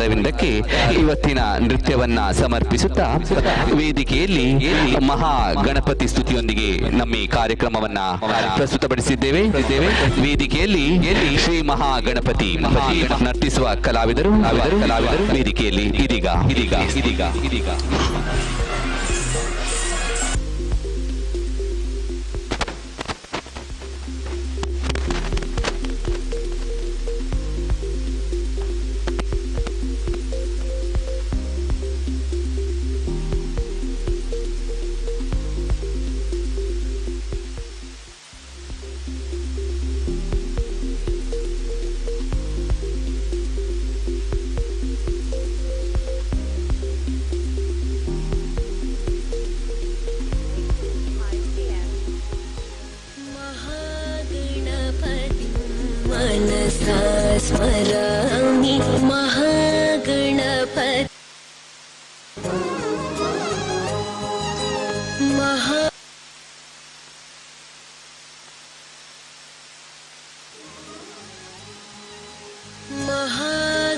ಮುಖಾರವಿಂದಕ್ಕೆ ಇವತ್ತಿನ ನೃತ್ಯವನ್ನ ಸಮರ್ಪಿಸುತ್ತಾ ವೇದಿಕೆಯಲ್ಲಿ ಮಹಾ ಗಣಪತಿ ಸ್ತುತಿಯೊಂದಿಗೆ ನಮ್ಮ ಈ ಕಾರ್ಯಕ್ರಮವನ್ನ ಪ್ರಸ್ತುತಪಡಿಸಿದ್ದೇವೆ. ವೇದಿಕೆಯಲ್ಲಿ ಶ್ರೀ ಮಹಾ ಗಣಪತಿ ನರ್ತಿಸುವ ಕಲಾವಿದರು ಕಲಾವಿದರು ವೇದಿಕೆಯಲ್ಲಿ ಇದೀಗ ಇದೀಗ ಇದೀಗ ಇದೀಗ मनसा स्मरामि महागणपति महा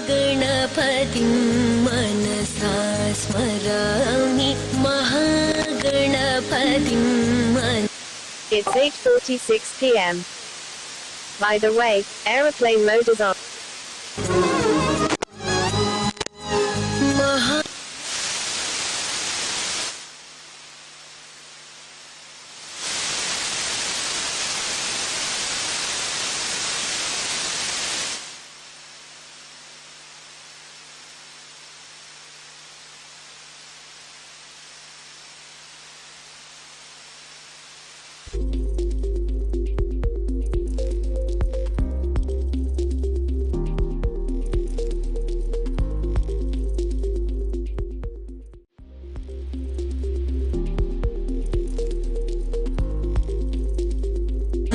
महागणपतिं मनसा स्मरामि महागणपतिं मन. It's 8:46 p.m. By the way, aeroplane mode is on. Maha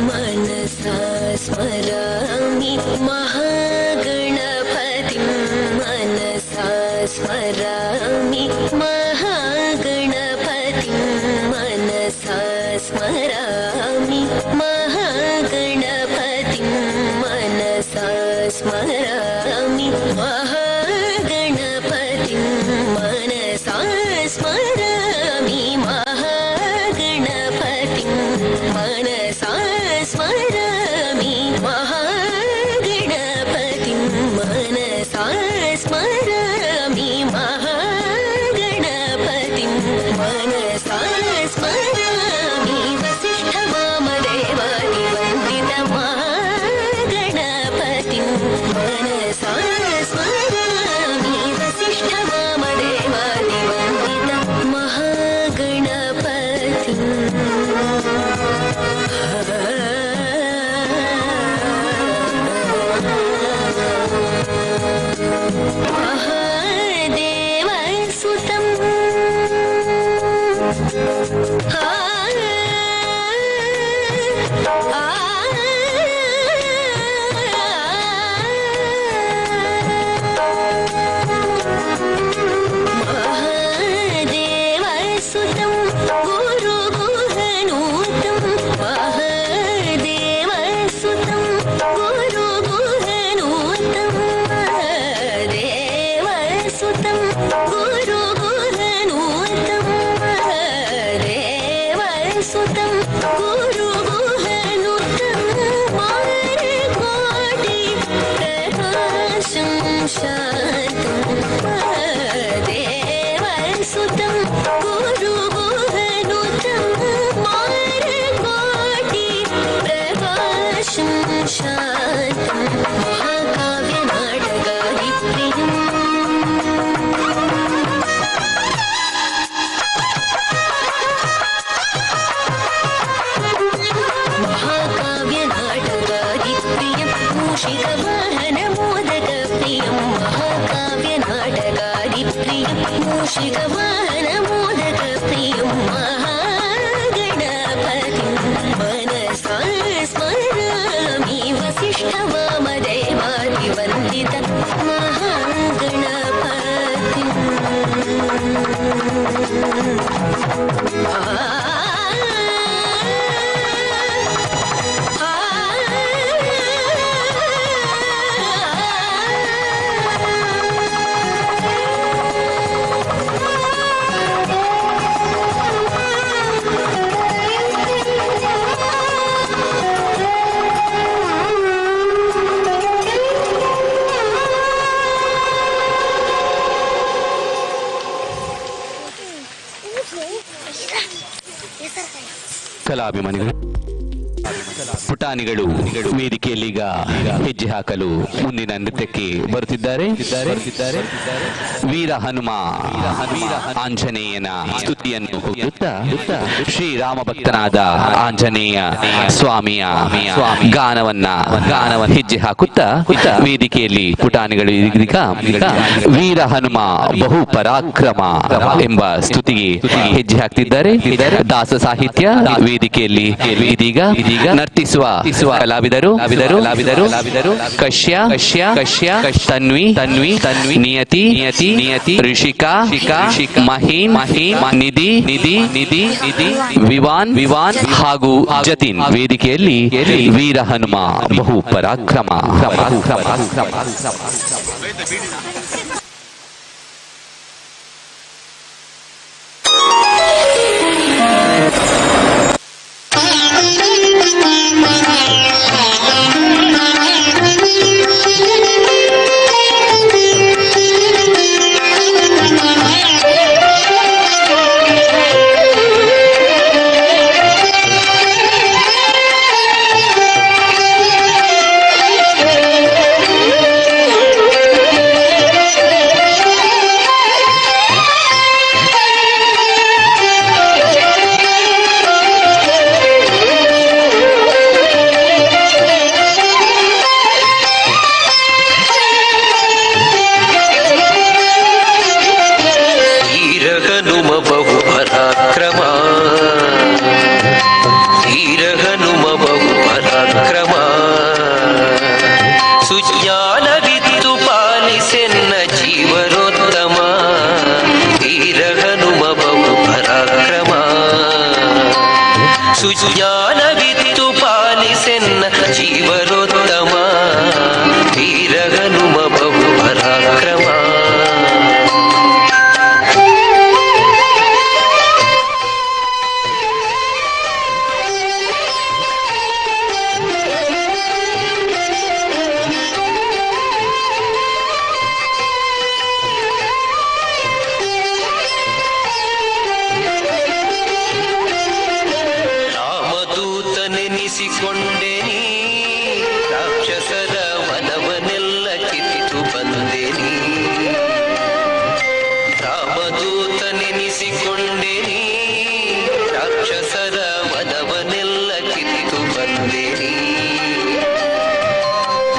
मनसा स्मरामि महागणपतिं मनसा स्मरामि महागणपतिं मनसा स्मरामि महागणपतिं मनसा स्मरामि महागणपतिं मनसा स्मरामि महागणपतिं मनसा स्मरामि महागणपतिं मनसा स्मरामि महागणपतिं मनसा स्मरामि वसिष्ठ वामदेवादिवन्दित महागणपतिं मनसा स्मरामि वसिष्ठ वामदेवादिवन्दित महागणपतिं. महादेवसुतं महादेवसुतं गुरुगुहनूतं महादेवसुतं गुरुगुहनूतं महादेवसुतं गुरुगुहनूतं महादेवसुतं गुरुगुहनूतं मारकोटि प्रकाशं शान्तं महादेवसुतं गुरुगुहनूतं मारकोटि प्रकाशं शान्तं महाकाव्यनाटकादिप्रियम्. महाकाव्यनाटकादिप्रियं मूषिकवाहनमोदकप्रियं महाकाव्यनाटकादिप्रियं मूषिकवाहनमोदकप्रियं महागणपतिं मनसा स्मरामि वसिष्ठवामदेवादिवन्दित महागणपतिम्. ಕಲಾಭಿಮಾನಿಗಳು ಪುಟಾಣಿಗಳು ವೇದಿಕೆಯಲ್ಲಿ ಈಗ ಹೆಜ್ಜೆ ಹಾಕಲು ಮುಂದಿನ ನೃತ್ಯಕ್ಕೆ ಬರುತ್ತಿದ್ದಾರೆ. ವೀರ ಹನುಮ ಆಂಜನೇಯನ ಸ್ತುತಿಯನ್ನು ಹೊಗಳುತ್ತಾ ಶ್ರೀರಾಮ ಭಕ್ತನಾದ ಆಂಜನೇಯ ಸ್ವಾಮಿಯ ಗಾನವನ್ನ ಹೆಜ್ಜೆ ಹಾಕುತ್ತಾ ವೇದಿಕೆಯಲ್ಲಿ ಪುಟಾಣಿಗಳು ಇದೀಗ ವೀರ ಹನುಮ ಬಹು ಪರಾಕ್ರಮ ಎಂಬ ಸ್ತುತಿಗೆ ಹೆಜ್ಜೆ ಹಾಕ್ತಿದ್ದಾರೆ. ದಾಸ ಸಾಹಿತ್ಯ ವೇದಿಕೆಯಲ್ಲಿ ಇದೀಗ ನರ್ತಿಸುವ ಕಲಾವಿದರು ಕಶ್ಯ ತನ್ವಿ ನಿಯತಿ ಋಷಿಕಾ ಮಹೀನ್ ನಿಧಿ ವಿವಾನ್ ಹಾಗೂ ಜತಿನ್. ವೇದಿಕೆಯಲ್ಲಿ ವೀರ ಹನುಮ ಬಹು ಪರಾಕ್ರಮ. ಸುಜ್ಞಾನವಿತ್ತು ಪಾಲಿಸೆನ್ನ ಜೀವನೋತ್ತಮ, ವೀರ ಹನುಮ ಬಹು ಪರಾಕ್ರಮ. ಸುಜ್ಞಾನವಿತ್ತು ಪಾಲಿಸೆನ್ನ ಜೀವನೋತ್ತಮ, ವೀರ ಹನುಮ ಬಹು ಪರಾಕ್ರಮ. ರಾಮದೂತನೆನಿಸಿಕೊಂಡೆನಿ, ರಾಕ್ಷಸರ ವನವನೆಲ್ಲ ಕಿತ್ತು ಬಂದೆನಿ. ರಾಮದೂತನೆನಿಸಿಕೊಂಡೆನಿ, ರಾಕ್ಷಸರ ವನವನೆಲ್ಲ ಕಿತ್ತು ಬಂದೆನಿ.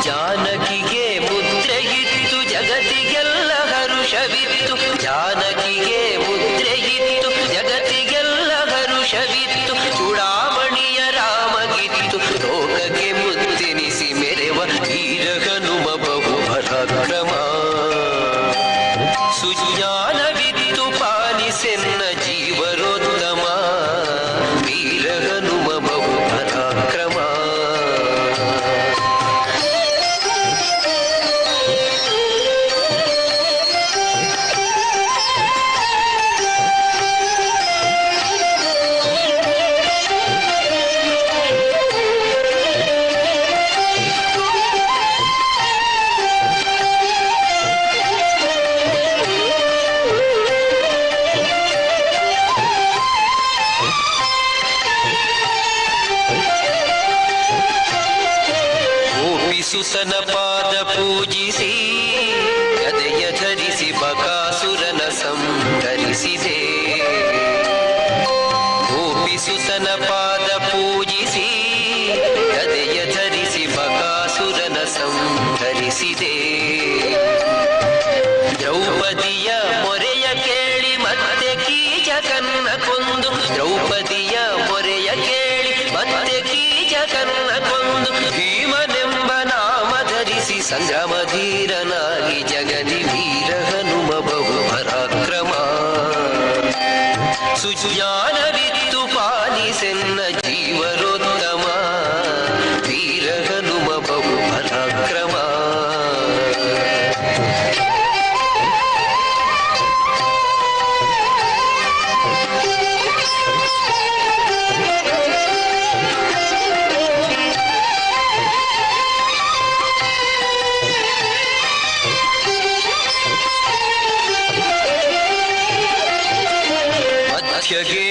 ಜಾನಕಿಗೆ ಮುದ್ರೆಯಿತ್ತು, ಜಗತ್ತಿಗೆಲ್ಲ ಹರುಷವಿತ್ತು. ಜಾನಕಿಗೆ ಮುದ್ರೆಯಿತ್ತು, ಜಗತ್ತಿಗೆಲ್ಲ ಹರುಷವಿತ್ತು. ಚೂಡಾಮಣಿಯ ರಾಮಗಿತ್ತು, ಲೋಕಕ್ಕೆ ಮುತ್ತೆನಿಸಿ ಮೆರೆವ ವೀರ ಹನುಮ ಬಹು ಪರಾಕ್ರಮ. ಸುಜ್ಞಾನವಿತ್ತು ಪಾಲಿಸೆನ್ನ ಜೀವನೋತ್ತಮ, ವೀರ ಹನುಮ ಬಹು ಪರಾಕ್ರಮ. ಸುತನ ಪಾದ ಪೂಜಿಸಿ, ಗದೆಯ ಧರಿಸಿ ಬಕಾಸುರನ ಸಂಹರಿಸಿದೆ. ಗೋಪಿಸುತನ ಪಾದ ಪೂಜಿಸಿ, ಗದೆಯ ಧರಿಸಿ ಬಕಾಸುರನ ಸಂಹರಿಸಿದೆ. ದ್ರೌಪದಿಯ ಮೊರೆಯ ಕೇಳಿ ಮತ್ತೆ ಕೀಚಕನ್ನ ಕೊಂದು, ದ್ರೌಪದಿಯ ಮೊರೆಯ ಕೇಳಿ ಮತ್ತೆ ಕೀಚಕನ್ನ ಕೊಂದು, ಭೀಮನೆಂಬ ನಾಮ ಧರಿಸಿ ಸಂಗ್ರಾಮಧೀರನಾಗಿ ಜಗದಿ ವೀರ ಹನುಮ ಬಹು ಪರಾಕ್ರಮ. ಸುಜ್ಞಾನವಿತ್ತು ಪಾಲಿಸೆನ್ನ ಜೀವನೋತ್ತಮ, ವೀರ ಹನುಮ ಬಹು ಪರಾಕ್ರಮ. ಮಧ್ಯಗೆ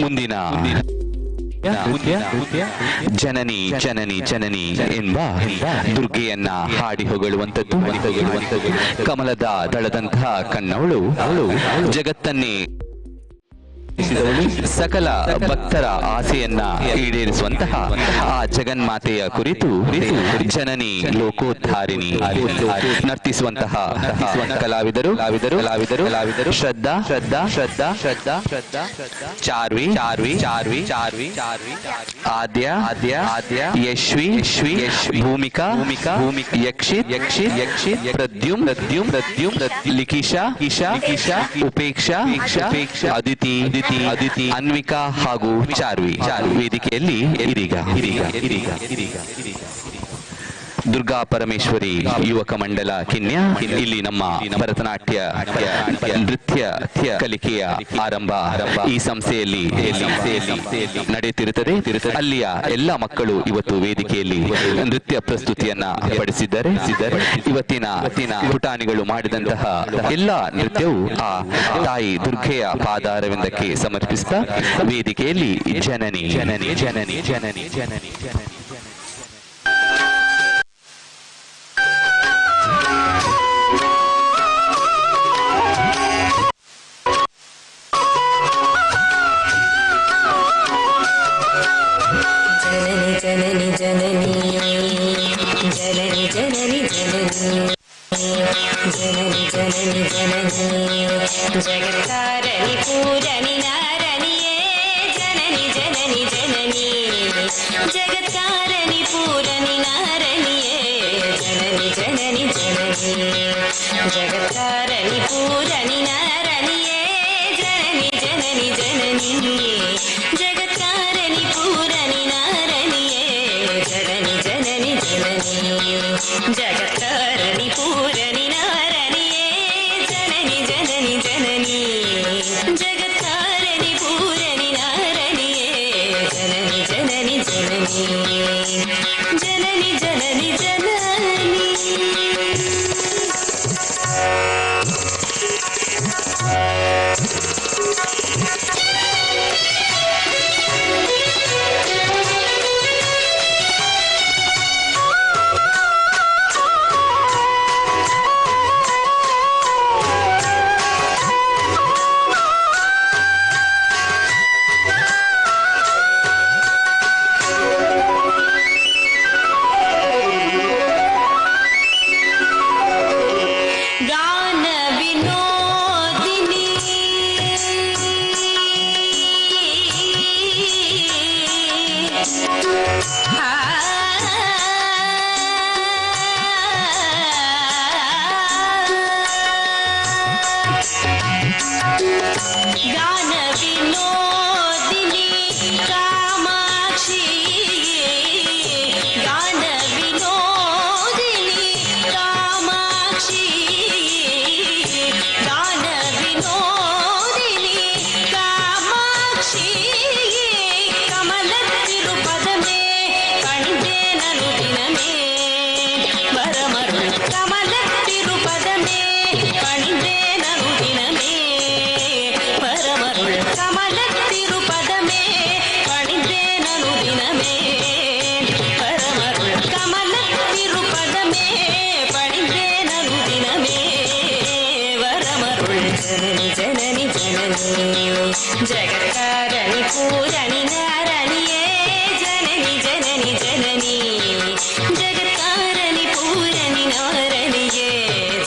ಮುಂದಿನ ಜನನಿ ಜನನಿ ಜನನಿ ಎಂಬ ದುರ್ಗೆಯನ್ನ ಹಾಡಿ ಹೊಗಳುವಂಥದ್ದು. ಕಮಲದ ದಳದಂತಹ ಕಣ್ಣವಳು ಜಗತ್ತನ್ನೇ ಸಕಲ ಭಕ್ತರ ಆಸೆಯನ್ನ ಈಡೇರಿಸುವಂತಹ ಆ ಜಗನ್ಮಾತೆಯ ಕುರಿತು ಜನನಿ ಲೋಕೋದ್ಧಾರಿಣಿ ನರ್ತಿಸುವಂತಹ ಕಲಾವಿದರು ಕಲಾವಿದರು ಶ್ರದ್ಧಾ ಶ್ರದ್ಧಾ ಶ್ರದ್ಧಾ ಶ್ರದ್ಧಾ ಶ್ರದ್ಧಾ ಚಾರ್ವಿ ಚಾರ್ವಿ ಚಾರ್ವಿ ಚಾರ್ವಿ ಚಾರ್ವಿ ಆದ್ಯ ಆದ್ಯ ಆದ್ಯ ಯಶ್ವಿ ಯಶ್ವಿ ಯಶ್ವಿ ಭೂಮಿಕಾ ಭೂಮಿಕಾ ಭೂಮಿಕಾ ಯಕ್ಷಿತ್ ಯಕ್ಷಿತ್ ಯಕ್ಷಿತ್ ಪ್ರದ್ಯುಮ್ ಪ್ರದ್ಯುಮ್ ಪ್ರದ್ಯುಮ್ ಲಿಖಿಶಾ ಕಿಶಾ ಕಿಶಾ ಉಪೇಕ್ಷಾ ಉಪೇಕ್ಷಾ ಅದಿತಿ ಅದಿತಿ ಅದಿತಿ ಅನ್ವಿಕಾ ಹಾಗೂ ಚಾರ್ವಿ ಚಾರ್ವಿ ವೇದಿಕೆಯಲ್ಲಿ ಇದೀಗ ಇದೀಗ ಇದೀಗ ಇದೀಗ ದುರ್ಗಾ ಪರಮೇಶ್ವರಿ ಯುವಕ ಮಂಡಲ ಕಿನ್ಯ ಇಲ್ಲಿ ನಮ್ಮ ಭರತನಾಟ್ಯ ನೃತ್ಯ ಕಲಿಕೆಯ ಆರಂಭ ಈ ಸಂಸ್ಥೆಯಲ್ಲಿ ನಡೆಯುತ್ತಿರುತ್ತದೆ. ಅಲ್ಲಿಯ ಎಲ್ಲ ಮಕ್ಕಳು ಇವತ್ತು ವೇದಿಕೆಯಲ್ಲಿ ನೃತ್ಯ ಪ್ರಸ್ತುತಿಯನ್ನ ಪಡಿಸಿದ್ದಾರೆ. ಇವತ್ತಿನ ಪುಟಾಣಿಗಳು ಮಾಡಿದಂತಹ ಎಲ್ಲ ನೃತ್ಯವು ಆ ತಾಯಿ ದುರ್ಗೆಯ ಪಾದಾರವಿಂದಕ್ಕೆ ಸಮರ್ಪಿಸಿದ ವೇದಿಕೆಯಲ್ಲಿ ಜನನಿ ಜನನಿ ಜನನಿ ಜನನಿ ಜನನಿ ಜನನಿ ಜನನಿ ಜನನಿ ಜನನಿ ಜನನಿ ಜನನಿ ಜನನಿ ಜನನಿ ಜನನಿ ಜಗತ್ತಾರಣಿ ಪೂರಣಿ ನಾರಣಿಯೇ ಜನನಿ ಜನನಿ ಜನನಿ ಜಗತ್ತಾರಣಿ ಪೂರಣಿ ನಾರಣಿಯೇ ಜನನಿ ಜನನಿ ಜನನಿ ಜಗತ್ತಾರಣಿ ಪೂರಣಿ ನಾರಣಿಯೇ ಜನನಿ ಜನನಿ ಜನನಿ ಜಗತ್ತಾರಣಿ ಪೂರಣಿ ನಾರಣಿಯೇ ಜನನಿ ಜನನಿ ಜನನಿ ಜಗತ್ತಾರಣಿ ಪೂರಣಿ ನಾರಣಿಯೇ ಜನನಿ ಜನನಿ ಜನನಿ ಜಗತ್ತಾರಣಿ ಪೂರಣಿ ನಾರಣಿಯೇ ಜನನಿ ಜನನಿ ಜನನಿ ಜನನಿ ಜನನಿ ಜನನಿ. ಗಾನ ವಿನೋದಿನಿ ಗಾನ ವಿನೋದಿನಿ ಕಾಮಾಕ್ಷಿ ಗಾನ ವಿನೋದಿನಿ ಕಾಮಾಕ್ಷಿ ಗಾನ ವಿನೋದಿನಿ ಕಾಮಾಕ್ಷಿ ಕಮಲತ್ತಿರುಪದಮೇ ಪಣಿದೇನನು ದಿನಮೇ ಬರಮರು ಕಮಲತ್ತಿರುಪದಮೇ ಪಣಿದೇನನು ದಿನಮೇ பரமருள் கமலத்திருப்பதமே பணிந்தேனு தினமே பரமருள் கமலத்திருப்பதமே பணிந்தேனு தினமே வரமருள் ஜனனி ஜனனி ஜனனி ஜகத்தாரணி பூரணி நாரணியே ஜனனி ஜனனி ஜனனி ஜகத்தாரணி பூரணி நாரணியே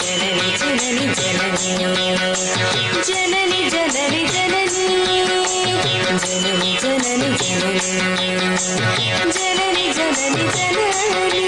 ஜனனி ஜனனி ஜனனி ಜನನಿ ಜನನಿ ಜನನಿ ಜನನಿ ಜನನಿ ಜನನಿ ಜನನಿ ಜನನಿ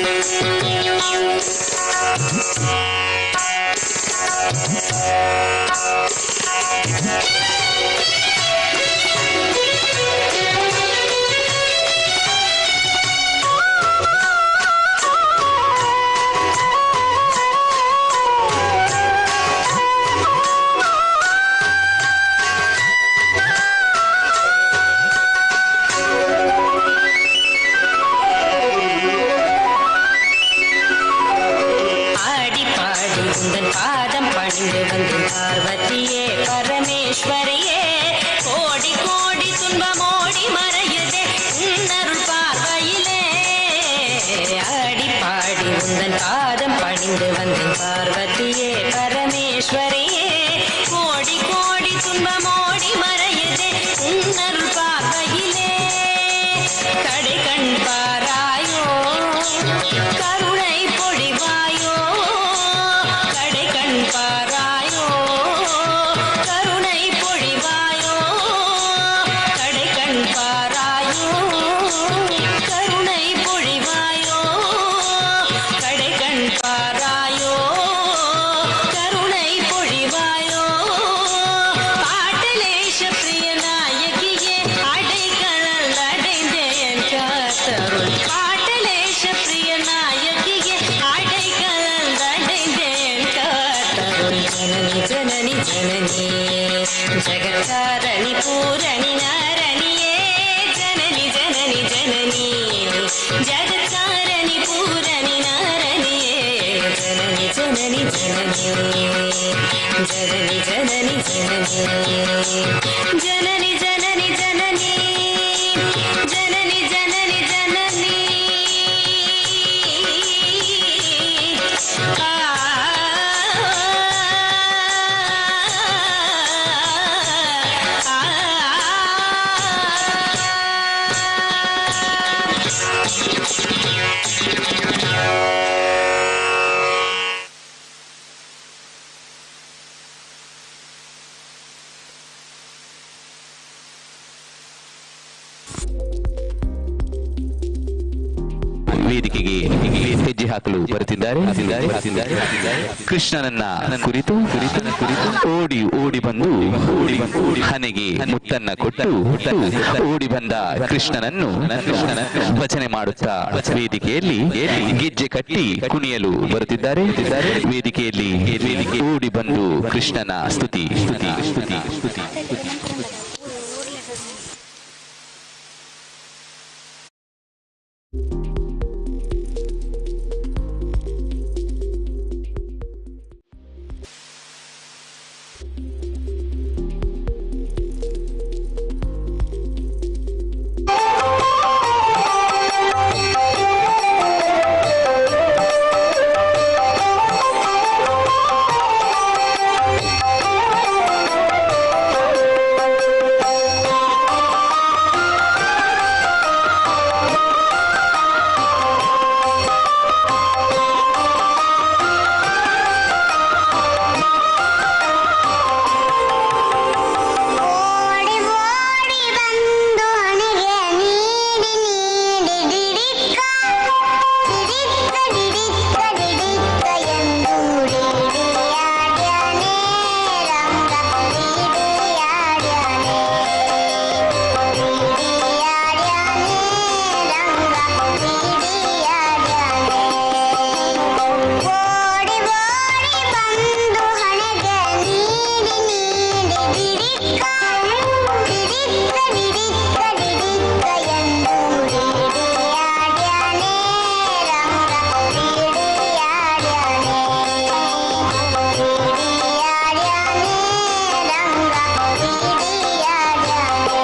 வந்து வந்தேன் பார்வதியே பரமேஸ்வரியே. கோடி கோடி துன்பமோடி மறையதே உன்னருள் பார்வையிலே. கடை கண் பாராயோ கருணை பொழிவாயோ, கடை கண் பாராயோ கருணை பொழிவாயோ, கடை கண் பாராயோ கருணை பொழிவாயோ, கடை கண் பாராயோ கருணை பொழிவாயோ. பாட்டலேஷ பிரிய நாயகியே அடைக்கலல் அடைந்தேன் காத்தருள். பாட்டலேஷ பிரிய நாயகியே அடைக்கலல் அடைந்தேன் காத்தருள். ஜனனி ஜனனி ஜனனி ஜகத்காரணி பூரணி நாரணியே. ஜனனி ஜனனி ஜனனி ஜகத்காரணி பூரணி நாரணியே. ஜனனி ஜனனி ஜனனி ஜனனி ஜனனி ஜனனி ஜனனி ஜனனி ஜனனி ஜனனி ஜனனி ஜனனி. ஆ ವೇದಿಕೆಗೆ ಹೆಜ್ಜೆ ಹಾಕಲು ಬರುತ್ತಿದ್ದಾರೆ. ಕೃಷ್ಣನನ್ನ ಕುರಿತು ಕುರಿತು ಕುರಿತು ಓಡಿ ಓಡಿ ಬಂದು ಓಡಿ ಬಂದು ಹನೆಗೆ ಮುತ್ತನ್ನ ಕೊಟ್ಟು ಓಡಿ ಬಂದ ಕೃಷ್ಣನನ್ನು ಭಜನೆ ಮಾಡುತ್ತಾ ವೇದಿಕೆಯಲ್ಲಿ ಗೆಜ್ಜೆ ಕಟ್ಟಿ ಕುಣಿಯಲು ಬರುತ್ತಿದ್ದಾರೆ. ವೇದಿಕೆಯಲ್ಲಿ ಓಡಿ ಬಂದು ಕೃಷ್ಣನ ಸ್ತುತಿ ಸ್ತುತಿ ಸ್ತುತಿ ಸ್ತುತಿ ಸ್ತುತಿ. ಓಡಿ ಓಡಿ ಬಂದು ಹಣೆಗೆ ನೀಡಿ ನೀಡಿ ಡಿಡಿಕ್ಕ ಡಿಡಿಕ್ಕ ಡಿಡಿಕ್ಕ ಡಿಡಿಕ್ಕ ಎಂದು ಡಿಡಿಯಾಡ್ಯಾನೆ ರಂಗ ಡಿಡಿಯಾಡ್ಯಾನೆ ಡಿಡಿಯಾಡ್ಯಾನೆ ರಂಗ ಡಿಡಿಯಾಡ್ಯಾನೆ. ಓಡಿ ಓಡಿ ಬಂದು ಹಣೆಗೆ ನೀಡಿ ನೀಡಿ ಡಿಡಿಕ್ಕ ಡಿಡಿಕ್ಕ ಡಿಡಿಕ್ಕ ಡಿಡಿಕ್ಕ ಎಂದು ಡಿಡಿಯಾಡ್ಯಾನೆ ರಂಗ ಡಿಡಿಯಾಡ್ಯಾನೆ ಡಿಡಿಯಾಡ್ಯಾನೆ ರಂಗ ಡಿಡಿಯಾಡ್ಯಾನೆ.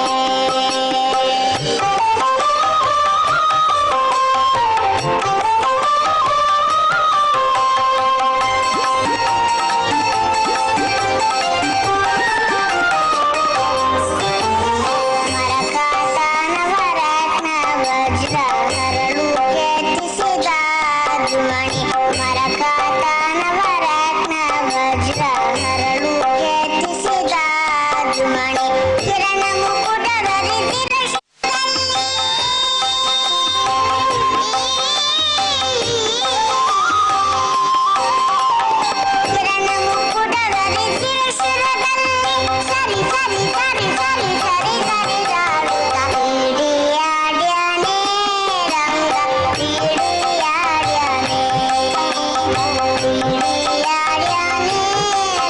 ಮರಕಾತನವರತ್ನ ವಜ್ರ ಹರಳು ಕೆತ್ತಿಸಿದ ಮಣಿ, ಮರಕಾತನವರತ್ನ ವಜ್ರ ಹರಳು ಕೆತ್ತಿಸಿದ ಮಣಿ, ಕಿರಣ ಮುಕುಟ ಧರಿಸಿದ ಕಿರಣ ಮುಕುಟ ಧರಿಸಿದ ಶಿರದಲ್ಲಿ ಸರಿ ಸರಿ ಸರಿ ಸರಿ ಸರಿ ಸರಿ ಜಾಡುತ್ತ ಡಿಡಿಯಾಡ್ಯಾನೆ ರಂಗ ಡಿಡಿಯಾಡ್ಯಾನೆ ಡಿಡಿಯಾಡ್ಯಾನೆ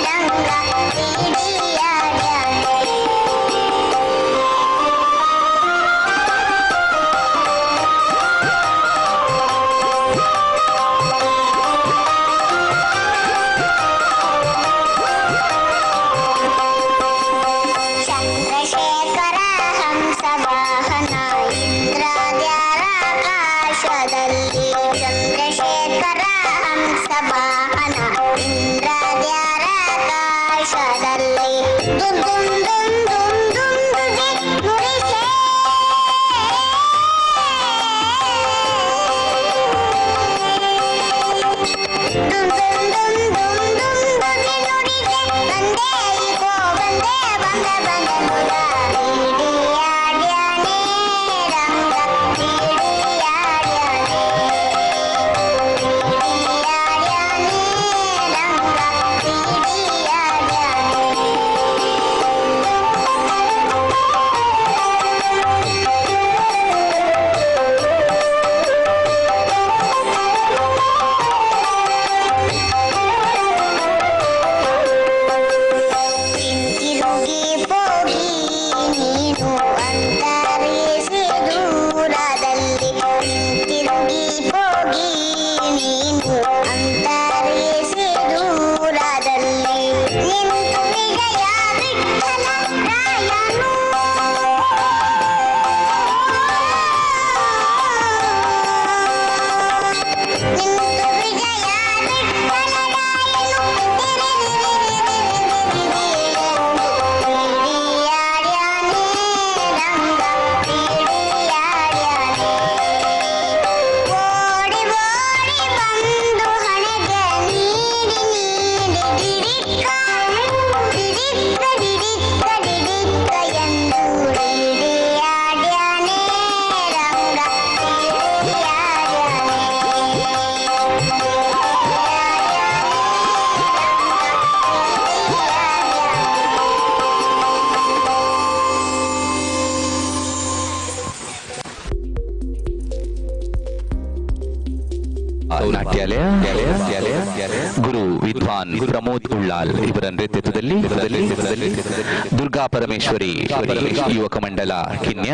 ರಂಗ ಡಿಡಿಯಾಡ್ಯಾನೆ. ನಾಟ್ಯಾಲಯ ಗುರು ವಿದ್ವಾನ್ ಪ್ರಮೋದ್ ಉಳ್ಳಾಲ್ ಇವರ ನೇತೃತ್ವದಲ್ಲಿ ದುರ್ಗಾ ಪರಮೇಶ್ವರಿ ಯುವಕ ಮಂಡಲ ಕಿನ್ಯ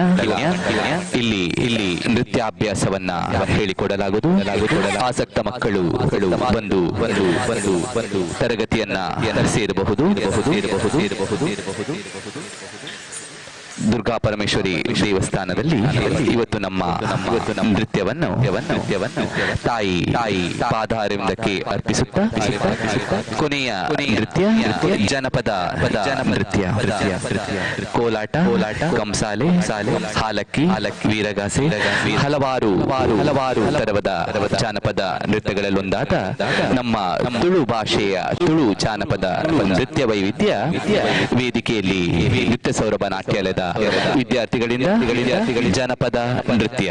ಇಲ್ಲಿ ಇಲ್ಲಿ ನೃತ್ಯಾಭ್ಯಾಸವನ್ನ ಹೇಳಿಕೊಡಲಾಗುವುದು. ಆಸಕ್ತ ಮಕ್ಕಳು ಬಂದು ಬಂದು ಬಂದು ಬಂದು ತರಗತಿಯನ್ನ ಸೇರಬಹುದು. ದುರ್ಗಾ ಪರಮೇಶ್ವರಿ ದೇವಸ್ಥಾನದಲ್ಲಿ ಇವತ್ತು ನಮ್ಮ ನೃತ್ಯವನ್ನು ತಾಯಿ ತಾಯಿ ಪಾದಾರವಿಂದಕ್ಕೆ ಅರ್ಪಿಸುತ್ತಾ ಕೊನೆಯ ನೃತ್ಯ ಜನಪದ ನೃತ್ಯ ಕೋಲಾಟ, ಕಂಸಾಲೆ, ಹಾಲಕ್ಕಿ, ವೀರಗಾಸೆ, ಹಲವಾರು ಹಲವಾರು ತರವದ ಜಾನಪದ ನೃತ್ಯಗಳಲ್ಲೊಂದಾದ ನಮ್ಮ ತುಳು ಭಾಷೆಯ ತುಳು ಜಾನಪದ ನೃತ್ಯ ವೈವಿಧ್ಯ ವೇದಿಕೆಯಲ್ಲಿ ನೃತ್ಯ ಸೌರಭ ನಾಟ್ಯಾಲಯದ ವಿದ್ಯಾರ್ಥಿಗಳಿಂದ ಜನಪದ ನೃತ್ಯ.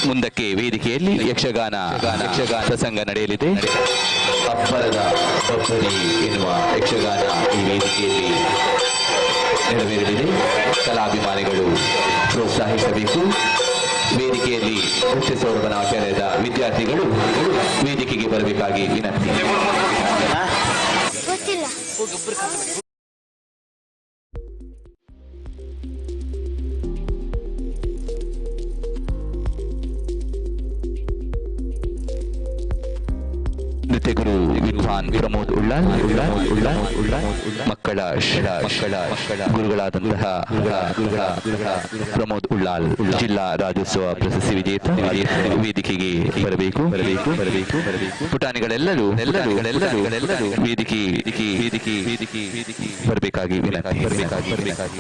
ಮುಂದಕ್ಕೆ ವೇದಿಕೆಯಲ್ಲಿ ಯಕ್ಷಗಾನ ಯಕ್ಷಗಾನ ಪ್ರಸಂಗ ನಡೆಯಲಿದೆ. ಅಬ್ಬರದ ಬಬ್ಬರಿ ಎನ್ನುವ ಯಕ್ಷಗಾನ ಈ ವೇದಿಕೆಯಲ್ಲಿ ನೆರವೇರಲಿದೆ. ಕಲಾಭಿಮಾನಿಗಳು ಪ್ರೋತ್ಸಾಹಿಸಬೇಕು. ವೇದಿಕೆಯಲ್ಲಿ ನೃತ್ಯ ಸೌರಭ ನಾಟ್ಯಾಲಯದ ವಿದ್ಯಾರ್ಥಿಗಳು ವೇದಿಕೆಗೆ ಬರಬೇಕಾಗಿ ವಿನಂತಿ. ಗೊತ್ತಿಲ್ಲ. ನೃತ್ಯ ಗುರು ವಿದ್ವಾನ್ ಪ್ರಮೋದ್ ಉಳ್ಳಾಲ್ ಉಳ್ಳಾಲ್ ಉಳ್ಳಾಲ್ ಉಳ್ಳಾಲ್, ಮಕ್ಕಳ ಮಕ್ಕಳ ಮಕ್ಕಳ ಗುರುಗಳಾದಂತಹ ಗುರುಗಳ ಪ್ರಮೋದ್ ಉಳ್ಳಾಲ್, ಜಿಲ್ಲಾ ರಾಜ್ಯೋತ್ಸವ ಪ್ರಶಸ್ತಿ ವಿಜೇತ, ವೇದಿಕೆಗೆ ಬರಬೇಕು ಬರಬೇಕು ಬರಬೇಕು ಬರಬೇಕು. ಪುಟಾಣಿಗಳೆಲ್ಲರೂ ಎಲ್ಲರೂ ಎಲ್ಲರೂ ಎಲ್ಲರೂ ವೇದಿಕೆ ವೇದಿಕೆ ವೇದಿಕೆ ವೇದಿಕೆ ವೇದಿಕೆ ಬರಬೇಕಾಗಿ ವಿನಂತಿ ಬರಬೇಕಾಗಿ ಬರಬೇಕಾಗಿ.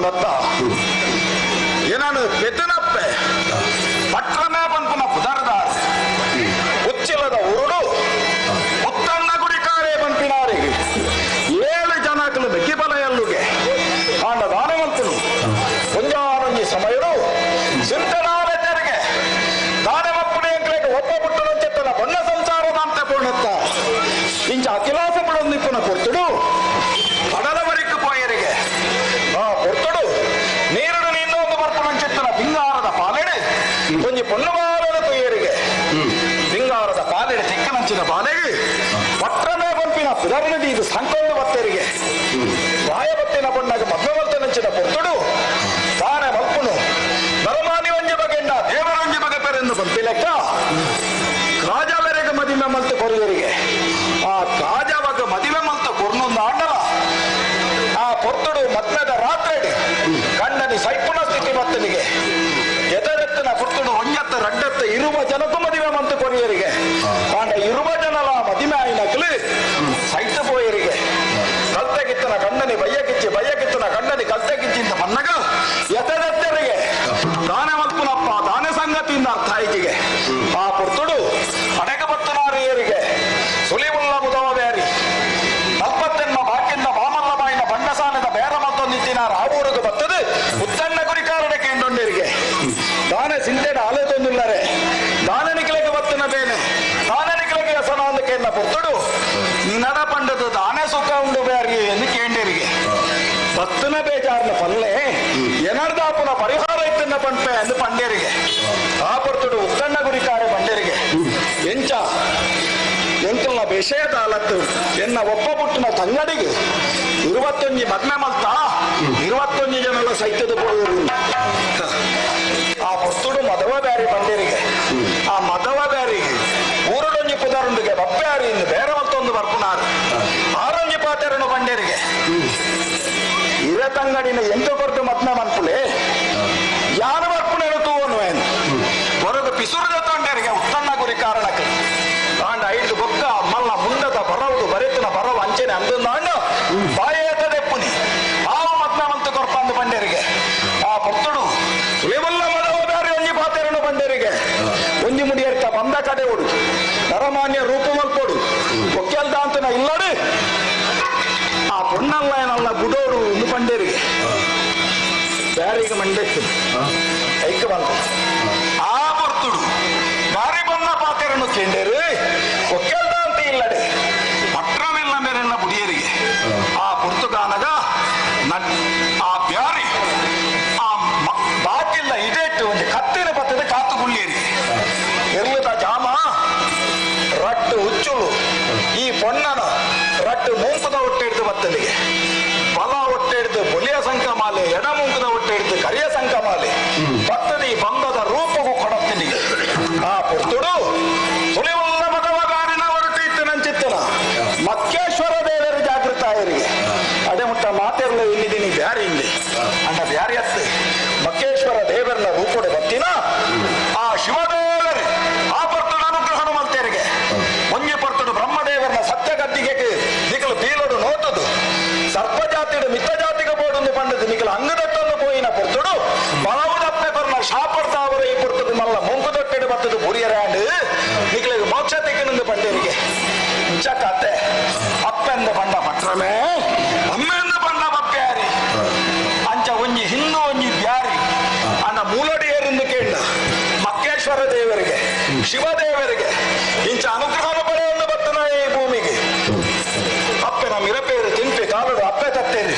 ಪೋಪುಂಡತ್ತ ಏನನು ಪೆತ್ತನಪ್ಪೆ ಪಟ್ರಮೇ ಪನ್ಪುನ ಪುದರ್ದಾರ್ ಉಚ್ಚಿಲದ ಉರುಡು ಉತ್ತಣ್ಣ ಗುಡಿಕಾರೆ ಪನ್ಪಿನಾರಿಗೆ 7 ಜನಕಲು ಬೆಕ್ಕಿಬಲ ಎಲ್ಲುಗೆ ಆಂಡ ದಾನವಂತನು ಒಂಜಾರೊಂಜಿ ಸಮಯಡು ಸಿಂತನಾದ ತೆರಿಗೆ ದಾನವಪ್ಪುನೇಂಕ್ಲೆಗೆ ಒಬ್ಬ ಪುಟ್ಟನಂచెತ್ತನ ಬಣ್ಣ ಸಂಸಾರದಾಂತ ಪೂರ್ಣತ್ತ ಇಂಚ ಅಖಿಲಾಸ ಪಡೊಂದಿಪ್ಪುನ ಕೊರ್ತುಡು ಪಡಲವರಿಕ್ಕು ಪೋಯರಿಗೆ ಆ ಕೊರ್ತುಡು ನೀರುಡು ನಿನ್ನೊಂದು ಬರ್ಪುನಂచెತ್ತನ ಪಿಂಗಾರದ ಪಾಲೆಡೆ ಒಂಜಿ ಪೊಣ್ಣುಬಾಲದ ಕೊಯ್ಯರಿಗೆ ಪಿಂಗಾರದ ಪಾಲೆಡೆ ಚಿಕ್ಕನಂಚಿನ ಬಾಲೆಗೆ ಪಟ್ಟಣೆ ಪಂಪಿನ ಪುದರ್ನದಿ ಇದು ಸಂಕೊಂದು ಬತ್ತೇರಿಗೆ ಬಾಯ ಬತ್ತಿನ ಪೊಣ್ಣಾಗ ಮದ್ಮವಲ್ತನಂಚಿನ ಪೊರ್ತುಡು ತಾನೆ ಮಲ್ಪುನು ನರಮಾನಿ ಒಂಜಿ ಬಗೆಂಡ ದೇವರೊಂಜಿ ಬಗೆ ಪೆರೆಂದು ಪಂಪಿ ಲೆಕ್ಕ ಕಾಜಾವೆರೆಗೆ ಮದಿಮೆ ಮಲ್ತ ಕೊರಿಯರಿಗೆ ಆ ಕಾಜಾವಾಗ ಮದಿಮೆ ಮಲ್ತ ಕೊರ್ನೊಂದು ಆಂಡಲ ಆ ಪೊರ್ತುಡು ಮದ್ಮೆದ ರಾತ್ರಿ ಗಂಡನಿ ಸೈಪುಣ ಸ್ಥಿತಿ ಬತ್ತನಿಗೆ ಎದರೆತ್ತನ ಪೊರ್ತುಡು ಒಂಜತ್ತ ರಡ್ಡತ್ತ ಇರುವ ಜನಕ್ಕೂ ಮದಿಮೆ ಮಂತು ಕೊರಿಯರಿಗೆ ಆಂಡ ಇರುವ ಜನಲ ಮದಿಮೆ ಆಯಿನಕಲು ಸೈತ ಪೋಯರಿಗೆ ಕಲ್ತೆಗಿತ್ತನ ಗಂಡನಿ ಬಯ್ಯಕಿಚ್ಚಿ ಬಯ್ಯಕಿತ್ತನ ಗಂಡನಿ ಕಲ್ತೆಗಿಚ್ಚಿ ಅಂತ ಬನ್ನಗ ಎದರೆತ್ತರಿಗೆ ದಾನೆ ಮಲ್ಪುನಪ್ಪ ದಾನೆ ಸಂಗತಿಯಿಂದ ಅರ್ಥ ಆಯ್ತಿಗೆ ಆ ಪೊರ್ತುಡು ಅಡಗ ಬತ್ತನಾರಿಯರಿಗೆ ಸುಲಿವುಳ್ಳ ಮುದವ ಬ್ಯಾರಿ ನಲ್ಪತ್ತೆನ್ನ ಬಾಕಿಂದ ಬಾಮಲ್ಲ ಬಾಯಿನ ಬಂಡಸಾನದ ಬೇರ ಮತ್ತೊಂದಿತ್ತಿನ ರಾವೂರಿಗೆ ಬತ್ತದು ಉತ್ತಣ್ಣ ಗುರಿಕಾರಡೆ ಕೇಂಡೊಂಡರಿಗೆ ದಾನೆ ಸಿಂತೆಡ ಆಲೆ ತೊಂದಿಲ್ಲರೆ ದಾನೆ ನಿಕ್ಲೆಗೆ ಬತ್ತನ ಬೇನೆ ದಾನೆ ನಿಕ್ಲೆಗೆ ವ್ಯಸನ ಅಂದಕೆನ್ನ ಪೊರ್ತುಡು ನಿನಡ ಪಂಡದ ದಾನೆ ಸುಖ ಉಂಡು ಬ್ಯಾರಿ ಎಂದು ಕೇಂಡರಿಗೆ ಬತ್ತನ ಬೇಜಾರ್ನ ಪಲ್ಲೆ ಎನರ್ದಾಪುನ ಪರಿಹಾರ ಇತ್ತನ್ನ ಪಂಪೆ ಎಂದು ಪಂಡೇರಿಗೆ ಆ ಪೊರ್ತುಡು ಉತ್ತಣ್ಣ ಗುರಿಕಾರೆ ಬಂಡೇರಿಗೆ ಎಂಚ ಎಂಕಲ್ನ ವಿಷಯದ ಅಲತ್ತು ಎನ್ನ ಒಪ್ಪ ಪುಟ್ಟನ ತಂಗಡಿಗೆ 21 ಮದ್ಮೆ ಮಲ್ತ 21 ಜನಲ ಸೈತ್ಯದ ಪೋಯರು ಆ ಪೊರ್ತುಡು ಮದವ ಬ್ಯಾರಿ ಬಂಡೇರಿಗೆ ಆ ಮದವ ಬ್ಯಾರಿಗೆ ಊರಡೊಂಜಿ ಪುದರುಂಡಿಗೆ ಬಪ್ಪ್ಯಾರಿ ಇಂದು ಬೇರೆ ಮತ್ತೊಂದು ಬರ್ಪುನಾರು ಆರೊಂಜಿ ಪಾತೆರನು ಬಂಡೇರಿಗೆ ಇರ ತಂಗಡಿನ ಎಂತ ಕೊರ್ದು ಮದ್ಮೆ ಮನ್ಪುಲೆ ಯಾರು ಬರ್ಪುಣೆನು ತೂವನು ಏನು ಹೊರಗು ಪಿಸುರದ ತೊಂಡರಿಗೆ ಉತ್ತಣ್ಣ ಗುರಿ ಕಾರಣಕ್ಕೆ ಆಂಡ ಐದು ಬೊಕ್ಕ ಮಲ್ಲ ಮುಂಡದ ಬರವುದು ಬರೆತನ ಬರವು ಅಂಚೆನೆ ಅಂದೊಂದು ಬಾಯೇತದೆಪ್ಪುನಿ ಆವ ಮದ್ಮೆ ಕೊರ್ಪ ಅಂದು ಬಂಡೇರಿಗೆ ಆ ಪೊರ್ತುಡು ಸುಳಿವಲ್ಲ ಮದವ ಬೇರೆ ಒಂಜಿ ಪಾತೆರನು ಬಂಡೇರಿಗೆ ಒಂಜಿ ಮುಡಿಯರ್ತ ಬಂದ ಕಡೆ ಓಡು ನರಮಾನ್ಯ ರೂಪು ಮಲ್ಪೋಡು ಒಕ್ಕೆಲ್ದ ಅಂತನ ಇಲ್ಲಡು ಆ ಪೊಣ್ಣಲ್ಲ ಏನಲ್ಲ ಬುಡೋಡು ಒಂದು ಬಂಡೇರಿಗೆ ಬ್ಯಾರಿಗೆ ಮಂಡೆತ್ತು ಐಕ ಬಂತು ಆ ಪೊರ್ತುಡು ಬಾರಿ ಬಣ್ಣ ಪಾತೆರನು ಕೇಂಡೇರು ಒಕ್ಕೆಲ್ದ ಅಂತ ಇಲ್ಲಡೆ ಪಟ್ರವೆಲ್ಲ ಮೇರೆಲ್ಲ ಬುಡಿಯರಿಗೆ ಆ ಪೊರ್ತುಗಾನಗ ಆ ಬ್ಯಾರಿ ಆ ಬಾಕಿಲ್ಲ ಇದೇಟ್ಟು ಒಂದು ಕತ್ತಿನ ಪತ್ತದ ಕಾತು ಗುಳ್ಳಿಯರಿಗೆ ಎರ್ಲದ ಜಾಮ ರಟ್ಟು ಹುಚ್ಚುಳು ಈ ಪೊಣ್ಣನ ರಟ್ಟು ಮೂಂಕುದ ಹೊಟ್ಟೆ ಹಿಡಿದು ಬತ್ತಲಿಗೆ ಬಲ ಹೊಟ್ಟೆ ಹಿಡಿದು ಬೊಲಿಯ ಸಂಕಮಾಲೆ ಎಡ ಮೂಂಕುದ ಹೊಟ್ಟೆ ಹಿಡಿದು ಕರಿಯ ಸಂಕಮಾಲೆ ಭಕ್ತದಿ ಬಂಧದ ರೂಪವು ಕೊಡತ್ತಲಿಗೆ ಆ ಪೊರ್ತುಡು ಸುಳಿವಲ್ಲ ಮದವಗಾರಿನ ಹೊರಟು ಇತ್ತನಂಚಿತ್ತನ ಮಕ್ಕೇಶ್ವರ ದೇವರು ಜಾಗೃತ ಆಯರಿಗೆ ಅಡೆಮುಟ್ಟ ಮಾತೆರ್ಲ ಇನ್ನಿದ್ದೀನಿ ಬ್ಯಾರಿ ಹಿಂದೆ ಅಂಡ ಬ್ಯಾರಿ ಅತ್ತೆ ಮಕ್ಕೇಶ್ವರ ದೇವರನ್ನ ರೂಪಡೆ ಬತ್ತಿನ ಆ ಶಿವದೇವರು ಆ ಪರ್ತುಡು ಅನುಗ್ರಹಣ ಮಲ್ತೇರಿಗೆ ಒಂಜಿ ಪರ್ತುಡು ಬ್ರಹ್ಮದೇವರನ್ನ ಸತ್ಯಗದ್ದಿಗೆ ನಿಕಲು ಪೀಲೊಡು ನೋತದು ಸರ್ಪಜಾತಿಡು ಮಿತ್ತ ಜಾತಿಗೆ ಬೋಡೊಂದು ಪಂಡದು ನಿಕಲು ಅಂಗದತ್ತೊಂದು ಪೋಯಿನ ಪೊರ್ತುಡು ಬಲವುದಪ್ಪೆ ಕೊರ್ನ ಶಾಪಡ್ತಾವರ ಈ ಪೊರ್ತುಡು ಮಲ್ಲ ಮುಂಕುದೊಟ್ಟೆಡು ಬತ್ತದು ಬುರಿಯರಾಂಡು ನಿಕಲಿಗೆ ಮೋಕ್ಷ ತೆಕ್ಕನಂದು ಪಂಡೇರಿಗೆ ಇಂಚಕತ್ತೆ ಅಪ್ಪೆಂದ ಪಂಡ ಪಟ್ರಮೇ ಅಮ್ಮೆಂದ ಪಂಡ ಬಪ್ಪ್ಯಾರಿ ಅಂಚ ಒಂಜಿ ಹಿಂದೂ ಒಂಜಿ ಬ್ಯಾರಿ ಅಂಡ ಮೂಲಡಿ ಏರಿಂದು ಕೇಂಡ ಮಕ್ಕೇಶ್ವರ ದೇವರಿಗೆ ಶಿವದೇವರಿಗೆ ಇಂಚ ಅನುಗ್ರಹನ ಪಡೆಯನ್ನು ಬತ್ತನ ಈ ಭೂಮಿಗೆ ಅಪ್ಪೆ ನಮ್ಮ ಇರಪೇರು ತಿನ್ಪೆ ಕಾಲಡು ಅಪ್ಪೆ ತತ್ತೇರಿ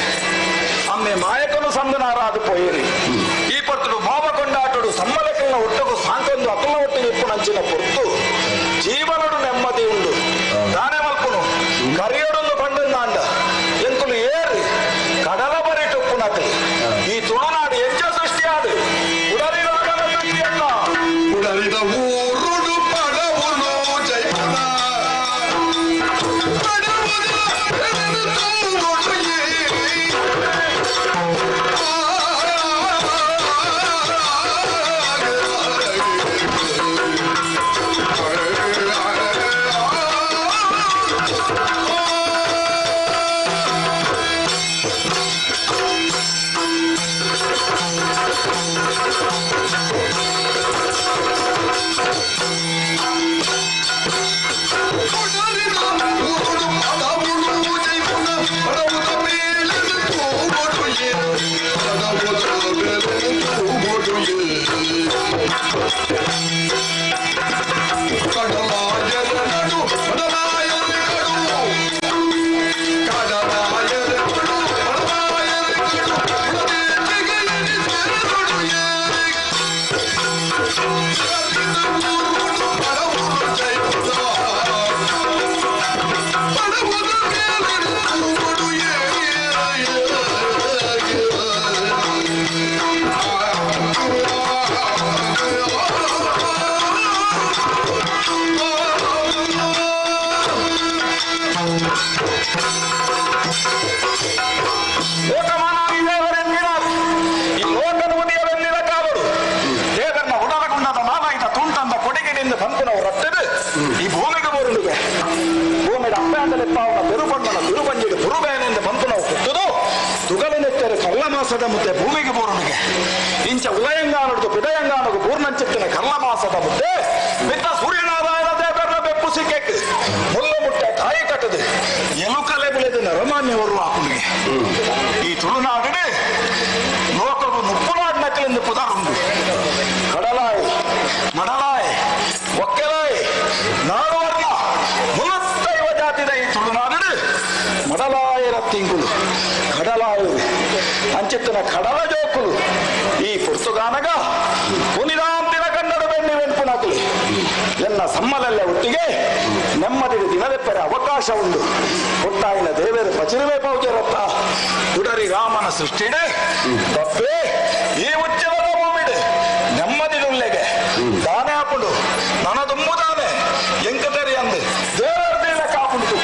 ಅಮ್ಮೆ ಮಾಯಕನು ಸಂದನಾರಾದು ಪೋಯಿರಿ ಈ ಪರ್ತುಡು ಮಾವ ಕೊಂಡಾಟಡು ಸಮ್ಮಲಕಲ್ನ ಒಟ್ಟಗು ಸಾಂಕೊಂದು ಅಕಲ್ನ ಒಟ್ಟಿಗೆ ಇಪ್ಪುನಂಚಿನ ಪೊರ್ತು ಜೀವನಡು ನೆಮ್ಮದಿ ಉಂಡು ದಾನೆ ಮಲ್ಪುನು ಕರಿಯಡೊಂದು ಪಂಡಂದಾಂಡ ಎಂಕುಲು ಏರು ಕಡಲ ಬರಿ ಟೊಪ್ಪುನಕಲು ಈ ತುಳುನಾಡು ಎಂಚ ಸೃಷ್ಟಿಯಾದು ಉಡರಿರಾಗನ ಸೃಷ್ಟಿಯಲ್ಲ ಉಡರಿದ ಊರುಡು ಪಡವುನು ಜೈಪುನ ಪಡವುನು ತಂಗೊಡುಗೆ. ಆ ಮಾಸದ ಮುದ್ದೆ ಭೂಮಿಗೆ ಬೋರುಣಿಗೆ ಇಂಚ ಉದಯಂಗಾನಡ್ದು ಪಿದಯಂಗಾನಗು ಪೂರ್ಣಂಚಿತ್ತಿನ ಕರ್ಲ ಮಾಸದ ಮುದ್ದೆ ಮಿತ್ತ ಸೂರ್ಯನಾರಾಯಣ ದೇವರ ಬೆಪ್ಪು ಸಿಕ್ಕೆಕ್ ಮುಲ್ಲ ಮುಟ್ಟೆ ಕಾಯಿ ಕಟ್ಟದು ಎಲುಕಲೆ ಬೆಳೆದು ನರಮಾನ್ಯವರು ಆಪುಣಿಗೆ ಈ ತುಳುನಾಡಿನ ಲೋಕವು ಮುಪ್ಪುನಾಡ್ ನಕಲಿಂದ ಪುದಾರುಂಡು ಕಡಲಾಯ್ ಮಡಲಾಯ್ ಒಕ್ಕೆಲಾಯ್ ನಾಡುವರ್ಣ ಮುಲತ್ತೈವ ಜಾತಿದ ಈ ತುಳುನಾಡು ಮಡಲಾಯರ ತಿಂಗುಳು ಕಡಲಾಯರು ಅಂಚಿತ್ತಿನ ಕಡಲ ಜೋಕುಲು ಈ ಪುರ್ತುಗಾನಗ ಪುನಿದಾಂತಿನ ಕನ್ನಡ ಬೆಣ್ಣೆ ವೆನ್ಪುನಾಕುಲು ಎನ್ನ ಸಮ್ಮಲಲ್ಲ ಒಟ್ಟಿಗೆ ನೆಮ್ಮದಿಗೆ ದಿನದೆಪ್ಪರೆ ಅವಕಾಶ ಉಂಡು ಒಟ್ಟಾಯಿನ ದೇವೇರ ಪಚಿರುವೆ ಪೌಜರತ್ತ ಉಡರಿ ರಾಮನ ಸೃಷ್ಟಿಡೆ ತಪ್ಪೇ ಈ ಉಚ್ಚವದ ಭೂಮಿಡೆ ನೆಮ್ಮದಿಡುಲ್ಲೆಗೆ ದಾನೆ ಹಾಪುಂಡು ನನ ದುಮ್ಮುದಾನೆ ಎಂಕತರಿ ಅಂದು ದೇವರ ದೇವ ಕಾಪುಂಡು.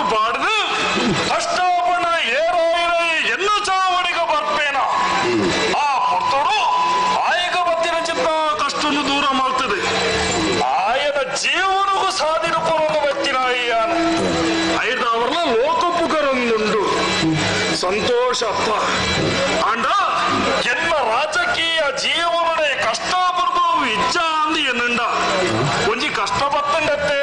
ಊರುಡು ಬಾಡ್ದು ಕಷ್ಟಪಣ್ಣ ಏರಾಯಿರ ಎನ್ನು ಚಾವಡಿಗ ಬರ್ಪೇನ ಆ ಪೊರ್ತುಡು ಆಯಗ ಬತ್ತಿನ ಚಿತ್ತ ಕಷ್ಟನು ದೂರ ಮಾಡ್ತದೆ ಆಯನ ಜೀವನಗೂ ಸಾಧಿನ ಕೊರೊಂದು ಬತ್ತಿನ ಅಯ್ಯಾನ ಐದವರ್ಲ ಲೋಕಪುಗರೊಂದುಂಡು ಸಂತೋಷಪ್ಪ ಅಂಡ ಎನ್ನ ರಾಜಕೀಯ ಜೀವನಡೆ ಕಷ್ಟ ಬರ್ಬವು ಇಜ್ಜ ಅಂದು ಎನ್ನುಂಡ ಒಂಜಿ ಕಷ್ಟ ಬತ್ತಂಡತ್ತೆ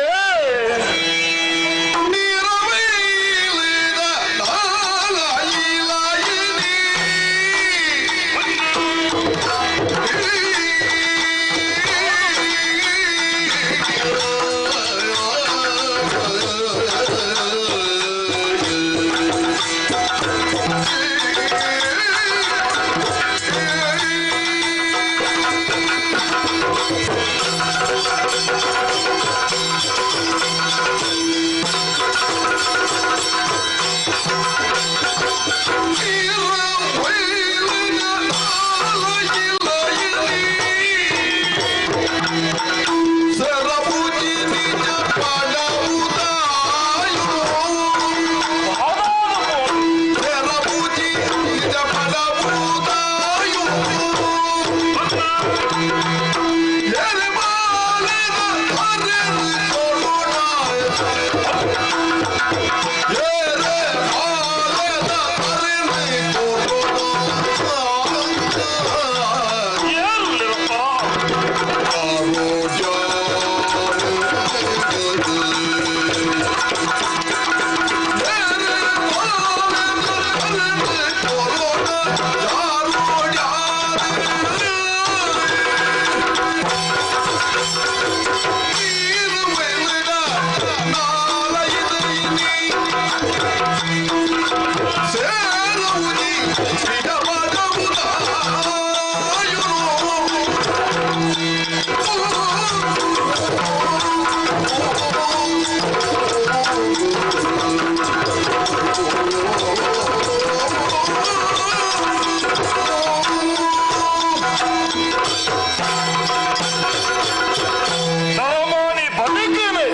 ನರಮಾನಿ ಬದುಕಿನೆ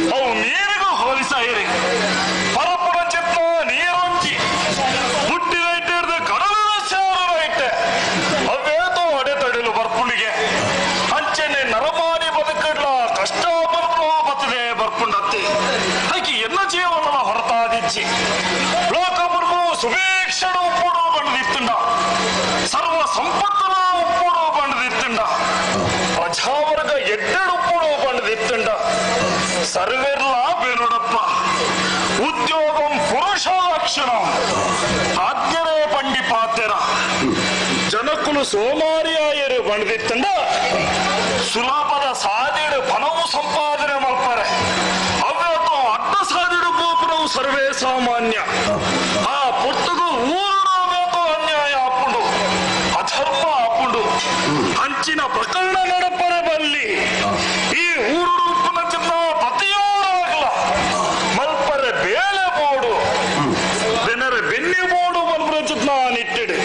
ಅವು ನೀರಿಗೂ ಹೋಲಿಸಾಯಿರಿ ಪರಪುರ ಚಿತ್ತ ನೀರೊಂಜಿ ಹುಟ್ಟಿದ ಇಟ್ಟಿರ್ದ ಕಡಲ ಸೇರರ ಇಟ್ಟೆ ಅವೇತೋ ಅಡೆತಡೆಲು ಬರ್ಪುಂಡಿಗೆ ಅಂಚನೆ ನರಮಾನಿ ಬದುಕಿಡ್ಲ ಕಷ್ಟ ಬರ್ಪು ಬತ್ತದೆ ಬರ್ಪುಂಡತ್ತೆ ಆಕೆ ಎಲ್ಲ ಜೀವನದ ಹೊರತಾದಿಚ್ಚಿ ಲೋಕ ಬರ್ಮು ಸುಭೀಕ್ಷಣ ಉಪ್ಪುಡು ಬಂದಿತ್ತುಂಡ ಸರ್ವ ಸಂಪತ್ತನ ಉಪ್ಪುಡು ಬಂದಿತ್ತುಂಡ ಪ್ರಜಾವರ್ಗ ಎಡ್ಡೆಡುಪ್ಪುಡು ಬಂದಿತ್ತುಂಡ ಸರ್ವೆರ್ಲ ಬೆನುಡಪ್ಪ ಉದ್ಯೋಗಂ ಪುರುಷ ಲಕ್ಷಣ ಆಜ್ಞರೇ ಪಂಡಿ ಪಾತೆರ ಜನಕುಲು ಸೋಮಾರಿಯಾಯರು ಬಂದಿತ್ತುಂಡ ಸುಲಭದ ಸಾದಿಡು ಪಣವು ಸಂಪಾದನೆ ಮಲ್ಪರೆ ಅವ್ಯಾತೋ ಅಡ್ಡ ಸಾದಿಡು ಪೋಪುರವು ಸರ್ವೇ ಸಾಮಾನ್ಯ ಆ ಪುರ್ತುಗು ಊರುಡಬೇಕು ಅನ್ಯಾಯ ಆಪುಂಡು ಅಧರ್ಮ ಆಪುಂಡು ಅಂಚಿನ ಪ್ರಕರಣ ನಡಪರೆ ಬಲ್ಲಿ ಈ ಊರು ಉಪ್ಪುನ ಚಿನ್ನ ಪತಿಯೋರಾಗಲ ಮಲ್ಪರೆ ಬೇಲೆ ಬೋಡು ಬೆನರೆ ಬೆನ್ನಿ ಬೋಡು ಮಲ್ಪರೆ ಚಿನ್ನ ನಿಟ್ಟಿಡು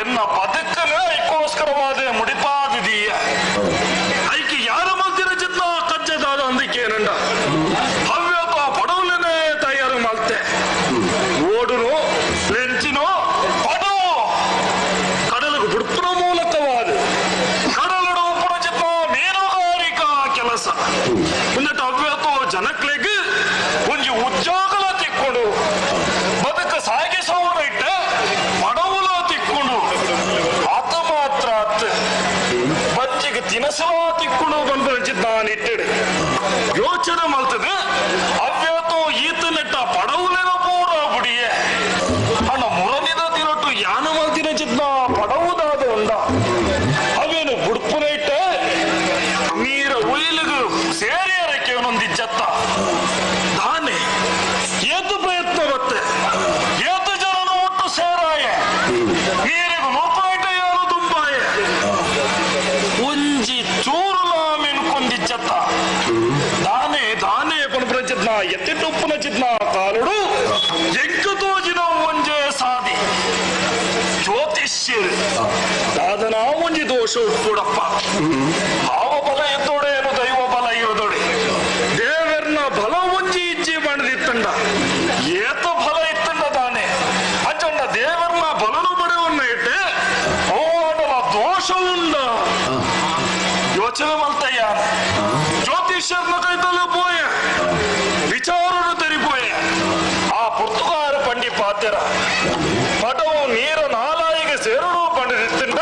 ಎನ್ನ ಬದುಕನ ಐಕೋಸ್ಕರವಾದ ಮುಡಿಪಾದಿದೀಯ ಐಕೆ ಯಾರ ಮಲ್ತಿನ ಚಿನ್ನ ಕಜ್ಜದಾದ ಅಂದಿಕೇನಂಡ ಹವ್ಯತ ಪಡವಲನೆ ತಯಾರು ಮಲ್ತೆ ಓಡುನು ಲೆಂಚಿನೋ ಪಡವು ಕಡಲಿಗೆ ಬಿಡ್ಪುನ ಮೂಲಕವಾದ ಕಡಲುಡು ಉಪ್ಪುನ ಚಿತ್ತ ಮೀನುಗಾರಿಕಾ ಕೆಲಸ ಉನ್ನತ ಅವ್ಯತೋ ಜನಕ್ಲೆಗ್ ಒಂಜಿ ಉದ್ಯೋಗಲ ತಿಕ್ಕೊಂಡು ಬದುಕ ಸಾಗಿಸೋರು ಇಟ್ಟ ಪಡವುಲ ತಿಕ್ಕೊಂಡು ಆತ ಮಾತ್ರ ಆತ ಬಂಜಿಗೆ ತಿನಸಲ ತಿಕ್ಕೊಂಡು ಬಂದು ನಾನು ಇಟ್ಟಿಡು ಯೋಚನೆ ಮಲ್ತದೆ ಅವ್ಯತೋ ಈತನೆಟ್ಟ ಪಡವುಲೆನ ಪೂರ ಬುಡಿಯೆ ಅಣ್ಣ ಮುರನಿದ ತಿರಟು ಯಾನ ಮಲ್ತಿನ ಚಿತ್ನ ಪಡವುದಾದ ಉಂಡ ಅವೇನು ಬುಡ್ಪುನ ಇಟ್ಟ ನೀರ ಉಯಿಲಿಗು ಸೇರಿಯರಕ್ಕೆ ಒಂದಿಜ್ಜತ್ತ ದಾನೆ ಏತು ಪ್ರಯತ್ನ ಬತ್ತೆ ಏತು ಜನನ ಒಟ್ಟು ಸೇರಾಯೆ ನೀರಿಗೂ ನೂಪಾಯಿಟ ಯಾರು ತುಂಬಾಯೆ ಒಂಜಿ ಚೂರುಲ ಮೆನ್ಕೊಂದಿಜ್ಜತ್ತ ದಾನೆ ದಾನೆ ಪನ್ಪುನ ಚಿತ್ನ ಎತ್ತಿಟ್ಟುಪ್ಪುನ ಚಿತ್ನ ಕಾಲುಡು ಎಂಕು ತೋಜಿನ ಒಂಜೆ ಸಾದಿ ಜ್ಯೋತಿಷ್ಯರು ದಾದನ ಒಂಜಿ ದೋಷ ಉಪ್ಪುಡಪ್ಪ ಭಾವ ಬಲ ಎದ್ದೋಡೆ ಏನು ದೈವ ಬಲ ಇರೋದೋಡೆ ದೇವರ್ನ ಬಲ ಒಂಜಿ ಇಜ್ಜಿ ಮಾಡದಿತ್ತಂಡ ಆಲೋಚನೆ ಮಲ್ತಯ್ಯ ಜ್ಯೋತಿಷ್ಯರ್ನ ಕೈತಲು ಪೋಯ ವಿಚಾರನು ತೆರಿಪೋಯ ಆ ಪುರ್ತುಗಾರ ಪಂಡಿ ಪಾತೆರ ಪಟವು ನೀರ ನಾಲಾಯಿಗೆ ಸೇರಡು ಪಂಡಿತ್ತಿಂದ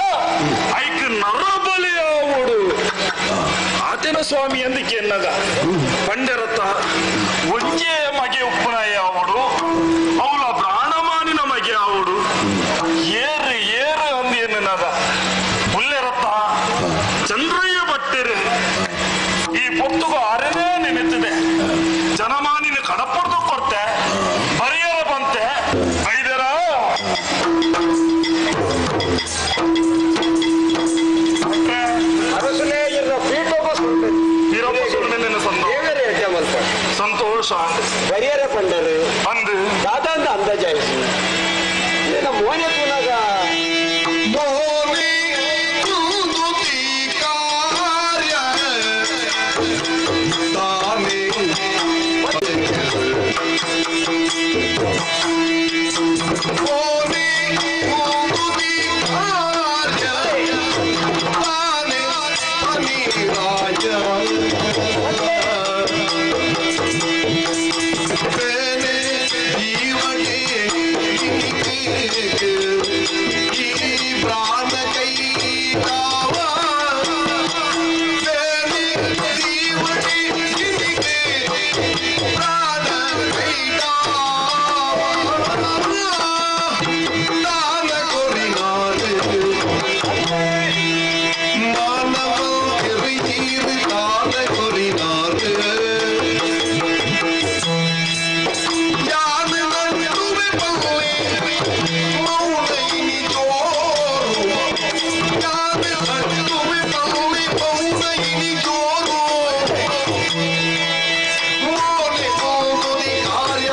ಐಕ್ ನರಬಲಿಯಾವುಡು ಆತನ ಸ್ವಾಮಿ ಎಂದಕ್ಕೆ ಎನ್ನಗ ಪಂಡರತ್ತ ಒಂಜೇ ಮಗೆ ಉಪ್ಪುನಾಯಾವುಡು ಅವಳ ಪ್ರಾಣಮಾನಿನ ಮಗೆ ಆವುಡು ಏರು ಏರು ಅಂದು ಎನ್ನಗ ಪುಲ್ಲೆರತ್ತ ಚಂದ್ರಯ್ಯ ಭಟ್ಟರು ಈ ಪೊತ್ತುಗು ಅರನೇ ನೆನೆತಿದೆ ಜನಮಾನಿನ ಕಡಪಡ್ದು ಕೊರ್ತೆ ಬರಿಯರ ಬಂತೆ ಐದರ ಅರಸನೇ ಇರ್ನ ಪೀಠೋಪ ವೀರಪ್ಪ ಸುಳ್ಮೆನ ಸಂತೋಷ ಬರಿಯರ ಪಂಡರು ಅಂದು ದಾದ ಅಂತ ಅಂದಾಜಾಯಿಸು ನಮ್ಮ ಮೋನೆ ತೂನಾಗ ಮೋನೆ ಕುಂದುತಿ ಕಾರ್ಯ ತಾನೇ ಮೋನೆ ಕುಂದುತಿ ಕಾರ್ಯ ತಾನೇ ಅನಿರಾಯ ಬೇನೆ ಜೀವನೇ ಪ್ರಾಣ ಕೈ ಪ್ರಾಣ ದಾನ ಕೊರಿನಾರು ಮಾನವ ದಾನ ಕೊರಿನಾರು ಯಾನು ನಡುವೆ ಬಲ್ಲೆ ಮೌನೈನಿ ಜೋರು ಯಾನು ನಡುವೆ ಬಲ್ಲೆ ಮೌನೈನಿ ಜೋರು ಮೋನೆ ಮೋನುದಿ ಕಾರ್ಯ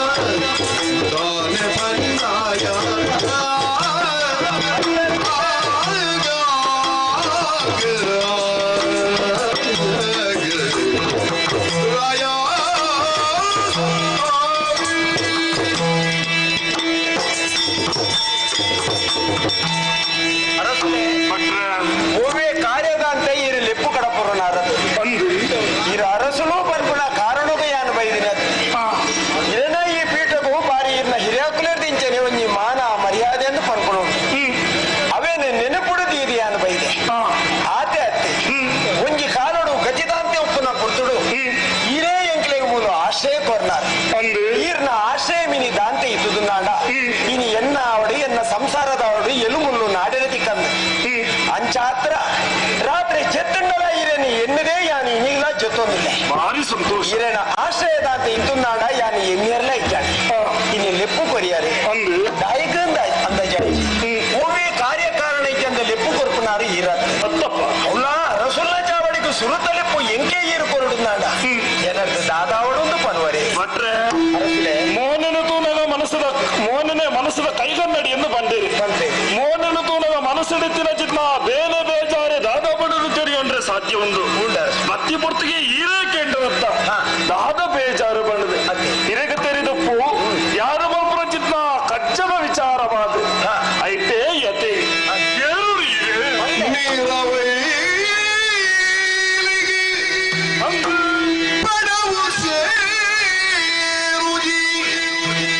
ದಾನೆ ಬಂದಾಯ ಅರಸನೇ ಭಟ್ರ ಓವೇ ಕಾರ್ಯದ ಅಂತ ಇರು ಲೆಪ್ಪು ಕಡಪುರನ ಅರದು ಅಂದು ಇರು ಅರಸನು ಪನ್ಪುನ ಕಾರಣದ ಯಾನು ಬೈದಿನ ಏನ ಈ ಪೀಠಗೂ ಬಾರಿ ಇರ್ನ ಹಿರಿಯಾಕುಲೇರ್ ಒಂಜಿ ಮಾನ ಮರ್ಯಾದೆ ಅಂತ ಪನ್ಪುಣ ಅವೇನು ನೆನಪುಡದು ಇದು ಯಾನು ಬೈದೆ ಆತೆ ಅತ್ತೆ ಒಂಜಿ ಕಾಲಡು ಗತಿದಾಂತೆ ಉಪ್ಪುನ ಪುರ್ತುಡು ಇರೇ ಎಂಕ್ಲೆಗ್ ಮೂಲು ಆಶ್ರಯ ಕೊರ್ನಾರ್ ಅಂದು ಈರ್ನ ಆಶ್ರಯ ಮಿನಿ ದಾಂತೆ ಇದ್ದುದು ನಾಡ ಇನಿ ಎನ್ನ ಆವಡು ಎನ್ನ ಸಂಸಾರದ ಆವಡು ಎಲುಮುಲ್ಲು ನಾಡಿನ ತಿಕ್ಕಂದು ಅಂಚಾತ್ರ ರಾತ್ರಿ ಚೆತ್ತುಂಡಲ ಇರೇನಿ ಎನ್ನದೇ ಯಾನು ಇನಿಗ್ಲ ಜೊತ್ತೊಂದಿಲ್ಲ ಭಾರಿ ಸಂತೋಷ ಇರೇನ ಆಶ್ರಯದಾಂತೆ ಇದ್ದುನ್ನಾಡ ಯಾನು ಎನ್ನಿಯರ್ಲ ಇದ್ದಾನೆ ಇನಿ ಲೆಪ್ಪು ಕೊರಿಯಾರೆ ಅಂದು ದಾಯಕಂದ ಅಂದಾಜಾಯಿ ಓವೇ ಕಾರ್ಯಕಾರಣ ಇದ್ದಂದ ಲೆಪ್ಪು ಕೊರ್ಪುನಾರು ಈರತ್ ಅತ್ತಪ್ಪ ಅವಳ ರಸುಲ್ಲ ಚಾವಡಿಗೆ ಸುರುತ ಲೆಪ್ಪು ಎಂಕೆ ಈರು ಕೊರಡುನ್ನಾಡ ಏನರ್ಥ ದಾದಾವಡೊಂದು ಪನ್ವರೆ ಭಟ್ರೆ ಅರಸುಲೆ ಮೋನನ ತೂನಗ ಮನಸ್ಸದ ಮೋನನೆ ಮನಸ್ಸದ ಕೈಗನ್ನಡಿ ಎಂದು ಬಂದಿರಿ ಬಂದೆ. ಮೋನನ ತೂನಗ ಮನಸ್ಸಿಡುತ್ತಿನ ಚಿತ್ನ ಬೇನೆ ಬೇಜಾರೆ ದಾದಾ ಬಡರು ತೆರಿಯೊಂಡ್ರೆ ಸಾಧ್ಯ ಉಂಡು ಉಂಡು. ಬತ್ತಿ ಪೊರ್ತಿಗೆ ಈರೇ ಕೇಂದ್ರತ್ತ ಹಾ. ದಾದ ಬೇಜಾರು ಬಂಡದೆ ಅದೇ. ಇರಗ ತೆರಿದಪ್ಪು ಯಾರು ಮಲ್ಪುರ ಚಿತ್ನ ಕಜ್ಜದ ವಿಚಾರವಾದ ಹಾ. ಐತೆ ಯತೆ ಏರು ಇರೆ. ನೀರವೈಲಿಗೆ ಅಂದು ಪಡವು ಸೇರುಜಿ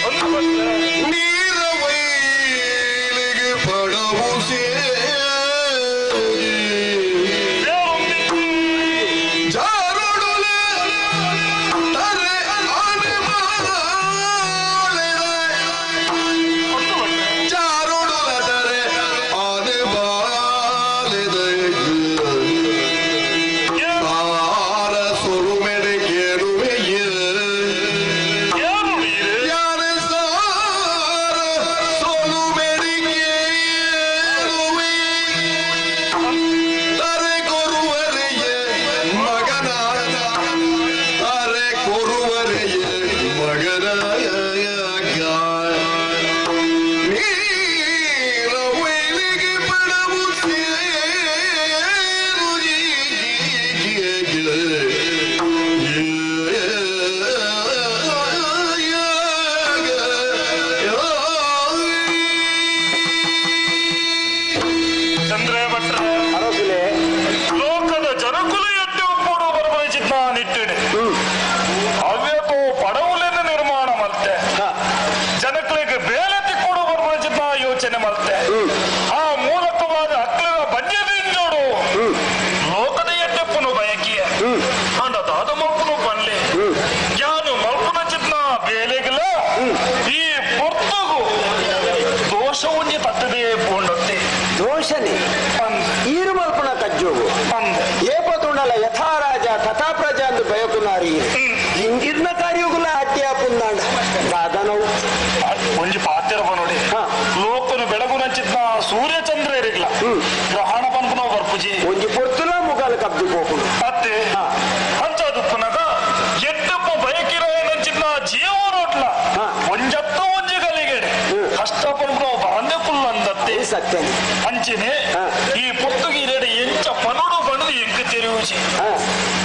ಅಂದು ಭಟ್ರೆ. ನೀರವೈಲಿಗೆ ಪಡವು ಸೇರುಜಿ ಬೇರೊಂದಿತ್ತು. ಜಾರುಡುಲೆ ತರೆ ಆಂಡಲ ಯಥಾ ರಾಜ ತಥಾ ಪ್ರಜಾ ಅಂದು ಬಯಕುನಾರಿ ಇಂಗಿರ್ನ ಕಾರ್ಯಗುಲ ಅಡ್ಡಿ ಆಪುಂದಾಂಡ ದಾದನವು ಒಂಜಿ ಪಾತೆರ ನೋಡಿ ಲೋಕನು ಬೆಳಗು ನಂಚಿದ್ನ ಸೂರ್ಯ ಚಂದ್ರ ಇರಿಗ್ಲ ಗ್ರಹಣ ಪನ್ಪುನವು ಬರ್ಪುಜಿ ಒಂಜಿ ಪೊರ್ತುಲ ಮುಗಾಲ ಕಬ್ದು ಪೋಪುಂಡು ಅತ್ತೆ ಅಂಚಾದುಪ್ಪುನಗ ಎಟ್ಟಪ್ಪ ಬಯಕಿರ ನಂಚಿದ್ನ ಜೀವನೋಟ್ಲ ಒಂಜತ್ತ ಒಂಜಿ ಗಲಿಗೆಡೆ ಕಷ್ಟ ಪನ್ಪುನವು ಬರಂದೆ ಪುಲ್ಲ ಅಂದತ್ತೆ ಸತ್ಯ ಅಂಚನೆ ಈ ಪೊರ್ತುಗೀರೆಡೆ ಎಂಚ ಪನುಡು ಬಣ್ಣದು ಎಂಕ್ ತೆರಿಯುಜಿ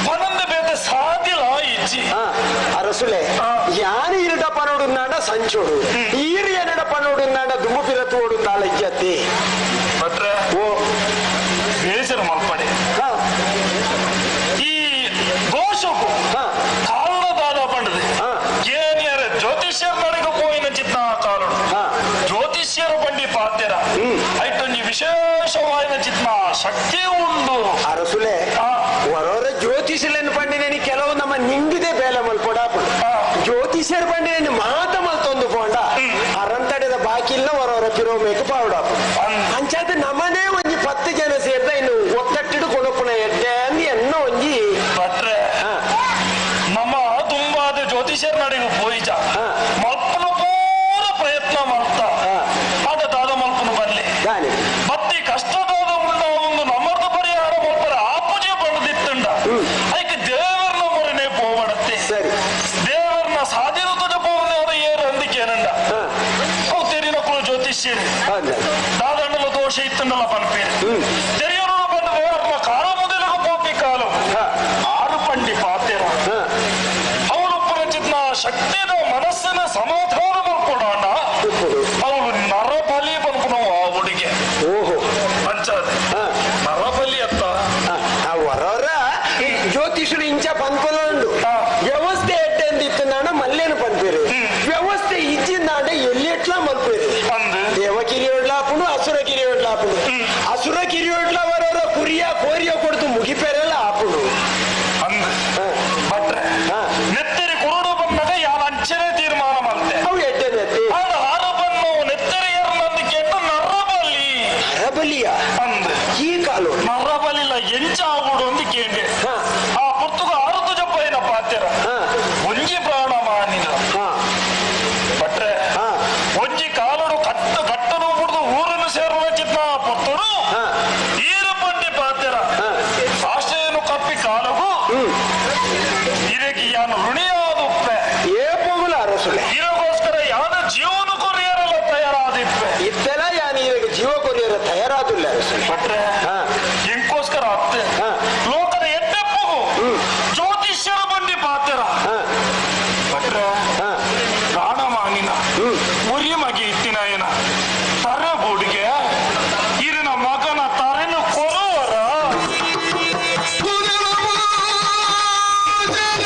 ಪನಂದ ಬೇತೆ ಸಾದಿಲ ಇಜ್ಜಿ ಅರಸುಲೆ ಯಾನು ಇರಡ ಪನೋಡುಂದಾಂಡ ಸಂಚೋಡು ಈರು ಎನ್ನಡ ಪನೋಡುಂದಾಂಡ ದುಂಬು ಪಿರತು ಓಡುಂದಾಳ ಇಜ್ಜತ್ತಿ ಭಟ್ರೆ ಓ ಬೇಸರ ಮಲ್ಪಡೆ ಈ ದೋಷಕ್ಕೂ ಕಾರಣದಾದ ಪಂಡದೆ ಏನಿಯರ ಜ್ಯೋತಿಷ್ಯರ ನಡೆಗೆ ಪೋಯಿನ ಚಿತ್ತ ಕಾರಣ ಜ್ಯೋತಿಷ್ಯರ ಬಂಡಿ ಪಾತೆರ ಐಟೊಂಜಿ ವಿಶೇಷವಾಯಿನ ಚಿತ್ತ ಶಕ್ತಿ ಉಂಡು ಅರಸುಲೆ ಹೊರವರ ಜ್ಯೋತಿಷಿಲೆನ್ ಪಂಡಿನೇನಿ ಕೆಲವು ನಮ್ಮ ನಿಂಗಿದೆ ಬೇಲೆ ಮಲ್ಪೊಡಾಪುಂಡು ಜ್ಯೋತಿಷ್ಯರ ಪಂಡಿನೇನಿ ಮಾತ ಮಲ್ತೊಂದು ಪೋಂಡ ಅರಂತಡೆದ ಬಾಕಿ ಇಲ್ಲ ಹೊರವರ ಪಿರೋಮೇಕು ಪಾವಡಾಪು ಅಂಚಾದ ನಮ್ಮನೇ ಒಂಜಿ 10 ಜನ ಸೇರ್ದ ಇನ್ನು ಒತ್ತಟ್ಟಿಡು ಕೊಡಪುನ ಎಡ್ಡೆ ಅಂದ್ ಎನ್ನ ಒಂಜಿ ಭಟ್ರೆ ನಮ್ಮ ತುಂಬಾದ ಜ್ಯೋತಿಷ್ಯರ ನಡೆಗೆ ಪೋಯಿಜ ಮಲ್ಪನ ಪೂರ ಪ್ರಯತ್ನ ಮಾಡ್ತಾ ಆಗ ದಾದ ಮಲ್ಪನ ಬರ್ಲಿ ಬತ್ತಿ ಕಷ್ಟದಾದ ಉಂಡ ಒಂದು ನಮರ್ದ ಪರಿಹಾರ ಮಲ್ಪರ ಆ ಪೂಜೆ ಬಣ್ಣದಿತ್ತಂಡ ಐಕ್ ದೇವರನ ಮೊರನೆ ಪೋವಡತ್ತೆ ಸರಿ ದೇವರನ್ನ ಸಾಧಿನ ತುಜ ಪೋವನವರ ಏರು ಅಂದಿಕೇನಂಡ ಅವು ತೆರಿನ ಕುಲ ಜ್ಯೋತಿಷ್ಯರು ದಾದಂಡಲ ದೋಷ ಇತ್ತಂಡಲ ಪನ್ಪೇರು ತೆರಿಯರು ಬಂದು ದೇವರನ್ನ ಕಾಲ ಮೊದಲಿಗೆ ಪೋಪಿ ಕಾಲು ಆರು ಪಂಡಿ ಪಾತೆರ ಅವನೊಬ್ಬರ ಚಿತ್ನ ಶಕ್ತಿದ ಮನಸ್ಸಿನ ಸಮಾಧಾನ ಬರ್ಕೊಡೋಣ ಅವನು ನರಬಲಿ ಬನ್ಕುನವು ಆ ಹುಡುಗೆ ಓಹೋ ಅಂಚಾದೆ ನರಬಲಿ ಅತ್ತ ಹೊರವರ ಜ್ಯೋತಿಷುಡು ಇಂಚ ಪನ್ಪುನ ಉಂಡು ವ್ಯವಸ್ಥೆ ಎಡ್ಡೆ ಅಂದಿತ್ತಂದಾಂಡ ಮಲ್ಲೇನು ಪನ್ಪೇರು ವ್ಯವಸ್ಥೆ ಇಜ್ಜಿಂದಾಂಡ ಎಲ್ಲಿ ಎಟ್ಲಾ ಮಲ್ಪೇರು ದೇವ ಕಿರಿಯೋಡ್ಲಾಪುಂಡು ಅಸುರ ಕಿರಿಯೋಡ್ಲಾಪುಂಡು ಅಸುರ ಕಿರಿಯೋಡ್ಲ ವರವರ ಕುರಿಯ ಕೋರಿಯ ಕೊಡ್ತು ಮುಗಿಪೆರೆಲ್ಲ ಆಪುಂಡು ಅಂದ್ ಭಟ್ರೆ ನೆತ್ತರಿ ಕುರುಡು ಬಂದಾಗ ಯಾರು ಅಂಚನೆ ತೀರ್ಮಾನ ಮಾಡ್ತೆ ಅವು ಎಡ್ಡೆ ನೆತ್ತಿ ಆಡ ಹಾರು ಬಂದು ನೆತ್ತರಿ ಏರ್ನಂದು ಕೆಟ್ಟ ನರಬಲಿ ನರಬಲಿಯ ಅಂದ್ ಈ ಕಾಲು ನರಬಲಿಲ ಎಂಚ ಆಗುಡು ಅಂದು ಕೇಂಡೆ ಆ ಪುರ್ತುಗ ಆರು ತುಜಪ್ಪಯ್ಯನ ಪಾತೆರ ಒಂಜಿ ಪ್ರಾಣ ಮಾನಿನ ಭಟ್ರೆ ಒಂಜಿ ಕಾಲುಡು ಕಟ್ಟು ಕಟ್ಟನು ಬಿಡ್ದು ಊರನ್ನು ಸೇರುವ ಚಿತ್ತ ಪುರ್ತುಡು ಈರು ಪಂಡಿ ಪಾತೆರ ಆಶೆಯನ್ನು ಕಪ್ಪಿ ಕಾಲಗು ಇದಕ್ಕೆ ಯಾನು ಋಣಿಯಾದುಪ್ಪೆ ಏ ಪೋಗುಲ ಅರಸುಲೆ ಇದಕ್ಕೋಸ್ಕರ ಯಾನ ಜೀವನ ಕೊರಿಯರಲ್ಲ ತಯಾರಾದಿಪ್ಪೆ ಇತ್ತೆಲ್ಲ ಯಾನು ಇವಾಗ ಜೀವ ಕೊರಿಯರ ತಯಾರಾದುಲ್ಲ ಅರಸುಲೆ ಭಟ್ರೆ ಇಂಕೋಸ್ಕರ ಅತ್ತೆ ಲೋಕದ ಎಡ್ಡೆಪ್ಪಗು ಜ್ಯೋತಿಷ್ಯರ ಬಂಡಿ ಪಾತೆರ ಭಟ್ರೆ ಪ್ರಾಣಮಾನಿನ ಉರಿ ಮಗಿ ಇತ್ತಿನಾಯನ ತರೆ ಬೂಡಿಗೆ ಇರಿನ ಮಗನ ತರೆನು ಕೊರುವರ ಪುನರವಾಜನ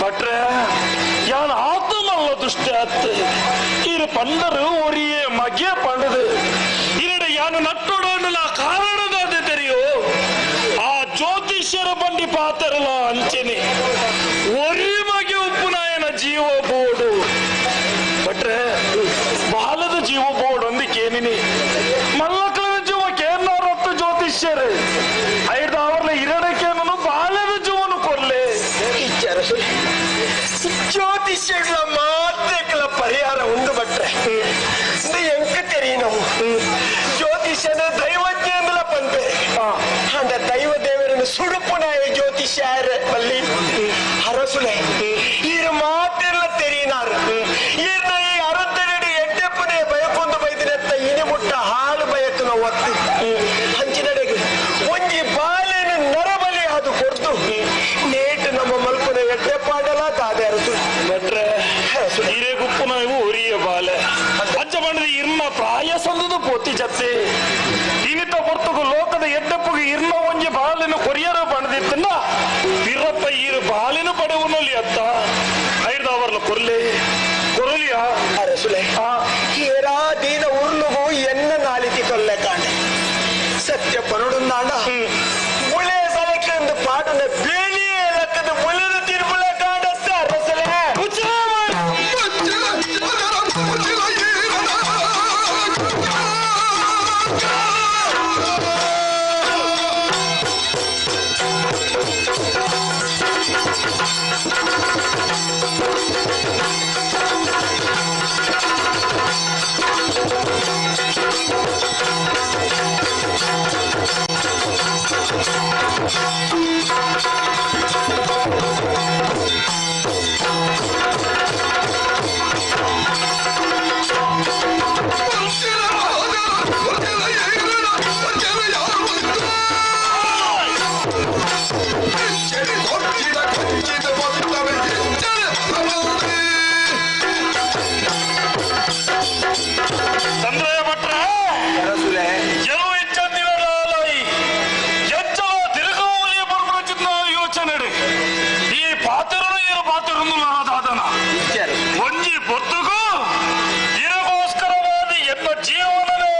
ಭಟ್ರೆ ಯಾನ್ ಆತಮಲ್ಲ ದುಷ್ಟ ಅತ್ತೆ ಇರು ಪಂಡರು ಒರಿಯೇ ಮಗೆ ಪಂಡದು ಇರಡೆ ಯಾನು ನಟ್ಟೊಡೋಣಲ ಕಾರಣದಾದೆ ತೆರಿಯೋ ಆ ಜ್ಯೋತಿಷ್ಯರ ಬಂಡಿ ಪಾತರಲ ಅಂಚೆನೆ ಒರಿ ಮಗೆ ಉಪ್ಪುನಾಯನ ಜೀವ ಬೋಡು ಭಟ್ರೆ ಬಾಲದ ಜೀವ ಬೋಡು ಅಂದಿಕೇನಿನಿ ಮಲ್ಲಕ್ಕಳ ಜೀವ ಕೇನ್ನಾರತ್ತು ಜ್ಯೋತಿಷ್ಯರು ಐದು ಅವರ್ಲ ಇರಡಕ್ಕೇನನು ಬಾಲದ ಜೀವನು ಕೊರ್ಲೆ ಜ್ಯೋತಿಷ್ಯಗಳ ಮಾತ್ರಕ್ಲ ಪರಿಹಾರ ಉಂಡು ಭಟ್ರೆ ಇದು ಎಂಕ ತೆರೀನವು ಜ್ಯೋತಿಷ್ಯನ ದೈವಜ್ಞೇಂದ್ರ ಪಂಪೆ ಅಂದ ದೈವ ದೇವರನ್ನು ಸುಡುಪುನಾಯ ಜ್ಯೋತಿಷ್ಯ ಬಲ್ಲಿ ಅರಸುಲೆ ಈರು ಮಾತಿರ್ಲ ತೆರೀನಾರು ಈರ್ನ ಈ ಅರತ್ತಡಿ ಎಡ್ಡೆಪ್ಪನೆ ಬಯಕೊಂದು ಬೈದಿನತ್ತ ಇನಿ ಮುಟ್ಟ ಹಾಳು ಬಯಕುನ ಒತ್ತು ಹಂಚಿನಡೆಗೆ ಒಂಜಿ ಬಾಲೆನ ನರಬಲಿ ಅದು ಕೊಡ್ದು ನೇಟು ನಮ್ಮ ಮಲ್ಪುನ ಎಡ್ಡೆಪ್ಪಾಡಲ ತಾದೆ ಅರಸು ಭಟ್ರೆ ಹಿರೇ ಗುಪ್ಪು ನಾವು ಒರಿಯ ಬಾಲೆ ಅಜ್ಜ ಬಂಡದ ಇರ್ನ ಪ್ರಾಯ ಸಂದದು ಪೋತಿ ಜತ್ತೆ ಇನಿತ ಪೊರ್ತುಗು ಲೋಕದ ಎಡ್ಡಪ್ಪಗೆ ಇರ್ನ ಒಂಜಿ ಬಾಲಿನ ಕೊರಿಯರ ಬಣ್ಣದಿತ್ತನ್ನ ಇರಪ್ಪ ಈರು ಬಾಲಿನ ಪಡೆವನಲ್ಲಿ ಅತ್ತ ಐರ್ದ ಅವರ್ಲ ಕೊರ್ಲೆ ಕೊರಲಿಯ ಅರಸುಲೆ ಏರಾ ದೀನ ಉರ್ಲುಗು ಎನ್ನ ನಾಲಿತಿ ಕೊಲ್ಲೆ ಕಾಂಡೆ ಸತ್ಯ ಪನುಡುಂದಾಂಡ ಮುಳೆ ಸಲಕ್ಕೆ ಪಾಟನ ಬೇಲಿಯೇ ಲಕ್ಕದ ಮುಳೆದ ತಿರುಮಲ ಕಾಂಡಸ್ತ ಅರಸಲೆ ಚಂದ್ರಯ್ಯ ಭಟ್ರೆ ಎಲು ಇಚ್ಚಂದಿರಲಾಯಿ ಎಚ್ಚಲ ತಿರುಗಾವಲಿಯ ಬರ್ಬರಚಿತ್ನ ಯೋಚನೆ ಈ ಪಾತ್ರನು ಇರು ಪಾತ್ರನು ದಾದನ ಒಂಜಿ ಪೊತ್ತುಗು ಇರಗೋಸ್ಕರವಾದ ಎನ್ನ ಜೀವನವೇ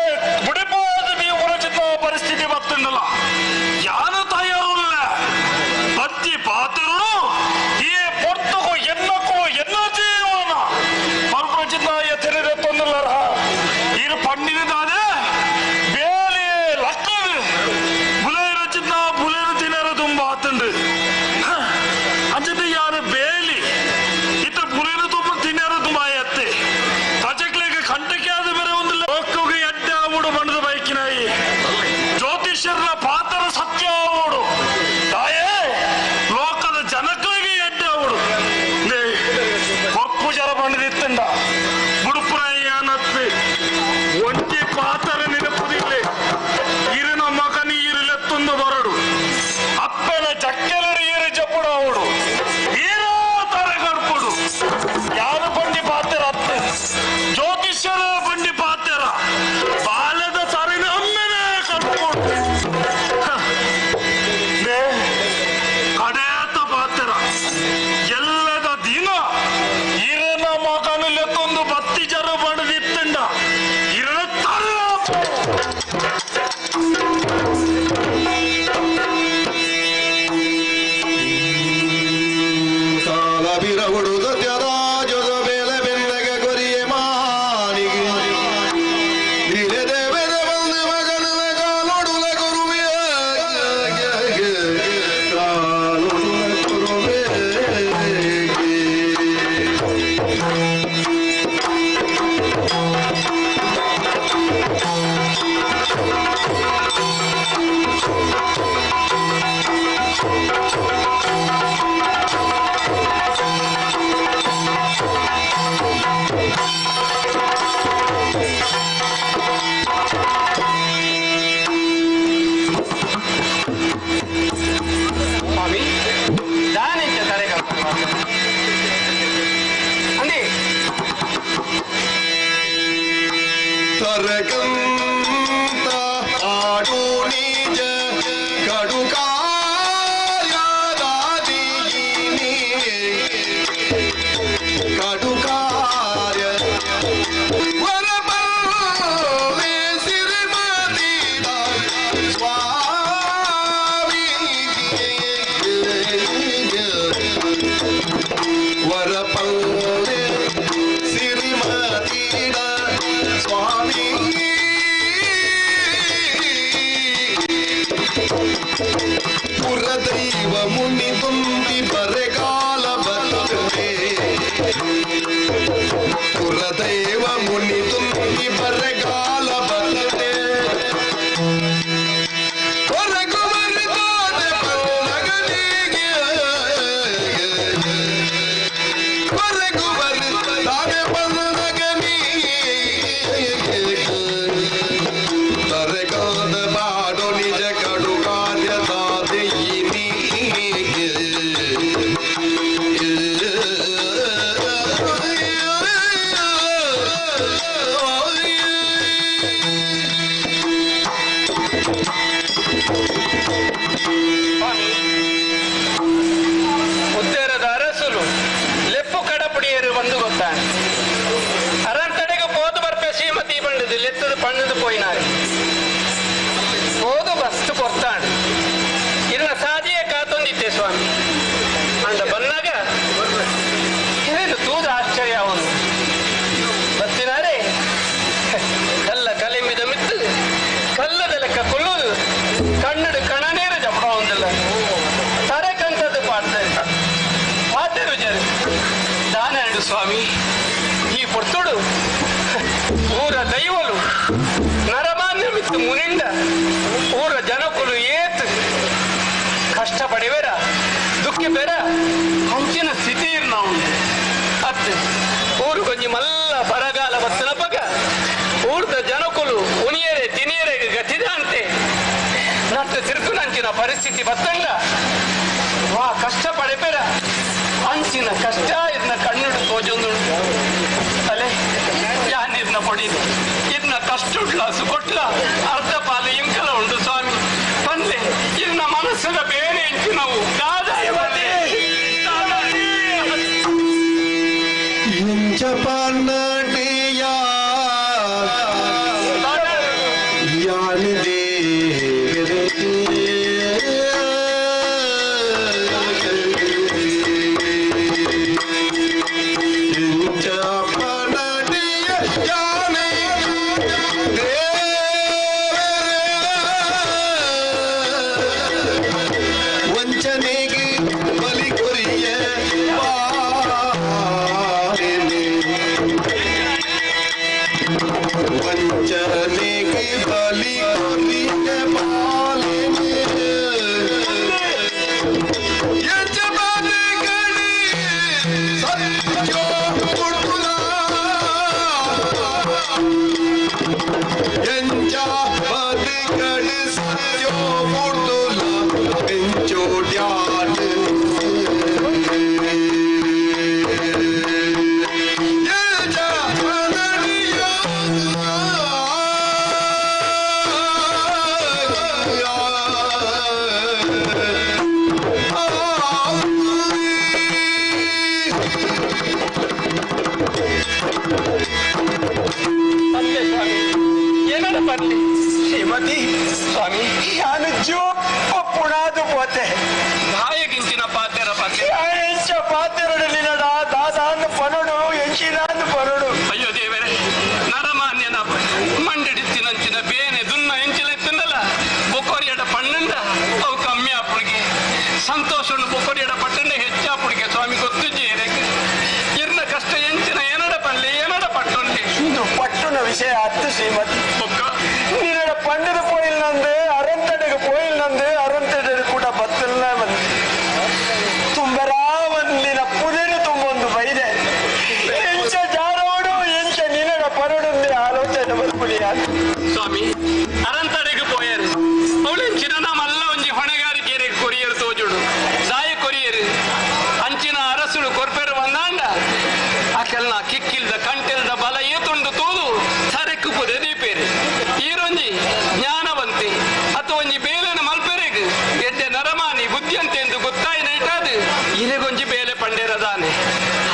ಮುಡಿಪಾದ ನೀವು ಉರಚಿತ ಪರಿಸ್ಥಿತಿ ಬತ್ತಂಡಲ್ಲ ಯಾನು ತಯಾರುಲ್ಲ ಬತ್ತಿ ಪಾತ್ರನು ಈ ಪೊರ್ತುಗು ಎನ್ನಕ್ಕೂ ಎನ್ನ ಜೀವನ ಬರ್ಬರಚಿತ್ನ ಎತ್ತರಿದೆ ತೊಂದಲ್ಲರ ಇರು ಪಣ್ಣಿನದಾದೆ ಬೇಲಿ ಲಕ್ಕದು ಬುಲೇರ ಚಿನ್ನ ಬುಲೇರ ತಿನ್ನರ ತುಂಬ ಆತಂಡು ಅಂಚತೆ ಯಾರು ಬೇಲಿ ಇತ್ತ ಬುಲೇರ ತುಂಬ ತಿನ್ನರ ತುಂಬ ಆಯತ್ತೆ ತಜಕ್ಲಿಗೆ ಕಂಟಕ್ಕೆ ಆದ ಬೇರೆ ಒಂದು ಲೋಕಗೆ ಅಡ್ಡ ಆವುಡು ಬಣ್ಣದ ಬೈಕಿನಾಯಿ ಜ್ಯೋತಿಷ್ಯರ ಪಾತ್ರ ಸತ್ಯ ಆವುಡು ತಾಯೇ ಲೋಕದ ಜನಗಳಿಗೆ ಎಡ್ಡೆ ಆವುಡು ಕೊಪ್ಪು ಜರ ಬಣ್ಣದಿತ್ತಂಡ ಬುಡುಪುರಾಯನತ್ತೆ ಒಂಟಿ ಪಾತರ ನೆನಪುದಿಲ್ಲ ಇರಿನ ಮಗನಿ ಇರಲೆತ್ತೊಂದು ಬರಡು ಅಪ್ಪನ ಜಕ್ಕೆಲರು ಈರು ಜಪ್ಪುಡು ಅವಡು ಈರೋ ತರಗಡ್ಪುಡು ಯಾರು ಬಂಡಿ ಪಾತೆರ ಅತ್ತೆ ಜ್ಯೋತಿಷ್ಯರ ಬಂಡಿ ಪಾತೆರ ಬಾಲ್ಯದ ಸರಿನ ಅಮ್ಮೆನೆ ಕರ್ಪುಡು ಕಡೆಯತ ಪಾತೆರ ಎಲ್ಲದ ದಿನ ಇರನ ಮಗನಲೆತ್ತೊಂದು ಬತ್ತಿ ಜರ ಬಡದಿತ್ತಂಡ ಇರನ ತರ ಸಾಲಬಿರವುಡು ಸತ್ಯರಾಜದ ಬೇಲೆ ಬೆನ್ನಗೆ ಕೊರಿಯೆ ಮಾನಿಗೆ ನೀಲೆ ದೇವದ ಬಂದು ಮಗನ ಕಾಲೊಡುಲ ಗುರುವೇ ಕಾಲೊಡುಲ ಗುರುವೇ. ಸ್ವಾಮಿ ದಾನೆಂಚ ತರೆ ಅಂದಿ ತರಕಂತ ಆಡು ನಿಜ ಕಡುಕಾಯದಾದಿಗಿನಿ. ಪುದರ ಪಲ್ಲೆ ಸಿರಿಮತೀಡ ಸ್ವಾಮಿ ಪುರದೈವ ಮುನಿ ತುಂಬಿ ಬರೆಗಾಲ ಬರ್ತದೆ ಪುರದೈವ ಮುನಿ ತುಂಬಿ ಬರೆಗಾಲ ಬರ್ತದೆ ಹೊರಗುಮರಿದಾದೆ ಪನ್ನಗನಿಗೆ ಹೊರಗುಮರಿದಾದೆ ಪನ್ನಗನಿಗೆ ಬರೆಗಾದ ಬಾಡೋ ನಿಜ ಕಡು ಕಾರ್ಯದಾದೆ ಈ ಉದ್ದೇರದ ಅರಸುಲು ಲೆಪ್ಪು ಕಡಪುಡಿಯರು ಬಂದು ಗೊತ್ತಾನೆ ಅರಂತಡೆಗೆ ಪೋದು ಬರ್ಪೆ ಶ್ರೀಮತಿ ಬಂಡದು ಲೆತ್ತದ ಪಣ್ಣದು ಪೋಯಿನಾರು ಪೋದು ಬಸ್ತು ಕೊರ್ತಾಣೆ ಇನ್ನ ಸಾದಿಯೇ ಕಾತೊಂದಿತ್ತೆ ಸ್ವಾಮಿ ಅಂಡ ಬಂದಾಗ ಏನು ತೂದ ಆಶ್ಚರ್ಯ ಅವನು ಬತ್ತಿನಾರೆ ಕಲ್ಲ ಕಲಿಂಬಿದ ಮಿತ್ತು ಕಲ್ಲದ ಲೆಕ್ಕ ಕೊಲ್ಲುವುದು ಕಣ್ಣಡು ಕಣನೇರು ಜಪಡ ಒಂದಿಲ್ಲ ತರಕಂತದ್ದು ಪಾಡ್ತಾರೆ ಪಾತೆರು ಜನ ದಾನಾಡು ಸ್ವಾಮಿ ಈ ಪೊರ್ತುಡು ಊರ ದೈವಲು ನರಮಾನ್ಯ ಮಿತ್ತು ಮುನಿಂಡ ಊರ ಜನಕುಲು ಏತ್ ಕಷ್ಟ ಪಡೆವೆರ ದುಃಖಿ ಬೆರ ಹಂಚಿನ ಸ್ಥಿತಿ ನಾವು ಅತ್ತು ಊರು ಕೊಂಜಿ ಮಲ್ಲ ಬರಗಾಲ ಬತ್ತನ ಪಗ ಊರ್ದ ಜನಕುಲು ಉನಿಯರೆ ತಿನಿಯರೆ ಗತಿದ ಅಂತೆ ನಟ್ಟು ತಿರುಕುನಂಚಿನ ಪರಿಸ್ಥಿತಿ ಬತ್ತಂಗ ವಾ ಕಷ್ಟ ಪಡೆಪೆರ ಅಂಚಿನ ಕಷ್ಟ ಇದನ್ನ ಕಣ್ಣುಡು ತೋಜೊಂದು ಅಲೆ ಯಾನ್ ಇದನ್ನ ಪೊಡಿದು ಇದನ್ನ ಕಷ್ಟುಡ್ಲ ಸುಕೊಟ್ಲ ಅರ್ಧ ಪಾಲು ಇಂಕಲ ಉಂಟು ಸ್ವಾಮಿ ಪನ್ಲೆ ಇದನ್ನ ಮನಸ್ಸದ ಬೇರೆ ಇಂಚಿನವು ದಾದಾಯವತೆ ಎಂಚ ಪನ್ನಟಿಯ ಯಾನಿದೆ ಎಂಚ ಪನ್ನಟಿಯ ಯಾನೆ ವಂಚನೆಗೆ ಬಲಿ ಕೊರಿಯ ಬಾರಿನಿ. ವಂಚನೆಗೆ ಬಲಿ ಕೊರಿಯ ಬಾಲಿನಿ. ಯಜಮಾನಗಳಿ ಸತ್ಯೋ ಕೊಡುಲ. ಎಂಜ ಬದಿಗಳಿ ಸತ್ಯೋ ಕೊಡುಲ ಎಂಚೋಡ್ಯಾನ್. ಎಂಜ ಬದಡಿಯ ಪಲ್ಲೆ ಸ್ವಾಮಿ ಏನಡ ಪರ್ಲಿ ಶ್ರೀಮತಿ ಸ್ವಾಮಿ ನಾನು ಜೋಪ್ಪ ಪುಣಾದು ಪೋತೆ ದಾಯಗಿಂಚಿನ ಪಾತೆರ ಪಾತೆ ಎಂಚ ಪಾತೆರಡು ನಿನ್ನಡ ದಾದಾನು ಪನಡು ಎಂಚಿನಾನು ಪನಡು ಅಯ್ಯೋ ದೇವರೇ ನರಮಾನ್ಯನ ಮಂಡಿಡಿತ್ತಿನಂಚಿನ ಬೇನೆ ದುನ್ನ ಎಂಚಿಲೆತ್ತಂದಲ್ಲ ಬೊಕ್ಕೋರಿಯಡ ಪಣ್ಣಂಡ ಅವು ಕಮ್ಮಿ ಆಪುಣಿಗೆ ಸಂತೋಷನು ಬೊಕ್ಕೋರಿಯಡ ಪಟ್ಟಂಡ ಹೆಚ್ಚಾಪುಣಿಗೆ ಸ್ವಾಮಿ ಗೊತ್ತು ಜೇರೆ ಇರ್ನ ಕಷ್ಟ ಎಂಚಿನ ಏನಡ ಪಲ್ಲೆ ಏನಡ ಪಟ್ಟೊಂಡೆ ಇದು ಪಟ್ಟುನ ವಿಷಯ ಅತ್ತು ಶ್ರೀಮತಿ ಬೊಕ್ಕ ನಿನ್ನಡ ಪಂಡದ ಪೋಯಿಲ್ ನಂದು ಅರಂತಡೆಗೆ ಪೋಯಿಲ್ ನಂದು ಅರಂತಡೆ ಕೂಡ ಬತ್ತಲ್ಲ ಬಂದು ತುಂಬರಾವಂದಿನ ಪುದಿರು ತುಂಬೊಂದು ಬೈದೆ ಎಂಚ ಜಾರೋಡು ಎಂಚ ನಿನ್ನಡ ಪರಡೊಂದು ಆಲೋಚನೆ ಬರ್ಪುಡಿ ಸ್ವಾಮಿ ಅರಂತಡೆಗೆ ಪೋಯರು ಅವಳೆಂಚಿನ ನಮ್ಮಲ್ಲ ಒಂಜಿ ಹೊಣೆಗಾರಿಕೆಯರಿಗೆ ಕೊರಿಯರು ತೋಜುಡು ದಾಯ ಕೊರಿಯರು ಅಂಚಿನ ಅರಸುಡು ಕೊರ್ಪೆರು ಬಂದಾಂಡ ಅಕೆಲ್ನ ಕಿಕ್ಕಿಲ್ದ ಕಂಟೆಲ್ದ ಬಲ ಏತುಂಡು ತೋದು ಸರಕು ಪುದೆ ದೀಪೇರು ಈರೊಂಜಿ ಜ್ಞಾನವಂತೆ ಅಥವಾ ಒಂಜಿ ಬೇಲೆನ ಮಲ್ಪೆರೆಗ್ ಎಡ್ಡೆ ನರಮಾನಿ ಬುದ್ಧಿಯಂತೆ ಎಂದು ಗೊತ್ತಾಯಿ ನೈಟಾದು ಇರೆಗೊಂಜಿ ಬೇಲೆ ಪಂಡೇರದಾನೆ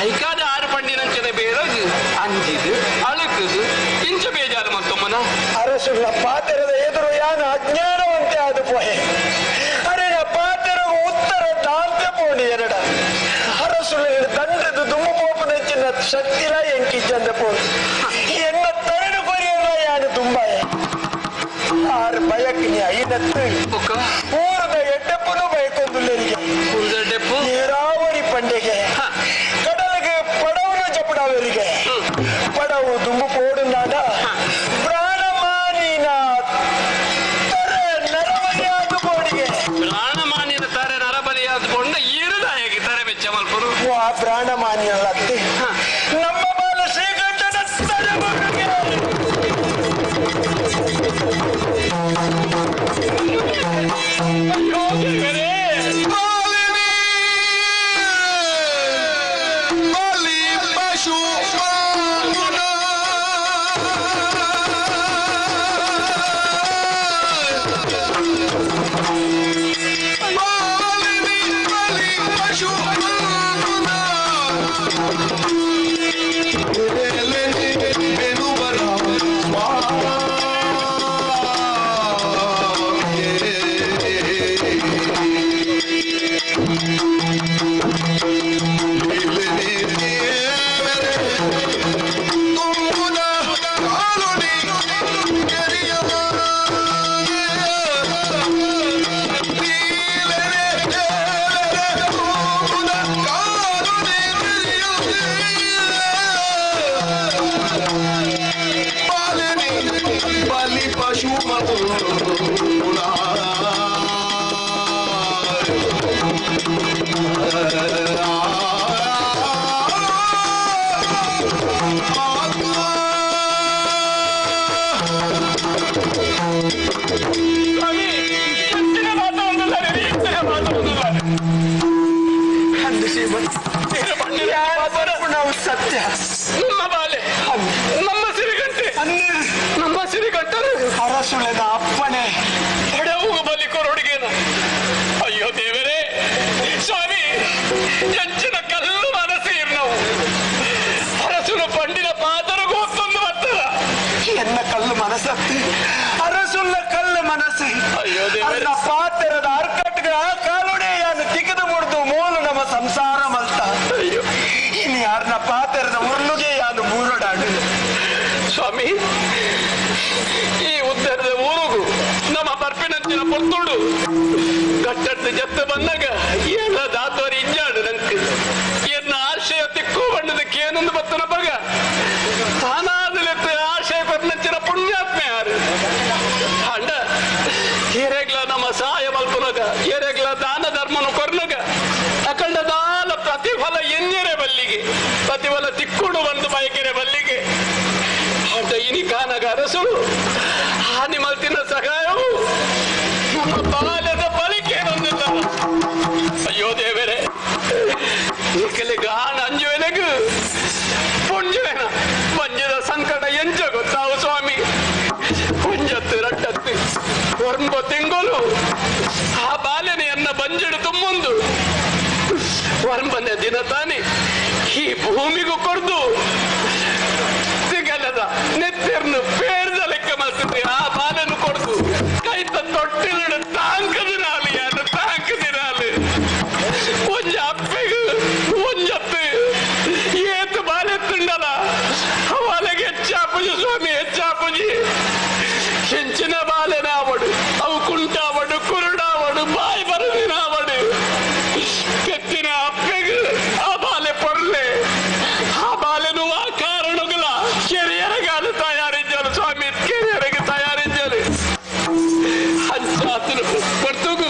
ಐಕಾದ ಆರು ಪಂಡಿನಂಚಿನ ಬೇರಗ್ ಅಂಜಿದು ಅಳುಕುದು ಇಂಚ ಬೇಜಾರು ಮತ್ತೊಮ್ಮನ ಅರಸುಗಳ ಪಾತೆರದ ಎದುರು ಯಾನು ಅಜ್ಞಾನವಂತೆ ಆದು ಪೋಯೆ ಅರೆನ ಪಾತೆರಗು ಉತ್ತರ ದಾಂತೆ ಪೋಣಿ ಎರಡ ಅರಸುಗಳ ದಂಡದ ದುಂಬು ಶಕ್ತಿಲ ಎಂಕಿಜ್ಜಂದ ಪೋಡು ಎನ್ನ ತರಡು ಕೊರಿಯಲ್ಲ ಯಾನು ತುಂಬಾಯ ಆರು ಬಯಕಿನಿ ಐನತ್ತು ಊರದ ಎಡ್ಡಪ್ಪನು ಬಯಕೊಂದುಲ್ಲರಿಗೆ ನೀರಾವರಿ ಪಂಡೆಗೆ ಕಡಲಿಗೆ ಪಡವನು ಜಪಡವರಿಗೆ ಪಡವು ದುಂಬು ಪೋಡು ನಾಡ ಪ್ರಾಣಮಾನಿನ ತರೆ ನರಬಲಿಯಾದ ಬೋಡಿಗೆ ಪ್ರಾಣಮಾನಿನ ತಾರೆ ನರಬಲಿಯಾದ ಕೊಂಡ ಈರುದಾಯಗೆ ತಾರೆ ವೆಚ್ಚ ಮಲ್ಪರು ಆ ಪ್ರಾಣಮಾನಿಯಲ್ಲತ್ತೆ ನಮ್ಮ ಬಾಲ ಶ್ರೀಕಂಠನ ತರೆ ಬೊಡುಗೆ. ಅಯ್ಯೋ ದೇವರೇ ಬಲಿ ಪಶು ಬಲಿ ಪಶು ಸ್ವಾಮಿ ಎತ್ತಿನ ಮಾತಾಡುತ್ತಾರೆ ಎತ್ತಿನ ಮಾತಾಡುತ್ತಾರೆ ಅಂದು ಶ್ರೀಮಂತ ನಾವು ಸತ್ಯ ನಮ್ಮ ಬಾಲೆ ನಮ್ಮ ಸಿರಿಗಂಟೆ ನಮ್ಮ ಸಿರಿಗಂಟನು ಅರಸುಳನ ಅಪ್ಪಣೆ ಪಡವು ಬಲಿ ಕೊರೊಡುಗೇನು ಅಯ್ಯೋ ದೇವರೇ ಸ್ವಾಮಿ ಎಂಚಿನ ಕಲ್ಲು ಮನಸ್ಸು ನಾವು ಅರಸುನು ಪಂಡಿನ ಪಾದರಿಗೂ ಒತ್ತೊಂದು ಬರ್ತದ ಎನ್ನ ಕಲ್ಲು ಮನಸ್ಸತ್ತಿ ಅರಸುಳ್ಳ ಕಲ್ಲು ಮನಸ್ಸು ಅಯ್ಯೋ ದೇವರೇ. ಅನ್ನ ಪಾತ್ರದ ಅರ್ಕಟ್ಗ ಕಾಲುಡೆಯನ್ನು ತಿಕ್ಕದು ಮುಡ್ದು ಮೂಲು ನಮ್ಮ ಸಂಸಾರ ಮಲ್ತ ಅಯ್ಯೋ ಇನ್ನು ಯಾರನ್ನ ಪಾತ್ರದ ಉರ್ಲುಗೆ ಯಾನು ಮೂರೊಡಾಡು ಸ್ವಾಮಿ ಈ ಉದ್ದರದ ಊರುಗು ನಮ್ಮ ಬರ್ಪಿನಂಚಿನ ಪೊರ್ತುಡು ಗಟ್ಟದ್ದು ಜತ್ತ ಬಂದಾಗ ಏಳ ದಾತೋರಿ ಇಂಜಾಡು ನಂಗೆ ಎನ್ನ ಆಶಯ ತಿಕ್ಕು ಬಣ್ಣದಕ್ಕೆ ಏನೊಂದು ಬತ್ತನ ಬಗ ತಾನಾದಲೆತ್ತ ಆಶಯ ಕೊಟ್ಟನಂಚಿನ ಪುಣ್ಯಾತ್ಮೆ ಯಾರು ಅಂಡ ಏರೆಗ್ಲ ನಮ್ಮ ಸಹಾಯ ಮಲ್ಪುನಗ ಏರೆಗ್ಲ ದಾನ ಧರ್ಮನು ಕೊರ್ನಗ ಅಖಂಡ ದಾನ ಪ್ರತಿಫಲ ಎನ್ನಿರೆ ಬಲ್ಲಿಗೆ ಪ್ರತಿಫಲ ತಿಕ್ಕುಡು ಬಂದು ಬಯಕೆರೆ ಬಲ್ಲಿಗೆ ಅಂತ ಇನಿ ಕಾನಗ ಅರಸುಳು ಹಾನಿ ಮಲ್ತಿನ ಸಹಾಯವು ನಮ್ಮ ಬಾಲ್ಯದ ಬಳಿಕೆ ಬಂದಿಲ್ಲ ಅಯ್ಯೋ ದೇವರೇ ಈಕಲೆ ಗಾಣ ಅಂಜುವೆನಗು ಪುಂಜುವೆನ ಮಂಜದ ಸಂಕಟ ಎಂಚ ಗೊತ್ತಾವು ಸ್ವಾಮಿ ಪುಂಜತ್ತು ರಟ್ಟತ್ತು ಒರ್ಂಬ ತಿಂಗಳು ಆ ಬಾಲ್ಯನೆಯನ್ನ ಬಂಜಿಡು ತುಂಬೊಂದು ಒರ್ಂಬನೆ ದಿನ ತಾನೆ ಈ ಭೂಮಿಗೂ ಕೊಡ್ದು ಸಿಗಲ್ಲದ ನೆತ್ತೆರ್ನು ಪೇರ್ದ ಲೆಕ್ಕ ಮಲ್ತಿದ್ದೆ ಆ ಬಾಲನು ಕೊಡ್ದು ಕೈತ ತೊಟ್ಟಿಲಿಡು ತಾಂಕದಿರಾಲಿ ಯಾರು ತಾಂಕದಿರಾಲಿ ಒಂಜ ಅಪ್ಪೆಗು ಒಂಜತ್ತು ಏತು ಬಾಲೆತ್ತುಂಡಲ ಅವಳಿಗೆ ಹೆಚ್ಚಾಪುಜಿ ಸ್ವಾಮಿ ಹೆಚ್ಚಾಪುಜಿ ಹೆಂಚಿನ ಬಾಲೆನಾವಡು ಅವು ಕುಂಟಾವಡು ಕುರುಡಾವಡು ಬಾಯಿ ಬರದಿನಾವಡು ಕೆತ್ತಿನ ಅಪ್ಪೆಗು ಆ ಬಾಲೆ ಪೊರ್ಲೆ ಆ ಬಾಲೆನು ಆ ಕಾರಣಗಳ ಕೆರಿಯರಗಾಲು ತಯಾರಿದ್ದಾರು ಸ್ವಾಮಿ ಕೆರಿಯರಿಗೆ ತಯಾರಿದ್ದಾರು ಅಂಚಾತನು ಕೊಡ್ತುಗು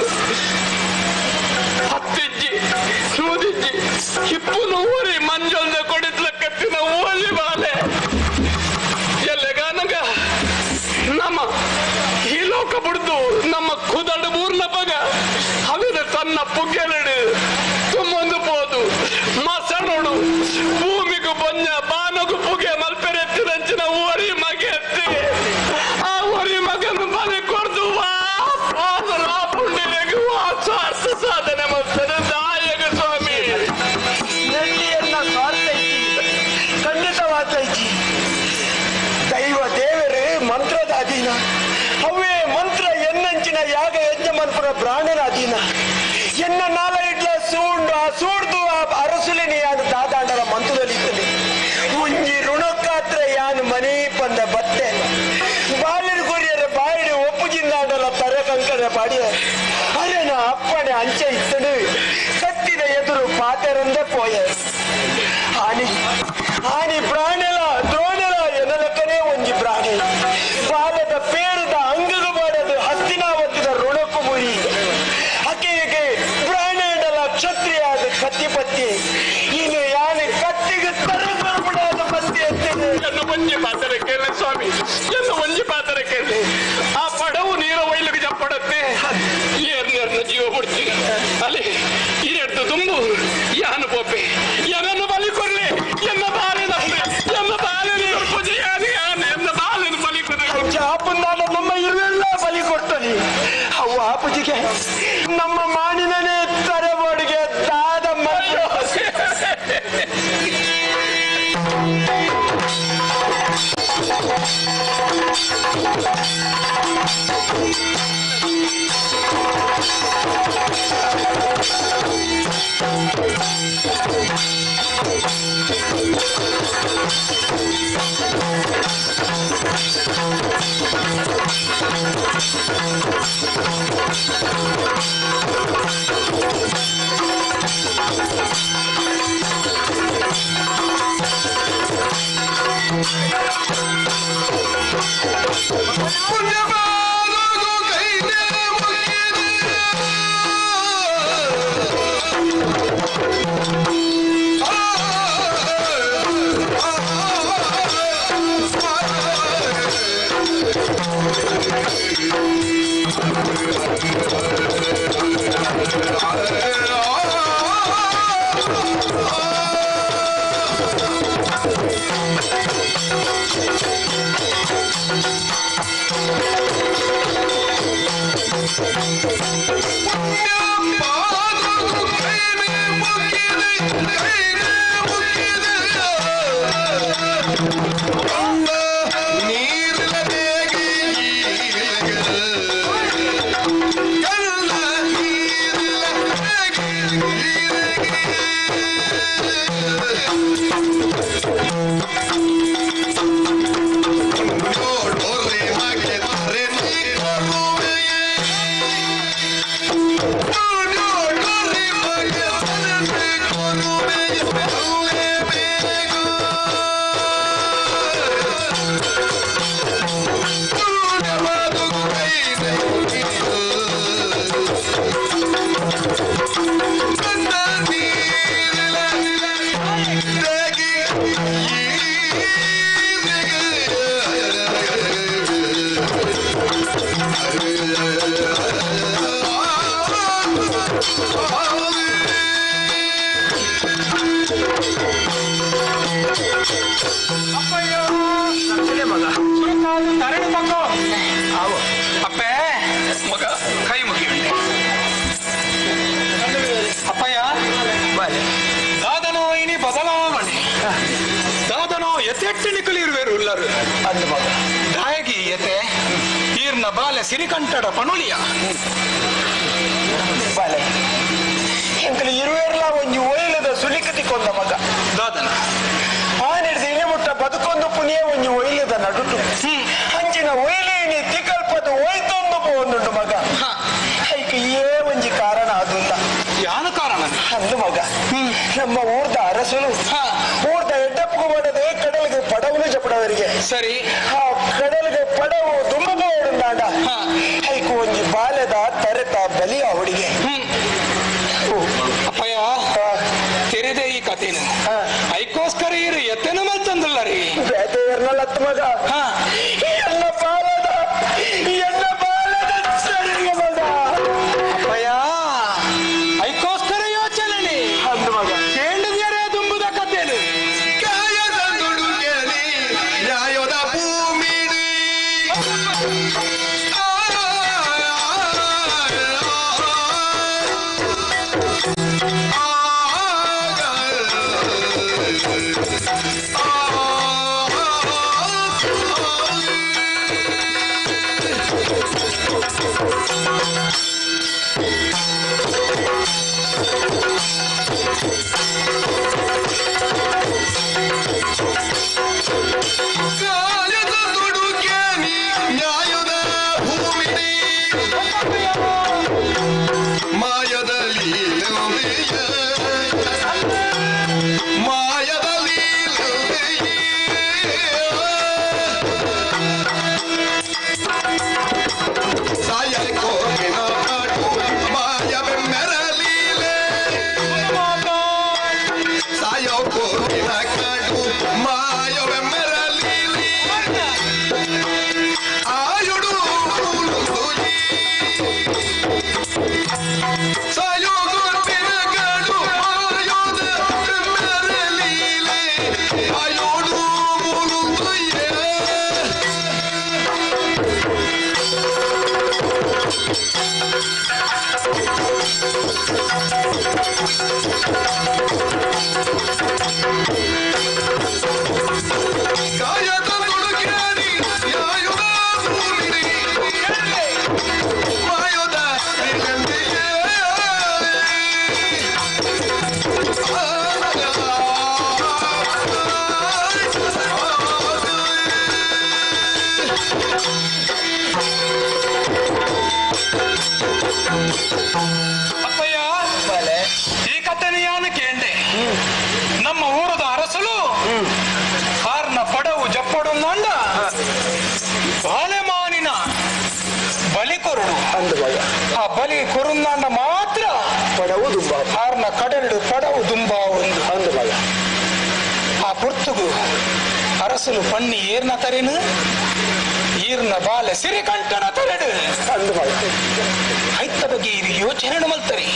ಹತ್ತಿಜ್ಜಿ ಸೂದಿಜ್ಜಿ ಹಿಪ್ಪುನು ಊರಿ ಮಂಜೊಂದ ಕೊಡಿತ್ಲ ಕತ್ತಿನ ಓಲಿ ಬಾಲೆ ಎಲ್ಲಗಾನಗ ನಮ್ಮ ಈ ಲೋಕ ಬಿಡ್ದು ನಮ್ಮ ಕುದಡು ಮೂರ್ನ ಬಗ ಅವಿನ ತನ್ನ ಪುಗ್ಗೆಲಡು ತುಂಬೊಂದು ಪೋದು ಮಸಣೋಡು ಭೂಮಿಗೂ ಬೊಂಜ ಬಾನಗು ಪುಗೆ ಮಲ್ಪೆರೆತ್ತಿನಂಚಿನ ಓರಿ ಮಗೆ ಎತ್ತಿ ಆ ಓರಿ ಮಗನು ಬಲಿ ಕೊಡ್ದು ವಾ ಪಾದಲ ಪುಂಡಿಲೆಗು ವಾ ಸ್ವಾರ್ಥ ಸಾಧನೆ ಮಾಡ್ತಾರೆ ದಾಯಗ ಸ್ವಾಮಿ ನೆಲ್ಲಿಯನ್ನ ಸ್ವಾರ್ಥ ಐತಿ ಖಂಡಿತವಾದ ಐತಿ ದೈವ ದೇವರೇ ಮಂತ್ರದ ಅಧೀನ ಅವೇ ಮಂತ್ರ ಎನ್ನಂಚಿನ ಯಾಗ ಯಜ್ಞ ಮನ್ಪುರ ಬ್ರಾಹ್ಮಣನ ಅಧೀನ ಎನ್ನ ನಾಲ ಇಡ್ಲ ಸೂಂಡು ಆ ಸೂಡ್ದು ಆ ಅರಸುಲಿನಿ ಯಾರು ದಾದಾಂಡರ ಮಂತ್ರದಲ್ಲಿ ಇತ್ತನೆ. ಪಾಡಿಯ ಅರೆನ ಅಪ್ಪಣೆ ಅಂಚೆ ಇತ್ತಡು ಕತ್ತಿದ ಎದುರು ಪಾತೆರಂದೆ ಪೋಯ ಆನಿ ಆನಿ ಪ್ರಾಣೆಲ ದ್ರೋಣೆಲ ಎನಲಕ್ಕನೇ ಒಂಜಿ ಪ್ರಾಣಿ ಬಾಲದ ಪೇರದ ಅಂಗದು ಬಾಡದು ಹಸ್ತಿನಾವತ್ತಿದ ಋಣಕ್ಕು ಮುರಿ ಅಕೆಯಗೆ ಪ್ರಾಣೆಡಲ ಕ್ಷತ್ರಿಯಾದ ಕತ್ತಿ ಪತ್ತಿ ಇನ್ನು ಯಾನೆ ಕತ್ತಿಗೆ ತರಬಾದ ಪತ್ತಿ ಅಂತೀನಿ. ಎನ್ನ ಒಂಜಿ ಪಾತ್ರ ಕೇಳಿ ಸ್ವಾಮಿ, ಎನ್ನ ಒಂಜಿ ಪಾತ್ರ ಕೇಳಿ. ಆ ಪಡವು ನೀರ ಒಯ್ಲಿಗೆ ಜಪ್ಪಡತ್ತೆ ಏರ್ನೇರ್ನ ಜೀವ ಬಿಡ್ತಿ ಅಲ್ಲಿ ಈರೆಡ್ದು ತುಂಬು ಯಾನು ಪೋಪೆ ಎನನ್ನು ಬಲಿ ಕೊರ್ಲಿ ಎನ್ನ ಬಾಲಿನ ಎನ್ನ ಬಾಲಿನ ಪೂಜೆ ಯಾನು ಯಾನು ಎನ್ನ ಬಾಲಿನ ಬಲಿ ಕೊರ್ಲಿ. ಅಂಚ ಆಪುಂದಾನ ನಮ್ಮ ಇರುವೆಲ್ಲ ಬಲಿ ಕೊಡ್ತಾನೆ. ಅವ್ವ ಆಪುಜಿಗೆ ನಮ್ಮ ಮಾಣಿನೇ ತರಬೋಡಿಗೆ ದಾದ ಮಕ್ಕಳು. ಅಪ್ಪೇ ಮಗ ಕೈ ಮುಗಿಯುಂಡೆ ಅಪ್ಪಯ್ಯ ದಾದನೋ ಇನಿ ಬದಲಾವಣೆ ದಾದನೋ ಎತ್ತೆಟ್ಟು ನಿಕಲಿರುವೆರು ಉಲ್ಲರು ಅಂದು ಮಗ ದಾಯಗಿ ಎತೆ ಈರ್ನ ಬಾಲೆ ಸಿರಿಕಂಠಡ ಪಣುಲಿಯ ಬಾಲೆ ಎಂಕಲು ಇರುವೆರ್ಲ ಒಂಜಿ ಒಯ್ಲದ ಸುಲಿಕತಿ ಕೊಂದ ಮಗ ದಾದನ ಆನೆಡ್ದು ಇನಿ ಮುಟ್ಟ ಬದುಕೊಂದು ಪುನಿಯ ಒಂಜಿ ಒಯ್ಲದ ನಡುಟು ಅಂಚಿನ ಒಯ್ಲೇನಿ ತಿಕಲ್ಪದ ಒಯ್ತೊಂದು ಪೋಂದುಂಡು ಮಗ. ಐಕ್ ಏ ಒಂಜಿ ಕಾರಣ ಅದುಲ್ಲ. ಯಾನ ಕಾರಣ ಅಂದು ಮಗ ನಮ್ಮ ಊರ್ದ ಅರಸನು ಊರ್ದ ಎಡ್ಡಪ್ಪಗೂ ಮಾಡದೆ ಕಡಲಿಗೆ ಪಡವನು ಜಪಡವರಿಗೆ ಸರಿ ಆ ಕಡಲಿಗೆ ಪಡವು ದುಂಬಬೋಡುಂದಾಂಡ ಐಕು ಒಂಜಿ ಬಾಲೆದ ತರೆತ ಬಲಿಯ ಹುಡುಗೆ. ಅಪ್ಪಯ್ಯ ತೆರೆದೆ ಈ ಕಥೆನ ಐಕೋಸ್ಕರ ಇರು ಎತ್ತೆನ ಮಲ್ತಂದುಲ್ಲ ರೀ ಬೇತೆ ಎರ್ನಲತ್ತು ಮಗ ಎನ್ನ ಬಾಲದ ಎನ್ನ ಬಾಲದ ಸರಿಗೆ ಮಗ. ಅಪ್ಪಯ್ಯ ಐಕೋಸ್ಕರ ಯೋಚನೆ ಅಂದು ಮಗ ಕೇಂದ್ರದ್ಯರೇ ದುಂಬುದ ಕಥೆನು ನ್ಯಾಯದ ಭೂಮಿ ಆ ಅಪ್ಪಯ್ಯ, ಈ ಕಥೆನಿಯಾನ ಕೇಂಡೆ ನಮ್ಮ ಊರದ ಅರಸಲು ಕಾರ್ನ ಪಡವು ಜಪ್ಪಡು ನಂಡ ಬಾಲೆಮಾನಿನ ಬಲಿ ಕೊರಡು. ಆ ಬಲಿ ಕೊರುಂದಾಂಡ ಮಾತ್ರ ಪಡವು ದುಂಬ ಕಾರ್ನ ಕಡಲು ಪಡವು ದುಂಬ ಒಂದು ಅಂದು ಮಗ. ಆ ಪೊರ್ತುಗು ಅರಸಲು ಪಣ್ಣಿ ಏರ್ನ ತರೇನು ಈರ್ನ ಬಾಲೆ ಸಿರಿಕಂಠನ ತರೆಡು ಅಂದು ಮಗ. ಐತ ಬಗ್ಗೆ ಇದು ಯೋಚನೆ ಮಲ್ತರಿ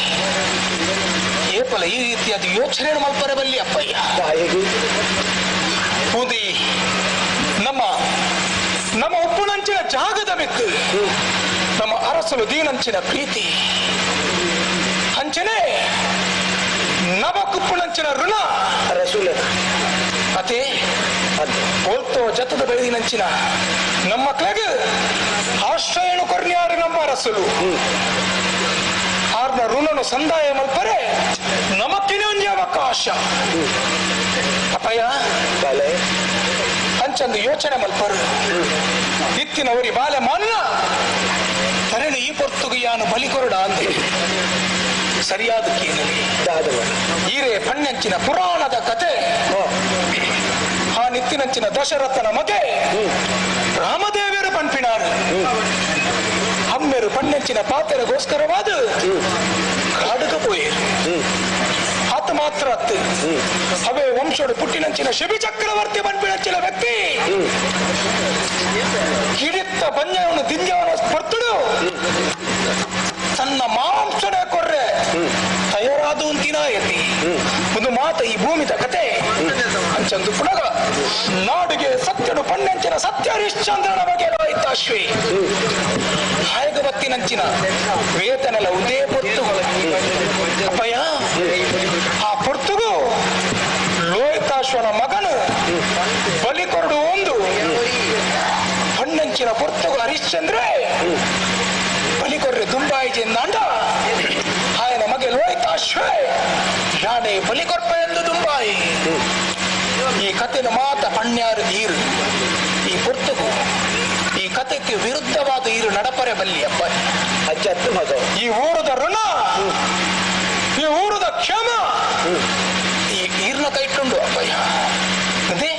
ಏಪಲ ಈ ರೀತಿಯಾದ ಯೋಚನೆ ಮಲ್ಪರೆ ಬಲ್ಲಿ ಅಪ್ಪಯ್ಯ. ಪೂದಿ ನಮ್ಮ ನಮ್ಮ ಉಪ್ಪುನಂಚಿನ ಜಾಗದ ಮೆತ್ತು ನಮ್ಮ ಅರಸಲು ದೀನಂಚಿನ ಪ್ರೀತಿ ಅಂಚನೆ ನವಕುಪ್ಪುನಂಚಿನ ಋಣ ಅರಸುಲೆ ಅತೆ ಓಲ್ತೋ ಜತದ ಬೆಳೆದಿನಂಚಿನ ನಮ್ಮ ಮಕ್ಕಳಿಗೆ ಆಶ್ರಯನು ಕೊರ್ನ್ಯಾರು ನಮ್ಮ ಅರಸಲು ಆರ್ನ ಋಣನು ಸಂದಾಯ ಮಲ್ಪರೆ ನಮಕ್ಕಿನ ಒಂಜಿ ಅವಕಾಶ ಅಪ್ಪಯ್ಯ. ಅಂಚಂದು ಯೋಚನೆ ಮಲ್ಪರು ಇತ್ತಿನವರಿ ಬಾಲೆ ಮಾನ್ನ ತರಣಿ ಈ ಪೊರ್ತುಗು ಯಾನು ಬಲಿ ಕೊರಡ ಅಂದೆ ಸರಿಯಾದ ಕೀನಲಿ ಈರೆ ಪಣ್ಣಂಚಿನ ಪುರಾಣದ ಕತೆ ಆ ನಿತ್ತಿನಂಚಿನ ದಶರಥನ ಮಗೆ ರಾಮದೇವರು ಪನ್ಪಿನಾರು ಅಮ್ಮೆರು ಪಣ್ಣಂಚಿನ ಪಾತೆರಗೋಸ್ಕರವಾದ ಕಾಡುಗ ಪೋಯರು. ಆತ ಮಾತ್ರ ಅತ್ತು ಅವೇ ವಂಶೋಡು ಪುಟ್ಟಿನಂಚಿನ ಶಿಬಿ ಚಕ್ರವರ್ತಿ ಪನ್ಪಿನಂಚಿನ ವ್ಯಕ್ತಿ ಕಿಡಿತ್ತ ಬಂಜವನು ದಿಂಜವನ ಪರ್ತುಡು ತನ್ನ ಮಾಂಸನೆ ಕೊರ್ರೆ ತಯಾರಾದ ಅಂತಿನ ಎತ್ತಿ ಒಂದು ಮಾತ ಈ ಭೂಮಿದ ಕತೆ ಅಂಚಂದು ಪುನಗ ನಾಡಿಗೆ ಸತ್ಯನು ಪಣ್ಣಂಚಿನ ಸತ್ಯ ಹರಿಶ್ಚಂದ್ರನ ಬಗ್ಗೆ ಅಶ್ವಿ ಹಾಯಗ ಬತ್ತಿನಂಚಿನ ವೇತನೆಲ್ಲ ಉದೇ ಪೊರ್ತು ಅಪ್ಪಯ್ಯ. ಆ ಪೊರ್ತುಗು ಲೋಹಿತಾಶ್ವನ ಮಗನು ಬಲಿ ಕೊರಡು ಒಂದು ಹಣ್ಣಂಚಿನ ಪೊರ್ತುಗು ಹರಿಶ್ಚಂದ್ರೆ ಬಲಿ ಕೊರ್ರೆ ದುಂಬಾಯಿಜಿ ಎಂದಾಂಡ ಆಯನ ಮಗೆ ಲೋಹಿತಾಶ್ವೇ ಯಾನೆ ಬಲಿ ಕೊರ್ಪ ಎಂದು ದುಂಬಾಯಿ. ಈ ಕಥೆನ ಮಾತ ಪಣ್ಯಾರು ನೀರು ಈ ಪೊರ್ತುಗು ಈ ಕಥೆಗೆ ವಿರುದ್ಧವಾದ ಈರು ನಡಪರೆ ಬಲ್ಲಿ ಅಪ್ಪ. ಅಜ್ಜತ್ತು ಮಗ ಈ ಊರದ ಋಣ ಈ ಊರದ ಕ್ಷಮ ಈ ಈರ್ನ ಕೈಟುಂಡು ಅಪ್ಪಯ್ಯ. ಅದೇ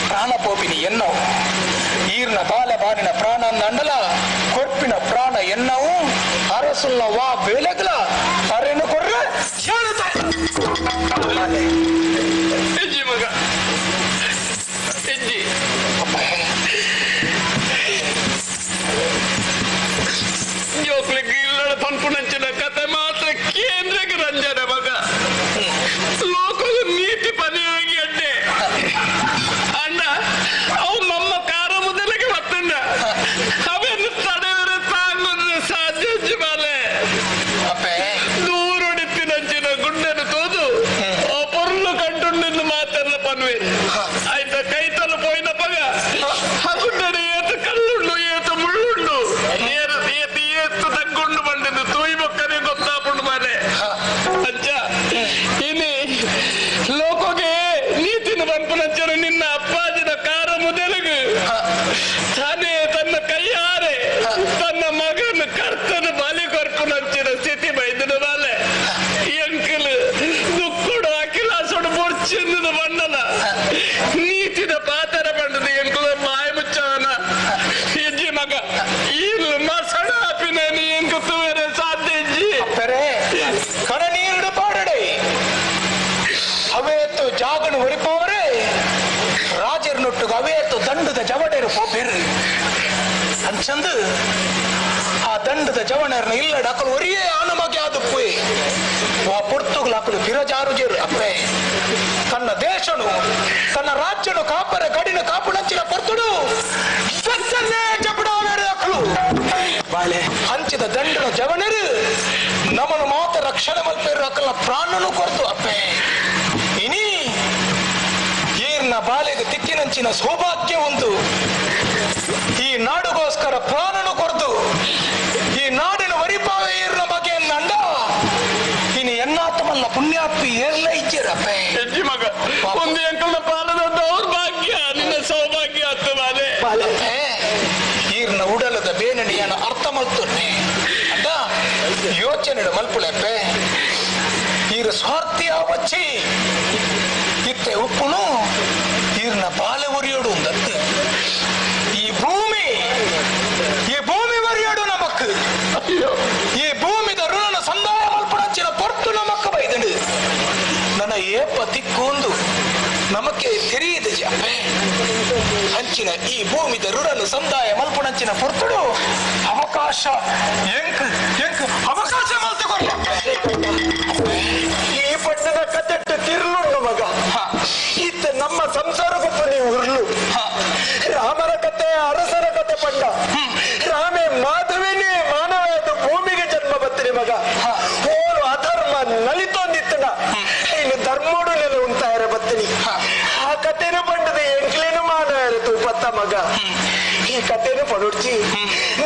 ಪ್ರಾಣ ಪೋಪಿನಿ ಎನ್ನವು ಈರ್ನ ಬಾಲ ಬಾರಿನ ಪ್ರಾಣ ಅಂಡಲ ಕೊರ್ಪಿನ ಪ್ರಾಣ ಎನ್ನವು ಅರಸುಲ್ಲ ವಾ ಬೇಲೆಗ್ಲ ಅರೇನು ಕೊರ್ರೆ ಹೆಜ್ಜಿ ಮಗ ಹೆಜ್ಜಿ ಜೋಕ್ಲಿಗೆ ಇಲ್ಲಡ ಪನ್ಪುನಂಚಿನ ಕತೆ ಮಾತ್ರ ಕೇಂದ್ರಕ್ಕೆ ರಂಜನೆ ಮಗ ಲೋಕದ ನೀತಿ ಪನಿಯಾಗಿ ಅಡ್ಡೆ ಅಣ್ಣ ಅವು ನಮ್ಮ ಕಾರ ಮೊದಲಿಗೆ ಬತ್ತಂಡ ಅವೆನ್ನು ತಡೆದರೆ ತಾಂಗೊಂದು ಸಾಧ್ಯ ಬಾಲೆ ದೂರೊಡಿತ್ತಿನಂಚಿನ ಗುಂಡನ್ನು ತೋದು ಆ ಪೊರ್ಲು ಕಂಟುಂಡೆಂದು ಮಾತೆಲ್ಲ ಪನ್ವೆ ಆಯ್ತ ಕೈತಲು ಪೋಯಿನ ಪಗ ಆ ಗುಂಡನೆ ಏತು ಕಲ್ಲುಂಡು ಏತು ಮುಳ್ಳುಂಡು ಏರು ಏತು ಏತು ತಗ್ಗುಂಡು ಬಂಡೆಂದು ತೂಯಿ ಬೊಕ್ಕನೆ ಗೊತ್ತಾಪುಂಡು ಮಾರೆ ಅಜ್ಜ ಇನಿ ಲೋಕೋಗೆ ನೀತಿನ ಪನ್ಪುನಂಚನ ನಿನ್ನ ಅಪ್ಪಾಜಿನ ಕಾರ ಮೊದಲಿಗೆ ತಾನೇ ತನ್ನ ಕೈಯಾರೆ ತನ್ನ ಮಗನ ಕರ್ತನ ಬಲಿ ಕೊರ್ಪುನಂಚಿನ ಸ್ಥಿತಿ ಬೈದನ ಬಾಲೆ ಎಂಕಲ್ ದುಕ್ಕುಡು ಅಖಿಲಾಸೋಡು ಬೊರ್ಚಿಂದದ ಬಣ್ಣನ ನೀತಿನ ಪಾತರ ಬಂಡದ ಎಂಕುಲ ಮಾಯ ಮುಚ್ಚವನ ಹೆಜ್ಜಿ ಮಗ ಇಲ್ಲ ಮಸಣ ಆಪಿನ ಎಂಕು ತುವೆರೆ ಸಾಧ್ಯ ಹೆಜ್ಜಿ ಅಪ್ಪರೇ ಕಣ ನೀರುಡು ಪಾಡಡೆ ಅವೇತು ಜಾಗನು ಒರಿಪವರೇ ರಾಜರ್ನೊಟ್ಟುಗ ಅವೇತು ದಂಡದ ಜವಡೇರು ಪೋಪಿರು ಅಂಚಂದು ಆ ದಂಡದ ಜವಣರ್ನ ಇಲ್ಲಡ ಅಕಲು ಒರಿಯೇ ಆನಮಗೆ ಆದುಪ್ಪುಯ್ ಆ ಪೊರ್ತುಗಲ ಅಕಲು ಪಿರಜಾರು ಜೇರು ಅಪ್ಪೆ ತನ್ನ ದೇಶನು ತನ್ನ ರಾಜ್ಯನು ಕಾಪರ ಗಡಿನ ಕಾಪುಣಂಚಿನ ಪೊರ್ತುಡು ಜಪಡಾವೇರು ಅಕಲು ಬಾಲೆ ಹಂಚಿದ ದಂಡನ ಜವಣರು ನಮ್ಮನ್ನು ಮಾತ ರಕ್ಷಣೆ ಮಲ್ಪೇರು ಅಕ್ಕಲ ಪ್ರಾಣನು ಕೊರ್ತು ಅಪ್ಪೆ. ಇನಿ ಈರ್ನ ಬಾಲೆಗೆ ತಿಕ್ಕಿನಂಚಿನ ಸೌಭಾಗ್ಯ ಉಂಟು. ಈ ನಾಡುಗೋಸ್ಕರ ಪ್ರಾಣನು ಕೊರ್ದು ಈ ನಾಡಿನ ವರಿಪಾವೆ ಈರ್ನ ಬಗ್ಗೆ ನಂಡ ಇನಿ ಎನ್ನಾತಮಲ್ಲ ಪುಣ್ಯಾತ್ಮಿ ಏರ್ಲ ಇಚ್ಚಿರಪ್ಪೆ. ಹೆಜ್ಜಿ ಮಗ ಒಂದು ಅಂಕಲ್ನ ಪಾಲದ ದೌರ್ಭಾಗ್ಯ ನಿನ್ನ ಸೌಭಾಗ್ಯ ಅತ್ತು ಬಾಲೆ. ಅಪ್ಪೆ, ಈರ್ನ ಉಡಲದ ಬೇನಣಿಯನ್ನು ಅರ್ಥ ಮಲ್ತುನ್ನೆ ಅಡ್ಡ ಯೋಚನೆ ಮಲ್ಪುಳೆಪ್ಪೆ. ಈರ ಸ್ವಾರ್ಥಿಯ ವಚ್ಚಿ ಇತ್ತೆ ಉಪ್ಪುನು ಈರ್ನ ಬಾಲೆ ಒರಿಯೋಡು ಉಂದತ್ತು. ಈ ಭೂಮಿ ಈ ಭೂಮಿ ಒರಿಯೋಡು ನಮಕ್. ಈ ಭೂಮಿದ ಋಣನ ಸಂದಾಯ ಮಲ್ಪಡಂಚಿನ ಪೊರ್ತು ನಮಕ್ ಬೈದಡು. ನನ್ನ ಏಪ ತಿಕ್ಕೊಂದು ನಮಕ್ಕೆ ತೆರೆಯದೆ ಅಪ್ಪೆ. ಅಂಚಿನ ಈ ಭೂಮಿದ ಋಣನು ಸಂದಾಯ ಮಲ್ಪಣಂಚಿನ ಪೊರ್ತುಡು ಅವಕಾಶ ಎಂಕ್ ಎಂಕ್ ಅವಕಾಶ ಮಲ್ತುಕೊರ್ಲ. ಈ ಪಟ್ಟದ ಕತೆಟ್ಟು ತಿರ್ಲುಂಡು ಮಗ. ಇತ್ತ ನಮ್ಮ ಸಂಸಾರಗೊಪ್ಪ ನೀವು ಉರ್ಲು. ರಾಮನ ಕತೆ ಅರಸನ ಕತೆ ಪಂಡ ರಾಮೇ ಮಾಧವಿನೇ ಮಾನವ ಭೂಮಿಗೆ ಜನ್ಮ ಬತ್ತಿನಿ ಮಗ. ಓರು ಅಧರ್ಮ ನಲಿತೊಂದಿತ್ತನ ಇನ್ನು ಧರ್ಮೋಡು ನೆಲೆ ಉಂಟಾಯರ ಬತ್ತಿನಿ. ಆ ಕತೆನು ಪಂಡದ ಎಂಕ್ಲೇನು ಮಾನವರ ತೂಪತ್ತ ಮಗ. ಈ ಕತೆನು ಪಡುಡ್ಚಿ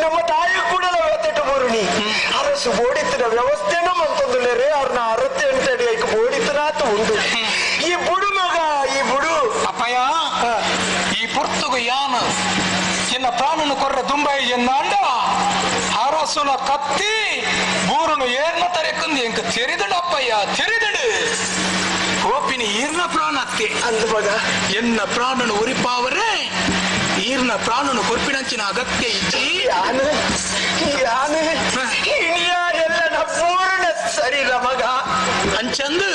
ನಮ್ಮ ತಾಯಿ ಕೂಡ ವ್ಯವಸ್ಥೆ ಬೋರುಣಿ ಅರಸು ಬೋಡಿತ್ತಿನ ವ್ಯವಸ್ಥೆನೂ ಮಂತೊಂದುಲೇರೆ ಅವ್ರನ್ನ 68 ಅಡಿ ಐಕು ಬೋಡಿತ್ತನಾತು ಉಂಡು. ಈ ಬುಡು ಮಗ ಈ ಬುಡು ಅಪ್ಪಯ್ಯ ಈ ಪೊರ್ತುಗು ಯಾನು ಎನ್ನ ಪ್ರಾಣನು ಕೊರ್ರ ದುಂಬೈ ಎನ್ನಾಂಡ ಅರಸುನ ಕತ್ತಿ ಬೂರುನು ಏರ್ನ ತರೆಕಂದು ಎಂಕ ತೆರಿದಡು ಅಪ್ಪಯ್ಯ ತೆರಿದಡು. ಕೋಪಿನಿ ಈರ್ನ ಪ್ರಾಣ ಅತ್ತೆ ಅಂದ ಮಗ. ಎನ್ನ ಪ್ರಾಣನು ಉರಿಪಾವರೆ ಈರ್ನ ಪ್ರಾಣನು ಕೊರ್ಪಿನಂಚಿನ ಅಗತ್ಯ ಇಜ್ಜಿ. ಯಾನು ಯಾನು ಇನ್ಯಾರೆಲ್ಲ ಪೂರ್ಣ ಸರಿಲ್ಲ ಮಗ. ಅಂಚಂದು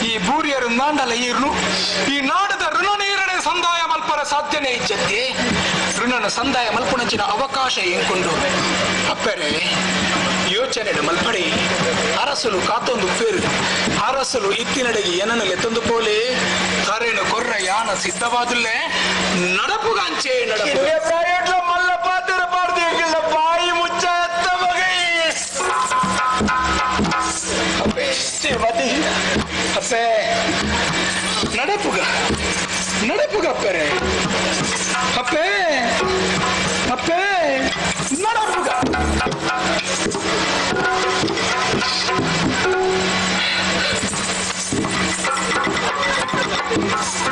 ಈ ಬೂರಿಯರು ನಾಂಡಲ ಈರ್ನು ಈ ನಾಡದ ಋಣ ನೀರನೆ ಸಂದಾಯ ಮಲ್ಪರ ಸಾಧ್ಯನೇ ಇಜ್ಜತ್ತೆ. ಋಣನ ಸಂದಾಯ ಮಲ್ಪುಣಂಚಿನ ಅವಕಾಶ ಎಂಕೊಂಡು ಅಪ್ಪರೆ ಯೋಚನೆ ಮಲ್ಪಡಿ. ಅರಸಲು ಕಾತೊಂದು ಪೇರು ಅರಸಲು ಇತ್ತಿನಡೆಗೆ ಏನನ್ನು ಎತ್ತೊಂದು ಪೋಲೆ ತರೇನು ಕೊರ್ರ ಯಾನ ಸಿದ್ಧವಾದುಲ್ಲೆ ನಡಪುಗಾಂಚೆ ನಡಪು. ಮಲ್ಲ ಪಾತ್ರ ಪಾಡ್ದು ಬಾಯಿ ಮುಚ್ಚ ಎತ್ತ ಮಗ. ಅಪ್ಪೆ ಶ್ರೀಮತಿ ಅಪ್ಪೆ ನಡಪುಗ ನಡಪುಗ ಅಪ್ಪರೆ ಅಪ್ಪೆ ಅಪ್ಪೆ ನಡಪುಗ.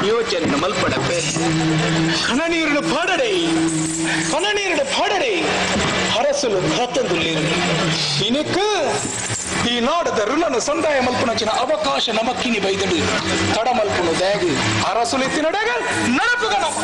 ಯೋಚನೆ ಮಲ್ಪಡಪ್ಪೆ. ಕಣನೀರಿನ ಪಾಡಡೆ ಕಣನೀರಿನ ಪಾಡಡೆ ಅರಸಲು ಕಾತಂದುಳ್ಳೇರು. ಇನಕ್ಕೆ ಈ ನಾಡದ ಋಣನ ಸಂದಾಯ ಮಲ್ಪುನಂಚಿನ ಅವಕಾಶ ನಮಕ್ಕಿನಿ ಬೈದಡು. ತಡ ಮಲ್ಪುನು ದ್ಯಾಗು ಅರಸುಲು ಎತ್ತಿನಡಾಗ ನಡಪುಗ ನಮ.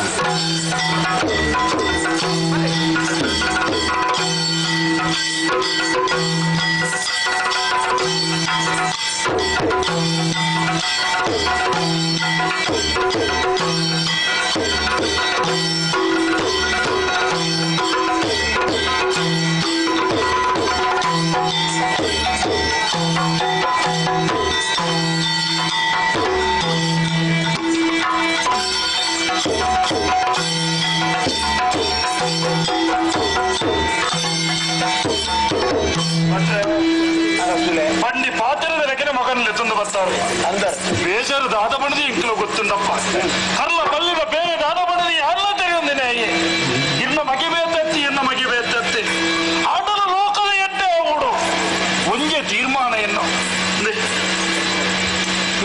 పండి పాత్ర దగ్గర మగన్ ఎత్తుంది బస్తారు అందరు ಬೇಜಾರು ದಾದ ಬಣ್ಣದಿ ಇಂಕ್ಲು ಗೊತ್ತುಂಡಪ್ಪ. ಹರ್ಲ ಬಲ್ಲಿದ ಬೇರೆ ದಾದ ಬಣ್ಣದಿ ಯಾರಲ್ಲ ತೆರೆಯೊಂದಿನ ಇನ್ನ ಮಗಿಬೇತತ್ತಿ ಇನ್ನ ಮಗಿಬೇತತ್ತಿ ಆಟದ ಲೋಕದ ಎಡ್ಡೆ ಓಡು ಒಂಜೆ ತೀರ್ಮಾನ ಎನ್ನು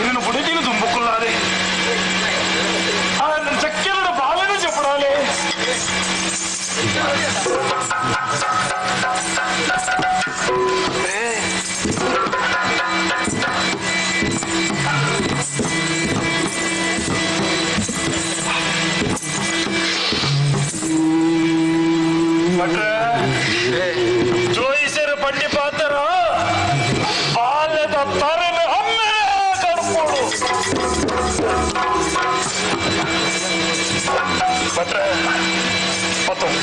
ಇನ್ನು ಬುಡಗಿನ ತುಂಬುಕುಲ್ಲಾರೆ ಆ ಚಕ್ಕೆರಡ ಬಾಲನ ಚಪ್ಪಡಾಲೆ. ಜೋಯಿಸರು ಪಂಡಿ ಪಾತ್ರ ಬಾಲ್ಯದ ತರನೆ ಒಮ್ಮೆ ಕಡ್ಪೋಡು. ಭಟ್ರೆ ಮತ್ತೊಂದು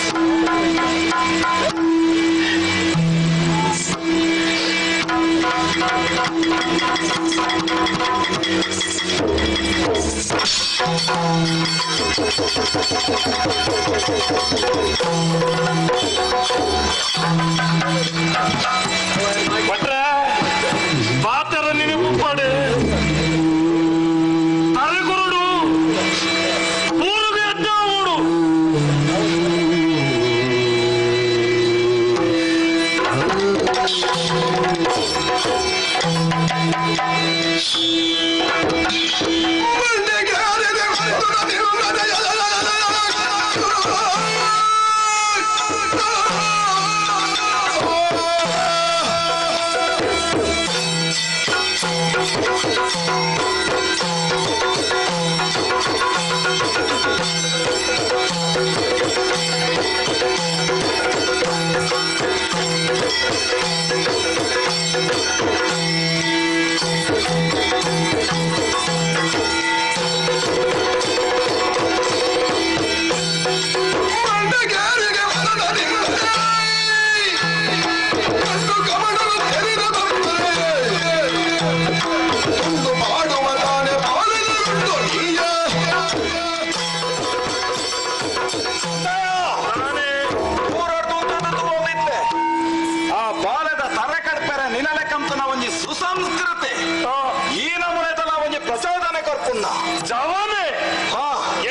Thank you. ಭಟ್ರೆ ಪಾತರ ನಿನಗೆ ಉಪ್ಪಾಡು ತಲೆಗುರುಡು ಊರಿಗೆ ಅಡ್ಡ ಊಡು ಆ ಬಾಲದ ತರೆ ಕಡ್ಪೆರ ನಿನಲೆಕ್ಕಂತನ ಒಂಜಿ ಸುಸಂಸ್ಕೃತಿ ಈ ನಮೂನೆತಲ ಒಂಜಿ ಪ್ರಚೋದನೆ ಕೊರ್ಪುನ್ನ ಜವಾನೆ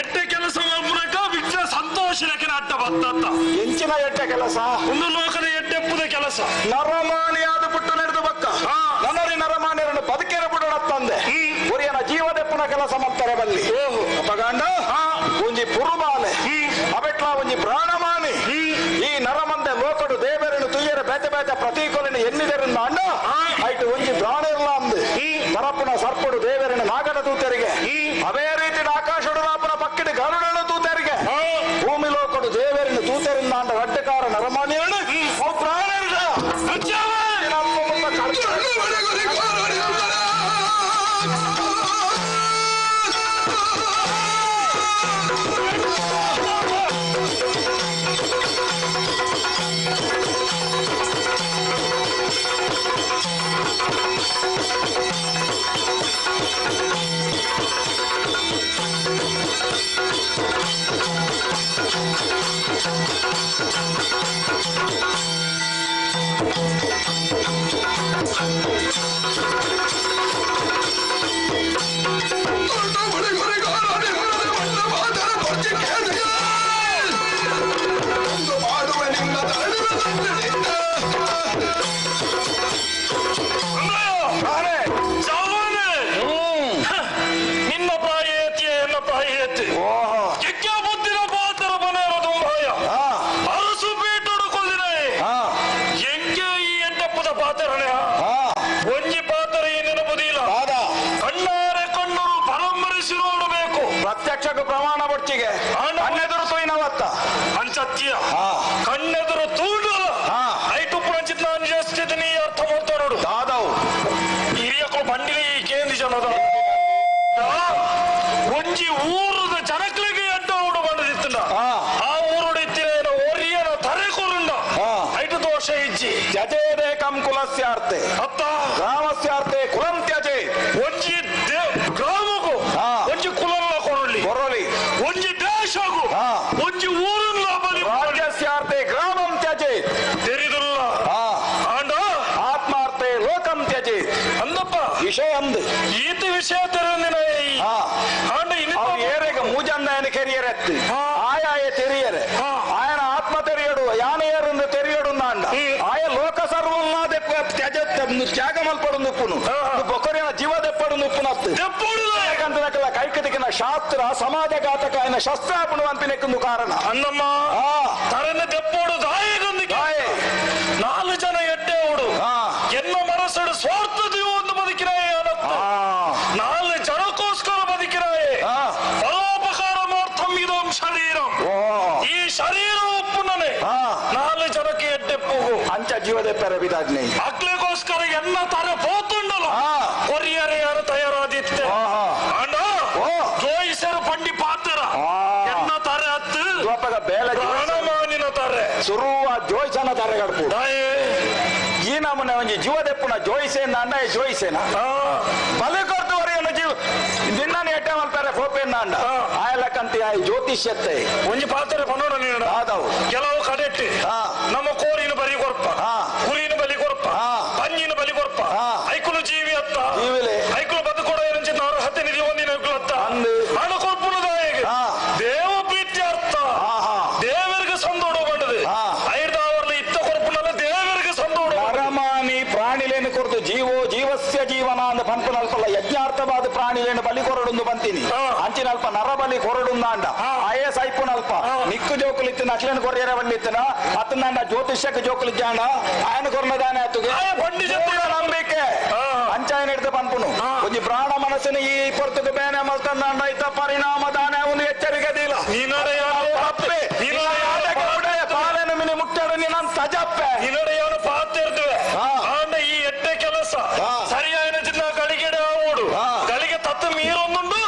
ಎಟ್ಟೆ ಕೆಲಸ ಮೂಲಕ ವಿಘ್ನ ಸಂತೋಷನಕ್ಕೆ ಅಡ್ಡ ಬತ್ತ ಎಂಚಿನ ಎಟ್ಟೆ ಕೆಲಸ ಒಂದು ಲೋಕದ ಎಟ್ಟೆಪ್ಪುದ ಕೆಲಸ ನರಮಾನಿಯಾದ ಪುಟ್ಟು ನಡೆದು ಬಕ್ಕ ನನರಿ ನರಮಾನ್ಯರನ್ನು ಬದುಕೆರ ಬಿಡೋಣತ್ತಂದೆ ಉರಿಯನ ಜೀವದೆಪ್ಪುನ ಕೆಲಸ ಮಾಡ್ತಾರೆ ಬಲ್ಲಿ ಅಪಗಾಂಡ ಒಂಜಿ ಪುರುಬಾಲೆ ಅಬೆಟ್ಲ ಒಂಜಿ ಪ್ರಾಣಮಾನಿ ಈ ನರಮಂದೆ ಲೋಕಡು ದೇವರನ್ನು ತುಯ್ಯರ ಬೇತೆ ಬೇತೆ ಪ್ರತೀಕೊಲಿನ ಎನ್ನಿದರಿಂದ ಅಣ್ಣ ಐಟು ಒಂಜಿ ಪ್ರಾಣ ಇರಲ ಅಂದು ಪರಪ್ಪನ ಸರ್ಪಡು ದೇವರನ್ನು ನಾಗನ ತೂತರಿಗೆ ಅವೇ ರೀತಿ ಆಕಾಶಡು ರಾಪನ ಪಕ್ಕಿಡಿ ಗರುಡನ ತೂತರಿಗೆ ಭೂಮಿ ಲೋಕಡು ದೇವರನ್ನು ತೂತರಿಂದ ಅಂಡ ರಡ್ಡಕಾರ ನರಮಾನಿಯನ್ನು ಅವು ಪ್ರಾಣ ಇರಲ ನಿನ್ನ ಪ್ರಾಯ ಏತಿಯ ಎನ್ನ ಪ್ರಾಯ ಏತಿ ಯಜ್ಞ ಬುದ್ಧಿನ ಪಾತ್ರ ಮನೆಯರ ದುಂಬಾಯ ಅರಸು ಪೀಟಡು ಕೊಲ್ಲಿನ ಎಂಗೆ ಈ ಎಂಟಪ್ಪದ ಪಾತ್ರನೆ ಒಂಜಿ ಪಾತ್ರ ಈ ನೆನಪುದಿಲ್ಲ ಕಣ್ಣಾರೆ ಕಣ್ಣರು ಪರಂಪರಿಸಿ ನೋಡಬೇಕು ಪ್ರತ್ಯಕ್ಷಕ್ಕೆ ಪ್ರಮಾಣ ಬೊಟ್ಟಿಗೆ ಕಣ್ಣೆದುರು ತೋಯ್ನವತ್ತ ಅಂಚತ್ಯ ಕಣ್ಣೆದುರು ತೂಡಲ ಐಟು ಪುರಂಚಿತ್ ನಾನು ಜಾಸ್ತಿ ಅರ್ಥ ಮಾಡ್ತಾ ನೋಡು ದಾದವು ಹಿರಿಯಕ್ಕಳು ಬಂಡಿಲಿ ಕೇಂದ್ರ ಜನದ ಒಂಜಿ ಊರದ ಜನಕ್ಲಿಗೆ ಅಡ್ಡ ಉಡು ಬಂದಿತ್ತಿಲ್ಲ ಆ ಊರುಡು ಇತ್ತಿನ ಒರಿಯನ ತರೆ ಕೊರುಂಡ ಐಟು ದೋಷ ಇಜ್ಜಿ ತ್ಯಜೇದೇಕಂ ಕುಲಸ್ಯಾರ್ತೆ ಅತ್ತ ಗ್ರಾಮಸ್ಯಾರ್ತೆ ಕುಲಂ ತ್ಯಜೆ ಒಂಜಿ ಗ್ರಾಮಗೂ ಒಂಜಿ ಕುಲಲ್ಲ ಕೊರಲಿ ಕೊರಲಿ ಒಂಜಿ ದೇಶಗೂ ಒಂಜಿ ಊರನ್ನ ಬಲಿ ರಾಜ್ಯಸ್ಯಾರ್ತೆ ಗ್ರಾಮಂ ತ್ಯಜೆ ತೆರಿದುಲ್ಲ ಆಂಡ ಆತ್ಮಾರ್ತೆ ಲೋಕಂ ತ್ಯಜೆ ಅಂದಪ್ಪ ವಿಷಯ ಅಂದು ಈತ ವಿಷಯ ತೆರೆದಿನ ಆಂಡ ಅವು ಏರೆಗ ಮೂಜಂದಾಯನ ಕೆರಿಯರೆತ್ತು ಆಯಾಯ ತೆರಿಯರೆ ಆಯನ ಆತ್ಮ ತೆರಿಯಡು ಯಾನ ಏರಂದು ತೆರಿಯಡು ಅಂಡ ಆಯ ಲೋಕ ಸರ್ವನ್ನ ತ್ಯಜ ತ್ಯಾಗ ಮಲ್ಪಡು ನುಪ್ಪುನು ಬೊಕ್ಕರಿನ ಜೀವ ದೆಪ್ಪಡು ನುಪ್ಪುನತ್ತು ಯಾಕಂದ್ರೆ ಕೈಕದಿಕ್ಕಿನ ಶಾಸ್ತ್ರ ಸಮಾಜಘಾತಕ ఆయన ಶಸ್ತ್ರಾಪಣು ಅಂತಿನೆಕ್ಕೊಂದು ಕಾರಣ ಅನ್ನಮ್ಮ ತರನ ದೆಪ್ಪೋಡು ದಾಯಗೊಂದು ನಾಲ್ಕು ಜನ ಎಡ್ಡೆ ಅವಡು ಎನ್ನ ಮನಸ್ಸು ಸ್ವಾರ್ಥದೆಯೋ ಒಂದು ಬದುಕಿನಾಯೆ ಅನತ್ತು ನಾಲ್ಕು ಜನಕ್ಕೋಸ್ಕರ ಬದುಕಿನಾಯೆ ಪರೋಪಕಾರ ಮಾರ್ಥಂ ಇದಂ ಶರೀರಂ ಈ ಶರೀರ ಒಪ್ಪುನನೆ ನಾಲ್ಕು ಜನಕ್ಕೆ ಎಡ್ಡೆಪ್ಪುಗು ಅಂಚ ಜೀವದೆಪ್ಪರ ಬಿದಾಜ್ಞೆ ಅಕ್ಲೆಗೋಸ್ಕರ ಎನ್ನ ತರ ಪೋತುಂಡಲ ಕೊರಿಯರೆ ಯಾರು ತಯಾರಾದಿತ್ತೆ ಅಣ್ಣ ಜೋಯಿಸರು ಪಂಡಿ ಪಾತ್ರ ಎನ್ನ ತಾರೆ ಹತ್ತು ಬೇಲೆ ಪ್ರಾಣಮಾನಿನ ತಾರೆ ಸುರುವ ಜೋಯಿಸನ ತಾರೆ ಕಡ್ಪು ಈ ನಮೂನೆ ಒಂಜಿ ಜೀವದೆಪ್ಪುನ ಜೋಯಿಸೇನ ಅಂಡ ಜೋಯಿಸೇನ ಬಲಿ ಕೊರ್ದು ವರೆಯನ್ನು ಜೀವ ನಿನ್ನನೆ ಎಟ್ಟೆ ಮಲ್ಪೆರೆ ಫೋಪೇನ ಅಂಡ ಆಯಲಕ್ಕಂತೆ ಆಯ್ ಜ್ಯೋತಿಷ್ಯತ್ತೆ ಒಂಜಿ ಪಾತ್ರೆ ಪನ್ನೋಡ ನೀನು ಆದವು ಕೆಲವು ಕಡೆಟ್ಟಿ ನಮ್ಮ ಕೋರಿನ ಬಲಿ ಕೊರ್ಪ ಕುರಿನ ಬಲಿ ಕೊರ್ಪ ಪಂಜಿನ ಬಲಿ ಕೊರ್ಪ ಐಕುಲು ಜೀವಿ ಅತ್ತ ಜೀವಿಲೆ ಐಕುಲು ಬದುಕೊಡ ಏನಂಚಿನ ಅರ್ಹತೆ ನಿಧಿ ಒಂದಿನ ಐಕುಲು ಅತ್ತ ಹಣ ಕೊರ್ಪುನದಾಯಗೆ ದೇವ ಪ್ರೀತ್ಯರ್ಥ ದೇವರಿಗೆ ಸಂದೋಡ ಬಂಡದು ಐದಾವರ್ಲ ಇತ್ತ ಕೊರ್ಪುನಲ್ಲ ದೇವರಿಗೆ ಸಂದೋಡ ನರಮಾನಿ ಪ್ರಾಣಿಲೇನು ಕೊರ್ದು ಜೀವೋ ಜೀವಸ್ಯ ಜೀವನ ಅಂದ ಪನ್ಪುನಲ್ಪಲ್ಲ ಯಜ್ಞಾರ್ಥವಾದ ಪ್ರಾಣಿಲೇನು ಬಲಿ ಕೊರಡುಂದು ಬಂತೀನಿ ಅಂಚಿನಲ್ಪ ನರ ಬಲಿ ಕೊರಡುಂದಾಂಡ ಆಯೇ ಸೈಪುನಲ್ಪ ನಿಕ್ಕು ಜೋಕುಲಿತ್ತಿನ ಅಕ್ಲೇನು ಕೊರಿಯರ ಬಲ್ಲಿತ್ತಿನ ಅತ್ತನಾಂಡ ಜ್ಯೋತಿಷ್ಯಕ್ಕೆ ಜೋಕುಲಿದ್ದಾಂಡ ಆಯನ ಕೊರ್ನದಾನೆ ಆತುಗೆ ನಂಬಿಕೆ ಅಂಚಾಯನ ಹಿಡಿದು ಪನ್ಪುನು ಒಂಜಿ ಪ್ರಾಣ ಮನಸ್ಸಿನ ಈ ಪೊರ್ತುಗೆ ಬೇನೆ ಮಲ್ತಂದಾಂಡ ಇತ್ತ ಪರಿಣಾಮ ದಾನೆ ಒಂದು ಎಚ್ಚರಿಕೆ ದಿಲ್ಲ ತಪ್ಪೆ ಪಾಲನ ಮಿನಿ ಮುಟ್ಟಾಡು ನೀನು ತಜಪ್ಪೆ ನಿನ್ನಡೆಯವನು ಪಾತಿರ್ತವೆ ಆಂಡ ಈ ಎಟ್ಟೆ ಕೆಲಸ ಸರಿಯಾದ ಚಿನ್ನ ಗಳಿಗೆ ಓಡು ಗಳಿಗೆ ತತ್ತು ಮೀರೊಂದುಂಡು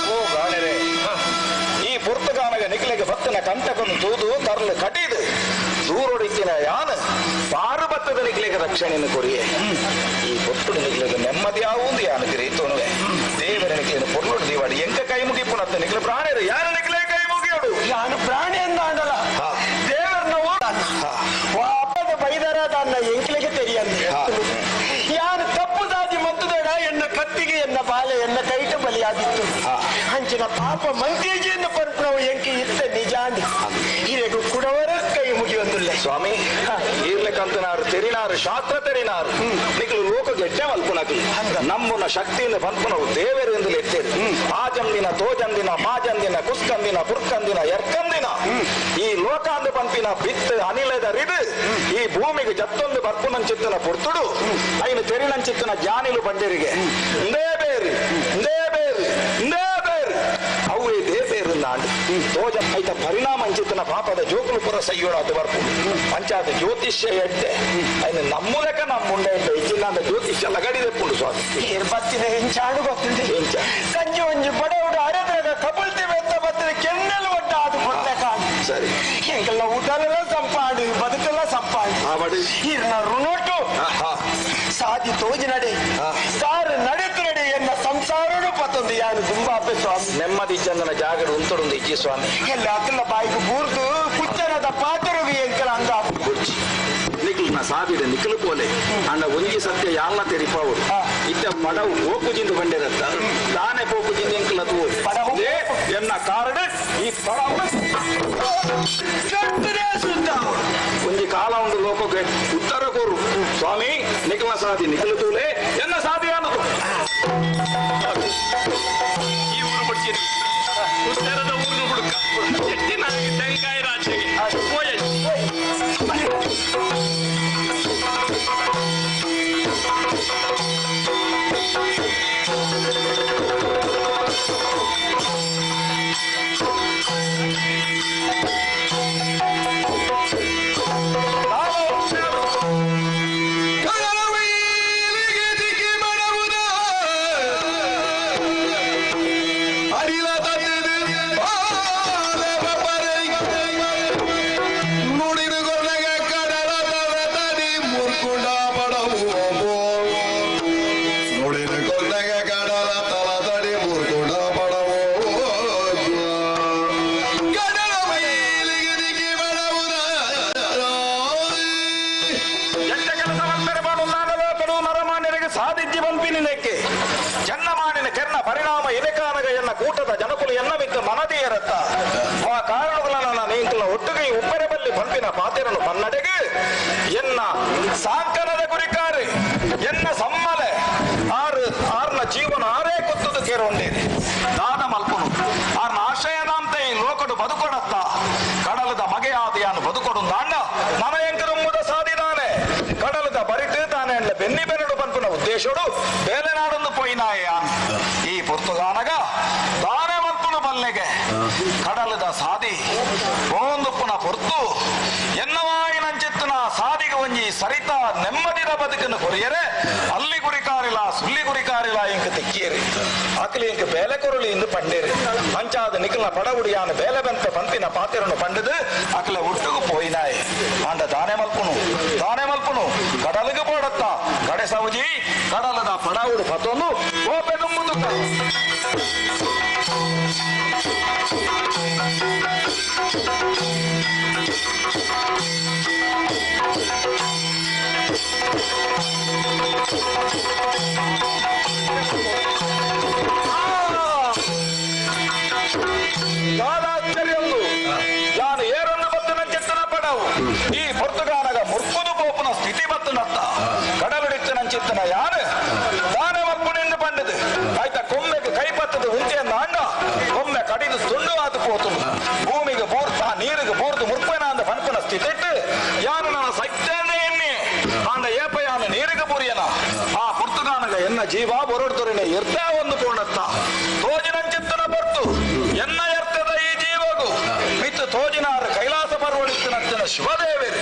ಓ ಗಾಣೆರೆ ಈ ಪುರ್ತಗಾನಗ ನಿಕ್ಲೆಗೆ ಬತ್ತನ ಕಂಟಕನು ತೂದು ತರಲು ಕಟೀದು ದೂರೊಡಿತ್ತಿನ ಯಾನ ಪಾರು ಬತ್ತದ ನಿಕ್ಲೆಗೆ ರಕ್ಷಣೆಯನ್ನು ಕೊರಿಯೆ ಈ ಪೊತ್ತುಡು ನಿಕ್ಲೆಗೆ ನೆಮ್ಮದಿ ಆವುದು ಯಾನ ಗಿರೀತೋನುವೆ ದೇವರ ನಿಕ್ಲೆನ ಪೊರ್ಲುಡು ದೀವಾಡಿ ಎಂಕ ಕೈ ಮುಗಿಪುನತ್ತ ನಿಕ್ಲೆ ಪ್ರಾಣಿರು ಯಾರ ನಿಕ್ಲೆ ಕೈ ಮುಗಿಯೋಡು ಯಾನು ಪ್ರಾಣಿ ಅಂದ ಆಂಡಲ ದೇವರನ್ನ ಓಡ ವಾಪದ ಬೈದರ ತನ್ನ ಎಂಕ್ಲೆಗೆ ತೆರಿಯಂದೆ ಯಾನು ತಪ್ಪು ದಾದಿ ಮತ್ತುದಡ ಎನ್ನ ಕತ್ತಿಗೆ ಎನ್ನ ಬಾಲೆ ಎನ್ನ ಕೈಟ ಬಲಿಯಾದಿತ್ತು ಅಂಚಿನ ಪಾಪ ಮಂತೇಜಿಯನ್ನು ಪರ್ಪಣವು ಎಂಕಿ ಇತ್ತ ನಿಜಾಂಡಿ ಹಿರೇಗು ಕುಡವರ ಕೈ ಮುಗಿಯೊಂದುಲ್ಲ ಸ್ವಾಮಿ ಈರ್ಲೆಕಂತನಾರು ತೆರಿನಾರು ಶಾಸ್ತ್ರ ತೆರಿನಾರು ನಿಕ್ಲು ಲೋಕ ಗೆಡ್ಡೆ ಮಲ್ಪುನಕ್ಲು ನಮ್ಮುನ ಶಕ್ತಿಯಿಂದ ಪನ್ಪುನವು ದೇವರು ಎಂದು ಎತ್ತೇರು ಆಜಂದಿನ ತೋಜಂದಿನ ಮಾಜಂದಿನ ಕುಸ್ಕಂದಿನ ಪುರ್ಕಂದಿನ ಎರ್ಕಂದಿನ ಈ ಲೋಕಾಂದ ಪಂಪಿನ ಬಿತ್ತು ಅನಿಲದ ರಿದು ಈ ಭೂಮಿಗೆ ಜತ್ತೊಂದು ಬರ್ಪುನಂಚಿತ್ತನ ಪುರ್ತುಡು ಐನು ತೆರಿನಂಚಿತ್ತನ ಜ್ಞಾನಿಲು ಬಂದಿರಿಗೆ ಇಂದೇ ಬೇರು ಇಂದೇ ಬೇರು ಇಂದೇ ಬೇರು ಅವು ದೇಬೇರು ನಾಡು ತೋಜ ಐತ ಪರಿಣಾಮ ಅಂಚಿತ್ತನ ಪಾಪದ ಜೋಕುಲು ಪುರ ಸೈಯೋಡಾತು ಬರ್ಪು ಪಂಚಾಯತ್ ಜ್ಯೋತಿಷ್ಯ ಎಡ್ಡೆ ಐನು ನಮ್ಮೂಲಕ ನಮ್ಮ ಮುಂಡೆ ಎಡ್ಡೆ ಇಚ್ಚಿನ ಜ್ಯೋತಿಷ್ಯ ಲಗಡಿದೆ ಪುಂಡು ಸ್ವಾಮಿ ಬತ್ತಿನ ಹೆಂಚಾಡು ಗೊತ್ತಿದೆ ಸಂಜೆ ಒಂಜಿ ಬಡವುಡು ಅರೆದ್ರಾಗ ಕಬಲ್ತಿ ಬೆತ್ತ ಬತ್ತಿನ ಕೆನ್ನೆಲ್ ಒಟ್ಟ ಅದು ಕೊಟ್ಟ ಕಾಡು ಸರಿ ಎಂಕೆಲ್ಲ ಊಟಲೆಲ್ಲ ಸಂಪಾಡು ಬದುಕೆಲ್ಲ ಸಂಪಾಡು ಇರ್ನ ರುಣೋಟು ಸಾದಿ ತೋಜಿ ನಡೆ ಸಾರು ನಡೆತು ನಡೆ ಎನ್ನ ಸಂಸಾರನು ಪತ್ತೊಂದು ಯಾರು ದುಂಬಾಪೆ ಸ್ವಾಮಿ ನೆಮ್ಮದಿ ಚಂದನ ಜಾಗಡು ಉಂತಡುಂದು ಇಜ್ಜಿ ಸ್ವಾಮಿ ಎಲ್ಲ ಅಕ್ಕಲ ಬಾಯಿಗೆ ಬೂರ್ದು ಕುಚ್ಚನದ ಪಾತ್ರರು ಎಂಕಲ ಅಂಗ ನಿಕ್ಲು ಸಾದಿಡೆ ನಿಕ್ಲು ಪೋಲೆ ಅಂಡ ಒಂಜಿ ಸತ್ಯ ಯಾಲ್ನ ತೆರಿಪಾವು ಇತ್ತ ಪಡವು ಪೋಪುಜಿಂದು ಬಂಡಿರತ್ತ ತಾನೇ ಪೋಪುಜಿಂದು ಎಂಕಲ ತೂ ಎನ್ನ ಕಾರಣ ಈ ಪಡವು ಒಂಜಿ ಕಾಲ ಉಂಡು ಲೋಕಕ್ಕೆ ಉತ್ತರ ಕೋರು ಸ್ವಾಮಿ ನಿಕ್ಲ ಸಾದಿ ನಿಕ್ಲು ತೂಲೆ ಎನ್ನ ಸಾದಿ ಅನ್ನದು ಈ ಊರು ಬಿಡ್ತೀನಿ ಉತ್ತರದ ಊರು ಹುಡುಕ ಎಟ್ಟಿನ ತೆಂಕಾಯಿ ರಾಜ್ಯಗೆ ಹೋಯ್. ಕಡಲ ಮೈಲಿಗೆ ದಿಕ್ಕಿ ಬಡವುದ. ಸಾಧಿಜ್ಜಿ ಬಂಪಿನಿನೆಕ್ಕೆ ಜನ್ನಮಾನಿನ ಕೆರ್ನ ಪರಿಣಾಮ ಎನೆಕಾನಗ ಎನ್ನ ಕೂಟದ ಜನಕುಲು ಎನ್ನ ಮಿಕ್ಕ ಮನದಿಯರತ್ತ ಆ ಕಾರಣಗಳನ್ನ ನೀಂಕುಲ ಒಟ್ಟುಗೆ ಉಪ್ಪರೆ ಬಲ್ಲಿ ಪಂಪಿನ ಪಾತೆರನು ಪನ್ನಡೆಗೆ ಎನ್ನ ಸಾಂಕನದ ಗುರಿಕಾರೆ ಎನ್ನ ಸಮ್ಮಲೆ ಆರು ಆರ್ನ ಜೀವನ ಆರೇ ಕುತ್ತದು ಕೇರೊಂಡೇರಿ ದಾದ ಮಲ್ಪನು ಆರ್ನ ಆಶಯದಾಂತೆ ಈ ಲೋಕಡು ಬದುಕೊಡತ್ತ ಕಡಲದ ಮಗೆಯಾದಯಾನು ಬದುಕೊಡು ದಾಂಡ ನನ ಎಂಕರುಂಬುದ ಸಾದಿದಾನೆ ಕಡಲದ ಬರಿಟು ತಾನೆ ಅಂಡ್ಲ ಬೆನ್ನಿ ಬೆರಡು ಪನ್ಪುನ ಉದ್ದೇಶಡು ಬೇಲೆನಾಡೊಂದು ಪೋಯಿನಾಯ ಈ ಪುರ್ತುಗಾನಗ ದಾನೆ ಮಲ್ಪುನ ಬಲ್ಲೆಗೆ ಕಡಲದ ಸಾದಿ ಓಂದುಪ್ಪುನ ಪೊರ್ತು ಎನ್ನವಾಯಿನಂಚಿತ್ತನ ಸಾದಿಗೆ ಒಂಜಿ ಸರಿತ ನೆಮ್ಮದಿದ ಬದುಕನ್ನು ಕೊರಿಯರೆ ಅಲ್ಲಿ ಗುರಿಕಾರಿಲ ಸುಲ್ಲಿ ಗುರಿಕಾರಿಲ ಇಂಕ ತೆಕ್ಕಿಯರಿ ಅಕಲಿ ಇಂಕ ಬೇಲೆ ಕೊರಳಿ ಇಂದು ಪಂಡೇರಿ ಅಂಚಾದ ನಿಖಲ ಪಡಗುಡಿಯಾನ ಬೇಲೆ ಬೆಂತ ಪಂಪಿನ ಪಾತಿರನು ಪಂಡದು ಅಕಲೆ ಒಟ್ಟುಗು ಪೋಯಿನಾಯ್ ಆಂಡ ದಾನೆ ಮಲ್ಪುನು ದಾನೆ ಮಲ್ಪುನು ಕಡಲಿಗೆ ಪೋಡತ್ತ ಕಡೆ ಸೌಜಿ ಕಡಲದ ಪಡವುಡು ಪತೊಂದು ಕೋಪೆ ದುಂಬುದು ದಾದಾಶ್ಚರ್ಯಂದು ಯಾನು ಏರೊಂದು ಬತ್ತನ ಚೆತ್ತನ ಪಡವು ಈ ಪೊರ್ತುಗಾನಗ ಮುರ್ಪುದು ಪೋಪುನ ಸ್ಥಿತಿ ಬತ್ತನತ್ತ ಕಡಲುಡಿತ್ತನ ಚಿತ್ತನ ಯಾನು ದಾನೆ ಮಲ್ಪುನೆಂದು ಪಂಡದು ಆಯ್ತ ಕೊಂಬೆಗೆ ಕೈ ಪತ್ತದ ಉಂಚೆಯನ್ನ ಅಂಡ ಕೊಂಬೆ ಕಡಿದು ತುಂಡು ಆತು ಪೋತುನು ಭೂಮಿಗೆ ಬೋರ್ತ ನೀರಿಗೆ ಬೋರ್ದು ಮುರ್ಪೇನ ಅಂದ ಪನ್ಪುನ ಸ್ಥಿತಿಟ್ಟು ಯಾನು ನನ್ನ ಸೈತೇನೆ ಎನ್ನಿ ಆಂಡ ಏಪ ಯಾನು ನೀರಿಗೆ ಪುರಿಯನ ಆ ಪೊರ್ತುಗಾನಗ ಎನ್ನ ಜೀವ ಬೊರಡ್ದೊರೆನೆ ಎರ್ತಾ ಒಂದು ಪೋಣತ್ತ ತೋಜಿನಂಚಿತ್ತನ ಬರ್ತು ಎನ್ನ ಎರ್ತದ ಈ ಜೀವಗು ಮಿತ್ತು ತೋಜಿನಾರು ಕೈಲಾಸ ಪರ್ವಳಿತ್ತಿನತ್ತಿನ ಶಿವದೇವೇರಿ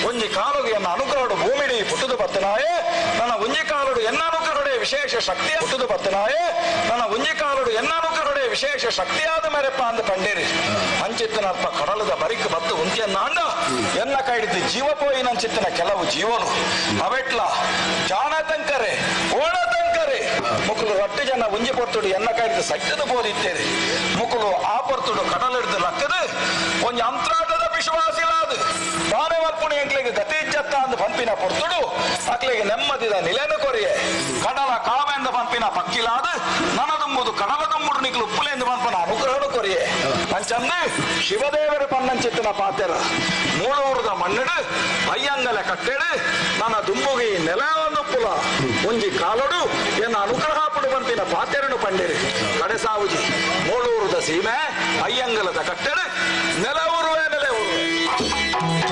ಒಂಜಿ ಕಾಲುಗು ಎನ್ನ ಅನುಗ್ರಹಡು ಭೂಮಿಡಿ ಪುಟ್ಟುದು ಬತ್ತನಾಯೇ ನನ್ನ ಒಂಜಿ ಕಾಲುಡು ಎನ್ನ ಅನುಗ್ರಹಡೆ ವಿಶೇಷ ಶಕ್ತಿಯ ಪುಟ್ಟುದು ಬತ್ತನಾಯೇ ನನ್ನ ಒಂಜಿ ಕಾಲುಡು ಎನ್ನ ಅನುಗ್ರಹಡೆ ವಿಶೇಷ ಶಕ್ತಿಯಾದ ಮೇರೆಪ್ಪ ಅಂದ ಕಂಡೇರಿ ಅಂಚಿತ್ತನಲ್ಪ ಕಡಲದ ಬರಿಕ್ ಬತ್ತು ಉಂತಿಯನ್ನ ಅಂಡ ಎನ್ನ ಕೈಡಿದ್ದು ಜೀವ ಪೋಯಿನಂಚಿತ್ತನ ಕೆಲವು ಜೀವನು ಅವೆಟ್ಲ ಜಾಣ ತಂಕರೆ ಓಣ ತಂಕರೆ ಮುಕುಲು ರಟ್ಟು ಜನ ಒಂಜಿ ಪೊರ್ತುಡು ಎನ್ನ ಕೈಡಿದ್ದು ಸೈತದ ಪೋದಿತ್ತೇರಿ ಮುಕುಲು ಆ ಪೊರ್ತುಡು ಕಡಲಿಡ್ದು ಲಕ್ಕದು ಒಂಜಿ ಅಂತ್ರಾಟದ ವಿಶ್ವಾಸಿಲಾದು ತಾನೇ ಮಲ್ಪುಣಿ ಎಂಕ್ಲೆಗೆ ಗತಿ ಇಜ್ಜತ್ತ ಅಂದ್ ಪಂಪಿನ ಪೊರ್ತುಡು ಅಕ್ಲೆಗೆ ನೆಮ್ಮದಿದ ನಿಲೆನು ಕೊರಿಯೆ ಕಡಲ ಕಾವೆಂದ ಪಂಪಿನ ಪಕ್ಕಿಲಾದು ನನದುಂಬುದು ಕಡಲ ದುಂಬುಡು ನಿಕ್ಲು ಉಪ್ಪುಲೆಂದು ಪಂಪನ ಅನುಗ್ರಹನು ಕೊರಿಯೆ ಅಂಚಂದು ಶಿವದೇವರ ಪನ್ನಂಚಿತ್ತಿನ ಪಾತೆರ ಮೂಳೂರದ ಮಣ್ಣಡು ಅಯ್ಯಂಗಲ ಕಟ್ಟೆಡು ನನ್ನ ದುಂಬುಗಿ ನೆಲ ಒಂದುಪ್ಪುಲ ಒಂಜಿ ಕಾಲಡು ಎನ್ನ ಅನುಗ್ರಹ ಪಡು ಪಂಪಿನ ಪಾತೆರನು ಪಂಡಿರಿ ಕಡೆಸಾವುಜಿ ಮೂಳೂರದ ಸೀಮೆ ಅಯ್ಯಂಗಲದ ಕಟ್ಟೆಡು ನೆಲ ಊರುವೆ ನೆಲೆ ಊರುವೆ.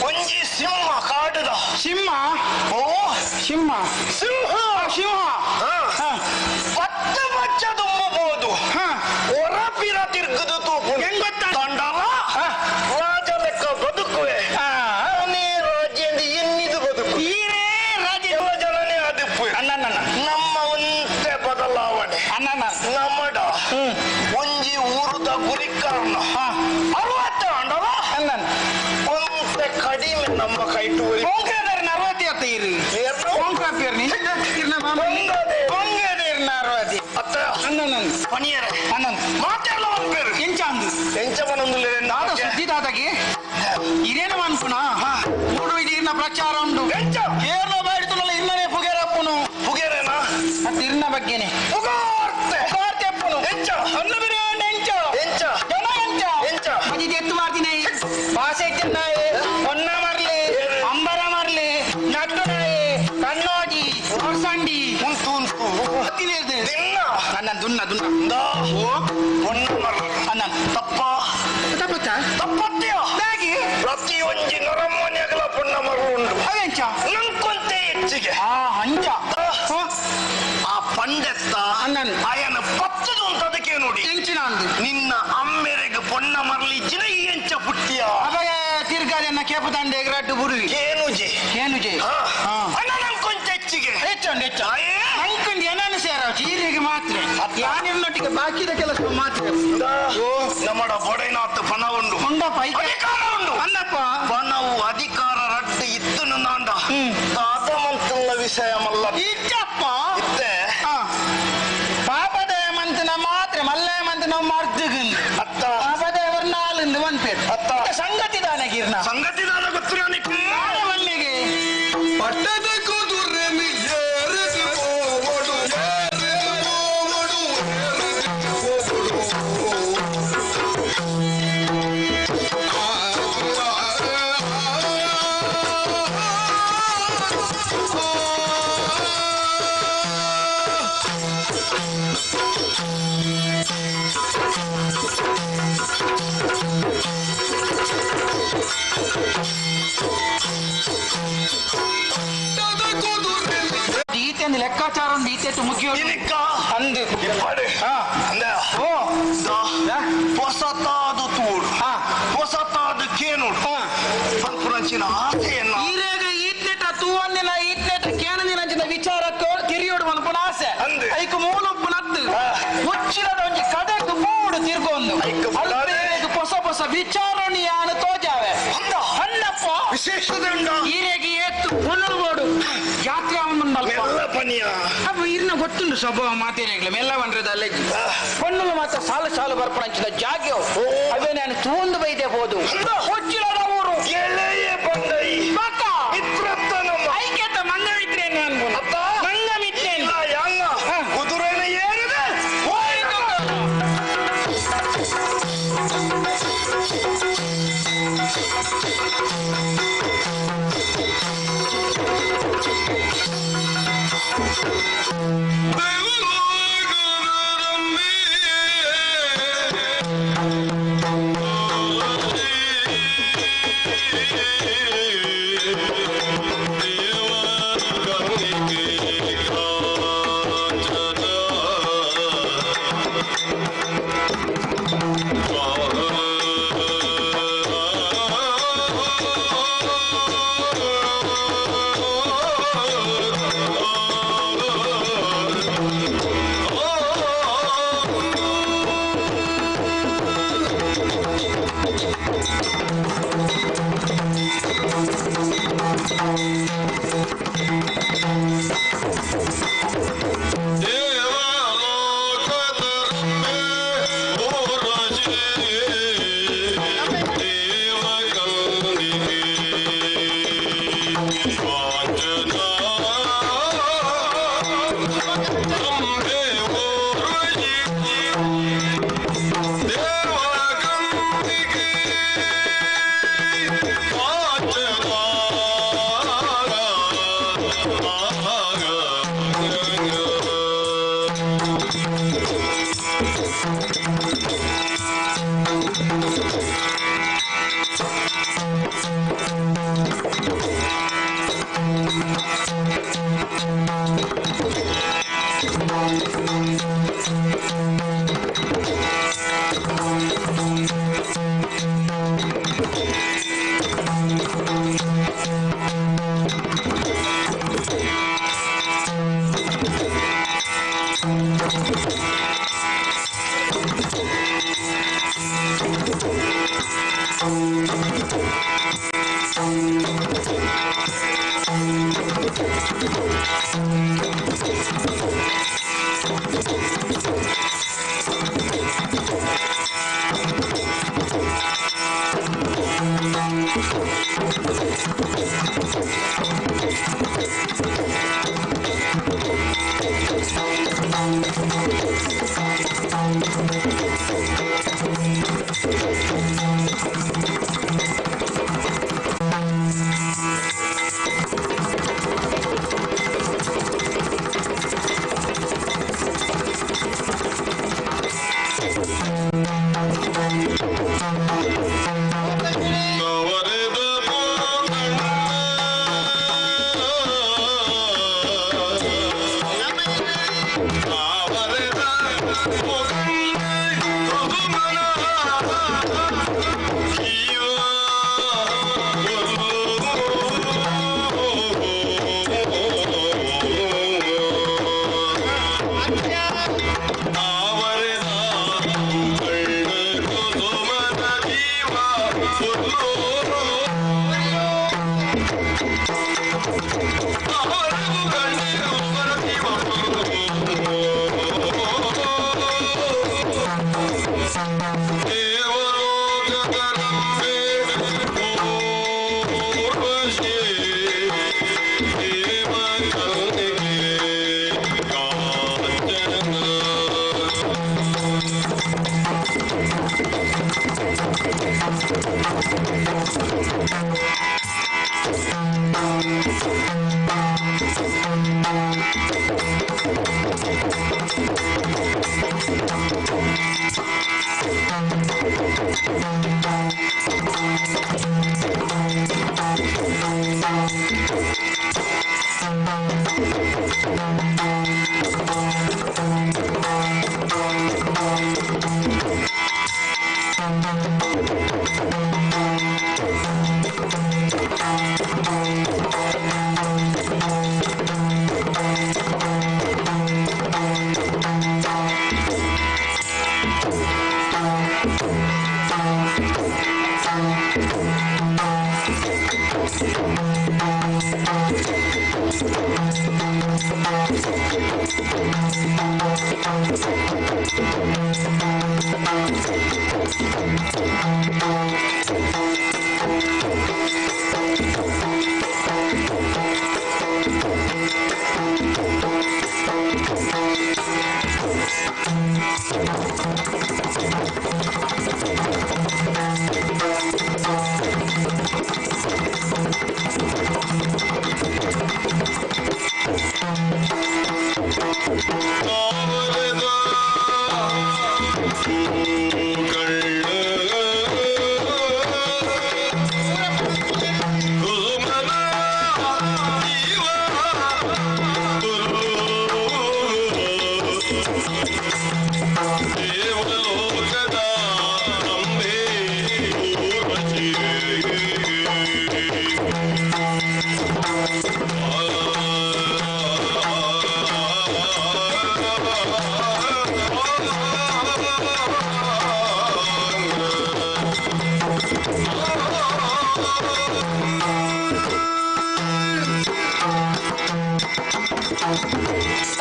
ಒಂಜಿ ಸಿಂಹ ಕಾಡುದ ಸಿಂಹ ಓ ಸಿಂಹ ಸಿಂಹ ಸಿಂಹ ಪತ್ತ ಬಚ್ಚ ತುಂಬಬಹುದು ಹೊರಪಿರ ತಿರ್ಗದು ತೂಪು ಹೆಂಗ್ ಗೊತ್ತಾ? ತಂಡಲ ರಾಜ ಲೆಕ್ಕ ಬದುಕುವೆ ಅವನೇ ರಾಜ್ಯದಿಂದ ಎನ್ನಿದು ಬದುಕು ಈರೇ ರಾಜ ಎಲ್ಲ ಜನನೇ ಅದುಪ್ಪು ಅಣ್ಣಣ್ಣ ನಮ್ಮ ಒಂತೆ ಬದಲಾವಣೆ ಅಣ್ಣಣ್ಣ ನಮ್ಮಡ ಒಂಜಿ ಊರುದ ಗುರಿಕರಣ ಅರವತ್ತ ಅಂಡಲ ಅಣ್ಣಣ್ಣ ಒಂತೆ ಕಡಿಮೆ ನಮ್ಮ ಕೈಟು ಪೊಂಗದರ್ ಅರವತ್ತಿ ಅತ್ತ ಇರು ಪೊಂಗಾಪೇರ್ನಿ ಪೊಂಗದೆ. ಪೊಂಗದೇರ್ನ ಅರವತ್ತಿ ಅತ್ತ ಅಣ್ಣಣ್ಣ ಪಣಿಯರೆ ಅಣ್ಣಣ್ಣ ಎಂಚ ಪನೊಂದುಲ್ಲೆರ್ ದಾದ ಸುದ್ದಿ ದಾದಾಗಿ ಇರೇನು ಮನ್ಪುನ ಮೂಡು ಇರ್ನ ಪ್ರಚಾರ ಉಂಡು ಏರ್ನ ಬಾಡಿತುನಲ್ಲ ಇರ್ನನೇ ಪುಗೆರಪ್ಪುನು ಪುಗೆರೇನಾ ಮತ್ತೆ ಇರ್ನ ಬಗ್ಗೆನೆ ಪುಗಾರ್ತೆ ಪುಗಾರ್ತೆ ಅಪ್ಪುನು ಎಂಚ ಅನ್ನ ಬಿರಿಯಾನಿ ಎಂಚ ಎಂಚ ಜನ ಎಂಚ ಎಂಚ ಮಜಿದ್ ಎತ್ತು ಮಾಡ್ತೀನಿ ಭಾಷೆ ಇಟ್ಟಿನಾಯಿ ಹೊನ್ನ ಮರ್ಲಿ ಅಂಬರ ಮರ್ಲಿ ನಟ್ಟು ನಾಯಿ ಕಣ್ಣೋಜಿ ಹೊರ್ಸಂಡಿ ಉಂಟು ಉಂಟು ದಿನ್ನ ನನ್ನ ದುನ್ನ ದುನ್ನ ಓ ಹೊನ್ನ ಮರ್ಲಿ ಅನ್ನ ತಪ್ಪ ತಪ್ಪತ್ತ ತಪ್ಪತ್ತೆಯ ಹೇಗೆ ಪ್ರತಿ ಒಂಜಿ ನರಮನೆಗಲ ಪೊಣ್ಣ ಮರಳು ಉಂಡು ಅವೆಂಚ ನಂಕೊಂತೆ ಹೆಚ್ಚಿಗೆ ಆ ಹಂಚ ಆ ಪಂಡೆತ್ತ ಅಣ್ಣನ್ ಆಯನ ಪತ್ತದು ಅಂತ ಅದಕ್ಕೆ ನೋಡಿ ಎಂಚಿನ ಅಂದು ನಿನ್ನ ಅಮ್ಮೆರೆಗೆ ಪೊಣ್ಣ ಮರಳಿ ಜಿನ ಈ ಎಂಚ ಪುಟ್ಟಿಯ ಅವಾಗ ತಿರ್ಗಾದನ್ನ ಕೇಪುದಂಡೆ ಎಗರಡ್ಡು ಬುರುವಿ ಏನುಜೆ ಏನುಜೆ ಅಣ್ಣ ನಂಕೊಂಚ ಹೆಚ್ಚಿಗೆ ಹೆಚ್ಚುಂಡು ಹೆಚ್ಚು ಅಂಕಂಡು ಏನನ್ನು ಸೇರ ಚೀರಿಗೆ ಮಾತ್ರ ಯಾನಿರ್ನೊಟ್ಟಿಗೆ ಬಾಕಿದ ಕೆಲಸ ಮಾತ್ರ ನಮ್ಮಡ ಬೊಡೆನಾಥ ಪಣ ಉಂಡು ಉಂಡಪ್ಪ ಅಧಿಕಾರ ಉಂಡು ಅಲ್ಲಪ್ಪ ಪಣವು ಅಧಿಕಾರ ರಡ್ಡು ಇತ್ತು ನಾಂಡ ದಾದಮಂತಲ್ಲ ವಿಷಯ ಮಲ್ಲ ಇಚ್ಚಪ್ಪ ಇತ್ತೆ ಪಾಪದ ಮಂತನ ಮಾತ್ರ ಮಲ್ಲ ಮಂತ ನಾವು ಮರ್ದುಗುಂದು ಅತ್ತ ಪಾಪದೇವರ್ ನಾಲಂದು ಒಂದ್ಪೇರು ಅತ್ತ ಸಂಗತಿ ದಾನ ಗಿರ್ನ ಸಂಗತಿ ದಾನ ಗೊತ್ತು ನನಗೆ ಮಲ್ಲಿಗೆ ಪಟ್ಟದ ಕುದುರೆ ಏರಿದು ಹೋವಡು ಏರಿದು ಹೋವಡು ಏರಿದು ಹೋವಡು ಈತೆಂದು ಲೆಕ್ಕಾಚಾರ ಒಂದು ಈತೆತ್ತು ಮುಗಿಯೋ ಅಂದು ಓ ಹೊಸತಾದ ತೂಡು ಹೊಸತಾದ ಕೇನುಡು ಪಂಪುರಂಚಿನ ಆಸೆಯನ್ನು ಈರೇಗ ಈತ್ನೆಟ ತೂವಂದಿನ ಈತ್ನೆಟ ಕೇನದಿನ ಅಂಚಿನ ವಿಚಾರ ತಿರಿಯೋಡು ಮನ್ಪುನ ಆಸೆ ಐಕ್ ಮೂಲ ಉಪ್ಪುನದ್ದು ಮುಚ್ಚಿರದ ಒಂಜಿ ಕಡೆಕ್ ಪೋಡು ತಿರ್ಗೊಂದು ಅಲ್ಪೇರೆಗ್ ಹೊಸ ಹೊಸ ವಿಚಾರಣಿ ಯಾನು ತೋಜಾವೆ ಅಣ್ಣಪ್ಪ ವಿಶೇಷದಂಡ ಈರೇಗೆ ಏತ್ತು ಪೊನ್ನಲು ಬೋಡು ಜಾತ್ರೆ ಅವನುಂಡಲ್ಪ ಮೆಲ್ಲ ಪನಿಯ ಅಪ್ಪ ಇರ್ನ ಗೊತ್ತುಂಡು ಸ್ವಭಾವ ಮಾತೇನೆ ಮೆಲ್ಲ ಬಂದ್ರದ ಅಲ್ಲೆಜ್ಜಿ ಪೊನ್ನುಲು ಮಾತ್ರ ಸಾಲು ಸಾಲು ಬರ್ಪಣಂಚಿದ ಜಾಗ್ಯೋ ಅವೇ ನಾನು ತೂಂದು ಬೈದೆ ಹೋದು ಹುಚ್ಚಿಲದ ಊರು ಗೆಳೆಯ ಬಂದೈ ಬಾಕ ಮಿತ್ರತ್ವ ನಮ್ಮ ಐಕ್ಯತ ಮಂಗವಿತ್ರೇನೆ ಅನ್ಬೋದು ಅತ್ತ ಮಂಗಮಿತ್ರೇನೆ ಇಲ್ಲ ಯಾಂಗ ಕುದುರೆನ ಏರಿದೆ ಹೋಯಿತು. Thank you.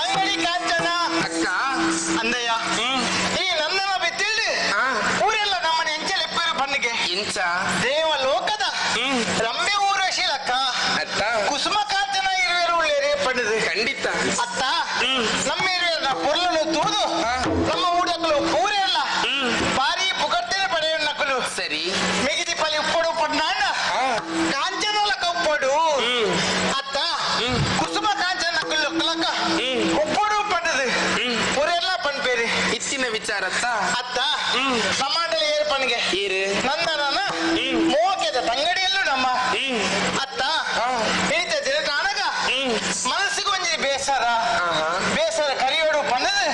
ಅಂಗಡಿ ಕಾಂಚನ ಅಕ್ಕ ಅಂದಯ್ಯ ಈ ನಂದನ ಬಿತ್ತಿಲ್ದು ಊರೆಲ್ಲ ನಮ್ಮನೆ ಎಂಚಲ ಇಬ್ಬರು ಬನ್ನಿಗೆ ಇಂಚ ದೇವಲೋಕದ ರಂಬೆ ಊರ್ವಶಿಲಕ್ಕ ಅತ್ತ ಕುಸುಮ ಕಾಂಚನ ಇರುವೆರು ಉಳ್ಳೇರಿ ಪಂಡದು ಖಂಡಿತ ಅತ್ತ ನಮ್ಮ ಇರುವೆರ ಪೊರ್ಲನು ತೂದು ನಮ್ಮ ಊಡಕಲು ಪೂರೆಲ್ಲ ಭಾರಿ ಪುಗರ್ತೇನೆ ಪಡೆಯು ನಕಲು ಸರಿ ಮಿಗಿದಿ ಪಲಿ ಉಪ್ಪಡು ಪಡ್ನಾಣ ಕಾಂಚನಲಕ ಉಪ್ಪಡು ಅತ್ತ ಕುಸುಮ ಕಾಂಚನ ಲಕ್ಕ ಉಪ್ಪಡು ಪಂಡದು ಪುರೆಲ್ಲ ಪಣ್ಪೇರಿ ಇತ್ತಿನ ವಿಚಾರತ್ತ ಅತ್ತ ಸಮಾಂಡಲಿ ಏರ್ ಪಣ್ಗೆ ಏರು ನಂದನನ ಮೋಕೆದ ತಂಗಡಿಯಲ್ಲೂ ನಮ್ಮ ಅತ್ತ ಹಿಡಿತ ದಿನ ಕಾಣಗ ಮನಸ್ಸಿಗೆ ಒಂಜಿ ಬೇಸರ ಬೇಸರ ಕರಿಯೋಡು ಪಂಡದು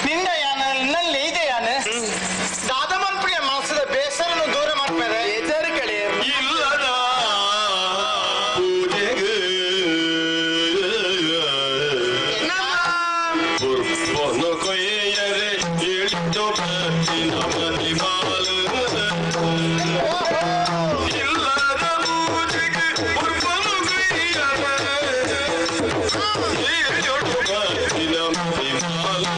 ನಿಂದ ಯಾನ ನಿನ್ನಲ್ಲಿ ಇದೆ ಯಾನ ದಾದಮನ್ಪುಡಿಯ ಮನಸ್ಸದ ಬೇಸರನು ದೂರ ಮಾಡ್ತಾರೆ ಬೇಜಾರು ಕಳೆ ಇಲ್ಲದ ಪೂಜೆಗೆ ಪುರ್ಪನು ಕೊಯ್ಯರೆ ಇಳಿದು ಬರ್ತಿನ ಮನಿಮಾಲು. ಇಲ್ಲದ ಪೂಜೆಗೆ ಪುರ್ಪನು ಕೊಯ್ಯರೆ ಇಳಿದು ಬರ್ತಿನ ಮನಿಮಾಲು.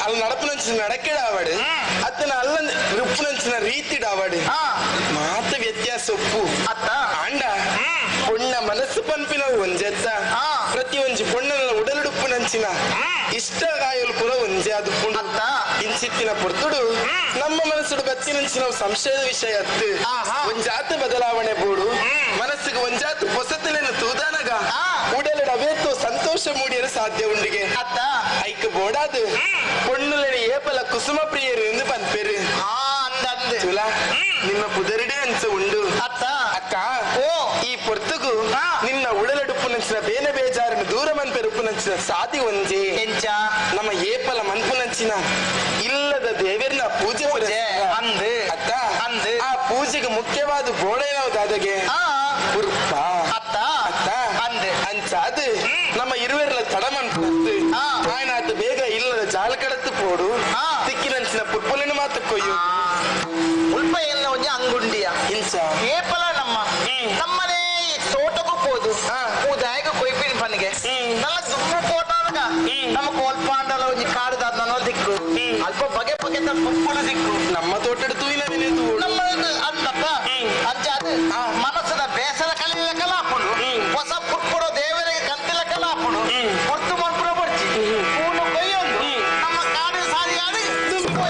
ಅಲ್ಲಿ ನಡಪುನಂಚಿನ ನಡಕೆಡಾವಡು ಅತ್ತನ ಅಲ್ಲ ರುಪ್ಪುನಂಚಿನ ರೀತಿಡಾವಡು ಮಾತ ವ್ಯತ್ಯಾಸ ಒಪ್ಪು ಅತ್ತ ಆಂಡ ಪೊಣ್ಣ ಮನಸ್ಸು ಪನ್ಪಿನ ಒಂಜೆತ್ತ ಪ್ರತಿ ಒಂಜಿ ಪೊಣ್ಣನ ಉಡಲುಡುಪ್ಪುನಂಚಿನ ಇಷ್ಟ ಗಾಯಲು ಪುರ ಒಂಜೆ ಅದು ಅತ್ತ ಇಂಚಿತ್ತಿನ ಪೊರ್ತುಡು ನಮ್ಮ ಮನಸ್ಸುಡು ಬತ್ತಿನಂಚಿನ ಸಂಶಯದ ವಿಷಯ ಅತ್ತು ಒಂಜಾತ ಬದಲಾವಣೆ ಬೋಡು ಮನಸ್ಸಿಗೆ ಒಂಜಾತ ಪೊಸತಲೇನು ತೂದಾನಗ ಉಡಲುಡು ಅವೇತೋ ಸಂತೋಷ ಮೂಡಿಯಲು ಸಾಧ್ಯ ಉಂಡಿಗೆ ಅತ್ತ ಐಕ್ ಬೋಡಾದು ಪೊಣ್ಣುಲೆನ ಏಪಲ ಕುಸುಮ ಪ್ರಿಯರು ಎಂದು ಪನ್ಪೇರು ತುಲಾ ನಿನ್ನ ಪುದರಿಡೆ ಅಂಚ ಉಂಡು ಅತ್ತ ಅಕ್ಕ ಈ ಪೊರ್ತುಗು ನಿನ್ನ ಉಡಲಡುಪ್ಪು ನಂಚಿನ ಬೇನೆ ಬೇಜಾರನ್ನು ದೂರ ಮನ್ಪೆರುಪ್ಪು ನಂಚಿನ ಸಾದಿ ಒಂಜೆ ಎಂಚ ನಮ್ಮ ಏಪಲ ಮನ್ಪು ನಂಚಿನ ಇಲ್ಲದ ದೇವೆರ್ನ ಪೂಜೆ ಅಂದು ಅತ್ತ ಅಂದು ಆ ಪೂಜೆಗೆ ಮುಖ್ಯವಾದ ಗೋಡೆ ನಾವು ದಾದಗೆ ಪುರ್ಪ ಅತ್ತ ಅತ್ತ ಅಂದು ಅಂಚಾದು ನಮ್ಮ ಇರುವೆರ್ಲ ತಡ ಮನ್ಪು ఆయన ಆತ ಬೇಗ ಇಲ್ಲದ ಜಾಲ ಕಡತ್ತು ಪೋಡು ತಿಕ್ಕಿನಂಚಿನ ಪುರ್ಪುಲಿನ ಮಾತು ಕೊಯ್ಯು ಉಲ್ಪ ಎಲ್ಲ ಒಂಜಿ ಅಂಗುಂಡಿಯ ಇಂಚ ಏಪಲ ನಮ್ಮ ನಮ್ಮನೆ ಈ ತೋಟಕ್ಕೂ ಪೋದು ಉದಾಯಗ ಕೊಯ್ಪಿನ ಪನಿಗೆ ನಲ್ಲ ದುಪ್ಪು ಪೋಟಾಗ ನಮ್ಮ ಕೋಲ್ಪಾಂಡಲ ಒಂಜಿ ಕಾಡುದ ನನ್ನ ದಿಕ್ಕು ಅಲ್ಪ ಬಗೆ ಬಗೆದ ಪುಪ್ಪುಲು ದಿಕ್ಕು ನಮ್ಮ ತೋಟದ ತೂವಿನ ನಮ್ಮ ಅಂತಪ್ಪ ಅಂಚ ಅದು ಮನಸ್ಸದ ಬೇಸರ ಕಲಿಲಕಲ ಹಾಪುಂಡು ಹೊಸ ಪುಪ್ಪುಡು ದೇವರಿಗೆ ಕಂತಿಲಕಲ ಹಾಪುಂಡು ಹೊರ್ತು ಮನ್ಪುರ ಬಡ್ಚಿ ಪೂನು ಕೊಯ್ಯೊಂದು ನಮ್ಮ ಕಾಡು ಸಾರಿಯಾಡಿ ದುಂಬು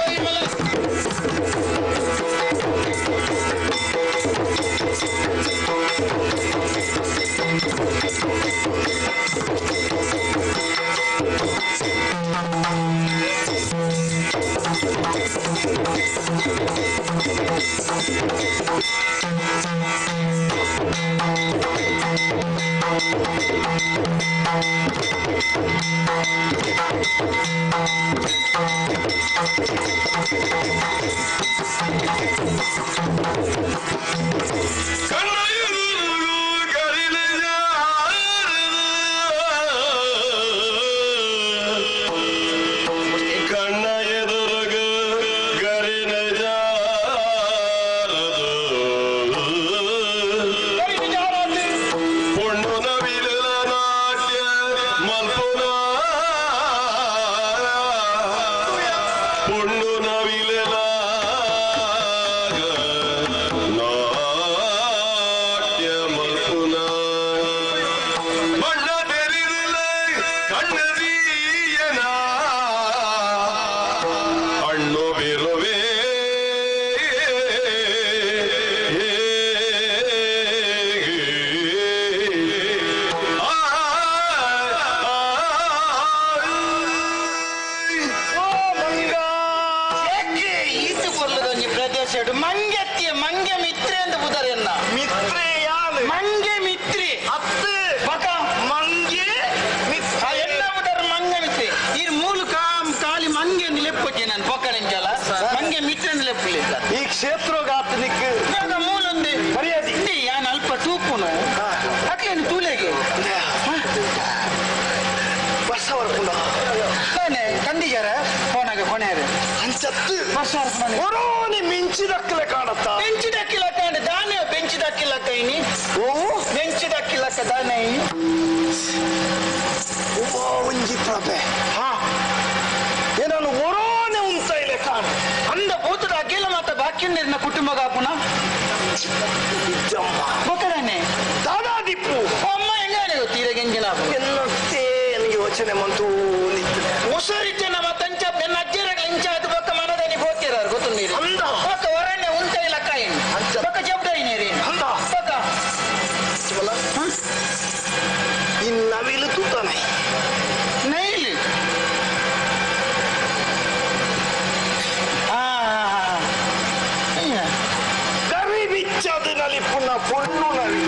ಕಣ್ಣ ಎದುರುಗ ಗರಿನ ಪೊಣ್ಣು ನವಿಲ ನಾಟ್ಯ ಮಲ್ಪುನ ಪೊಣ್ಣು ನವಿಲ ನಾಟ್ಯ ಮಲ್ಪುನ ಬಣ್ಣ ತೆರಿದಿಲ್ಲ ಕಣ್ಣದೀಯನ ಹಣ್ಣು ಬಿರುವೆ ಈತು ಕೊಲ್ಲದೊಂಜಿ ಪ್ರದೇಶ ಮಂಗೆತ್ತಿಯ ಮಂಗೆ ಮಿತ್ರೆ ಅಂತ ಬುದರೆನ್ನ ಮಿತ್ರೆ ಯಾರು ಮಂಗೆ ಮಿತ್ರಿ ಅತ್ತು ಬಕ ಮಂಗೆ ಮಿತ್ರೆ ಎಲ್ಲ ಬುದರ್ ಮಂಗೆ ಮಿತ್ರಿ ಈ ಮೂಲ ಕಾಲಿ ಮಂಗೆ ಲೆಪ್ಪಕ್ಕೆ ನಾನು ಪೊಕ್ಕಡೆಂಚಲ ಮಂಗೆ ಮಿತ್ರೆ ಅಂತ ಲೆಪ್ಪಲಿಲ್ಲ ಈ ಕ್ಷೇತ್ರಗಾತ ನಿಕ್ ಮೂಲೊಂದು ಮರ್ಯಾದೆ ಇಂಡಿ ಯಾನ್ ಅಲ್ಪ ತೂಪುನು ಅಕ್ಲೇನು ತೂಲೆಗೆ ವರ್ಷ ಬರ್ಪುಂಡ ನಾನೇ ಕಂದಿಗಾರ ಫೋನಾಗ ಕೊನೆಯರು ಅಂಚತ್ತು ವರ್ಷ ಬರ್ಪುಂಡ ಒರೋನಿ ಮಿಂಚಿದಕ್ಕಲೆ ಕಾಣತ್ತ ಬೆಂಚಿದಕ್ಕಿಲಕ್ಕ ಅಂದ್ರೆ ದಾನೆ ಬೆಂಚಿದಕ್ಕಿಲಕ್ಕ ಇನಿ ಓ ಬೆಂಚಿದಕ್ಕಿಲಕ್ಕ ದಾನೆ ಇನಿ ಓ ಒಂಜಿ ಪ್ರಭೆ ಏನನ್ನು ಒರೋನೆ ಉಂತ ಇಲ್ಲ ಕಾಣ ಅಂದ ಭೂತದ ಅಖಿಲ ಮಾತ ಬಾಕಿ ನೀರಿನ ಕುಟುಂಬ ಕಾಪುನ ಇಜ್ಜಮ್ಮ ಬೊಕ್ಕದಾನೆ ದಾದಾದಿಪ್ಪು ಅಮ್ಮ ಹೆಂಗಾನೆ ತೀರ ಗೆಂಜಿನ ಎನ್ನೊಟ್ಟೆ ನನಗೆ ಯೋಚನೆ ಮಂತೂ ನಿಂತು ಮುಸುರಿಟ್ಟೆ ನಮ್ಮ ತಂಚ ನನ್ನ ಅಜ್ಜರ ಇಂಚ ಅದು ಬೊಕ್ಕ ಮನದನಿ ಬೋತಿರಾರು ಗೊತ್ತು ನೀರು ಅಂದ. ಬೊಕ್ಕ ಹೊರಣ್ಯ ಉಂತ ಇಲ್ಲ ಕಾಯಿನ್ ಅಂಚ. ಬೊಕ್ಕ ಜಬ್ದಾಯಿನೇರಿ ಅಂದ. ಬೊಕ್ಕ ಈ ನವಿಲು ತೂತಾನೆ ನೈಲಿ ಆ ಗರಿ ಬಿಚ್ಚದು ನಲಿಪುನ ಪೊಣ್ಣು ನವಿ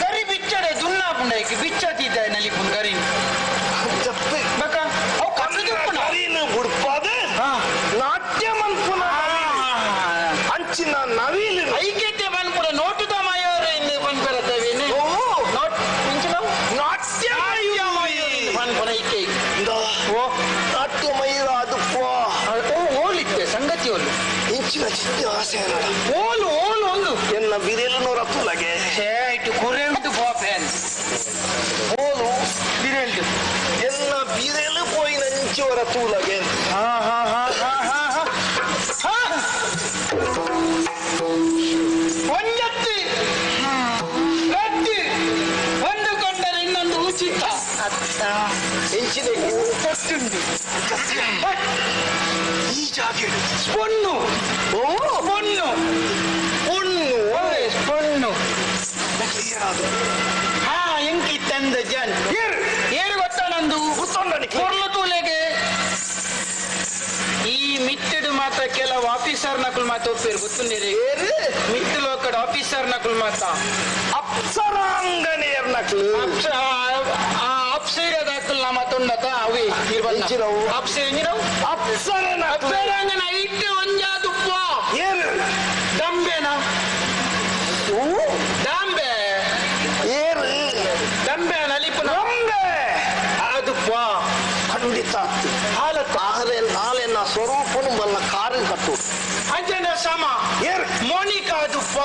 ಗರಿ ಬಿಚ್ಚಡೆ ದುನ್ನ ಪುಂಡೈಕ್ ಬಿಚ್ಚತಿದ್ದ ನಲಿಪುನ್ ಗರಿ ಜಪ್ತು ಬೊಕ್ಕ ಅವು ಕಸದುಪ್ಪುನ ಗರಿನ ಬುಡ್ಪಾದ ನಾಟ್ಯ ಮನ್ಪುನ ಅಂಚಿನ ನವಿಲು ಐಕ್ಯತೆ ಮನ್ಪುಡ ನೋಟುದ ಮಯೋರ ಇಂದು ಪನ್ಪೆರತವೇನೆ ಓ ನೋಟ್ ಇಂಚಿನ ನಾಟ್ಯ ಮಯೂರಿ ಪನ್ಪುನ ಐಕ್ಯ ಓ ನಾಟ್ಯ ಮಯೂರ ಅದು ಪೋ ಓ ಓಲಿತ್ತೆ ಸಂಗತಿ ಓಲು ಇಂಚಿನ ಚಿತ್ತ ಆಸೆ ನೋಡ ಓಲು ಓಲು ಒಂದು ಎನ್ನ ಬಿರೆಲು ನೂರ ತುಲಗೆ ಛೇ ಇಟ್ಟು ಕುರೆಂಟು ಬಾಪೇನ್ ಓಲು ಬಿರೆಲ್ಡು ಎನ್ನ ಬಿರೆಲು ಪೋಯಿನ ಇಂಚಿವರ ತೂಲಗೆ ಹಾ ಎಂಚಿನ ಗೊತ್ತುಂಡು. ಈ ಜಾಗೆ ಪೊಣ್ಣು. ಓ ಪೊಣ್ಣು. ಪೊಣ್ಣು. ಪೊಣ್ಣು. ಏನಾದ್ರು ಹಾ ಎಂಕಿತ್ತಂದ ಜನ್ ಏರು ಗೊತ್ತಾ ನಂದು? ಪೊರ್ಲು ತೂಲೆಗೆ ಈ ಮಿತ್ತಡು ಮಾತ್ರ ಕೆಲವು ಆಫೀಸರ್ ನಕುಲ್ ಮಾತ ಒಪ್ಪೇರು ಗೊತ್ತುಂದಿರಿ. ಮಿತ್ತು ಲೋಕಡ್ ಆಫೀಸರ್ ನಕುಲ್ ಮಾತ ಅಪ್ಸರಾಂಗನೆಯರ್ ನಕಲು. ಅಪ್ಸೈರದ ಅಕುಲ್ ನಮ್ಮ ತುಂಡತ ಅವಿ ಅಪ್ಸೈನಿರವು ಅಪ್ಸರನ ಅಪ್ಸರಾಂಗನ ಇಟ್ಟು ಒಂಜಾದುಪ್ಪ ಏರು ದಂಬೆನ ದಾಂಬೆ ಏರು ದಂಬೆ ನಲಿಪುನ ದಂಬೆ ಆದುಪ್ಪ ಖಂಡಿತ ಹಾಲತ್ತ ಆದರೆ ನಾಳೆನ ಸ್ವರೂಪನು ಬಲ್ಲ ಕಾರು ಕಟ್ಟು ಅಂಜನ ಸಮ ಏರು ಮೋನಿಕಾ ಆದುಪ್ಪ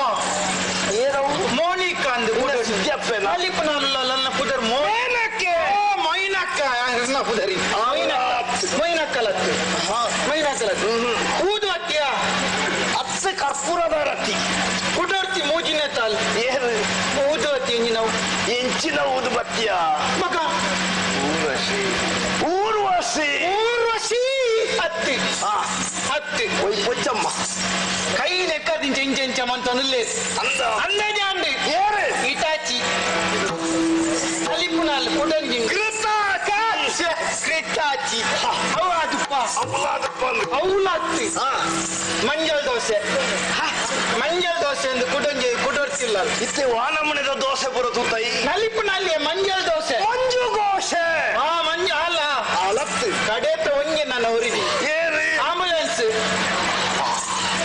ಏನವು ಮೋನಿಕಾ ಅಂದು ಸಿದ್ದಪ್ಪನ ನಲಿಪುನ ನನ್ನ ಪುದರ್ ಮೈನಕ್ಕೆ ಮೈನಕ್ಕ ನನ್ನ ಪುದರಿ ಮೈನಕ್ಕಲತ್ತು ಮೈನಕ್ಕಲತ್ತು ಊದು ಅತ್ತಿಯ ಅತ್ತ ಕರ್ಪೂರದ ರತಿ ಕುಡರ್ತಿ ಮೂಜಿನ ತಾಲ್ ಏನು ಊದು ಅತ್ತಿ ನಾವು ಎಂಚಿನ ಊದು ಬತ್ತಿಯ ಮಗ ಊರ್ವಶಿ ಊರ್ವಶಿ ಊರ್ವಶಿ ಅತ್ತಿ ಅತ್ತಿ ಒಯ್ ಪೊಚ್ಚಮ್ಮ ಕೈ ಲೆಕ್ಕದಿಂಚ ಇಂಚ ಇಂಚ ಮಂತೊನುಲ್ಲೇ ಅಂದ ಅಂದಾಜೆ ಅಂದೆ ಏರು ಇಟಾಚಿ ಅಲಿಪುನಾಲ್ ಕುಡಂಜಿ ಕೃತಾಚಿ ಅವು ಅದಪ್ಪ ಅವಲಾದಪ್ಪ ಅವಲತ್ತಿ ಮಂಜಲ್ ದೋಸೆ ಮಂಜಲ್ ದೋಸೆ ಎಂದು ಕುಡಂಜಿ ಕುಡೋರ್ತಿಲ್ಲ ಇತ್ತೆ ವಾನಮನೆದ ದೋಸೆ ಬರೋದು ತೈ ನಲಿಪುನಲ್ಲಿ ಮಂಜಲ್ ದೋಸೆ ಮಂಜು ಗೋಸೆ ಹಾ ಮಂಜು ಅಲ್ಲ ಅಲತ್ತು ಕಡೇತ ಒಂಜೆ ನಾನು ಉರಿದಿ ಏರು ಆಂಬುಲೆನ್ಸ್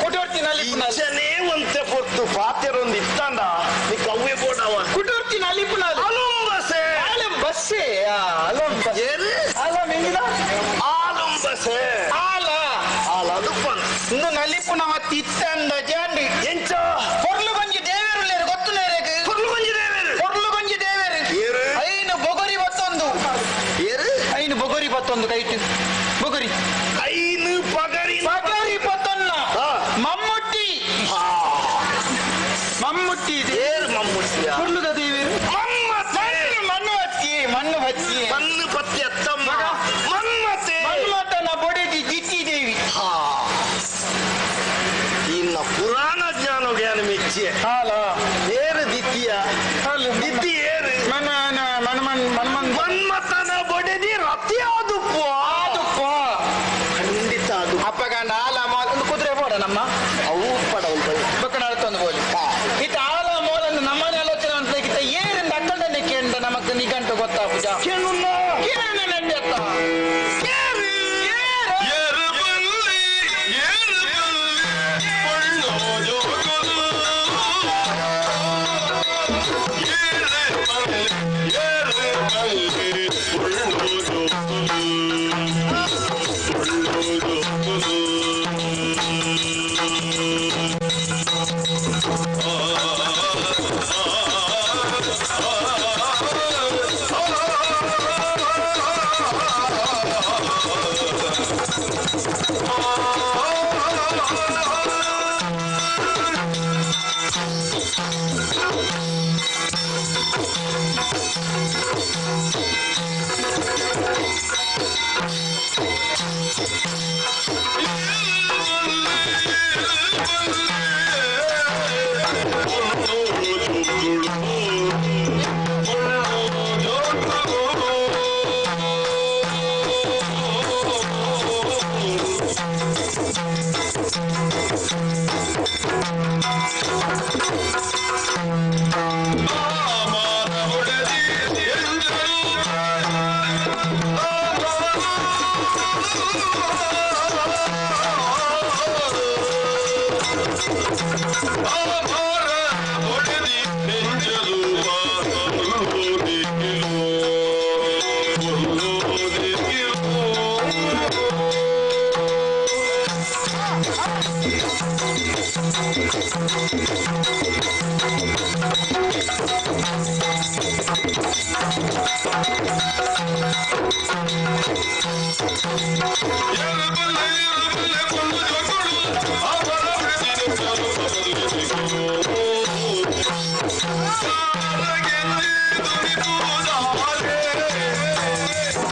ಕುಡೋರ್ತಿ ನಲಿಪುನಲ್ಲಿ ಇಂಚನೇ ಒಂತೆ ಪೊತ್ತು ಪಾತೆರೊಂದು ಇತ್ತಂಡ ನೀ ಕವ್ವೆ ಬೋಡವ ಕುಡೋರ್ತಿ ನಲಿಪುನಲ್ಲಿ ಅಲುಂಬಸೆ ಆಲಂ ಬಸ್ಸೆ ಅಲಂ ಬಸ್ ಏರು ಅಲಂ ಎಂಗಿದ ಆಲುಂಬಸೆ ಆಲ ಆಲದುಪ್ಪ ಇಂದು ನಲಿಪುನ ಮತ್ತಿ ಇತ್ತಂದ ಜಾಂಡಿ ಎಂಚ ಪೊರ್ಲುಗೊಂಜಿ ದೇವೇರುಲ್ಲೇರು ಗೊತ್ತು ನೇರೆಗ್ ಪೊರ್ಲುಗೊಂಜಿ ದೇವೇರು ಪೊರ್ಲುಗೊಂಜಿ ದೇವೇರು ಏರು ಐನು ಬೊಗರಿ ಬತ್ತೊಂದು ಏರು ಐನು ಬೊಗರಿ ಬತ್ತೊಂದು ಕೈಟ್ ಬೊಗರಿ ಐನು ಪಗರಿ ಪಗರಿ ಬತ್ತೊನ್ನ ಮಮ್ಮುಟ್ಟಿ ಮಮ್ಮುಟ್ಟಿ ಏರು ಮಮ್ಮುಟ್ಟಿಯ ಪೊರ್ಲುದ ದೇವೇರು ಮಮ್ಮತೆ ಮಣ್ಣು ಬತ್ತಿ ಮಣ್ಣು ಬತ್ತಿ ಮಣ್ಣು ಪತ್ತಿ ಅತ್ತಮ್ಮ ಮನ್ಮತೆ ಮನ್ಮಥನ ಬೊಡೆದಿ ಜಿತ್ತಿ ದೇವಿ ಇನ್ನ ಪುರಾಣ ಜ್ಞಾನ ಜ್ಞಾನ ಮೆಚ್ಚಿ ಹಾಲ ಏರು ದಿತ್ತಿಯ ದಿತ್ತಿ ಏರು ಮನ್ಮಥನ ಬೊಡೆದಿ ರತಿ ಆದುಪ್ಪ ಆದುಪ್ಪ ಖಂಡಿತ ಅದು ಅಪ್ಪಗಂಡ ಆಲ ಒಂದು ಕುದುರೆ ಬೋಡ ನಮ್ಮ ಅವು ಪಡವಲ್ ಬಕ್ಕಣ ತಂದು ಬೋಲಿ ಇತ್ತ ಆಲ ಮೋಲನ್ನು ನಮ್ಮನೆ ಆಲೋಚನೆ ಅಂತ ಇತ್ತ ಏರಿಂದ ಅಕ್ಕಂಡನೆ ಕೇಂದ್ರ ನಮಕ್ ನಿಗಂಟು ಗೊತ್ತಾ ಪೂಜಾ ಕೇಳು ನಂಡಿ ಅತ್ತ ಏರು ಬಲ್ಲಿ ಏರು ಬಲ್ಲಿ ಪೊಣ್ಣೋ ಜೋಗುಲು ಏರು ಬಲ್ಲಿ ಏರು ಬಲ್ಲಿ ಪೊಣ್ಣೋ ಜೋಗುಲು ಪೊಣ್ಣೋ ಜೋಗುಲು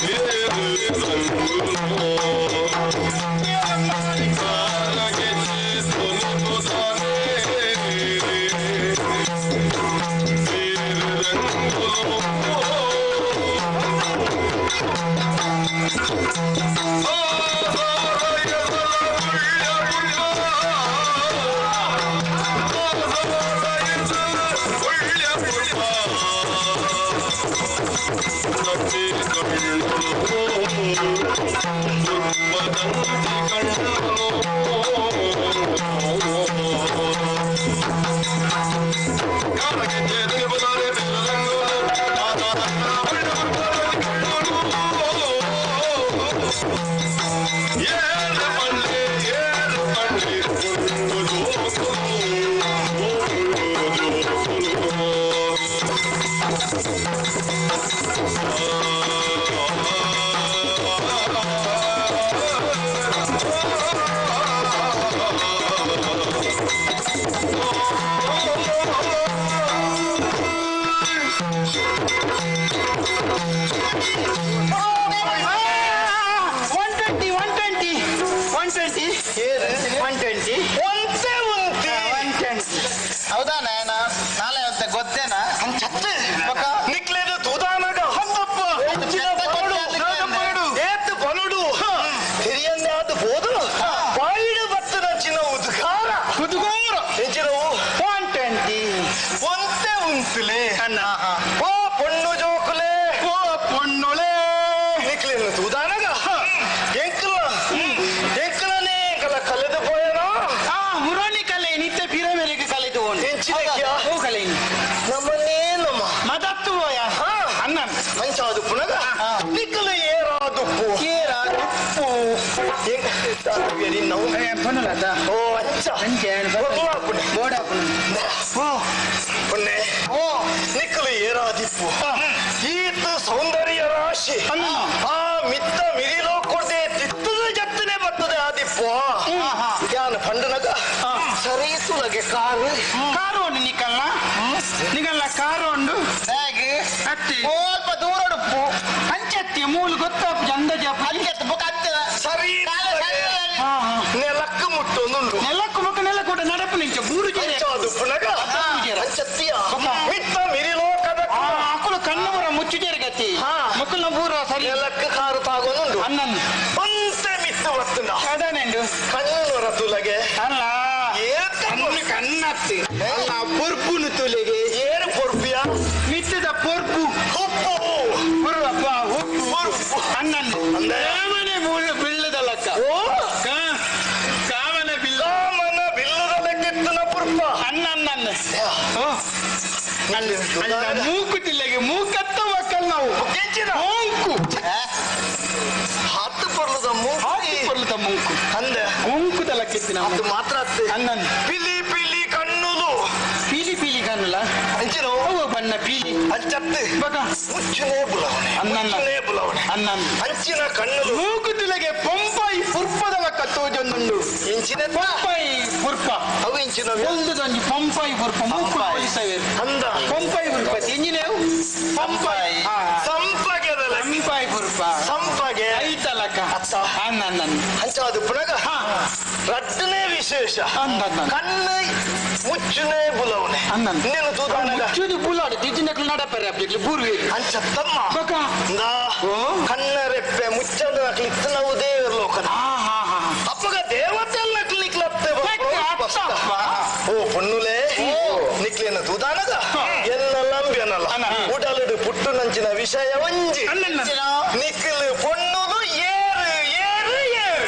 Yeah. ಹೌದಾ ನಾಯನ ನಾಳೆ ಅಂತ ಗೊತ್ತೇನಾ ನಿಕ್ಲೇದು ತೂದಾನಗ ಹಂದಪ್ಪ ಏತು ಬನುಡು ಹಿರಿಯನ್ನೇ ಅದು ಬೋದು ಬಾಯಿಡು ಬತ್ತದ ಚಿನ್ನ ಉದ್ಗಾರ ಉದ್ಗಾರ ಎಂಚಿನವು 120 ಒಂತೆ ಉಂತುಲೆ ಓ ಪೊಣ್ಣು ಜೋಕುಲೆ ಓ ಪೊಣ್ಣುಳೆ ನಿಕ್ಲೇನು ತೂದಾನಗ ಎಂಕಲ ಎಂಕಲನೇ ಎಂಕಲ ಕಲೆದು ಪೋಯನಾ ಆ ಮುರಾಣಿ ಕಲೆ ನಿತ್ಯ ಪಿರಮೇರಿಗೆ ಕಲೆದು ಎಂಚಿನಕ್ಯ ಓ ಕಲೆ ನಮ್ಮನ್ನೇ ನಮ್ಮ ಮದತ್ತು ಹೋಯ ಅನ್ನ ಅಂಚಾದು ಪುನಗ ನಿಕ್ಕಲು ಏರಾದುಪ್ಪು ಏರಾದುಪ್ಪು ನಾವು ಓ ಅಂಚ ಓ ಪುಣ್ಣೆ ಓ ನಿಕ್ಕಲು ಏರಾದಿಪ್ಪು ಈತ ಸೌಂದರ್ಯ ರಾಶಿ ಆ ಮಿತ್ತ ಮಿರಿಲೋ ಕೊಡ್ದೆ ತಿತ್ತದ ಜತ್ತನೆ ಬರ್ತದೆ ಆದಿಪ್ಪು ಯಾನ ಪಂಡನಗ ಸರಿ ತುಲಗೆ ಕಾರು ಕಾರು ಉಂಡು ನಿಕಲ್ನ ನಿಕಲ್ನ ಕಾರು ಉಂಡು ಅತ್ತಿ ಸ್ವಲ್ಪ ದೂರ ಉಡುಪು ಅಂಚತ್ತಿ ಮೂಲು ಗೊತ್ತಾಪು ಚಂದ ಜಾಪು ಅಂಚತ್ತು ಬೊಕ ಅತ್ತದ ಸರಿ ನೆಲಕ್ಕೆ ಮುಟ್ಟೊಂದುಂಡು ನೆಲಕ್ಕು ಮುಖ ನೆಲ ಕೂಡ ನಡಪು ನಿಂಚ ಬೂರು ಜೀರೆ ಅಂಚಾದು ಪುನಗ ಅಂಚತ್ತಿಯ ಮಿತ್ತ ಮಿರಿಲೋಕದ ಅಕುಲು ಕಣ್ಣು ಬರ ಮುಚ್ಚು ಗತಿ ಮುಕ್ಕುಲ್ನ ಬೂರ ಸರಿ ನೆಲಕ್ಕೆ ಕಾರು ತಾಗೊಂದುಂಡು ಅನ್ನನ್ನು ಒಂತೆ ಮಿತ್ತ ಬರ್ತುಂಡ ಅದಾನೆಂಡು ಕಣ್ಣು ತುಲಗೆ ಅಲ್ಲ ಕಣ್ಣು ಕಣ್ಣತ್ತಿ ಅಲ್ಲ ಪೊರ್ಪುನು ತುಲೆಗೆ ಏನು ಪೊರ್ಪಿಯ ಮಿತ್ತದ ಪೊರ್ಪು ಉಪ್ಪು ಪೊರ್ವಪ್ಪ ಉಪ್ಪು ಅನ್ನನ್ನು ಕಾಮನೆ ಮೂಲ ಬಿಲ್ಲದ ಲೆಕ್ಕ ಓ ಕಾಮನ ಬಿಲ್ಲ ಕಾಮನ ಬಿಲ್ಲದ ಲೆಕ್ಕೆತ್ತನ ಪುರ್ಪ ಅನ್ನನ್ನ ಅಲ್ಲ ಮೂಕು ತಿಲ್ಲೆಗೆ ಮೂಕತ್ತ ಒಕ್ಕಲ್ ನಾವು ಮೂಂಕು ಹತ್ತು ಪೊರ್ಲದ ಮೂಕು ಹಾಕಿ ಪೊರ್ಲದ ಮೂಂಕು ಅಂದೆ ಮೂಂಕು ತಲಕ್ಕಿತ್ತು ನಾವು ಅದು ಮಾತ್ರ ಅತ್ತೆ ಅನ್ನನ್ನು ಪಿಲಿ ಪಿಲಿ ಕಣ್ಣುಲು ಪೀಲಿ ಪೀಲಿ ಕಣ್ಣುಲ ಅಂಚಿನ ಅವು ಬಣ್ಣ ಪೀಲಿ ಅಂಚತ್ತೆ ಬಗ ಮುಚ್ಚುನೇ ಬುಲವಣೆ ಅನ್ನನ್ನ. ಮುಚ್ಚುನೇ ಬುಲವಣೆ ಅನ್ನನ್ನು ಅಂಚಿನ ಕಣ್ಣುಲು ಮೂಕು ತಿಲಗೆ ಪೊಂಪಾಯಿ ಪುರ್ಪದ ಲಕ್ಕ ತೋಜೊಂದುಂಡು ಇಂಚಿನ ಪೊಂಪಾಯಿ ಪುರ್ಪ ಅವು ಇಂಚಿನ ಒಂದುದೊಂಜಿ ಪೊಂಪಾಯಿ ಪುರ್ಪ ಮೂಕು ಹೋಲಿಸವೆ ಅಂದ ಪೊಂಪಾಯಿ ಪುರ್ಪ ಎಂಜಿನೇವು ಪಂಪಾಯಿ ಸಂಪಗೆದ ಪಂಪಾಯಿ ಪುರ್ಪ ಸಂಪಗೆ ಐತಲಕ ಅತ್ತ. ಅನ್ನನ್ನ ಅಂಚಾದು ಪುನಗ ರಟ್ಟನೇ ವಿಶೇಷ ಅನ್ನನ್ನ ಕಣ್ಣು ಮುಚ್ಚುನೇ ಬುಲವಣೆ ಅನ್ನನ್ನ. ನೀನು ತೂದಾನಗ ಮುಚ್ಚುದು ಬುಲಾಡು ತಿಜ್ಜಿನಕ್ಲು ನಡಪರೆ ಅಪ್ಪಿಗ್ಲು ಬೂರ್ವೆ ಅಂಚತ್ತಮ್ಮ ಬಕ ಇಂದಾ, ಓ. ಕಣ್ಣ ರೆಪ್ಪೆ ಮುಚ್ಚದ ನಕ್ಲಿತ್ತು ನಾವು ದೇವರ ಲೋಕದ ಹಾ ಹಾ ಹಾ ಅಪ್ಪಗ ದೇವತೆ ನಕ್ಲಿಕ್ಲತ್ತೆ ಅತ್ತಪ್ಪ. ಓ ಪೊಣ್ಣುಲೆ ನಿಕ್ಲೇನ ತೂದಾನಗ ಎಲ್ಲ ಲಂಬ್ಯನಲ್ಲ ಉಡಲುಡು ಪುಟ್ಟು ನಂಚಿನ ವಿಷಯ ಒಂಜಿ ಅನ್ನನ್ನ. ನಿಕ್ಲು ಪೊಣ್ಣುದು ಏರು ಏರು ಏರು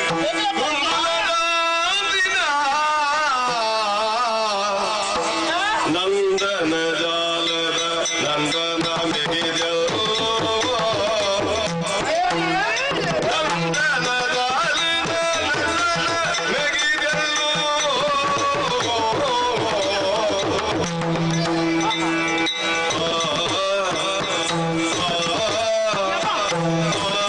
ನಂದನ ಜಾಲದ ನಂದನ ಮೆಗಿದೆಲ್ಲೋ ನಂದನ ಜಾಲದ ನಂದನ ಮೆಗಿದೆಲ್ಲೋ ಆ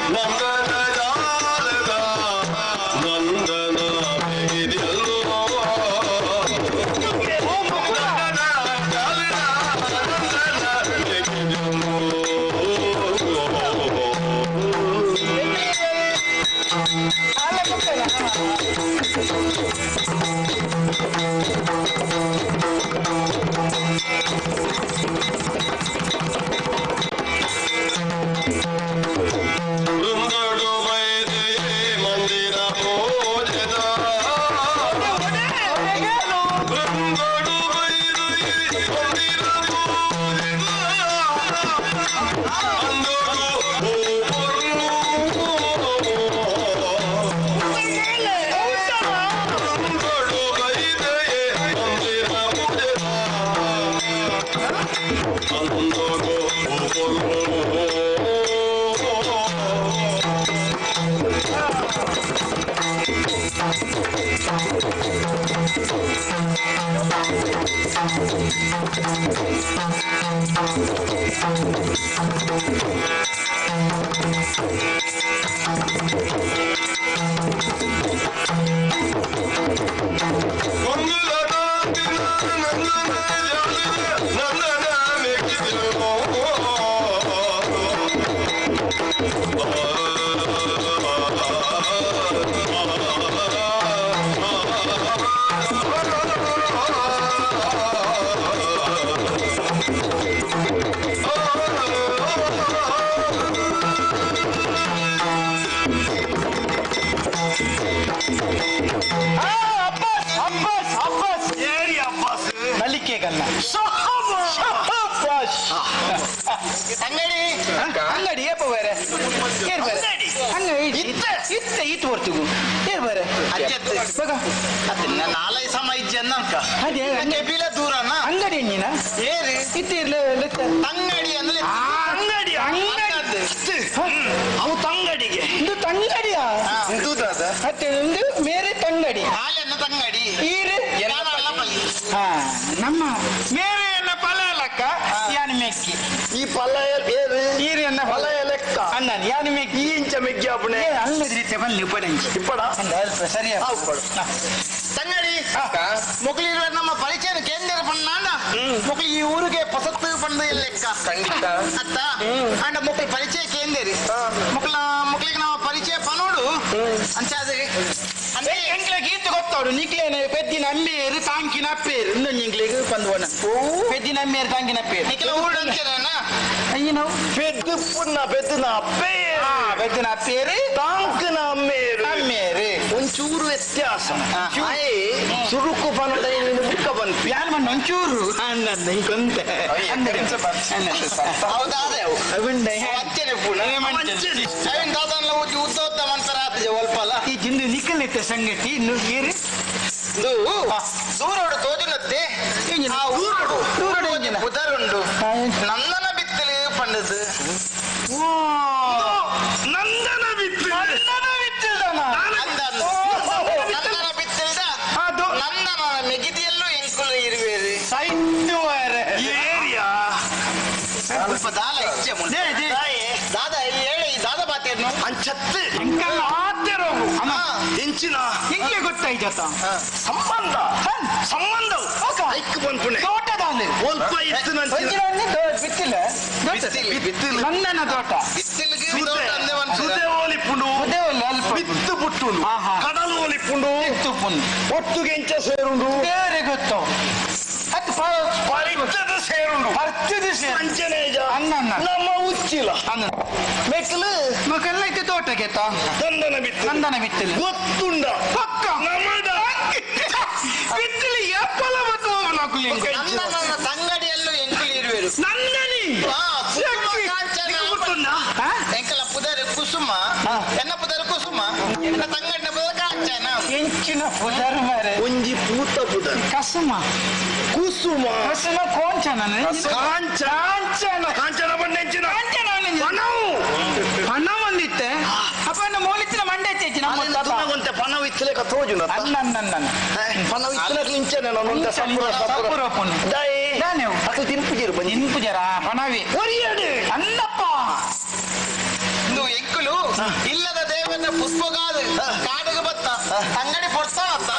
ನಂದನ ಜಾಲದ ನಂದನ ಮೆಗಿದೆಲ್ಲೋ ನಂದನ ಜಾಲದ ನಂದನ ಮೆಗಿದೆಲ್ಲೋ. ವೃಂದಡು ವೈದೇ ಮಂದಿರ ಪೂಜೆದ ವೃಂದಡು ವೈದೇ ಮಂದಿರ ಪೂಜೆದ ಅಂದಡು ಹೂಪೊರ್ಲು ವೃಂದಡು ವೈದೇ ಮಂದಿರ ಪೂಜೆದ ಅಂದಡು ಹೂಪೊರ್ಲು. ಅಬ್ಬಾಸ್ ಅಬ್ಬಾಸ್ ಅಬ್ಬಾಸ್ ಏರಿ ಅಬ್ಬಾಸ್ ನಲಿಕೆಗಲ್ಲ ಶಹಬ್ಬಾಸ್. ಅಂಗಡಿ ಅಂಗಡಿ ಏಪ ಬೇರೆ ಏರ್ ಬೇರೆ ಅಂಗಡಿ ಇತ್ತ ಇತ್ತ ಇತ್ತು ಹೊರ್ತಿಗು ಏರ್ ಬೇರೆ ಅಜ್ಜತ್ತು ಬಗ ಅದನ್ನ ನಾಲೈ ಸಮ ಇಜ್ಜನ್ನ ಅದೇ ಕೆಬಿಲ ದೂರನ ಅಂಗಡಿ ನೀನ ಏರಿ ಇತ್ತ ಇರ್ಲೆ ಲೆತ್ತ ತಂಗಡಿ ಅಂದ್ರೆ ಅಂಗಡಿ ಅಂಗಡಿ ಅವು ತಂಗಡಿಗೆ ಇದು ತಂಗಡಿಯಾ ಮತ್ತೆ ಒಂದು ಮೇರೆ ತಂಗಡಿ ಹಾಲೆನ್ನ ತಂಗಡಿ ಈರು ನಾನಲ್ಲ ಪಲ್ಲಿ. ಹಾ ನಮ್ಮ ಮೇರೆ ಎನ್ನ ಫಲ ಲಕ್ಕ ಯಾನ್ ಮೆಕ್ಕಿ ಈ ಫಲ ಏರು ಈರು ಎನ್ನ ಫಲ ಲೆಕ್ಕ ಅಣ್ಣ ಯಾನ್ ಮೆಕ್ಕಿ ಈ ಇಂಚ ಮೆಗ್ಗಿ ಅಪ್ಪಣೆ ಏ ಅಲ್ಲದ್ರೀತೆ ಬನ್ನಿ ಉಪ್ಪಡಂಚಿ ಇಪ್ಪಡ ಅಂದ ಅಲ್ಪ ಸರಿಯಾ ತಂಗಡಿ ಮೊಗಲಿರುವ ನಮ್ಮ ಪರಿಚಯ ಕೇಂದ್ರ ಪಣ್ಣಾಂಡ ಮೊಗಲಿ ಈ ಊರಿಗೆ ಪಸತ್ತು ಪಂಡು ಲೆಕ್ಕ ಖಂಡಿತ ಅತ್ತ ಅಂಡ ಮೊಕ್ಕಳ ಪರಿಚಯ ಕೇಂದೇರಿ ಮೊಕ್ಕಳ ಮೊಕ್ಕಳಿಗೆ ನಾವು ಪರಿಚಯ ಪನೋಡು ಅಂಚಾದ್ರೆ ಅಂದ್ರೆ ಎಂಕ್ಲೆ ಗೀತ ಗೊತ್ತವಡು ನಿಕ್ಲೇನೆ ಪೆದ್ದಿನ ಅಮ್ಮೇರು ತಾಂಕಿನ ಅಪ್ಪೇರು ಇನ್ನೊಂದು ಎಂಕ್ಲೆಗ್ ಪಂದ್ವನ ಪೆದ್ದಿನ ಅಮ್ಮೇರು ತಾಂಕಿನ ಅಪ್ಪೇರು ನಿಖಿಲ ಊರು ಅಂಚೇನ ಅಯ್ಯ ನಾವು ಪೆದ್ದು ಪುನ್ನ ಪೆದ್ದಿನ ಅಪ್ಪೇ ಆ ಪೆದ್ದಿನ ಅಪ್ಪೇರು ತಾಂಕಿನ ಅಮ್ಮೇರು ಅಮ್ಮೇರು ಒಂಚೂರು ವ್ಯತ್ಯಾಸ ಆಯೆ ಸುರುಕು ಪನೋಡ ನೀನು ಬುಕ್ಕ ಬಂತು ಯಾನ್ ಮಣ್ಣ ಒಂಚೂರು ಅನ್ನಂದ ಇಂಕೊಂತೆ ಹೌದಾ ಅದೇ ಅವು ಅವಿಂಡೆ ಅಂಚೆನೆ ಪುಣ ಅವಿನ ದಾದನ್ಲ ಊಜಿ ಉದ್ದ ಉದ್ದ ಮಂತರ ಆತಜ ಒಲ್ಪಲ ಈ ಜಿಂದು ನಿಕ್ಕಲಿತ್ತ ಸಂಗತಿ ಇನ್ನು ಏರಿ ಇದು ದೂರೋಡು ತೋಜುನತ್ತೆ ಆ ಊರೋಡು ದೂರೋಡು ಎಂಜಿನ? ಉದರುಂಡು ನಂದನ ಬಿತ್ತಲು ಪಂಡದು ನಂದನ ಬಿತ್ತು ನಂದನ ಬಿತ್ತಿಲ್ದನ? ಅಂದ ನಂದನ ಬಿತ್ತಲ್ದ ಅದು ನಂದನ ಮೆಗಿದಿಯಲ್ಲೂ ಎಂಕುಲು ಇರುವೇರಿ ಸೈನ್ಯವಾರೆ. ಏರಿಯಾ ಸ್ವಲ್ಪ ದಾಲ ಇಚ್ಛೆ ಮುಂದೆ they, they. ದಾದ ಹೇಳಿ ಈ ದಾದ ಬಾತೇನು ಅಂಚತ್ತು ಎಂಕಲ್ಲ ಆತೆರೋಗು ಅಮ್ಮ, ಎಂಚಿನ ಎಂಕ್ಲೆ ಗೊತ್ತಾಯ್ತತ ಸಂಬಂಧ ಸಂಬಂಧವು ಐಕ್ ಬಂದ್ಪುಣೆ ತೋಟದಾನೆ ಒಲ್ಪ ಇತ್ತು ನಂಚಿನ ಒಂಜಿನ ಬಿತ್ತಿಲ್ಲ ಬಿತ್ತಿಲು ನಂದನ ತೋಟ ಬಿತ್ತಿಲ್ಗೆ ತೋಟ ಅಂದೆ ಒಂದು ಸುದೆ ಓಲಿಪುಂಡು ಅದೇ ಒಲ್ಲ ಅಲ್ಪ ಬಿತ್ತು ಪುಟ್ಟುಂಡು ಆಹಾ. ಕಡಲು ಓಲಿಪುಂಡು ಬಿತ್ತು ಪುಂಡು ಒಟ್ಟುಗೆಂಚ ಸೇರುಂಡು ಬೇರೆ ಗೊತ್ತು ಅದು ಪರಿಚದ ಸೇರುಂಡು ಪರ್ಚದ ಸೇರು ಅಂಚನೇಜ ಅನ್ನ ಅನ್ನ. ನಮ್ಮ ಉಚ್ಚಿಲ ಅನ್ನ ಮೆಕ್ಲು ಮಕ್ಕಳೆಲ್ಲ ಇತ್ತು ತೋಟಕ್ಕೆ ತಾ ನಂದನ ಬಿತ್ತು ನಂದನ ಬಿತ್ತಿಲ್ಲ ಗೊತ್ತುಂಡ ಪಕ್ಕ ನಮಡ ಬಿತ್ತಿಲು ಎಪ್ಪಲ ಮತ್ತು ನಂದನ ತಂಗಡಿಯಲ್ಲೂ ಎಂಕುಲು ಇರುವೇರು ನಂದನಿ ಆ, ಕುಸುಮ ಕಾಂಚನ ಗೊತ್ತುಂಡ ಎಂಕಲ ಪುದರ್ ಕುಸುಮ ಎನ್ನ ಪುದರ್ ಕುಸುಮ ಎನ್ನ ತಂಗಡಿನ ಪುದರ್ ಕಾಂಚನ ಎಂಚಿನ ಪುದರ್ ಮಾರೆ ಒಂಜಿ ಪೂತ ಪುದ ಕಸುಮ ಕುಸುಮ ಕಸುಮ ಕೋಂಚನ ಕಾಂಚ ಕಾಂಚನ ಕಾಂಚನ ಬಣ್ಣೆಂಚಿನ ಕಾಂಚನ ಪಣವು ಪಣ ಒಂದಿತ್ತೆ ಅಪ್ಪ ನಮ್ಮ ಮೋಲಿತ್ತಿನ ಮಂಡೆ ಹೆಚ್ಚಿ ನಮ್ಮ ತಾತ. ಒಂತೆ ಪನವು ಇತ್ತಲೇಕ ತೋಜುನ ಅಲ್ಲ ಅಲ್ಲ ಅಲ್ಲ ಅಲ್ಲ. ಪನವು ಇತ್ತಲೇಕ ಇಂಚನೆ ನಾನು ಒಂತೆ ಸಪುರ ಸಪುರ ಸಪುರ ಪುಣ್ಯ. ದಾಯಿ ದಾನೆ ಅವು. ಅಕ್ಲು ತಿನ್ಪುಜಿರು ಬಂಜಿ ತಿನ್ಪುಜರ ಪಣವಿ ಒರಿಯಡು ಅಲ್ಲಪ್ಪ ಇಂದು ಎಂಕುಲು ಇಲ್ಲದ ದೇವನ ಪುಷ್ಪಗಾದು ಕಾಡಿಗೆ ಬತ್ತ ತಂಗಡಿ ಪೊಡ್ತಾನತ್ತ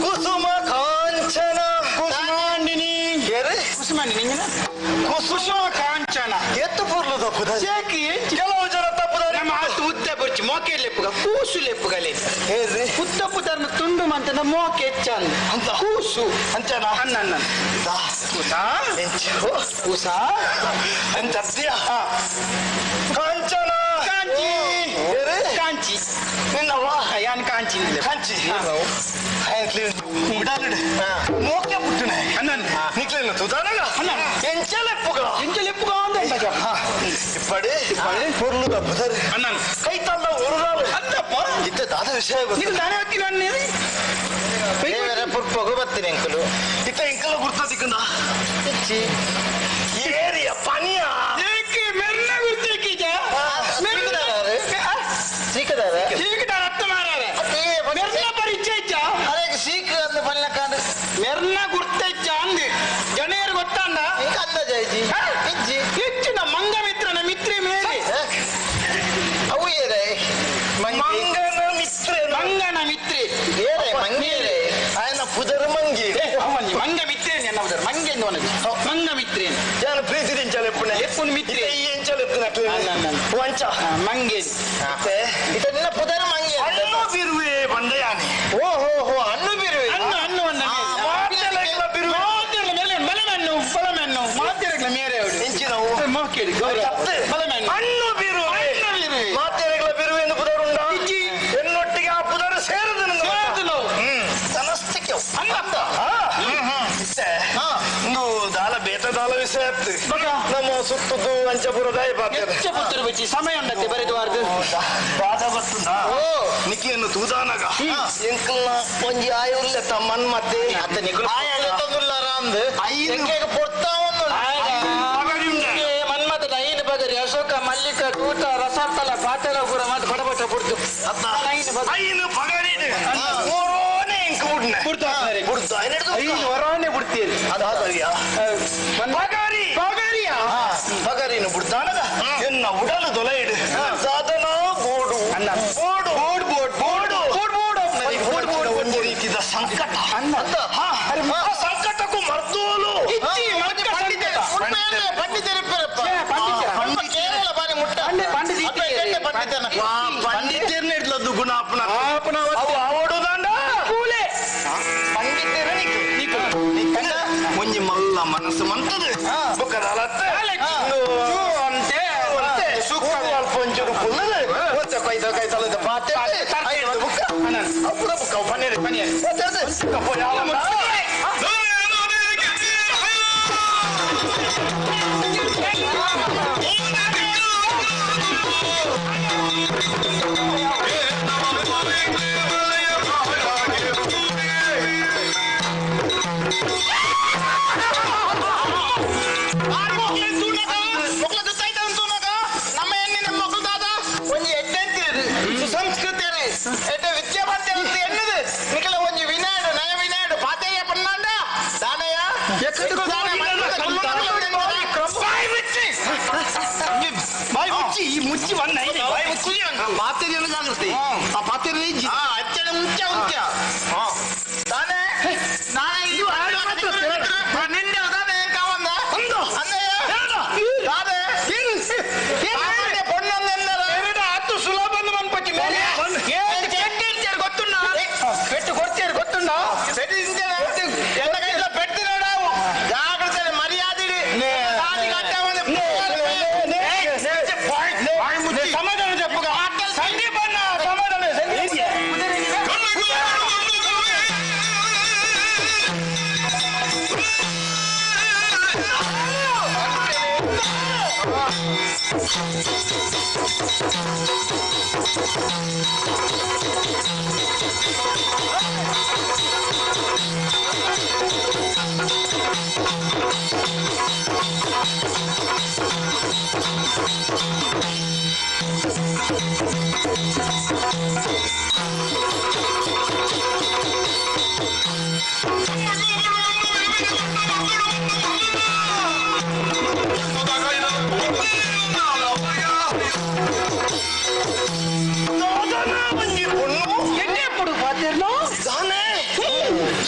ಕುಸುಮ ಕಾಂಚನ ಕುಸುಮಾಂಡಿನಿ ಕುಸುಮಾಂಡಿನಿ ಕುಸುಮ ಕಾಂಚನ ಎತ್ತು ಪುರ್ಲು ತಪ್ಪುದ ಕೆಲವು ಜನ ತಪ್ಪುದಾರೆ ನಮ್ಮ ಆತು ಉದ್ದ ಬೊಚ್ಚಿ ಮೋಕೆ ಲೆಪ್ಪುಗ ಕೂಸು ಲೆಪ್ಪುಗಲೆ ಹೇಳ್ರಿ ಉದ್ದಪ್ಪು ತುಂಡು ಮಂತನ ಮೋಕೆ ಹೆಚ್ಚಂದ ಅಂತ? ಕೂಸು ಅಂಚನ ಅನ್ನ ಅನ್ನ ಕೂಸಾ ಕೂಸಾ ಅಂಚತ್ಯ ಕಾಂಚನ ಕಾಂಚಿ ಏರೆ? ಕಾಂಚಿ ನಿನ್ನವ್ವ ಯಾನ್ ಕಾಂಚಿ ಕಾಂಚಿ ಬಿಡಾಲಿಡು ಮೋಕೆ ಪುಟ್ಟುನೆ ಅನ್ನ ನಿಕ್ಲೇನು ತುದಾನಗ ಅನ್ನ. ಎಂಚಲೆಪ್ಪುಗ ಎಂಚ ಲೆಪ್ಪುಗ ಅಂದ ಇಪ್ಪಡೆ ಪೊರ್ಲು ತಪ್ಪುದಾರೆ ಅನ್ನ ಕೈ ತಲ್ಲ ಉರುದಾಲು ಅಂತಪ್ಪ ಇತ್ತ ದಾದ ವಿಷಯ ಗೊತ್ತು ನೀನು ದಾನೆ ಹಾಕಿಲ್ಲ ಅನ್ನೇರಿ ದೇವರ ಪುರ್ಪಗು ಬತ್ತೀನಿ ಅಂಕಲು ಇತ್ತ ಎಂಕಲ ಗುರ್ತ ತಿಕ್ಕಂದ ಏರಿಯ ಪನಿಯ ಏಕೆ ಮೆರ್ನ ಗುರ್ತಿಕ್ಕಿಜ ಸೀಕದಾರ ಸೀಕದಾರ ಅತ್ತ ಮಾರಾರೆ ಮೆರ್ನ ಪರಿಚಯ ಇಜ್ಜ ಅದೇ ಸೀಕ ಅಂದ ಪನ್ಲಕ್ಕಾಂಡ್ ಮೆರ್ನ ಗುರ್ತಿಜ್ಜ ಅಂದ್ ಜನರು ಗೊತ್ತಂದ ಇಂಕ ಅಂದಾಜ ಇಜ್ಜಿ ಇಜ್ಜಿ ಹೆಚ್ಚಿನ ಮಂಗ ಮಿತ್ರನ ಮಿತ್ರಿ ಮೇರೆ ಅವು ಏರೆ ಮಂಗನ ಮಿತ್ರ ಮಂಗನ ಮಿತ್ರಿ ಏರೆ ಮಂಗೇರೆ ಆಯನ ಪುದರ್ ಮಂಗಿ ಏ, ಅವನಿ ಮಂಗ ಮಿತ್ರಿ ಎನ್ನವುದರ ಮಂಗೆ ಎಂದು ಅವನಿಗೆ ಮಂಗ ಮಿತ್ರಿ ಜಾನ ಪ್ರೀತಿ ದಿಂಚಲೆಪ್ಪುನೆ ಎಪ್ಪುನ ಮಿತ್ರಿ ಇತ್ತ ಈ ಎಂಚಲೆಪ್ಪುನ ಅಲ್ಲ, ಅಲ್ಲ, ಅಲ್ಲ. ವಂಚ ಮಂಗೆ ಇತ್ತೆ ಇತ ನಿನ್ನ ಪುದರ್ ಮಂಗೆ ಅಣ್ಣು ಬಿರುವೆ ಬಂದಯಾನೆ ಓ ಹೋ ಹೋ ಹಣ್ಣು ಬಿರುವೆ ಅನ್ನು ಅನ್ನು ಅನ್ನ ಮಾತೆಲೆಗ್ಲ ಬಿರುವೆ ಮೇಲೆ ಬಲಮೆನ್ನು ಬಲಮೆನ್ನು ಮಾತೆರಗ್ಲ ಮೇರೆ ಅವಳು ಎಂಚಿನವು ಮೋಕೇಡಿ ಗೌರವ ತಪ್ಪು. ಬಲಮೆನ್ನು ಅಣ್ಣು ಬಿರುವೆ ಅಣ್ಣು ಬಿರುವೆ. ಮಾತೆಲೆಗ್ಲ ಬಿರುವೆ ಎಂದು ಪುದರ್ ಉಂಡ ಇಜ್ಜಿ. ಎನ್ನೊಟ್ಟಿಗೆ ಆ ಪುದರ್ ಸೇರದು ನಿನ್ನ ಸೇರದು. ತನಸ್ತಿಕೆ ಅಲ್ಲಪ್ಪ. ಇತ್ತೆ ಇಂದು ದಾಲ ಬೇತ ದಾಲ ವಿಷಯ ಆತ್ತು. ಬಗ. ನಮ್ಮ ಸುತ್ತದ್ದು ಅಂಚಪುರ ದಾಯ ಪಾತ್ರ ಹೆಚ್ಚ ಪುತ್ತರು ಬಚ್ಚಿ ಸಮಯ ಉಂಡತ್ತೆ ಬರೆದು ವಾರ್ದು ಬಾಧ ಗೊತ್ತುಂಡ ನಿಕ್ಲೆಯನ್ನು ತೂದಾನಗ ಎಂಕಲ್ನ ಒಂಜಿ ಆಯುರ್ಲೆ ತಮ್ಮನ್ ಮತ್ತೆ ಅತ್ತ ನಿಕುಲು ಆಯ್ ಅಂದ್ ಐನು. ಎಂಕೆಗೆ ಪೊರ್ತಾ ಒಂದು ಮನ್ಮಥದ ಐನು ಬಗರಿ ಅಶೋಕ ಮಲ್ಲಿಕ ದೂತ ರಸತಲ ಪಾತಲ ಪೂರ ಮಾತು ಬಡಬಟ ಬುಡ್ದು ಅತ್ತ ಐನು ಬಗರಿ ಐನು ಪಗರಿಡು ಓರೋನೆ ಎಂಕ್ ಬುಡ್ನೆ ಬುಡ್ದು ಹಾಕ್ತಾರೆ. ಬುಡ್ದು ಐನೆಡ್ದು ಐನು ವರಾನೆ ಬಿಡ್ತೀರಿ ಅದಾದವ್ಯ ಪಗರಿ ಪಗರಿಯಾ ಪಗರಿನ ಬುಡ್ದಾನಗ ಮುಚ್ಚಿ ಬಂದ ಪಾತ್ರೆ ಜಾಗೃತಿ ಆ ಪಾತ್ರೆ ಅಚ್ಚನೆ ಮುಂಚೆ ಮುಂಚೆ ತಾನೇ ಗೊತ್ತುಂಡ ಪೆಟ್ಟು ಕೊಡ್ತೀರಿ ಗೊತ್ತುಂಡ ಜಾಗ್ರತೆ ಮರ್ಯಾದೆ సమాధానం చెప్పుగా సందీప్ అన్న సమాధానం సందీప్.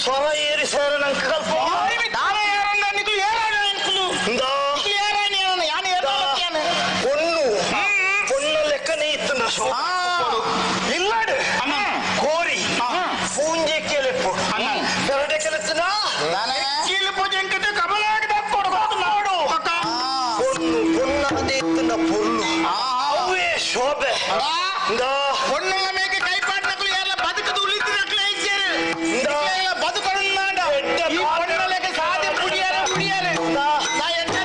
ಸ್ವರ ಏರಿ ಸೇರ ನಂಗೆ ಕಲ್ಪ ಪೊಣ್ಣು ಪೊಣ್ಣ ಲೆಕ್ಕನೇ ಇತ್ತು ಇಲ್ಲಾಡು ಕೋರಿ ಪೂಂಜೆ ಕೆಲೆಪ್ಪು ಪೆರಡೆ ಕೆಲಸನ ಪೊಣ್ಣು ಪೊಣ್ಣಾದೆ ಇತ್ತನ ಪೊಣ್ಣು ಅವೇ ಶೋಭೆ பொண்ணுங்க மேக்கு கைப்பாட்டினக்குள்ள யாரில் பதுக்குது உளித்துனக்குள்ள இஞ்சேரு பதுக்கணும்னாண்ட ಈ பொண்ணுங்களுக்கு சாதி முடியாது முடியாது நான் என்ன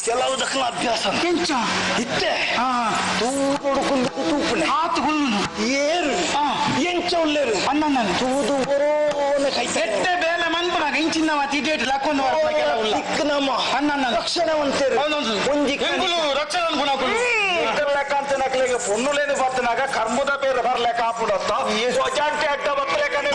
ಕೆಲವು ದಕ್ಕಲ ಅಭ್ಯಾಸ ಇತ್ತೆ ತೂಕೊಡುಕೊಂಡು ತೂಪುನೆ ಏರು ಎಂಚ ಉಲ್ಲೇರು ತೂದು ಬರೋನ ಕೈ ಎಟ್ಟೆ ಬೇಲೆ ಮನ್ಪುನಾಗ ಇಂಚಿನ ತಿದೇಟ್ ಲಕ್ಕೊಂದು ನಮ್ಮ ರಕ್ಷಣೆ ಅಂತೇರು ಒಂಜಿ ಎಂಕುಲು ರಕ್ಷಣೆ ಅನ್ಪುನಾಕುಲು ಲೆಕ್ಕ ಪೊಣ್ಣು ಲೇನು ಬತ್ತನಾಗ ಕರ್ಮದ ಬೇರೆ ಬರ್ಲೆಕ್ಕ ಆಪುಡತ್ತ ಒಜಾಂಟೆ ಅಡ್ಡ ಬತ್ತಲೆಕ್ಕನೆ.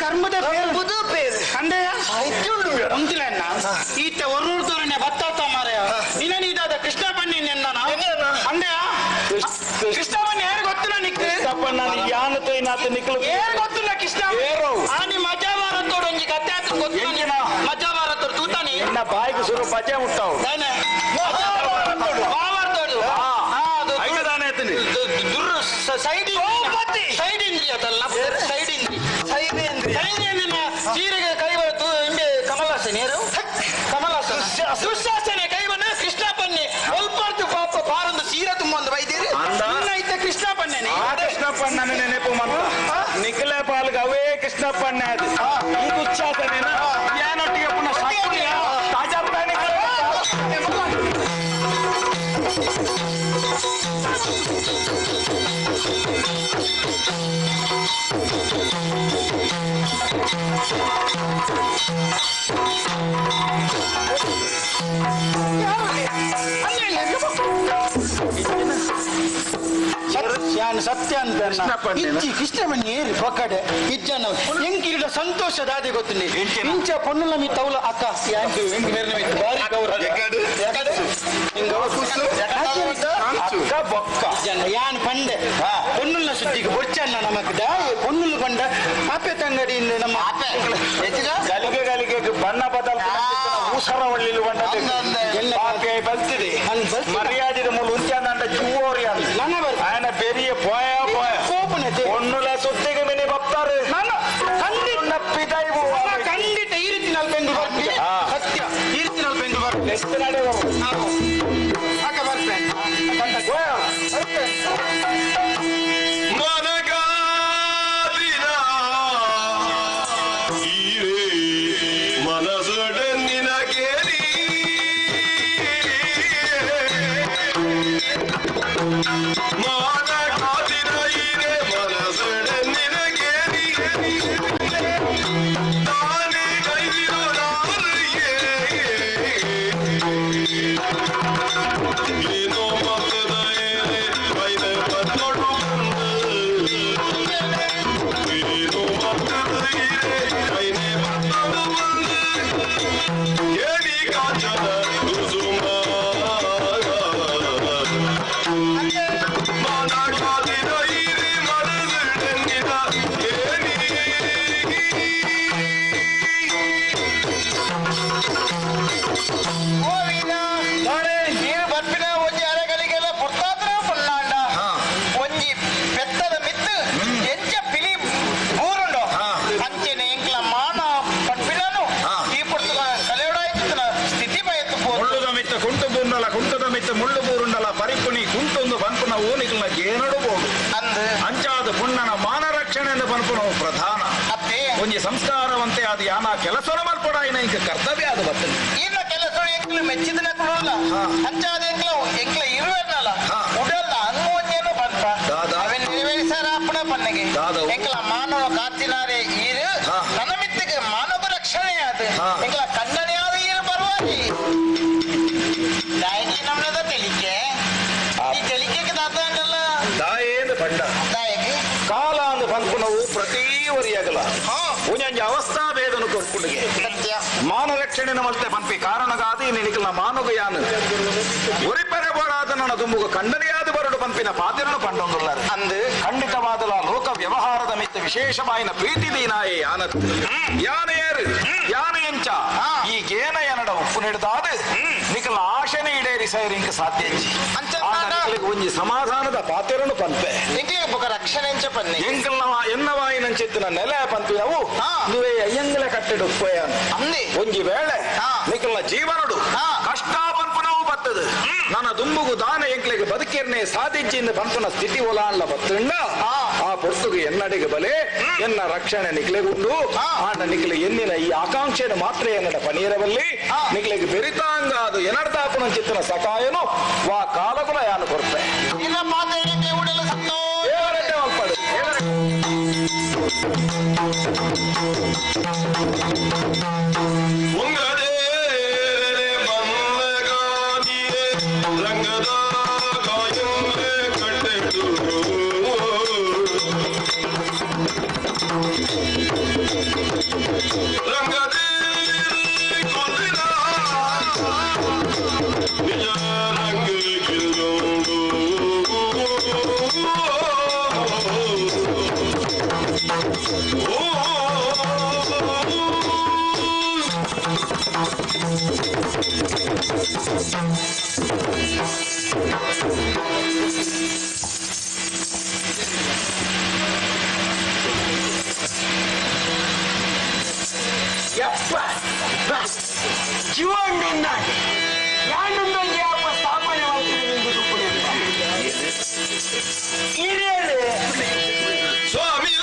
ಕರ್ಮದ ಪೇರು ಅಂದೆಯ ಒಂತಿಲ್ಲ ಈತ ಒರ್ನೂರು ತೋರನೆ ಬತ್ತಾತ ಮಾರಾಯ ನಿನ್ನ ಇದಾದ ಕೃಷ್ಣ ಬನ್ನಿ ನಿನ್ನ ಅಂದೆಯ ಕೃಷ್ಣ ಬನ್ನಿ ಯಾರು ಗೊತ್ತಿಲ್ಲ ನಿಕ್ ಯಾನು ತೋಯ್ನಾತ ನಿಕ್ಲು ಏರು ಗೊತ್ತಿಲ್ಲ ಕೃಷ್ಣ ಆನಿ ಮಜಾ ಭಾರತೋಡು ಒಂಜಿ ಕತೆ ಆತು ಗೊತ್ತಿಲ್ಲ ಮಜಾ ಭಾರತೋಡು ತೂತಾನಿ ನಿನ್ನ ಬಾಯಿಗೆ ಸುರು ಬಜೆ ಹುಟ್ಟಾವು ಮಹಾಭಾರತೋಡು ದುರ್ರು ಸೈಡ್ ಸೈಡ್ ಇಂದ್ರಿ ಅದಲ್ಲ ಸೈಡ್ ಇಂದ್ರಿ ಸೈಡ್ ಇಂದ್ರಿ ಸೀರೆಗೆ ಕೈ ಬತ್ತು ಇಂಬೆ ಕಮಲಾಸನ ಏರು ಕಮಲಾಸನ ದುಶ್ಯಾಸನೆ ಕೈ ಬನ್ನ ಕೃಷ್ಣ ಪನ್ನೆ ಒಲ್ಪರ್ದು ಪಾಪ ಪಾರೊಂದು ಸೀರೆ ತುಂಬ ಒಂದು ಬೈದಿರಿ ಇತ್ತ ಕೃಷ್ಣ ಪನ್ನೆ ಕೃಷ್ಣಪ್ಪಣ್ಣನ ನೆನಪು ಮಂತ ನಿಖಿಲ ಪಾಲ್ಗೆ ಅವೇ ಕೃಷ್ಣಪ್ಪಣ್ಣ ಅದು ಈ ದುಶ್ಯಾಸನೇನ ಯಾನೊಟ್ಟಿಗೆ ಪುನಃ ಸಾಕುನಿಯ ತಾಜಾ ಪ್ರಾಣಿ ಸತ್ಯ ಅಂತ ಇಜ್ಜಿ ಕೃಷ್ಣ ಬನ್ನಿ ಏರಿ ಪಕ್ಕಡೆ ಇಜ್ಜನ ಎಂಕಿರಿಡ ಸಂತೋಷ ದಾದಿ ಗೊತ್ತಿಲ್ಲ ಇಂಚ ಪೊನ್ನುಲ ಮಿ ತೌಲ ಅಕ್ಕ ಯಾಂಕು ಎಂಕ್ ಮೇರ್ನ ಮಿತ್ತು ಬಾರಿ ಗೌರವ ಅಕ್ಕ ಬೊಕ್ಕ ಯಾನ್ ಪಂಡೆ ಪೊನ್ನುಲ ಸುದ್ದಿಗೆ ಬೊಚ್ಚಣ್ಣ ನಮಕ್ ದಾಯ ಪೊನ್ನುಲು ಪಂಡ ಆಪೆ ತಂಗಡಿ ನಮ್ಮ ಗಲಿಗೆ ಗಲಿಗೆ ಬಣ್ಣ ಬದಲ್ ಊಸರ ಒಳ್ಳಿಲು ಬಣ್ಣ ಬಲ್ತಿದೆ ಮರ್ಯಾದಿದ ಮೂಲ ಉಂಚಾಂಡ ಚೂವೋರಿ ఆయన పెరియ పోయా పోయా ಒಣ್ಣುಲ ಸುತ್ತಿಗೆ ಮಿನಿ ಬಪ್ತಾರೆ ಖಂಡಿತ ಈ ರೀತಿ ನಲ್ಪೆಂದು ಬರ್ತೀನಿ ಸತ್ಯ ಈ ರೀತಿ ನಲ್ಪೆಂದು ಬರ್ತೀನಿ ಎಷ್ಟು ನಡೆ ಅಕ್ಕ ಬರ್ಪೆ ಮನಗಾದಿನ ಈರೇ ಮನಸೊಡೆನ್ನಿನ ಕೇರಿ ಮಾನಗಾದಿನ ಈರೇ ಮನಸೊಡೆನ್ನಿನ ಕೇರಿ ತಾನೇ ಕೈದಿರೋ ಏನೋ ಮತದ ಏನೇ ಬೈದ ಬತ್ತೊಡು ಏನೋ ಮತದ ಏನೇ ಬೈನೆ ಬತ್ತೊಡು ಬಂದು ಕೇಳಿ ಕಾಂಚನ ಕುಸುಮ ಮಾನಾಗಾದಿನ ಈರಿ ಮನದಿಡೆಂಗಿದ ಏನಿ ನೀರು ಬರ್ಪಿನ ಒಂಜಿ ಅರೆಗಳಿಗೆಲ್ಲ ಪುರ್ತಾತ್ರ ಪುಲ್ಲಾಂಡ ಒಂಜಿ ಪೆತ್ತದ ಮಿತ್ತು ಎಂಚ ಪಿಲಿ ಬೂರುಂಡು ಅಂಚೆನೆ ಎಂಕ್ಲ ಮಾನ ಪನ್ಪಿನನು ಈ ಪುರ್ತಕ ಕಲೆಯೊಡಾಯ್ತು ಸ್ಥಿತಿ ಬಯತು ಮುಳ್ಳುದ ಮಿತ್ತ ಕುಂಟು ಬೂರ್ನಲ ಕುಂಟದ ಮಿತ್ತ ಮುಳ್ಳು ಬೂರುಂಡಲ ಪರಿಪುಣಿ ಕುಂಟೊಂದು ಪನ್ಪುನ ಓನಿಕಲ್ನ ಗೇನಡು ಬೋಡು ಅಂದು ಅಂಚಾದ ಪುಣ್ಣನ ಮಾನ ರಕ್ಷಣೆ ಎಂದು ಪನ್ಪುನವು ಪ್ರಧಾನ ಅತ್ತೆ ಒಂಜಿ ಸಂಸ್ಕಾರವಂತೆ ಅದು ಯಾನ ಕೆಲಸನ ಮಲ್ಪಡಾಯಿನ ಇಂಕ ಕರ್ತವ್ಯ ಅದು ಬರ್ತದೆ ಇನ್ನ ಕೆಲಸ ಎಂಕ್ಲ ಮೆಚ್ಚಿದ ಕೊಡಲ್ಲ ಅಂಚಾದ ಎಂಕ್ಲ ಎಂಕ್ಲ ಇರುವೆನ್ನಲ್ಲ ಉಡಲ್ಲ ಅಂಗೋನ್ಯನು ಪನ್ಪ ಅವೆನ್ ನೆರವೇರಿಸಾರ ಅಪ್ಪಣ ಪನ್ನೆಗೆ ಎಂಕ್ಲ ಮಾನವ ಕಾತಿನಾರೆ ಈರು ನನ್ನ ಮಿತ್ತಿಗೆ ಮಾನವ ರಕ್ಷಣೆ ಅದು ಎಂಕ್ಲ ಖಂಡನೆ ಆದ ಈರು ಬರುವಾಗಿ ದಾಯಕಿ ನಮ್ಮದ ತೆಲಿಕೆ ಈ ತೆಲಿಕೆಗೆ ದಾತಂಡಲ್ಲ ದಾಯೇಂದು ಪಂಡ ದಾಯಕಿ ಕಾಲ ಅಂದು ಪನ್ಪುನವು ಪ್ರತಿ ಒರಿಯಾಗಲ ಒಂಜೊಂಜಿ ಅವಸ್ಥಾ ಭೇದನು ಕೊರ್ಪುಂಡಿಗೆ ಮಾನ ರಕ್ಷಣೆ ಮಲ್ತೆ ಪನ್ಪಿ ಕಾರಣಗಾದಿ ನಿನಿಕಲ್ನ ಮಾನಗ ಯಾನು ಒರಿಪರೆ ಬೋಡಾದ ನನ್ನ ದುಂಬುಗ ಖಂಡನೆಯಾದ ಬರಡು ಪಂಪಿನ ಪಾತಿರನು ಪಂಡೊಂದುಲ್ಲಾರು ಅಂದು ಖಂಡಿತವಾದಲ ಲೋಕ ವ್ಯವಹಾರದ ಮಿತ್ತ ವಿಶೇಷವಾಯಿನ ಪ್ರೀತಿ ದೀನಾಯೇ ಯಾನತ್ ಯಾನ ಏರು ಯಾನ ಎಂಚ ಈ ಗೇನ ಎನಡ ಉಪ್ಪು ನಿಡ್ದಾದ ನಿಕಲ್ನ ಆಶೆನೆ ಈಡೇರಿ ತೀರಿಸಾಯರಿಂಕ ಸಾಧ್ಯ ಒಂಜಿ ಸಮಾಧಾನದ ಪಾತೆರನು ಪನ್ಪೆ ರಕ್ಷಣೆ ಪನ್ನೆ ಎಂಕಲ್ನ ಎನ್ನವಾಯಿನಂಚಿತ್ತಿನ ನೆಲೆ ಪನ್ಪಿನವು ನುವೇ ಅಯ್ಯಂಗಲ ಕಟ್ಟೆಡು ಒಂಜಿ ವೇಳೆ ನಿಕಲ್ನ ಜೀವನಡು ಕಷ್ಟ ಪನ್ಪುನವು ಬತ್ತದು ನನ್ನ ದುಂಬುಗು ದಾನ ಎಂಕ್ಲೆಗೆ ಬದುಕಿರ್ನೆ ಸಾಧಿಂಚಿಂದ ಪನ್ಪುನ ಸ್ಥಿತಿ ಒಲಾನ್ಲ ಬತ್ತುಂಡ ಆ ಪೊರ್ತುಗು ಎನ್ನಡಿಗೆ ಬಲೆ ಎನ್ನ ರಕ್ಷಣೆ ನಿಕ್ಲೆಗುಂಡು ಆಂಡ ನಿಕ್ಲೆ ಎನ್ನಿನ ಈ ಆಕಾಂಕ್ಷೆಯನ್ನು ಮಾತ್ರ ಎನ್ನಡ ಪನೀರವಲ್ಲಿ ನಿಕ್ಲೆಗೆ ಬೆರಿತಾಂಗ ಅದು ಎನರ್ದಾಪುನಂಚಿತ್ತಿನ ಸಕಾಯನು ವಾ ಕಾಲಗುಲ ಯಾನು ಕೊರ್ಪೆ ದೇವರಡ್ಡೆ ಮಲ್ಪಡು ಯಪ್ಪ ಜೀವಣ್ಣುನ್ನಾಡಿ ಯಾನುಂದೊಂದು ಯಪ್ಪ ಸ್ಥಾಪನೆ ಮಾಡ್ತೀನಿ ನಿಂದು ಹಿರಿಯರೇ ಸ್ವಾಮಿ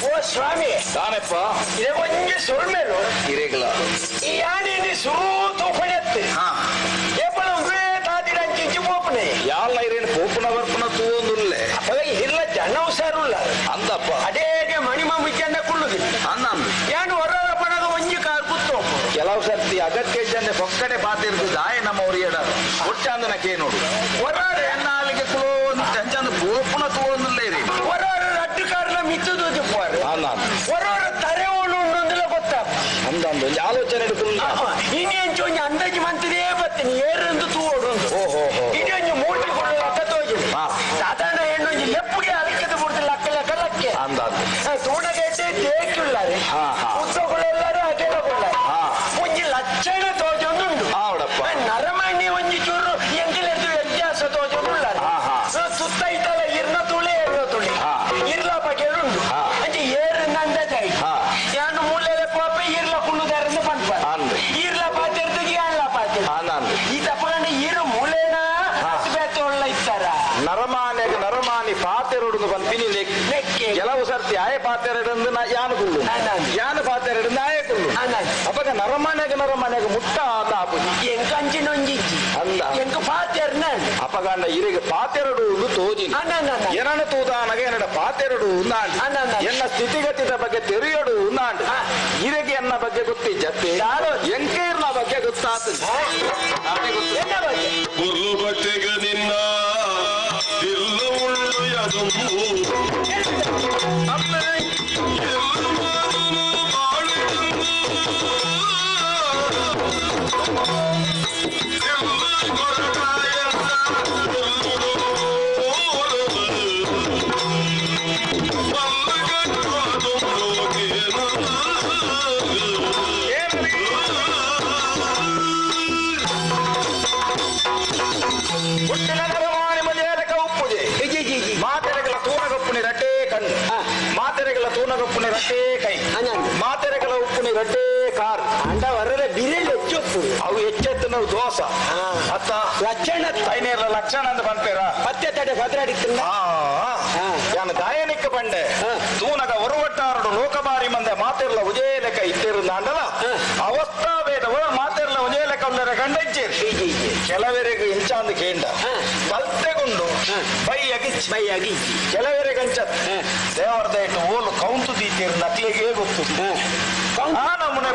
ಓ ಸ್ವಾಮಿ ದಾನೆಪ್ಪ ಇದೇ ಒಂಜಿ ಸೊಲ್ಮೇಲು ಹಿರೇಗಲ ಈ ಯಾನೇನಿ ಸುರು ತೂಫಣೆತ್ತು ಏಪಲ ಉವೇ ತಾದಿಡಂಚಿಂಚಿ ಪೋಪನೆ ಯಾಲ ಇರೇನು ಪೋಪುನ ಬರ್ಪುನ ತೂವೊಂದುಲ್ಲೆ ಅಪಗ ಇರ್ಲ ಜನ ಹುಷಾರುಲ್ಲ ಅಂದಪ್ಪ ಅಡೇಗೆ ಮಣಿಮ ಮುಚ್ಚಂದ ಕುಳ್ಳುದಿಲ್ಲ ಅನ್ನ ಯಾನು ಹೊರರ ಪಣದ ಒಂಜಿ ಕಾರ್ ಕುತ್ತೋಪು ಕೆಲವು ಸರ್ತಿ ಅಗತ್ಯ ಜನ ಪೊಕ್ಕಡೆ ಪಾತಿರ್ದು ದಾಯ ನಮ್ಮ ಒರಿಯಡ ಒಟ್ಟಾಂದನ ಕೇ ನೋಡು ಹೊರಾರೆ ಎನ್ನ ಅಲ್ಲಿಗೆ ಕುಲೋ ಚಂಚಂದ ಪೋಪುನ ತೂವೊಂದುಲ್ಲೆ ಇರಿ ಹೊರರ ರಡ್ಡು ಕಾರ್ಲ ಮಿತ್ತದು ಪೋರು ಅನ್ನ ಹೊರರ ತರೆ ಓಡು ಉಂಡೊಂದಿಲ್ಲ ಗೊತ್ತಾ ಅಂದಂದು ಒಂಜಿ ಆಲೋಚನೆ ಹಿಡ್ಕೊಂಡು ಇನ್ನೆಂಚು ಒಂಜಿ ಅಂದಾಜು ಮಂತಿದೇ ಬತ್ತೀನಿ ಏರಂದು ತೂವೋಡು ಓಹೋ ಹೋ ಇಡೀ ಒಂಜಿ ಮೂಟಿ ಕೊಂಡು ಲಕ್ಕ ತೋಜಿದೆ ಸಾಧಾರಣ ಹೆಣ್ಣು ಒಂಜಿ ಲೆಪ್ಪುಗೆ ಅಲ್ಕದ ಬಿಡ್ತು ಲಕ್ಕ ಲಕ್ಕ ಲಕ್ಕೆ ಅಂದಾದು ತೂಣಗೆಡ್ಡೆ ತೇಕುಳ್ಳಾರೆ ಉದ್ದಗುಳೆಲ್ಲಾರು ಅಗೆಲಗುಳ್ಳಾರೆ ಒಂಜಿ ಲಕ್ಷಣ ತೋಜೊಂದುಂಡು ಆವಡಪ್ಪ ನರಮಣಿ ಒಂಜಿ ಚೂರು ಎಂಕಲೆದ್ದು ವ್ಯತ್ಯಾಸ ತೋಜೊಂದುಳ್ಳಾರೆ ಸುತ್ತ ಇತ್ತಲ್ಲ ಇರ್ನ ತುಳಿ ಏರ್ನ ತುಳಿ ಇರ್ಲ ಬಗೆಲುಂಡು ಅಂಚೆ ಏರನ್ನ ಅಂದಾಜಾಯಿ ಯಾನು ಮೂಲೆಲೆ ಪಾಪ ಇರ್ಲ ಕುಳ್ಳುದಾರಂದು ಪನ್ಪ ಇರ್ಲ ಪಾತೆರ್ದಿಗೆ ಯಾನ್ಲ ಪಾತೆ ಈ ತಪ್ಪಗಂಡ ಇರು ಮೂಲೆನ ಬೇತೆ ಒಳ್ಳ ಇತ್ತಾರ ನರಮಾನ್ಯಗ ನರಮಾನಿ ಪಾತೆರೊಡುದು ಪನ್ಪಿನಿ ನೆಕ್ಕೆ ಕೆಲವು ಸರ್ತಿ ಆಯ ಪಾತೆರಡಂದು ನಾ ಯಾನು ಕುಳ್ಳು ಯಾನು ಪಾತೆರಡಂದು ಆಯ ಕುಳ್ಳು ಅಪಗ ನರಮಾನ್ಯಗ ನರಮಾನ್ಯಗ ಮುಟ್ಟ ಆತ ಆಪುಜಿ ಎಂಕ ಅಂಚಿನೊಂಜಿಜ್ಜಿ ಅಂದ ಎಂಕ ಪಾತೆರ್ನ ಅಪಗಂಡ ಇರೆಗೆ ಪಾತೆರಡು ಒಂದು ತೋಜಿ ಏನನ ತೂದಾನಗ ಎನ್ನಡ ಪಾತೆರಡು ಉಂದಾಂಡ್ ಎನ್ನ ಸ್ಥಿತಿಗತಿದ ಬಗ್ಗೆ ತೆರೆಯಡು ಉಂದಾಂಡ್ ಇರೆಗೆ ಎನ್ನ ಬಗ್ಗೆ ಗೊತ್ತಿಜ್ಜತ್ತೆ ಎಂಕೇರ್ನ ಬಗ್ಗೆ ಗೊತ್ತಾತು ಎನ್ನ ಬಗ್ಗೆ ಗುರು ಭಕ್ತಿಗ ನಿನ್ನ ಇಲ್ಲ ಉಳ್ಳೆಯದೊಂದು ಹುಟ್ಟಿನ ನರಮಾನಿ ಮಲಯಾಳಕ ಉಪ್ಪುಜೆ ಮಾತೆರೆಗಳ ತೂನಗಪ್ಪುನಿ ರಡ್ಡೇ ಕಣ್ಣು ಮಾತೆರೆಗಳ ತೂನಗಪ್ಪುನಿ ರಡ್ಡೇ ಕೈ ಮಾತೆರೆಗಳ ಉಪ್ಪುನಿ ರಡ್ಡೇ ಕಾರ್ ಅಂಡ ಹೊರರೆ ಬಿರಿಲ್ ಹೆಚ್ಚೊಪ್ಪು ಅವು ಹೆಚ್ಚೆತ್ತನ ದೋಸ ಅತ್ತ ಲಕ್ಷಣ ಐನೇರ್ಲ ಲಕ್ಷಣ ಅಂತ ಪನ್ಪೇರ ಪತ್ತೆ ತಡೆ ಪದ್ರಾಡಿತ್ತು ಯಾನ ದಾಯನಿಕ್ಕ ಪಂಡೆ ತೂನಗ ಒರುವಟ್ಟಾರಡು ಲೋಕಬಾರಿ ಮಂದೆ ಮಾತೆರ್ಲ ಉಜೇ ಲೆಕ್ಕ ಇತ್ತಿರುಂದಾಂಡಲ ಅವಸ್ಥಾ ಭೇದ ಮಾತೆರ್ಲ ಉಜೇ ಲೆಕ್ಕ ಉಲ್ಲರೆ ಕಂಡ ಇಚ್ಚೇರಿ ಕೆಲವರಿಗೆ ಇಂಚಾಂದು ಕೇಂಡ ಕಲ್ತೆಗುಂಡು ಬೈಯಾಗಿ ಬೈಯಾಗಿ ಕೆಲವರಿಗೆ ಅಂಚತ್ ದೇವರ ದಯಟ್ಟು ಓಲು ಕೌಂತು ದೀತೀರ್ ನಕ್ಲಿಗೆ ಗೊತ್ತು ಆ ನಮೂನೆ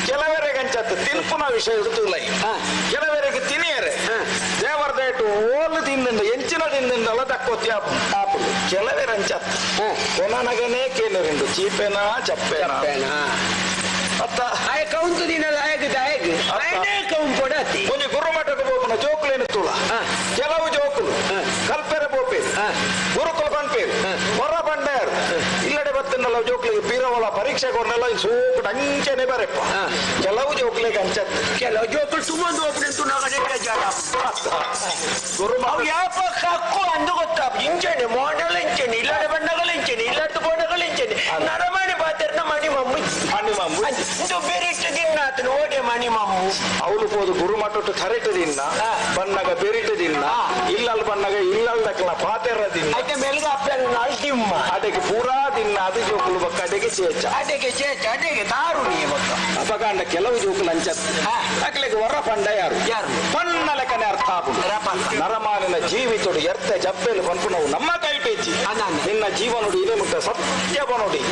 ಕೆಲವರಿಗೆ ಅಂಚತ್ ತಿನ್ಪುನ ವಿಷಯ ಇರ್ತುಲ್ಲ. ಕೆಲವರಿಗೆ ತಿನಿಯರೆ ದೇವರ ದಯಟ್ಟು ಓಲು ತಿಂದಿಂದ ಎಂಚಿನ ತಿಂದಿಂದಲ್ಲ ದಕ್ಕೋತಿ ಆಪು. ಕೆಲವರ ಅಂಚತ್ ಕೊನನಗನೇ ಕೇನರಿಂಡು ಚೀಪೆನಾ ಚಪ್ಪೆನಾ ಅತ್ತ ಆಯ ಕೌಂತು ದಿನಲ್ಲ ಆಯಗ್ ಆಯಗ್ ಆಯನೇ ಕೌಂಪೊಡತಿ. ಒಂಜಿ ಗುರುಮಠಕ್ಕೆ ಹೋಗುನ ಜೋಕುಲೇನು ತುಳ ಕೆಲವು ಜೋಕುಲು ಕಲ್ಪೆರೆ ಪೋಪೇರು ಗುರುಕುಲು ಪನ್ಪೇರು ಹೊರ ಬಂಡೇರು ಇಲ್ಲಡೆ ಬತ್ತಿನಲ್ಲ ಜೋಕುಲಿಗೆ ಪೀರವಲ ಪರೀಕ್ಷೆ ಕೊರ್ನೆಲ್ಲ ಸೂಪು ಅಂಚನೆ ಬರೆಪ್ಪ. ಕೆಲವು ಜೋಕುಲಿಗೆ ಅಂಚತ್ ಕೆಲವು ಜೋಕುಲು ಸುಮ್ಮನೆ ಹೋಗ್ಬಿಟ್ಟು ಗುರು ಅವು ಯಾಪ ಕಕ್ಕು ಅಂದು ಗೊತ್ತಾಪ ಇಂಚನೆ ಮೋಡಲ್ ಇಂಚನೆ ಇಲ್ಲಡೆ ಬಣ್ಣಗಳು ಇಂಚನೆ ಇಲ್ಲಡ್ದು ಬೋಣಗಳು ಇಂಚನೆ ನರಮಣಿ ಪಾತ್ರನ ಮಣಿ ಮಮ್ಮು ಮಣಿ ಮಮ್ಮು ಇಂದು ಬೆರಿಟ್ಟು ದಿನ್ನಾತನು ಓಡೆ ಮಣಿ ಮಮ್ಮು. ಅವಳು ಪೋದು ಗುರುಮಠಟ್ಟು ಥರೆಟ್ಟು ದಿನ್ನ ಬಣ್ಣಗ ಬೆರಿಟ್ಟು ದಿನ್ನ ಇಲ್ಲಲ್ ಬಣ್ಣಗ ಇಲ್ಲಲ್ ದಕ್ಕಲ ಪಾತೆರ ದಿನ್ನ అయితే మెలుగు అప్పను నల్టిమ్మ ಅಡೆಗೆ ಪೂರಾ ದಿನ್ನ ಅದು ಜೋಕುಲು ಬಕ್ಕ ಅಡೆಗೆ ಚೇಚ ಅಡೆಗೆ ಚೇಚ ಅಡೆಗೆ ದಾರು ನೀ ಬಕ್ಕ. ಅಪಗಾಂಡ ಕೆಲವು ಜೋಕುಲು ಅಂಚತ್ ಅಕ್ಲೆಗೆ ಹೊರ ಪಂಡ ಯಾರು ಯಾರು ಪಣ್ಣ ಲೆಕ್ಕನೆ ಅರ್ಥ ಆಪುಂಡು. ನರಮಾನಿನ ಜೀವಿತೊಡು ಎರ್ತ ಜಪ್ಪೆಲು ಪನ್ಪುನವು ನಮ್ಮ ಕೈ ಪೇಚಿ ನಿನ್ನ ಜೀವನೋಡು ಇದೇ ಮುಟ್ಟ ಸತ್ಯ ಬನೋಡಿ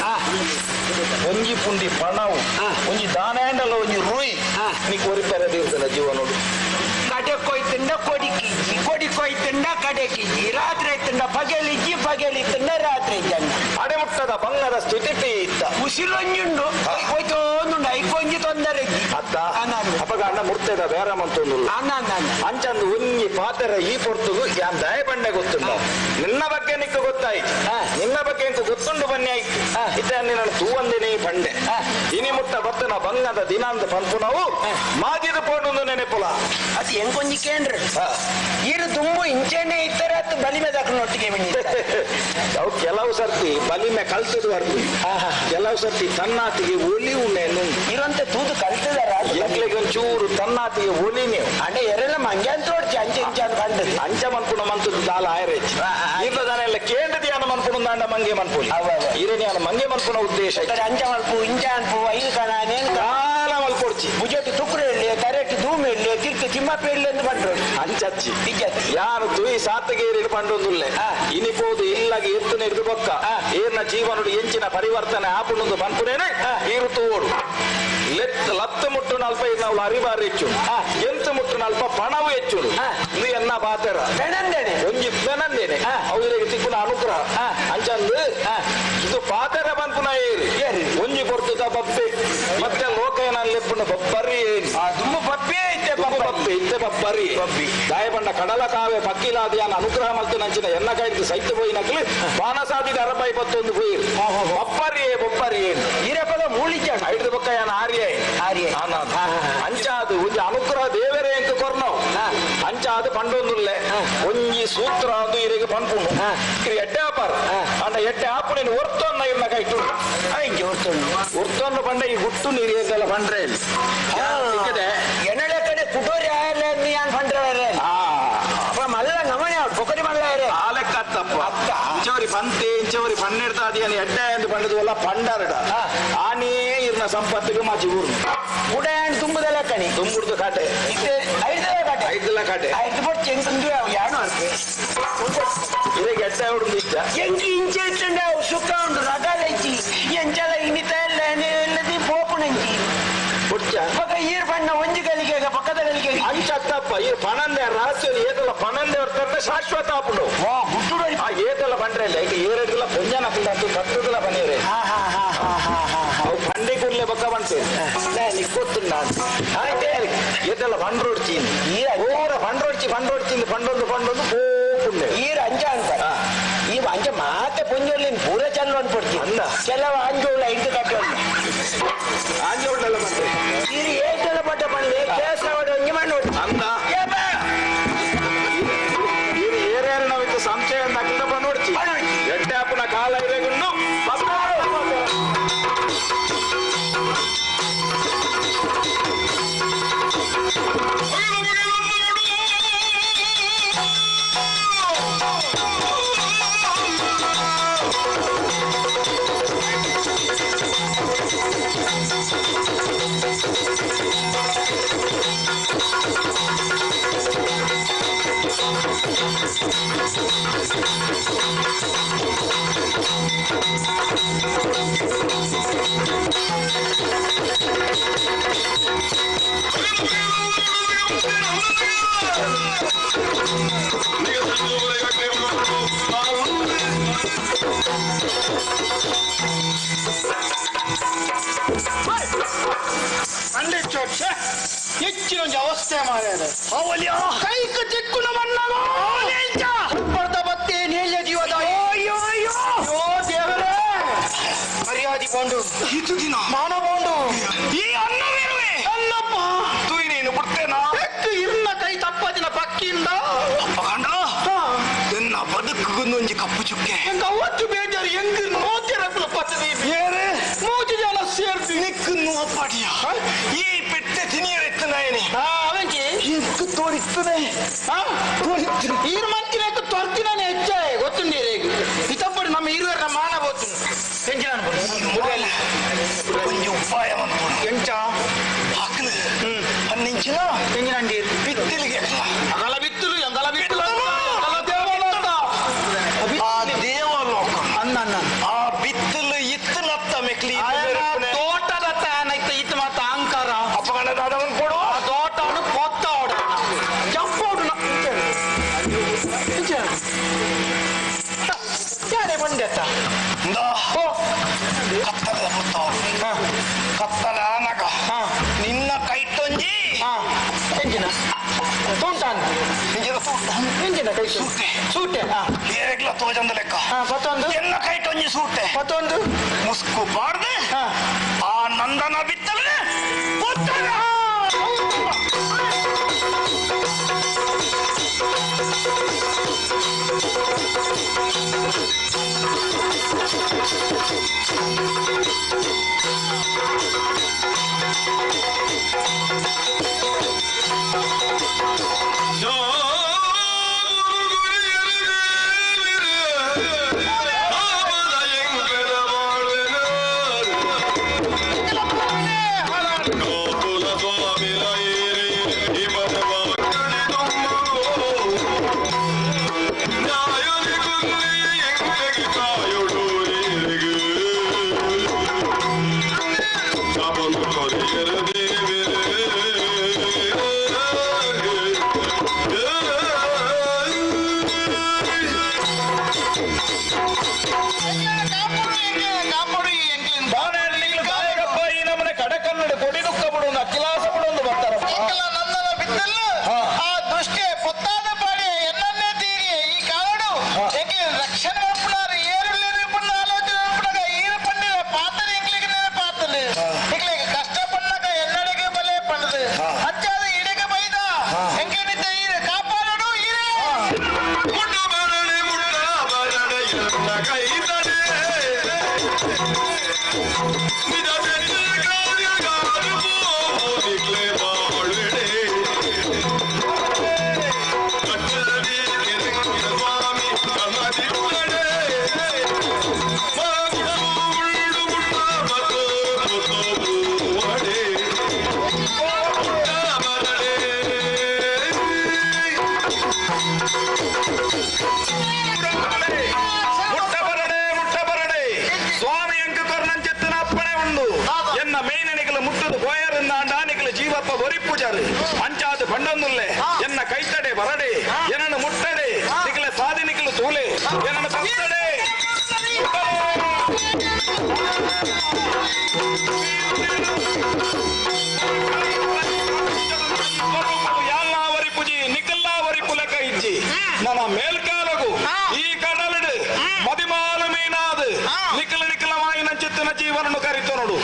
ಒಂಜಿ ಪುಂಡಿ ಪಣವು ಒಂಜಿ ದಾನಾಂಡಲ ಒಂಜಿ ರುಯ್ ನೀ ಕೊರಿಪೆರೆ ತೀರ್ತನ ಜೀವನೋಡು. ಕಡೆ ಕೊಯ್ತುಂಡ ಕೊಡಿಕಿಜ್ಜಿ ಕೊಡಿ ಕೊಯ್ತುಂಡ ಕಡೆಕಿಜ್ಜಿ ರಾತ್ರಿ ಆಯ್ತುಂಡ ಪಗೆಲಿಜ್ಜಿ ಪಗೆಲಿತ್ತುಂಡ ರಾತ್ರಿ ಇಜ್ಜಂಡ ಅಡೆಮುಟ್ಟದ ಬಂಗದ ಸ್ಥಿತಿ ಇತ್ತ ಉಸಿರೊಂಜುಂಡು ಕೊಯ್ತೋಂದುಂಡು ಐಕೊಂಜಿ ತೊಂದರೆ ಇಜ್ಜಿ ಅತ್ತ ಅಪಗಾಂಡ ಮುರ್ತೆದ ಬೇರೆ ಮಂತೊಂದುಲ್ಲ ಅಂಚಂದು ಒಂಜಿ ಪಾತೆರ ಈ ಪೊರ್ತುಗು ಯಾನ್ ದಯ ಬಂಡೆ ಗೊತ್ತುಂಡ ನಿನ್ನ ಬಗ್ಗೆ ನಿಕ್ಕ ಗೊತ್ತಾಯ್ತು ನಿನ್ನ ಬಗ್ಗೆ ಎಂತ ಗೊತ್ತುಂಡು ಬನ್ನಿ ಆಯ್ತು ಇತ್ತ ನಿನ್ನ ತೂವಂದೇನೆ ಈ ಬಂಡೆ ಇನಿ ಮುಟ್ಟ ಬತ್ತನ ಬಂಗದ ದಿನಾಂದ ಪನ್ಪುನವು ಮಾಜಿದ ಪೋಂಡು ನೆನೆಪುಲ ಅದು ಎಂಕೊಂಜಿ ಕೇಂದ್ರ ಇರು ತುಂಬು ಇಂಚೆನೆ ಇತ್ತರ ಅದು ಬಲಿಮೆ ದಕ್ಕನೊಟ್ಟಿಗೆ ಅವು ಕೆಲವು ಸರ್ತಿ ಬಲಿಮೆ ಕಲ್ತದ್ದು ಬರ್ತು ಕೆಲವು ಸರ್ತಿ ತನ್ನಾತಿಗೆ ಒಲಿ ಉಣ್ಣೆನು ಇರಂತ ತೂದು ಕಲ್ತದಾರ ಎಂಕ್ಲೆಗೆ ಒಂಚೂರು ತನ್ನಾತಿಗೆ ಒಲಿ ನೀವು ಅಂಡ ಎರೆಲ್ಲ ಮಂಗೆ ಅಂತ ನೋಡ್ತಿ ಅಂಚೆ ಇಂಚೆ ಅಂತ ಕಂಡದ್ದು ಅಂಚ ಮನ್ಪುಣ ಮಂತದ್ದು ದಾಲ ಆಯರೇಜ್ ಈರ್ದ ಎಲ್ಲ ಕೇಂದ್ರ ಧ್ಯಾನ ಮನ್ಪುಣ ದಾಂಡ ಮಂಗೆ ಮನ್ಪುಲಿ ಈರೇ ಮಂಗೆ ಮನ್ಪುಣ ಉದ್ದೇಶ ಅಂಚ ಮಲ್ಪು ಇಂಚ ಅನ್ಪು ಐದು ಕಣ ನೇನು ಕಾಲ ಮಲ್ಪೊಡ್ಚಿ ಬುಜೆಟ್ಟು ತುಕ್ರು ಇಳ್ಳಿ ತರೆಟ್ಟು ಧೂಮಿ ಇಳ್ಳಿ ತಿರ್ತು ತಿಮ್ಮಪ್ಪ ಇಳ್ಳಿ ಅಂತ ಬಂದ್ರು ಅಂಚಚ್ಚಿ ಯಾರು ತುಯಿ ಸಾತಗೇರಿ ಪಂಡೊಂದುಲ್ಲೆ ಇನಿಪೋದು ಇಲ್ಲಾಗಿ ಎತ್ತುನ ಹಿಡಿದು ಬೊಕ್ಕ ಏರ್ನ ಜೀವನಡು ಎಂಚಿನ ಪರಿವರ್ತನೆ ಆಪುಣೊಂದು ಪನ್ಪುನೇನೆ ಈರು ತೋಡು ಲತ್ತು ಮುಟ್ಟು ನಲ್ಪ ನಾವು ಅರಿವಾರು ಹೆಚ್ಚು ಎಂತ ಮುಟ್ಟು ನಲ್ಪ ಪಣವು ಹೆಚ್ಚು ಇದು ಎನ್ನ ಬಾತೆರ ಒಂಜಿ ಬೆನಂದೇನೆ ಅವರಿಗೆ ತಿಕ್ಕುನ ಅನುಗ್ರಹ ಅಂಚಂದು ಇದು ಪಾತೆರ ಪನ್ಪುನ ಏರಿ ಒಂಜಿ ಕೊರ್ತದ ಬಪ್ಪೆ ಮತ್ತೆ ಲೋಕಯನ ಲೆಪ್ಪುನ ಬಬ್ಬರಿ ಏರಿ ತುಂಬ ಬಪ್ಪೆ ಇತ್ತೆ ಬಪ್ಪೆ ಇತ್ತೆ ಬಬ್ಬರಿ ದಾಯಬಂಡ ಕಡಲ ಕಾವೆ ಪಕ್ಕಿಲಾದಿಯಾನ ಅನುಗ್ರಹ ಮಲ್ತು ನಂಚಿನ ಎನ್ನ ಕೈದು ಸೈತ ಪೋಯಿನಕ್ಲು ಬಾನಸಾದಿದ ಅರಬೈ ಪತ್ತೊಂದು ಪೋಯಿರು ಬಪ್ಪರಿಯೇ ಬೊಪ್ಪರಿ ಏನು ಈರಪ್ಪದ ಮೂಳಿಚ ಐದು ಬೊಕ್ಕ ಯಾನ ಆರ್ಯ ಆರ್ಯ ಅಂಚಾದು ಒಂಜಿ ಅನುಗ್ರಹ ದೇವರೇ ಎಂಕ ಕೊರ್ನವು ಅಂಚಾದು ಪಂಡೊಂದುಲ್ಲೆ ಒಂಜಿ ಸೂತ್ರ ಅದು ಇರೆಗೆ ಪನ್ಪುಂಡು ಇದು ಎಡ್ಡೆ ಆಪಾರ ಅಂಡ ಎಡ್ಡೆ ಆಪು ನೀನು ಒರ್ತೊನ್ನ ಇರ್ನ ಕೈಟು ಇಂಚೆ ಒರ್ತೊನ್ನು ಒರ್ತೊನ್ನು ಪಂಡ ಈ ಗುಟ್ಟು ನೀರು ಏಕಲ್ಲ ಪಂಡ್ರೆ ಇಲ್ಲಿ ಎನ್ನಡ ಕಡೆ ಕುಟೋರಿ ಆಯಲ್ಲ ಯಾನ್ ಪಂಡ್ರೆ ಅಪ್ಪ ಮಲ್ಲ ನಮನೆ ಬೊಕರಿ ಮಲ್ಲ ಆ ಲೆಕ್ಕ ಅತ್ತಪ್ಪ ಇಂಚವರಿ ಪಂತೆ ಇಂಚವರಿ ಪನ್ನೆಡ್ತಾದಿಯನ್ ಎಡ್ಡೆ ಎಂದು ಪಂಡದು ಪಂಡರಡ ಆನಿಯೇ ಇರ್ನ ಸಂಪತ್ತಿಗೆ ಮಾಚಿ ಊರು ಉಡಾಯನ್ ತುಂಬುದಲ್ಲ ಕಣಿ ತುಂಬುಡ್ದು ಕಾಟೆ ಇತ್ತೆ ಐದಲ ಕಾಟೆ ಐದಲ ಕಾಟೆ ಐದು ಪೊಟ್ಟು ಚೆಂಗ್ ಯಾನು ಅನ್ಪೆ ಇದಕ್ಕೆ ಎಡ್ಡೆ ಉಂಡು ಇಷ್ಟ ಎಂಕ್ ಇಂಚೆ ಇತ್ತುಂಡ ಅವು ಸುಖ ಉಂಡು ರಗಾಲೈಚಿ ಎಂಚಲ ಇನಿತ ಎಲ್ಲ ಎಲ್ಲದಿ ಪೋಪುನಂಚಿ ಪುಟ್ಟ ಪಕ್ಕ ಈರ್ ಬಣ್ಣ ಒಂಜಿ ಗಲಿಗೆ ಪಕ್ಕದ ಗಲಿಗೆ ಅಂಚತ್ತಪ್ಪ ಈ ಪಣಂದೆ ರಹಸ್ಯ ಏತಲ್ಲ ಪಣಂದೆ ಹೊರ್ತಾರೆ ಶಾಶ್ವತ ಆಪುಂಡು ವಾ ಗುಟ್ಟು ಆ ಏತಲ್ಲ ಪಂಡ್ರೆ ಇಲ್ಲ ಈಗ ಏರಡ್ದಲ್ಲ ಪೊಂಜನ ಹಾಕಿಲ್ಲ ಕತ್ತದಲ್ಲ ಬನ್ನಿರೆ ಅವು ಪಂಡೆ ಕೂಡಲೇ ಬಕ್ಕ ಬಂತೆ ಗೊತ್ತುಂಡ ಏತಲ್ಲ ಪಂಡ್ರೋಡ್ಚಿ ಓರ ಪಂಡ್ರೋಡ್ಚಿ ಪಂಡ್ರೋಡ್ಚಿ ಪಂಡೊಂದು ಪಂಡೊಂದು ಪೋಪುಂಡೆ ಈರ್ ಅಂಚ ಅನ್ಪಾರ ಈ ಅಂಚ ಮಾತೆ ಪೊಂಜೊಲ್ಲಿ ಪೂರ ಚಲ್ಲು ಅನ್ಪಡ್ತಿ ಕೆಲವು ಅಂಜೋಳ ಐದು ಕಟ್ಟೋಲ್ಲ ಆಂಜೋಳ್ನೆಲ್ಲ ಬಂತೆ ಈರ್ ಏತಲ್ಲ ಪಟ್ಟ ಪಂಡೆ ಕೇಸವಡ ಒಂಜಿ ಮಣ್ಣು ಅಂದ ಇದು ಏರ್ಯಾರು ನಾವಿತ್ತು ಸಂಶಯ ಅಂತ ಬಂದೋಡ್ಚಿ ಎಡ್ಡೆ ಅಪ್ಪನ ಕಾಲ ಇರೆಗುಂಡು Thank you. ಒಂಜಿ ಅವಸ್ಥೆ ಮಾರ್ಯಾರ ಕೈಕ್ ಚಿಕ್ಕುನ ಮಣ್ಣವ ಪಡ್ದ ಬತ್ತೆ ನೇಯ ಜೀವದ ಅಯ್ಯೋ ಅಯ್ಯೋ ದೇವರೇ ಮರ್ಯಾದೆ ಬೋಂಡು ಇದು ದಿನ ಮಾನ ಬೋಂಡು ಈ ಅನ್ನವೇನುವೆ ಅಲ್ಲಪ್ಪ ತುಯ್ ನೀನು ಬಿಡ್ತೇನಾ ಎಕ್ಕು ಇರ್ನ ಕೈ ತಪ್ಪದಿನ ಪಕ್ಕಿಂದ ಅಪ್ಪಗಂಡ ಎನ್ನ ಬದುಕುಗೊಂದೊಂಜಿ ಕಪ್ಪು ಚುಕ್ಕೆ ಎಂಗ ಅವತ್ತು ಬೇಜಾರು ಹೆಂಗ್ ನೋತಿರಕ್ಕಲು ಪತ್ತದಿ ಏರೆ ಮೂಜು ಜನ ಸೇರ್ತಿ ನಿಕ್ಕನ್ನು ಅಪ್ಪಾಟಿಯ ಈ ಪೆಟ್ಟೆ ತಿನಿಯರೆತ್ತು ನಾಯನೆ ಅವಂಕಿ ಎಂಕ್ ತೋರಿಸ್ತದೆ ತೋರಿಸ್ತೀನಿ ಈರ್ ಮಂತಿನಕ್ಕೆ ತೊರ್ತಿನಾನೆ ಹೆಚ್ಚಾಯ ಗೊತ್ತುಂಡೀರಿ ಇತಪ್ಪಡಿ ನಮ್ಮ ಇರುವರ ಮಾನ ಬೋತು ಎಂಚಿನ ಮುಡಲ ಒಂಜಿ ಉಪಾಯ ಮನ್ಪೊಡು ಎಂಚ ಹಾಕಲು ಪನ್ನಿಂಚಿನ ಎಂಜಿನಂಡೀರ್ ಬಿತ್ತಿಲಿಗೆ ಅಗಲ ಬಿತ್ತಲು ಎಂಗಲ ಬಿತ್ತಲು ಅಗಲ ದೇವಲೋಕ ಆ ದೇವಲೋಕ ಅನ್ನ ಅನ್ನ ಆ ಬಿತ್ತಲು ಇತ್ತನತ್ತ ಮೆಕ್ಲಿ ತೋಟದ ತಾನೈತ ಇತ್ತು ಮಾತ ಅಹಂಕಾರ ಅಪ್ಪಗಣ ದಾದವನ್ ಕೊಡು ಆ ತೋಟವನ್ನು ಪೊತ್ತ ಓಡ ಜಪ್ಪೋಡು ಯಾರೇ ಬಂದೆತ್ತ ಕತ್ತಲ ಪುತ್ತವರು ಕತ್ತಲ ಆನಗ ನಿನ್ನ ಕೈಟೊಂಜಿ ಎಂಜಿನ ತೋಂಟಾನ್ ನಿಜದ ಸೂಟ ಎಂಜಿನ ಕೈ ಸೂಟೆ. ಸೂಟೆ ಏರೆಗ್ಲ ತೋಜಂದ ಲೆಕ್ಕ ಪತ್ತೊಂದು ಎನ್ನ ಕೈಟೊಂಜಿ ಸೂಟೆ ಪತ್ತೊಂದು ಮುಸ್ಕು ಬಾರ್ದೆ ಆ ನಂದನ ಬಿತ್ತಲೆ ಪುತ್ತನ ಈ ನಮ್ಮನೆ ಕಡಕನ್ನಡ ಕೊಡಿದುಕ್ಕ ಬಿಡು ಅಖಿಲಾಸ ಬಿಡೊಂದು ಬರ್ತಾರಪ್ಪ ನಂದನ ಬಿತ್ತಲ್ಲ ಆ ದೃಷ್ಟಿ ಪೊತ್ತಾದ ಪಾಡಿ ಎನ್ನನ್ನೇ ತೀರಿ ಈ ಕಾಲಡು ಎಂಕ್ಲೆ ರಕ್ಷಣೆ ಮಾಡ್ಪುನಾರು ಏರುಳ್ಳೇರು ಪುಣ್ಣ ಆಲೋಚನೆ ಮಾಡ್ಪುನಾಗ ಈರು ಪಣ್ಣಿನ ಪಾತ್ರ ಎಂಕ್ಲಿಗೆ ನೆನಪಾತಲು ಎಂಕ್ಲಿಗೆ ಕಷ್ಟ ಪಣ್ಣಾಗ ಎನ್ನಡೆಗೆ ಬಲೆ ಪಣ್ಣದು ಅಂಚಾದ ಇಡೆಗೆ ಬೈದ ಎಂಕ್ಲಿನಿದ್ದ ಈರು ಕಾಪಾಡೋಡು ಈರೇ ಮುಟ್ಟ ಬರಡೆ ಮುಟ್ಟ ಬರಡೆ ಎನ್ನ ಕೈತಡೆ ನಿಜ ಕಾರ್ಯಗಾರು ಪೋನಿಕ್ಲೆ ಬಾಳ್ವೆಡೆ ಕಟ್ಟಡಿ ಸ್ವಾಮಿ ಕನ್ನಡಿಕ್ಕಡೆ ಮಾಗುಳು ಮುಟ್ಟ ಬತ್ತೋ ಬುವಡೆ ಮುಟ್ಟ ಬರಡೆ ಮುಟ್ಟ ಬರಡೆ ಮುಟ್ಟ ಬರಡೆ ಸ್ವಾಮಿ ಅಂಕ ಕರ್ಣಂచెತ್ತಿನ ಅಪ್ಪಣೆ ಉಂಡು ಎನ್ನ ಮೇನನಿಗಲ ಮುಟ್ಟದು ಗೋಯರಿಂದ ಅಂಡಾನಿಗಲ ಜೀವಪ್ಪ ಒರಿಪೂಜಾರು ಅಂಚಾದ ಬಂಡೊಂದುಲ್ಲೆ ಎನ್ನ ಕೈತಡೆ ಬರಡೆ ಎನ್ನನ್ನು ಮುಟ್ಟಡೆ ನಿಗಲ ಸಾಧಿನಿಗಲು ತೂಲೆ ಎನ್ನನ್ನು ತಪ್ಪಡೆ ಯಾಲ್ಲಾವರಿ ಪುಜಿ ನಿಕಲ್ಲಾವರಿ ಪುಲಕ ಇಜ್ಜಿ ನನ್ನ ಮೇಲ್ಕಾಲಗು ಈ ಕಡಲಡು ಮದಿಮಾಲು ಮೀನಾದು ನಿಖಲ ನಿಖಲವಾಗಿ ನಂಚಿತ್ತಿನ ಜೀವನನು ಕರಿತೊನಡು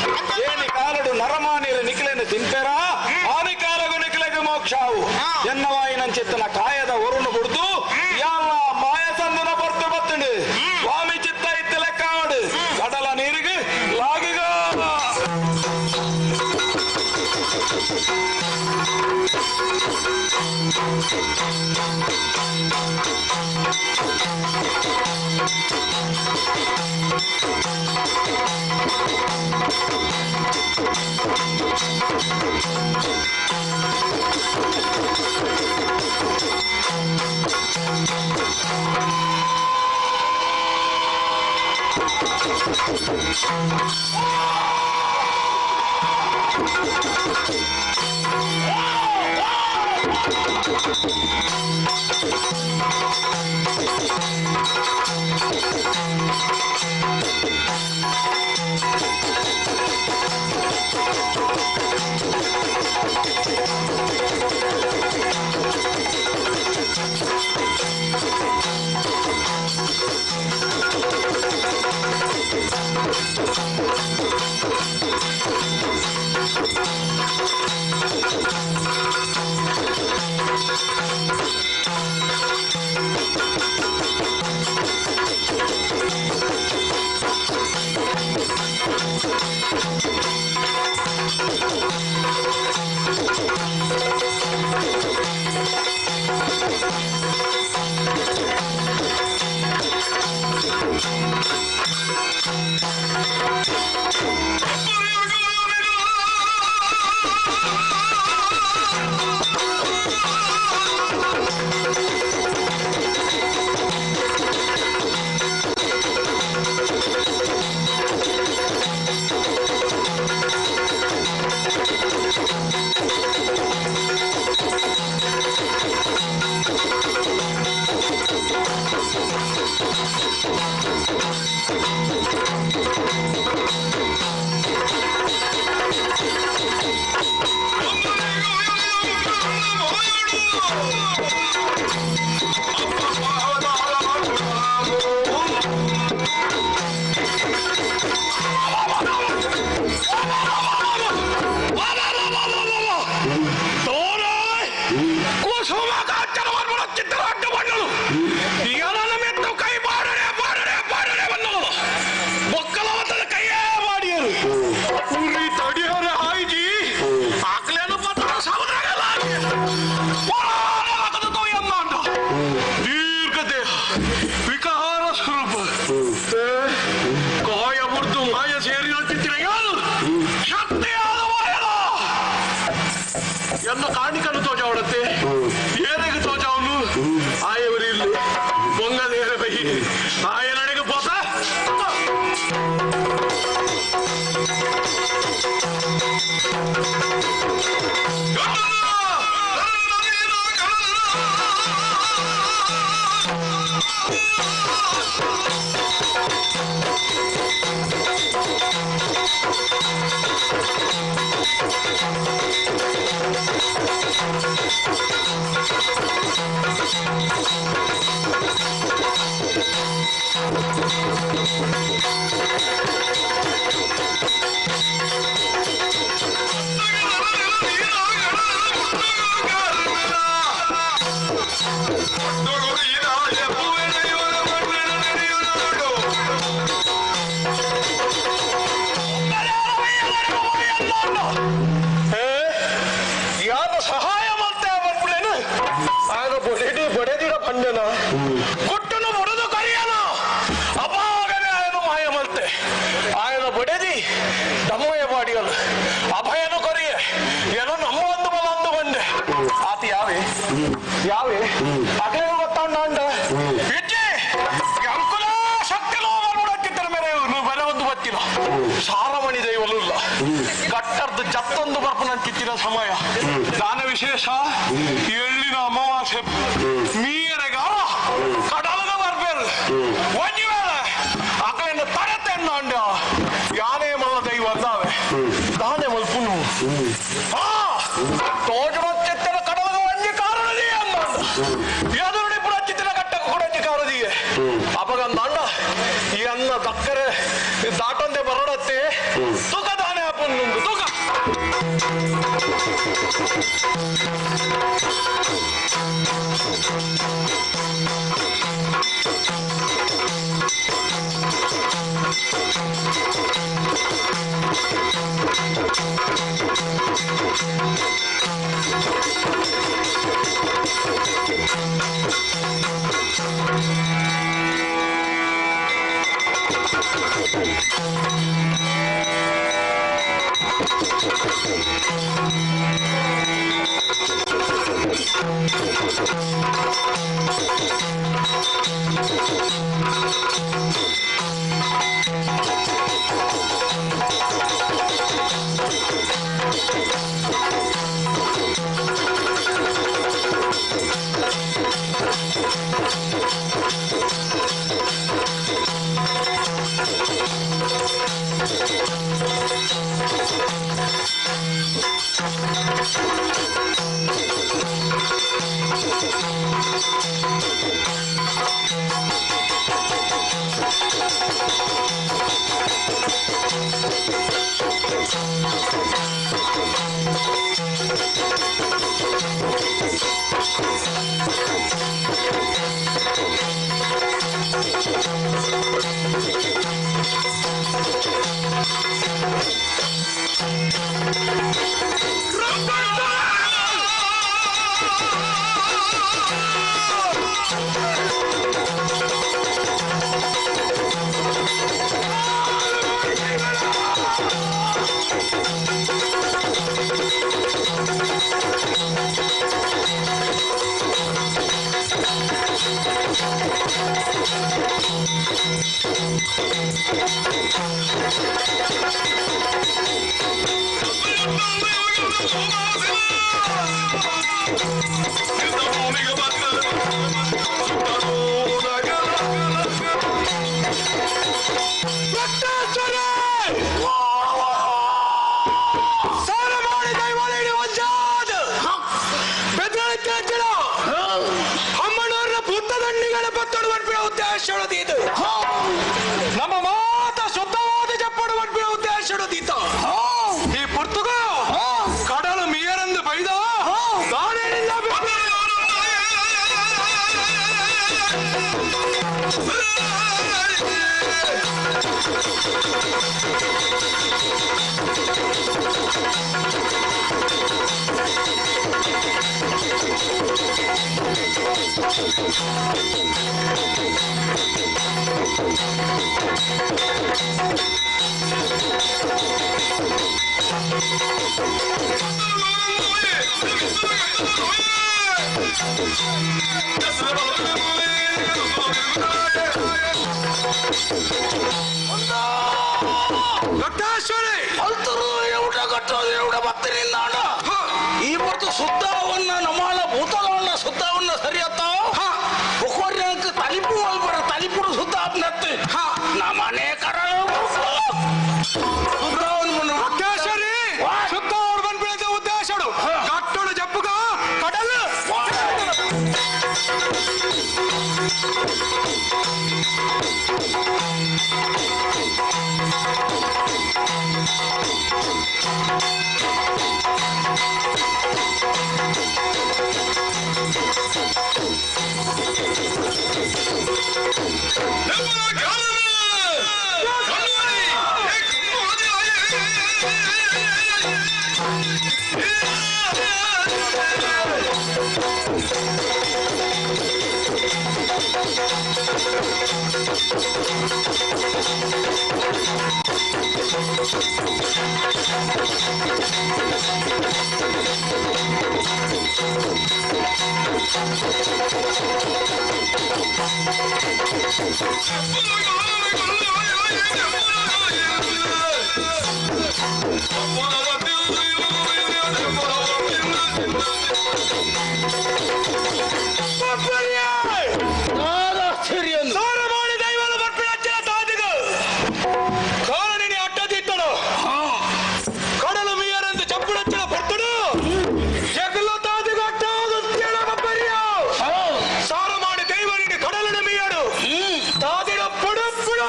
ಏನಿ ಕಾಲಡು ನರಮಾನಿರು ನಿಖಲೆನು ತಿಂಪೆರಾ ಆನಿ ಕಾಲಗು ನಿಖಲೆಗೆ ಮೋಕ್ಷಾವು ಎನ್ನವಾಯಿ ನಂಚಿತ್ತಿನ ಕಾಯದ ಒರುನು ಬುಡ್ದು ಯಾಲ್ಲ ಮಾಯಸಂದನ ಬರ್ತು ಬತ್ತುಂಡು ಸ್ವಾಮಿ ಚಿತ್ತ ಇತ್ತಲೆ ಕಾಡು ಕಡಲ ನೀರಿಗೆ ಲಾಗಿಗ Thank you. ಕಾಯ ಮುರ್ದು ಮಾಯ ಸೇರಿ ಯಾರು ಶಕ್ತಿಯಾದ ಮಾಯನ ಎನ್ನ ಕಾಣಿಕನು ತೋಜಾವಡತ್ತೆ ಏನಿಗೆ ತೋಜಾವನು ಆಯವರು ಇಲ್ಲಿ ಬೊಂಗದೇರ ಬೈ ಆಯನಡೆಗೆ ಪೋತ. ಯಾರ ಸಹಾಯ ಮಾಡ್ತಾ ಬರ್ಬಿಡೇನು ಆಗ ಬೊಡೆಡಿ ಬಡೆದಿಡ ಪಂಡನ ಕೊಟ್ಟನು ಬಡದು ಕರಿಯನ ಅಪಾಗನೆ ಆಯನು ಮಾಯ ಮಲ್ತೆ ಆಯನ ಬಡೆದಿ ದಮ್ಮಯ್ಯ ಬಾಡಿಯಲು ಅಭಯನು ಕರಿಯೆ ಏನೋ ನಮ್ಮ ಒಂದು ಬಲ ಅಂದು ಬಂದೆ ಆತ ಯಾವೆ ಯಾವೆ ಅಗಲೇ ಗೊತ್ತಾಂಡ ಅಂಡ ಇಜ್ಜಿ ಅಂಕುಲ ಶಕ್ತಿಲೋ ಬರ್ಬಿಡಕ್ಕಿತ್ತರ ಮೇಲೆ ಬಲೆ ಒಂದು ಬತ್ತಿಲ್ಲ ಸಾರಮಣಿ ದೈವಲುಲ್ಲ ಗಟ್ಟರ್ದು ಜತ್ತೊಂದು ಬರ್ಪನಂತಿತ್ತಿನ ಸಮಯ ದಾನ ವಿಶೇಷ ಎಳ್ಳಿನ ಅಮಾವಾಸ್ಯೆ ಮೀರೆಗಾಲ ಕಡಲದ ಬರ್ಬೇರು ಒಂಜಿ ವೇಳೆ ಅಕಲೆನ ತಡತೆ ಅಂಡ ಯಾನೇ ಮಲ್ಲ ದೈವ ಅಂದಾವೆ ದಾನೆ ಮಲ್ಪುನು ಆ ತೋಜಮತ್ತೆತ್ತನ ಕಡಲದ ಒಂಜಿ ಕಾರಣದಿ ಅಂದ ಎದುರುಡಿ ಪುರಚಿತ್ತಿನ ಕಟ್ಟ ಕೊಡಂಜಿ ಕಾರದಿಯೇ ಅಪಗಂದಾಂಡ ಈ ಅನ್ನ ದಕ್ಕರೆ ದಾಟೊಂದೆ ಬರೋಡತ್ತೆ ತುಕ ದಾನೆ ಅಪ್ಪನೊಂದು ತುಕ. ನಮ್ಮ ಮಾತ ಶುದ್ಧವಾದ ಜಪ್ಪಡುವ ಉದ್ದೇಶ ಈ ಪುರ್ತುಗ ಕಡಲು ಮೀಯರೆಂದು ಬೈದ ನಾನೇನಿಲ್ಲ. ಈ ಮತ್ತು ಸುದ್ದವನ್ನ ನಮ್ಮಳ ಭೂತಲವನ್ನ ಸುದ್ದವನ್ನ ಸರಿಯತ್ತ ತಲಿಪು ಅಲ್ಬರ ತಲಿಪುಡು ಸುದ್ದ ಆಪ್ನತ್ತೆ ನಮ್ಮನೆ ಕರ ಸುತ್ತ ಬಂದ್ಬಿಡದ ಉದ್ದೇಶಡು ಕಟ್ಟೋಡು ಜಪ್ಪುಗ ಕಡಲು ಕಡಲು ಮೀಯರಂದು ಚಪ್ಪುಡಚ್ಚಳ ಪರ್ತಡು ಜಗಲು ತಾದಿಗ ಸಾರ ಮಾಡಿ ದೈವನಿಗೆ ಕಡಲನ ಮೀಯಡು ತಾದಿಡ ಪುಡ ಪುಡ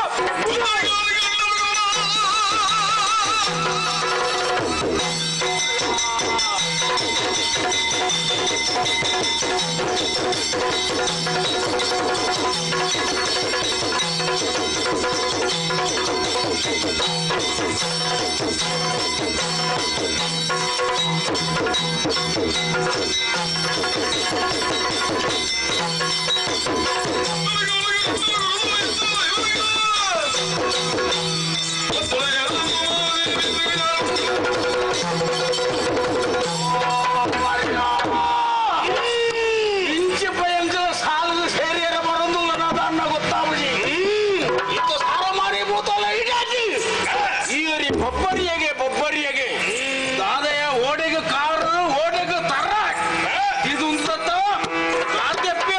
ಇಂಚಿ ಭಯಂಕರ ಸಾಲದ ಸೇರಿಯರ ಬರೊಂದುಲ್ಲ ಅನ್ನ ಗೊತ್ತಾಬುಜಿ ಇತ್ತು ಸಾರ ಮಾರಿ ಭೂತಲ ಇಡಾಜಿ ಈರಿ ಬೊಬ್ಬರಿಯಗೆ ಬೊಬ್ಬರಿಯಗೆ ದಾದೆಯ ಓಡೆಗೆ ಕಾರು ಓಡೆಗೆ ತರ ಇದು ಉಂಟತ್ತ ಸಾಧ್ಯಪ್ಯ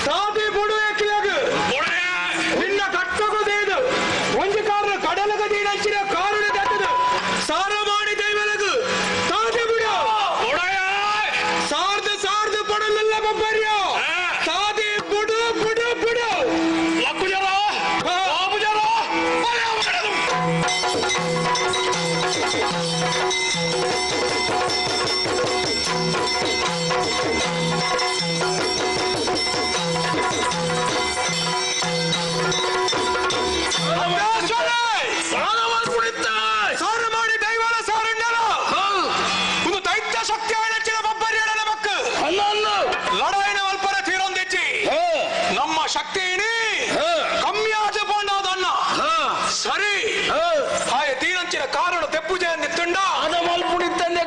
ತಾದಿ ಬುಡು ಎಕ್ಲಿಯಾಗ ನಿನ್ನ ಕಟ್ಟಗೋದೇದು ಒಂಜಿ ಕಾರಣ ಕಡಲಗ ನೀಡಂಚಿನ ಕಾರುಣ ದಟ್ಟದು ಸಾರ ಮಾಡಿ ದೈವಲಗು ತಾದಿ ಬಿಡು ಸಾರ್ದು ಸಾರ್ದು ಪಡಲಿಲ್ಲ ಬೊಬ್ಬರಿಯ ತಾದಿ ಬುಡು ಬುಡು ಬುಡು ಸಾರ ಮಾಡಿ ದೈವಲ ಸಾರಣ್ಣಲ ಒಂದು ದೈತ್ಯ ಶಕ್ತಿ ಆಳಚ್ಚಿನ ಬೊಬ್ಬರಿಯಡನ ಮಕ್ಕ ಲಡಾಯಿನ ಅಲ್ಪರ ತೀರೊಂದಿಚ್ಚಿ ನಮ್ಮ ಶಕ್ತಿ ಇಣಿ ಕಮ್ಮಿ ಆಚೆ ಪೋಂಡಾದಣ್ಣ ಸರಿ ಹಾಯ ತೀರಂಚಿನ ಕಾರಣ ತೆಪ್ಪುಜೆ ನಿತ್ತುಂಡ ಅದ ಮಲ್ಪುಡಿತ್ತಂದೆ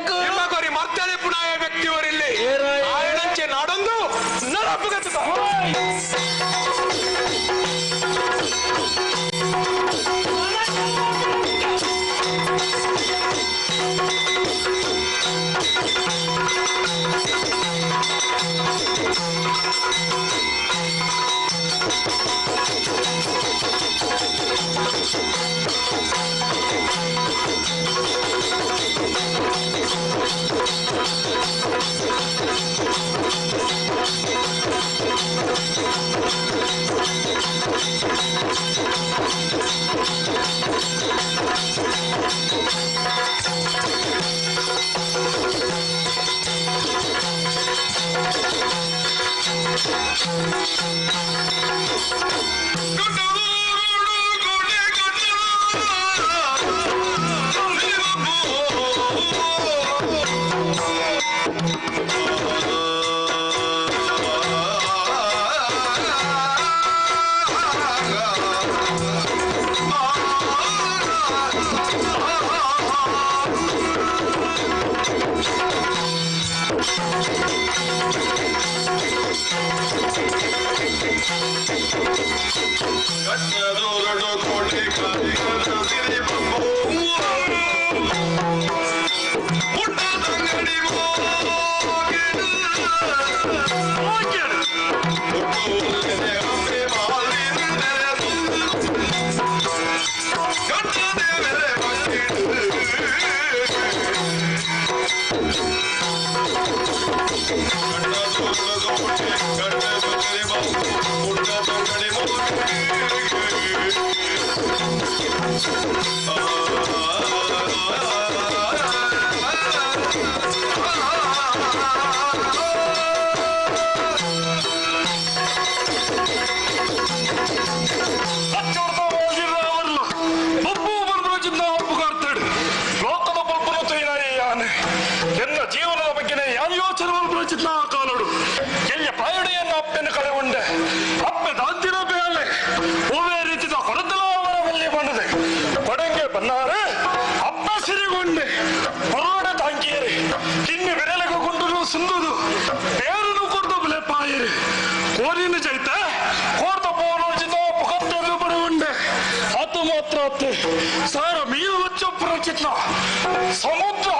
ಸಮುದ್ರ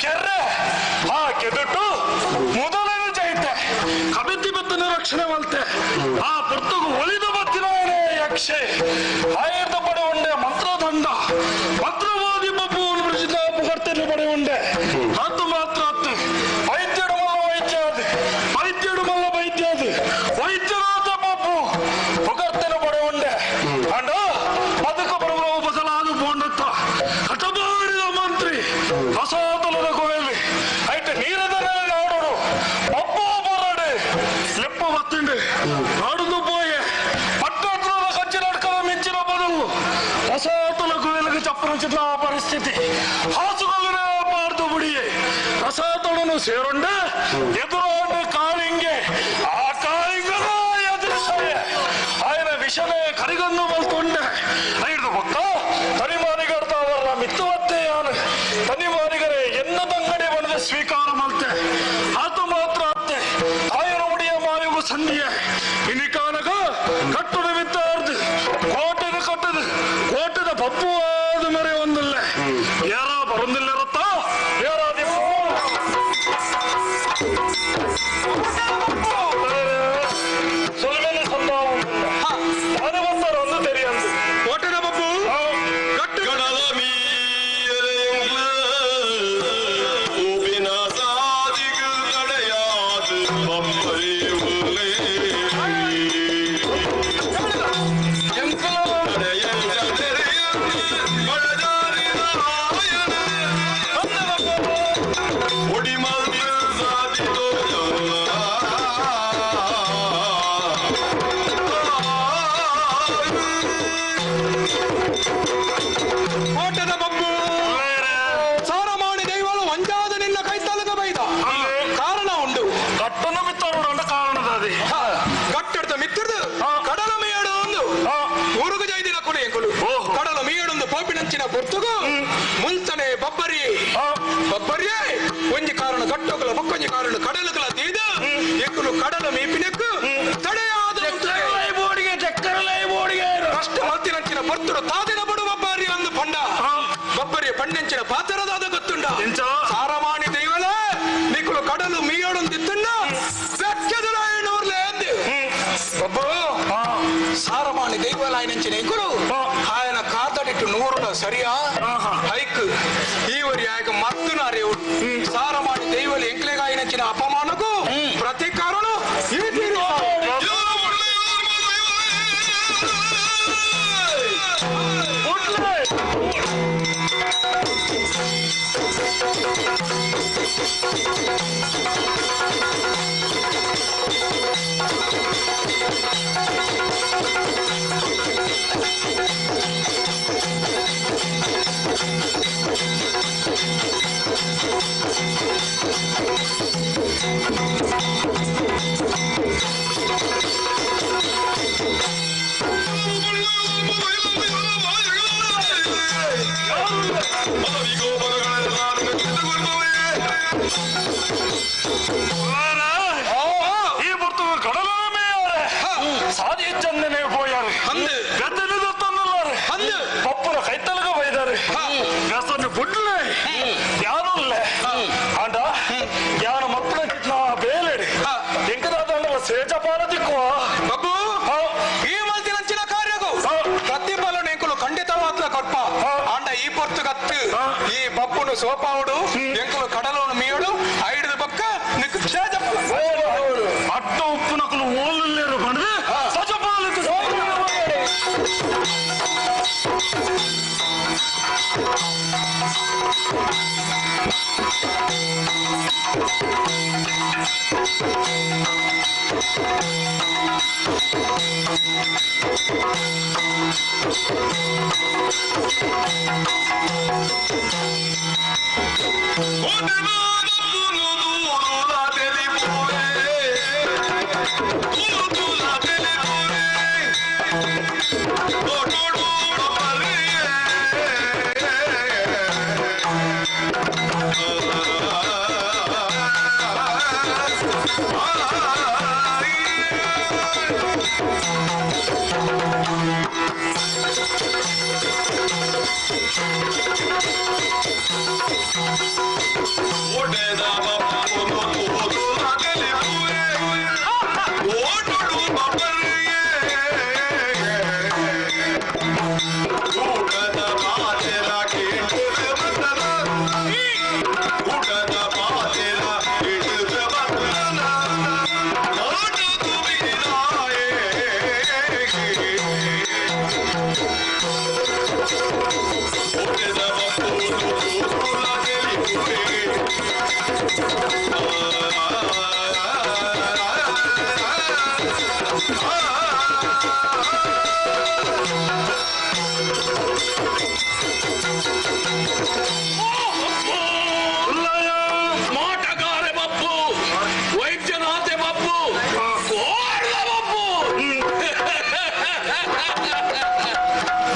ಕೆರೆ ಆ ಕೆದುಟು ಮೊದಲನೇ ಜೈತೆ ಕಬಿತಿ ಬತ್ತನ ರಕ್ಷಣೆ ಮಲ್ತೆ ಆ ಪುರ್ತಗು ಒಲಿದು ಬತ್ತಿನಾಯನೇ ಯಕ್ಷೆ ಆಯುರ್ದ ಪಡೆ ಉಂಡೆ ಮಂತ್ರದಂಡ ಮಂತ್ರವಾದಿ ಬಬ್ಬು ಪ್ರಸಿದ್ಧ ಪುಗರ್ತೆಯನ್ನು ಪಡೆ ಉಂಡೆ ಅದು ಮಾತ್ರ ಅತ್ತು ವೈದ್ಯಡು ಮಲ್ಲ ವೈದ್ಯ ಅದು ವೈದ್ಯಡು ಮಲ್ಲ ವೈದ್ಯ ಅದು ವೈದ್ಯನಾಥ ಬಬ್ಬು ಪುಗರ್ತೆನ ಪಡೆ ಉಂಡೆ ಅಂಡ ಅದಕ್ಕೆ ಬರುವ ಬದಲಾದ ಬೋಂಡತ್ತ ಹಠಮಾಡಿದ ಮಂತ್ರಿ ಹೊಸತಲದ ಕೋವೆಲ್ಲಿ ಐಟ್ ನೀರದ ಮೇಲೆ ನಾಡೋಡು ಒಬ್ಬ ಬರಡೆ ಲೆಪ್ಪ ಬತ್ತಿಂಡೆ ನಾಡುದು ಪೋಯೆ ಪಟ್ಟತ್ರದ ಕಚ್ಚಿ ನಡ್ಕದ ಮಿಂಚಿನ ಬದಲು ಹೊಸತಲ ಕೋವೆಲ್ಗೆ ಚಪ್ಪನ ಆ ಪರಿಸ್ಥಿತಿ ಹಾಸುಗಲನೆ ಬಾರ್ದು ಬುಡಿಯೆ ರಸಾತಳನು ಸೇರೊಂಡೆ ಎದುರಾಂಡೆ ಕಾಳಿಂಗೆ ಆ ಕಾಳಿಂಗನ ಎದುರಿಸೆ ఆయన ವಿಷನೇ ಕರಿಗನ್ನು ಮಲ್ತೊಂಡೆ ಐದು ಪಕ್ಕ ತನಿಮಾನಿಗರ್ತಾವರ ಮಿತ್ತುವತ್ತೆಯಾನು ತನಿಮಾನಿಗರೇ ಎನ್ನ ತಂಗಡಿ ಬಣದ ಸ್ವೀಕಾರ ಮಲ್ತೆ ಆತು ಮಾತ್ರ ಅತ್ತೆ ತಾಯರ ಉಡಿಯ ಮಾಯುಗು ಸಂಧಿಯ ಇನಿಕಾನಗ ಕಟ್ಟುದ ಮಿತ್ತಾರ್ದು ಕೋಟೆದ ಕಟ್ಟದು ಕೋಟೆದ ಪಪ್ಪುವಾದ ಮರೆ ಒಂದಿಲ್ಲ ಯಾರ ಬರೊಂದಿಲ್ಲ ರತ್ತ ಯಾರ ಸೊಲ್ಮೆನೆ ಸಂಭಾವ ಓಟದ ಬಬ್ಬು ಸಾರಮಾಣಿ ದೈವಳು ಒಂಜಾದ ನಿನ್ನ ಕೈತಲದ ಬೈದ ಕಾರಣ ಉಂಡು ಕಟ್ಟನ ಮಿತ್ತರುಡ ಕಾರಣದ ಕಟ್ಟಡದ ಮಿತ್ರದು ಕಡಲ ಮೇಯಡು ಒಂದು ಊರುಗು ಜೈದಿನ ಕುಲಿ ಎಂಕುಲು ಕಡಲ ಮೀಯಡೊಂದು ಪೋಪಿನಂಚಿನ ಪೊರ್ತುಗು ಮುಲ್ತನೆ ಬಬ್ಬರಿ ಬಬ್ಬರಿಯೇ ಒಂಜಿ ಕಾರಣ ಕಟ್ಟೋಗಲ ಬೊಕ್ಕೊಂಜಿ ಕಾರಣ ಕಡಲುಗಳ ತೀದ ಎಂಕುಲು ಕಡಲ ಮೀಪಿನಕ್ಕು ತಡೆಯಾದ ಕಷ್ಟ ಮಲ್ತಿನಂಚಿನ ಪೊರ್ತುಡು ತಾದಿನ ಬಡು ಬಬ್ಬಾರಿ ಒಂದು ಪಂಡ ಬಬ್ಬರಿಯ ಪಂಡಂಚಿನ ಪಾತ್ರದಾದ ಗೊತ್ತುಂಡ ಸಾರಮಾಣಿ ದೈವಲೇ ನಿಕುಲು ಕಡಲು ಮೀಯಡೊಂದಿತ್ತುಂಡ ಬೆಕ್ಕದುರಾಯನೂರ್ಲೆ ಅಂದು ಬಬ್ಬು ಸಾರಮಾಣಿ ದೈವಲಾಯನಂಚಿನ ಎಂಕುಲು ఆయన ಕಾತಡಿಟ್ಟು ನೂರುನ ಸರಿಯಾ ಹೈಕ್ ಈವರಿ ಆಯಕ ಮತ್ತುನಾರೆ ಸಾರಮಾಣಿ ದೈವಲು ಎಂಕ್ಲೆಗಾಯನಂಚಿನ ಅಪಮಾನಕ್ಕೂ ಪ್ರತೀಕಾರನು ಈ ತೀರು Thank you. ಈ ಪುರ್ತುಗು ಕಡಲಮೇಯಾರೆ ಸಾಧಿಚ್ಚಂದನೆ ಪೋಯಾರೆ ಗದ್ದೆನೆ ದತ್ತೊಂದುಲ್ಲಾರೆ ಪಪ್ಪುನ ಕೈತಲಗ ಬೈದಾರೆ ವ್ಯಸನ ಬುಡ್ಲೆ ಯಾರುಲ್ಲೆ ಆಂಡ ಯಾನ ಮಕ್ಕಳ ಕಿತ್ನ ಬೇಲೆಡಿ ಎಂಕದಾದಂಡಲ ಸೇಜಪಾಲ ದಿಕ್ಕುವ ಬಬ್ಬು ಈ ಮಲ್ತಿನಂಚಿನ ಕಾರ್ಯಗು ಪ್ರತಿಫಲ ನೆಂಕುಲು ಖಂಡಿತವಾಗ್ಲ ಕೊರ್ಪ ಆಂಡ ಈ ಪೊರ್ತು ಕತ್ತು ಈ ಬಪ್ಪುನು ಸೋಪಾವುಡು ಎಂಕುಲು ಕಡಲೋನು ಮೀಯಡು ಐಡುದು ಬೊಕ್ಕ ನಿಕ್ಕು ಸೇಜಪಾಲ ಅಟ್ಟ ಉಪ್ಪುನಕುಲು ಓಲುಲ್ಲೇರು ಪಂಡ್ದು ಸಜಪಾಲಕ್ಕೆ ಮಾಟಗಾರೆ ಬಪ್ಪು ವೈದ್ಯನಾಥೆ ಬಪ್ಪು ಕೋಡ್ಲ ಬಪ್ಪು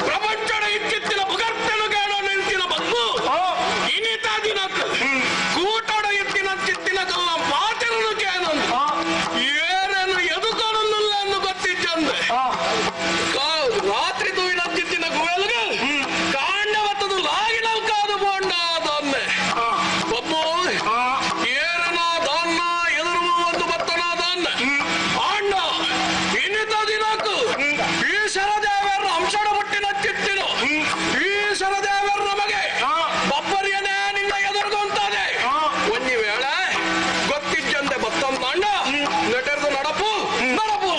ಪ್ರಪಂಚದ ಇತ್ತಿತ್ತಿನ ಪುಗರ್ತೆನು ಕೇಳೋ ನಿಂತಿನ ಬಪ್ಪು ಇನಿತ ದಿನಕ್ ಕೂಟಡ ಎತ್ತಿನ ಚಿತ್ತಿನ ಕಲ್ಲ ಪಾತೆರನು ಕೇನಂದು ಏನೇನು ಎದುಕೊಡಲಿಲ್ಲ ಅನ್ನು ಗೊತ್ತಿಚ್ಚಂದೆ ರಾತ್ರಿ ತೂವಿನ ಚಿತ್ತಿನ ಗುವೆಲ್ಗೆ ಕಾಂಡ ಬತ್ತದು ಲಾಗಿನಲ್ ಕಾದು ಬೋಂಡ ಅದೊಮ್ಮೆ ಬಬ್ಬು ಏರನ ದಾನ್ನ ಎದುರು ಒಂದು ಬತ್ತನ ದಾನ್ನ ಆಂಡ ಇನ್ನಿತ ದಿನಕ್ಕು ಈಶ್ವರ ದೇವರ ಅಂಶಡ ಮುಟ್ಟಿನ ಚಿತ್ತಿನು ಈಶ್ವರ ದೇವರ ನಮಗೆ ಬಬ್ಬರಿಯನೇ ನಿನ್ನ ಎದುರುಗೊಂತಾನೆ ಒಂಜಿ ವೇಳೆ ಗೊತ್ತಿಜ್ಜಂತೆ ಬತ್ತಂದಾಂಡ ನೆಟರ್ದು ನಡಪು ನಡಪು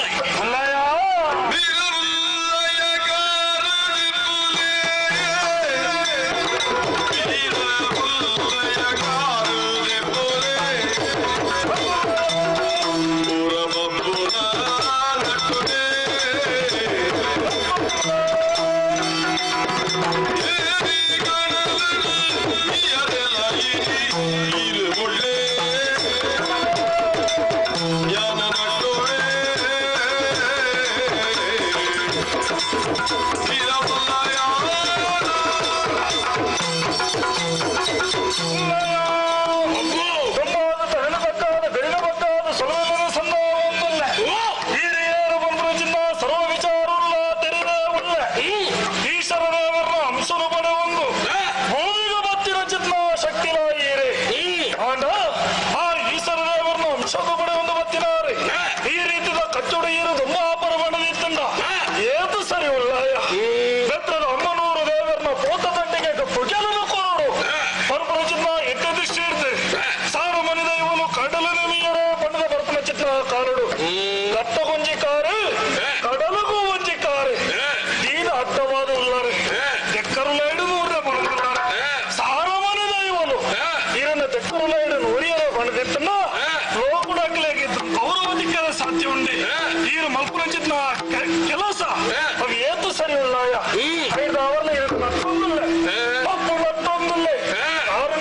ಈ ರೀತಿದ ಕಚ್ಚುಡು ಈರು ದುಂಬಾಪರ ಬಣದಿತ್ತಂಡ ಏತು ಸರಿ ಉಲ್ಲಾಯ ಬೆತ್ರದ ಅಮ್ಮನೂರು ದೇವರನ್ನ ಪೋತ ದಂಡಿಗೆ ಪುಗೆಲನು ಕೊರಡು ಪರಪರ ಚಿನ್ನ ಎಟ್ಟ ದೃಷ್ಟಿ ಇರ್ತೆ ಸಾರು ಮನಿದ ಇವನು ಕಡಲನ ಮೀಯರ ಬಣ್ಣದ ಬರ್ತನ ಚಿತ್ರ ಕಾರಡು ಕಟ್ಟ ಕೊಂಜಿ ಕಾರು ಕಡಲಗೂ ಒಂಜಿ ಕಾರು ದೀನ ಅಡ್ಡವಾದ ಉಲ್ಲಾರೆ ತೆಕ್ಕರುಲೈಡು ನೂರ ಬಣದಿದ್ದಾರೆ ಸಾರು ಮನಿದ ಇವನು ಈರನ್ನ ತೆಕ್ಕರುಲೈಡು ನೂರಿಯರ ಬಣದಿತ್ತನ್ನ ಲೋಕುಡಕ್ಲೇಗಿದ್ದು ಗೌರವ ದಿಕ್ಕದ ಸಾಧ್ಯ ಉಂಡೆ ಈರು ಮಲ್ಪುರಂಚಿತ್ನ ಕೆಲಸ ಅವು ಏತು ಸರಿ ಉಳ್ಳಾಯ ಐದು ಅವರ್ನ ಇರು ನಟ್ಟೊಂದುಲ್ಲೆ ತಪ್ಪು ನಟ್ಟೊಂದುಲ್ಲೆ ಆರು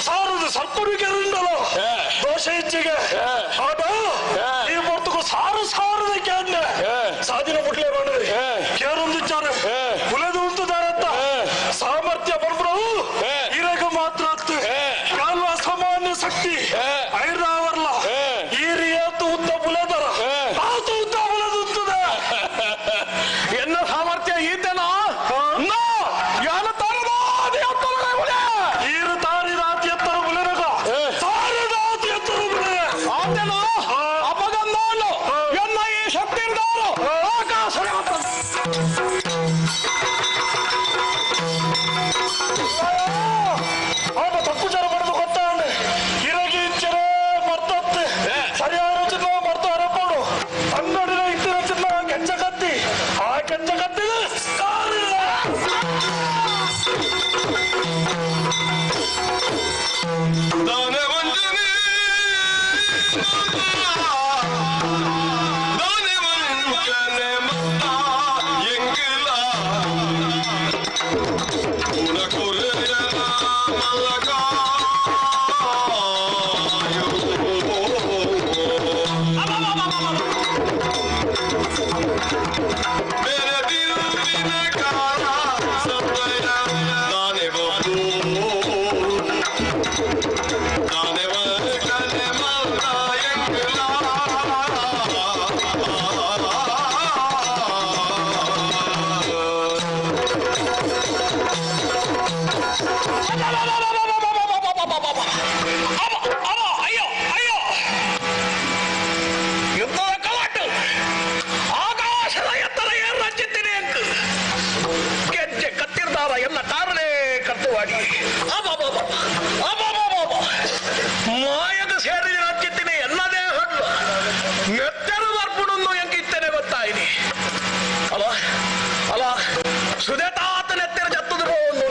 ಸಾರದ ಸರ್ಪರಿಕೆರುಂಡಲೋ ದೋಷ ಹೆಚ್ಚಿಗೆ ಆಟ ಈ ಪೊರ್ತುಕು ಸಾರು ಸಾರದ ಕ್ಯಾನ್ನೆ ಸಾಧಿನ ಮುಟ್ಲೆ ಮಾಡಿದ್ರಿ ಕೇರೊಂದಿಚ್ಚಾರೆ ಕುಲದ ಉಂಟುದಾರತ್ತ ಸಾಮರ್ಥ್ಯ ಬಂದ್ರವು ಇರಗ ಮಾತ್ರ ಅತ್ತು ಕಾಲು ಅಸಾಮಾನ್ಯ ಶಕ್ತಿ ಐರಾವರ್ಲ ಈ ರಿಯಾತು ಉದ್ದ ಬುಲದರ ಆತು ಉದ್ದ ಬುಲದುತ್ತದೆ ಎನ್ನ ಸಾಮರ್ಥ್ಯ ಈತನ ಈರು ತಾರಿ ರಾತಿ ಎತ್ತರ ಬುಲನಗ ಸಾರಿ ರಾತಿ ಎತ್ತರ ಬುಲೆ ಆತನ ಅಪಗಂದಾನು ಎನ್ನ ಈ ಶಕ್ತಿ ಆಕಾಶ ಆಟ ತಪ್ಪು ಜನ ಪಡೆದು ಗೊತ್ತಾಂಡೆ ಇರಗಿ ಇಂಚನೆ ಮರ್ತತ್ತೆ ಸರಿಯಾದ ಚಿನ್ನ ಮರ್ತ ಹರಪೋಡು ಅಂಗಡಿನ ಇತ್ತಿನ ಚಿನ್ನ ಕೆಂಚ ಕತ್ತಿ ಆ ಕೆಂಚ ಕತ್ತಿ ಅಯ್ಯೋ ಅಯ್ಯೋ ಯುದ್ಧದ ಕಲಾಟು ಆಕಾಶದ ಎತ್ತರ ಏರ್ರಚ್ಚಿದ್ದೀನಿ ಅಂತ ಗೆಜ್ಜೆ ಕತ್ತಿರ್ದಾರ ಎಲ್ಲ ಕಾರಲೇ ಕರ್ತುವಾಗಿ ಮಾಯದ ಸೇರಿ ರಚಿದ್ದೀನಿ ಎಲ್ಲದೇ ಹಣ್ಣು ಮೆತ್ತರ ಬರ್ಪುಡನ್ನು ಎಂಕಿತ್ತೇನೆ ಗೊತ್ತಾಯಿನಿ ಅಲ್ಲ ಅಲ್ಲ ಸುದೇತಾತ ನೆತ್ತರ ಜತ್ತದು ಉಂಟು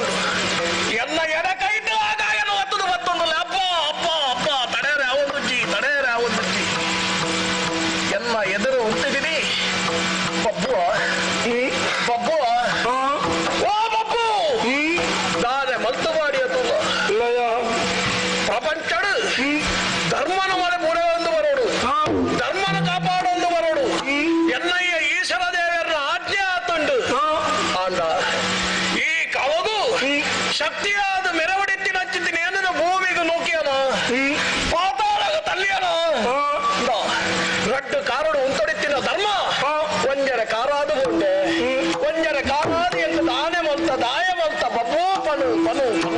ಎಲ್ಲ ಎಡ ಕೈಟು ಆಗಾಯನು ಒತ್ತದು ಮತ್ತೊಂದು ಅಪ್ಪ ಅಪ್ಪ ಅಪ್ಪ ತಡೆಯರೆ ಅವೊಂದು ಜಿ ತಡೆಯರೆ ಅವೊಂದು ಜಿ ಎಲ್ಲ ಎದುರು ಉಂಟಿದ್ದೀನಿ ಬಬ್ಬು ಬಬ್ಬು ಓ ಬಬ್ಬು ದಾರೆ ಮಲ್ತು ಮಾಡಿ ಅದು ಪ್ರಪಂಚಡು ಧರ್ಮನ ಮನೆ ಮುರೆಯೊಂದು ಬರೋಡು ಧರ್ಮನ ಕಾಪಾಡೊಂದು ಬರೋಡು ಎನ್ನಯ್ಯ ಈಶ್ವರ ದೇವರ ಆಜ್ಞೆ ಆತುಂಡು ಆಂಡ ಈ ಕವಗು ಶಕ್ತಿಯಾದ ಮೆರವಡಿತ್ತಿ ನಚ್ಚಿದ್ದೀನಿ ಏನದ ಭೂಮಿಗೆ ನೂಕಿಯನ ಪಾತಾಳಗ ತಲ್ಲಿಯನ ರಡ್ಡು ಕಾರಡು ಉಂತೊಡಿತ್ತಿನ ಧರ್ಮ ಒಂಜರೆ ಕಾರಾದು ಗೊಂಡೆ ಒಂಜರೆ ಕಾರಾದು ಎಂದು ದಾನೆ ಮಲ್ತ ದಾಯ ಮಲ್ತ ಬಬ್ಬೂ ಪನು ಪನು ಪನು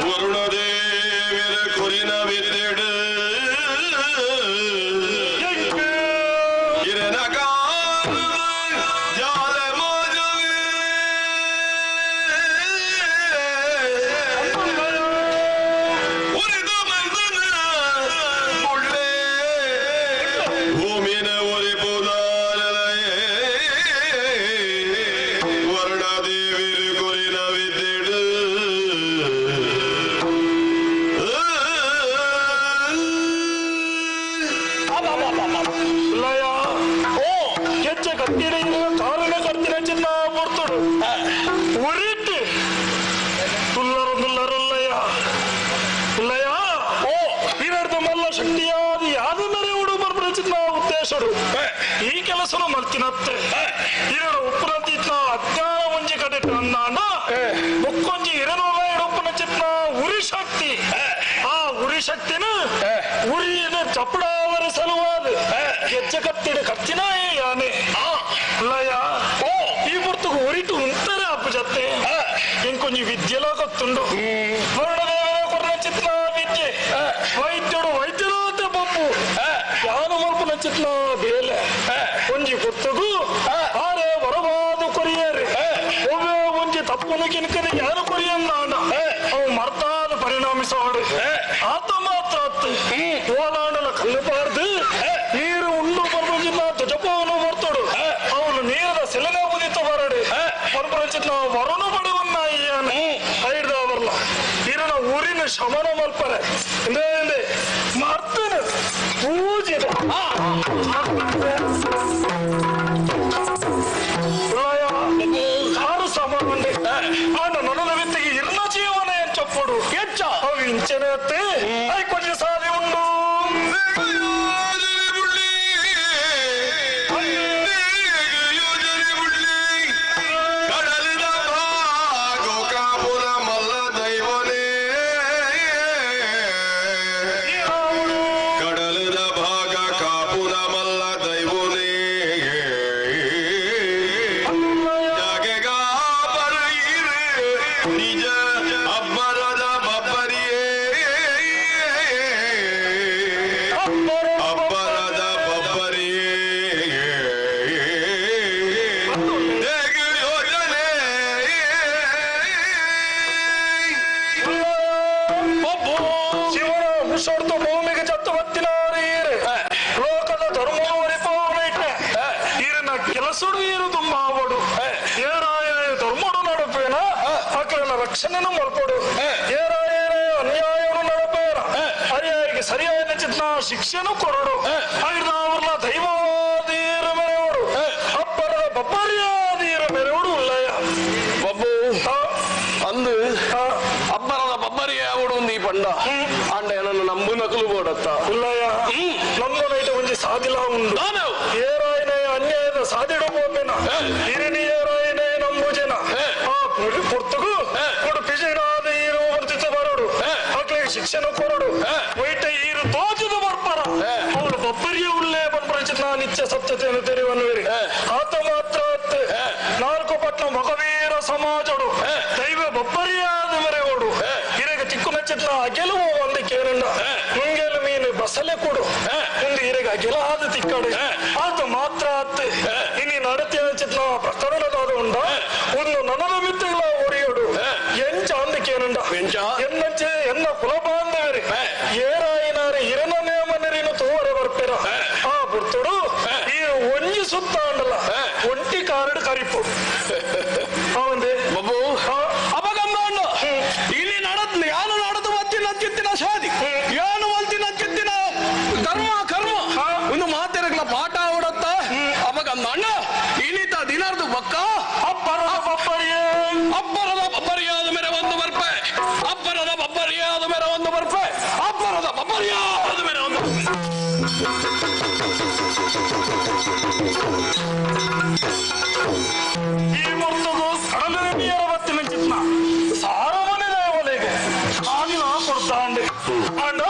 ವರುಣದೇವಿರ ಕುರಿನ ವಿದ್ಯೆಡು ಇರನ ಜಾಲ ಮೋಜವೇ ಉರಿದು ಬಂದನ ಮುಳ್ಳೆ ಭೂಮಿನ ಒರಿಪುದಾರಲಯೇ ವರುಣದೇವಿರ ಕುರಿನ ವಿದ್ಯೆಡು ಓ ಕೆಚ್ಚ ಕತ್ತಿನ ಕಾರಣ ಕತ್ತಿನ ಚಿನ್ನ ಬರ್ತಡು ಉರಿಟ್ಟು ತುಲ್ಲ ಉದ್ದೇಶಡು ಈ ಕೆಲಸನು ಮಲ್ತಿನತ್ತೆ ಇರಡು ಉಪ್ಪುನಂತಿತ್ನ ಅಜ್ಞಾನ ಒಂಜಿ ಕಡೆ ಅಂದಾಂಡ ಮುಕ್ಕೊಂಜಿ ಇರನೋಲ ಇಡೊಪ್ಪುನ ಚಿತ್ನ ಉರಿ ಶಕ್ತಿ ಆ ಉರಿ ಶಕ್ತಿನ ಉರಿಯನ ಚಪಡಾವರ ಸಲುವಾದ ಗೆಜ್ಜೆ ಕತ್ತಿಡ ಕತ್ತಿನ ಯಾನೆ ಅಲ್ಲಯ್ಯ ಈ ಪುರ್ತకు ಉರಿಟು ಉಂತಾರೆ ಅಪ್ಪು ಜತ್ತೆ ಇಂಕೊಂಜಿ ವಿದ್ಯೆಲ ಗೊತ್ತುಂಡು ವರುಣದೇವರ ಕೊರ್ನ ಚಿತ್ನ ವಿದ್ಯೆ ವೈದ್ಯರು ವೈದ್ಯರು ಬೊಬ್ಬು ಯಾನು ಮಲ್ಪುನ ಚಿತ್ನ ಬೇಲೆ ಒಂಜಿ ಪುರ್ತಗು ಆರೆ ವರವಾದು ಕೊರಿಯರೆ ಒವ್ವೆ ಒಂಜಿ ತಪ್ಪುನು ಕಿನ್ಕದ ಯಾರು ಕೊರಿಯಂದಾಂಡ ಅವು ಮರ್ತಾದ ಪರಿಣಾಮಿಸೋಡು ಆತ ಮಾತ್ರ ಓಲಾಂಡಲ ಕಲ್ಲು ನೀರು ಉಂಡು ಬರ್ಬಂಜಿನ ಧ್ವಜಪವನು ಬರ್ತೋಡು ಅವನು ನೀರದ ಸೆಲೆನೆ ಉದಿತ ಬರಡು ಬರ್ಬಂಜಿನ ವರುಣು ಬಡಿವನ್ನ ಅಯ್ಯಾನ ಐಡ್ದ ಬರ್ಲ ಇರನ ಊರಿನ ಶಮನ ಮಲ್ಪರೆ ಇಂದೇ ಇಂದೇ ಮರ್ತನ ಪೂಜಿದ ಕಾರು ಸಾಮಾನು ಆಂಡ ನೊಣದ ವಿತ್ತಿಗೆ ಇರ್ನ ಜೀವನ ಚೊಪ್ಪಡು ಹೆಚ್ಚ ಅವು ಇಂಚನೆ ಅೈ ಕೊಂಚ ಸಾಧಿ ಉಂಡು ಕಡಲದ ಭಾಗ ಕಾಪುನ ಮಲ್ಲ ದೈವನೇ ನಿಜ ಅಬ್ಬರದ ಬಬ್ಬರಿಯೇ ಅಬ್ಬರದ ಬಬ್ಬರಿಯೇ ಯೋಜನೆ ಶಿವನ ಹುಷಾರ್ತು ಭೂಮಿಗೆ ಚತ್ತು ಬತ್ತಿನಾರೀರೆ ಲೋಕದ ಧರ್ಮವರಿ ಪವನೈಟೆ ಈರನ ಕೆಲಸಡು ಈರು ತುಂಬಾವಡು ಏರಾಯ ಧರ್ಮಡು ನಡುಪೇನ ಅಕ್ರನ ರಕ್ಷಣೆನು ಮಲ್ಪಡು ಏರಾಯ ಅನ್ಯಾಯನು ನಡುಪೇನ ಅರಿಯಾಯಿಗೆ ಸರಿಯಾದ ಚಿತ್ನ ಶಿಕ್ಷೆನು ಕೊರಡು ಅವ್ರನ್ನ ದೈವವಾದೀರ ಮೆರೆವಡು ಅಪ್ಪರದ ಬಬ್ಬರಿಯಾದೀರ ಮೆರೆವಡು ಉಲ್ಲಯ್ಯ ಬಬ್ಬು ಅಂದು ಅಬ್ಬರದ ಬಬ್ಬರಿಯ ಅವಡು ಈ ಪಂಡ ಆಂಡ ಏನನ್ನು ನಂಬು ನಕಲು ಬೋಡತ್ತ ಉಲ್ಲಯ್ಯ ನಂಬುನೈಟ ಒಂಜಿ ಸಾದಿಲ ಉಂಡು ಏರಾಯನ ಅನ್ಯಾಯದ ಸಾದಿಡು ಪೋಪೆನ ಹಿರಿನಿ ಏರಾಯನ ನಂಬುಜನ ಆ ಪುರ್ತಗು ಕೊಡು ಪಿಜಿನಾದ ಈರು ವರ್ತಿತ ಬರಡು ಮಕ್ಕಳಿಗೆ ಶಿಕ್ಷಣ ಕೊರಡು ವೈಟ ಈರು ತೋಜದ ಬರ್ಪರ ಅವಳು ಬಬ್ಬರಿಯ ಉಲ್ಲೇ ಬಂದ್ರಚಿತ ನಿತ್ಯ ಸತ್ಯತೆಯನ್ನು ತೆರೆಯುವನ್ನುವಿರಿ ಆತ ಮಾತ್ರ ನಾಲ್ಕು ಪಟ್ನ ಮಗವೀರ ಸಮಾಜಡು ದೈವ ಬಬ್ಬರಿಯಾದ ಮೆರೆಗೋಡು ಇರಗ ತಿಕ್ಕು ನಚ್ಚಿತ್ನ ಅಗೆಲುವು ಒಂದು ಕೇರಣ್ಣ ಮುಂಗೆಲು ಮೀನು ಬಸಲೆ ಕೊಡು ಒಂದು ಇರಗ ಅಗೆಲಾದ ತಿಕ್ಕಡು ಆತ ಮಾತ್ರ ಅತ್ತೆ ಇನಿ ನಡತೆ ಚಿತ್ನ ಪ್ರಕರಣದಾದ ಉಂಡ ಒಂದು ನನದ ಮಿತ್ತಗಳ ಒರಿಯೋಡು ಎಂಚ ಅಂದ ಕೇನಂಡ ಎನ್ನಂಚೆ ಎನ್ನ ಕುಲ ಬಾಂಧವರಿ ಏರಾಯಿನಾರೆ ಇರನ ನೇಮನರಿನು ತೋರೆ ಬರ್ಪೆರ ಆ ಬುರ್ತುಡು ಈ ಒಂಜಿ ಸುತ್ತ ಅಂಡಲ ಒಂಟಿ ಕಾರಡು ಕರಿಪು ಅವಂದೆ ಬಬ್ಬು ಅಪಗಂಬ ಇಲ್ಲಿ ನಡತ್ ಯಾನು ನಡದು ಮತ್ತಿನ ಚಿತ್ತಿನ ಶಾದಿ ಯಾನು ಮಲ್ತಿನ ಚಿತ್ತಿನ ಧರ್ಮ ಕರ್ಮ ಒಂದು ಮಾತಿರಗ್ಲ ಪಾಠ ಅವಡತ್ತ ಅಪಗಂಬ ಅಣ್ಣ ಇನಿತ ದಿನರ್ದು ಬಕ್ಕ ಅಬ್ಬರದ ಬಬ್ಬರಿಯೇ ಅಬ್ಬರದ ಬಬ್ಬರಿಯಾದ ಮೇರೆ ಒಂದು ಬರ್ಪೆ ಅಬ್ಬರದ ಬಬ್ಬರಿಯಾದ ಮೇರೆ ಒಂದು ಬರ್ಪೆ ಅಬ್ಬರದ ಬಬ್ಬರಿಯಾದ ಮೇರೆ ಒಂದು ಈ ಮುರ್ತಗು ಕಡಲಿನ ನೀರ ಬತ್ತಿನ ಚಿತ್ನ ಸಾರಮನೆ ದೇವಲೆಗೆ ಆನಿನ ಕೊಡ್ತಾಂಡೆ ಅಂಡ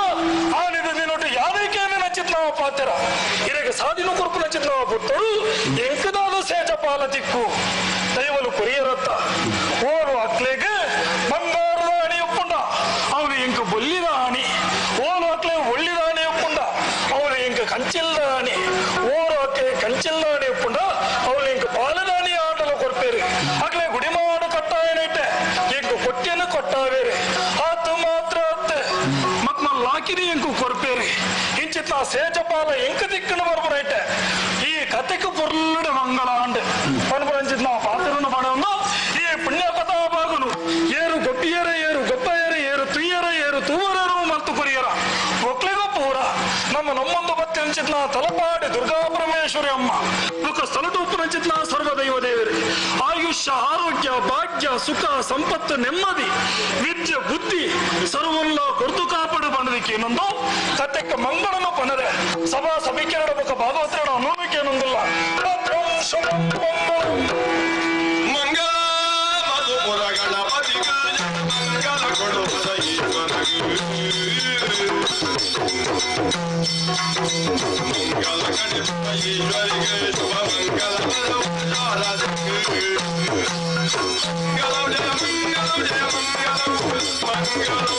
ಆನಿದ ದಿನೊಟ್ಟು ಯಾದಕ್ಕೆ ನಚಿತ್ನ ಪಾತ್ರ ಇರಗೆ ಸಾದಿನ ಕೊರ್ಪು ನಚಿತ್ನ ಪುತ್ತಳು ಎಂಕದಾದ ಸೇಜಪಾಲ ತಿಕ್ಕು ದೈವಲು ಕೊರಿಯರತ್ತ ಓರು ಅಕ್ಲೆಗೆ ಬಂಗಾರದ ಅಣಿ ಒಪ್ಪುಂಡ ಅವನು ಎಂಕ ಬೊಲ್ಲಿದ ಅಣಿ ಓರು ಅಕ್ಲೆ ಒಳ್ಳಿದ ಅಣಿ ಒಪ್ಪುಂಡ ಅವನು ಎಂಕ ಕಂಚಿಲ್ದ ಅಣಿ ಓರು ಅಕ್ಲೆ ಕಂಚಿಲ್ದ ಅಣಿ ಒಪ್ಪುಂಡ ಅವನು ಎಂಕ ಪಾಲದ ಅಣಿ ಆಟಲ ಕೊರ್ಪೇರು ಅಕ್ಲೆ ಗುಡಿಮಾಡು ಕಟ್ಟಾಯನೈಟೆ ಎಂಕ ಕೊಟ್ಟಿಯನ್ನು ಕೊಟ್ಟಾವೇರೆ ಆತ ಮಾತ್ರ ಅತ್ತೆ ಮತ್ಮ ಲಾಕಿರಿ ಎಂಕು ಕೊರ್ಪೇರಿ ಇಂಚಿತ್ತ ಸೇಜಪಾಲ ಎಂಕ ತಿಕ್ಕಣ ಬರ್ಬರೈಟೆ ಈ ಕತೆக்கு பொருளுட ಮಂಗಳ ಆಂಡೆ ಪನ್ಪರಂಚಿತ್ ನಾವು ಪಾತ್ರನ ಪಣವನ್ನು ಈ ಪುಣ್ಯ ಕಥಾ ಭಾಗನು ಏರು ಗೊಪ್ಪಿಯರ ಏರು ಗೊಪ್ಪಯರ ಏರು ತುಯ್ಯರ ಏರು ತೂವರರು ಮತ್ತು ಕೊರಿಯರ ಒಕ್ಲಿಗ ಪೂರ ನಮ್ಮ ನಮ್ಮೊಂದು ಬತ್ತಿ ಅಂಚಿತ್ನ ತಲಪಾಡಿ ದುರ್ಗಾ ಪರಮೇಶ್ವರಿ ಅಮ್ಮ ಬುಕ್ಕ ಸ್ಥಳಟೂಪು ನಂಚಿತ್ನ ಸರ್ವ ದೈವ ದೇವರು ಆಯುಷ್ಯ ಆಯುಷ್ಯ ಆರೋಗ್ಯ ಭಾಗ್ಯ ಸುಖ ಸಂಪತ್ತು ನೆಮ್ಮದಿ ವಿದ್ಯೆ ಬುದ್ಧಿ ಸರ್ವಲ್ಲ ಕೊರ್ದು ಕಾಪಾಡು ಬಂದದಕ್ಕೇನೊಂದು ಕತೆಕ್ಕ ಮಂಗಳನ ಪನರೆ ಸಭಾ ಸಭಿಕೆರಡ ಬೊಕ ಭಾಗವತರಡ ಅನ್ನೋದಕ್ಕೇನೊಂದಿಲ್ಲ ಮಂಗಳ ಮಧುಪುರ ಗಣಪತಿಗ ಮಂಗಳ ಕೊಡುವುದ ಈಶ್ವರಗೆ. ಮಂಗಳ ಗಣಪತ ಈಶ್ವರಿಗೆ ಶುಭ ಮಂಗಳ ಬಲವು ಮಂಗಳಂ ಜಯ ಮಂಗಳಂ ಜಯ ಮಂಗಳಂ ಮಂಗಳಂ.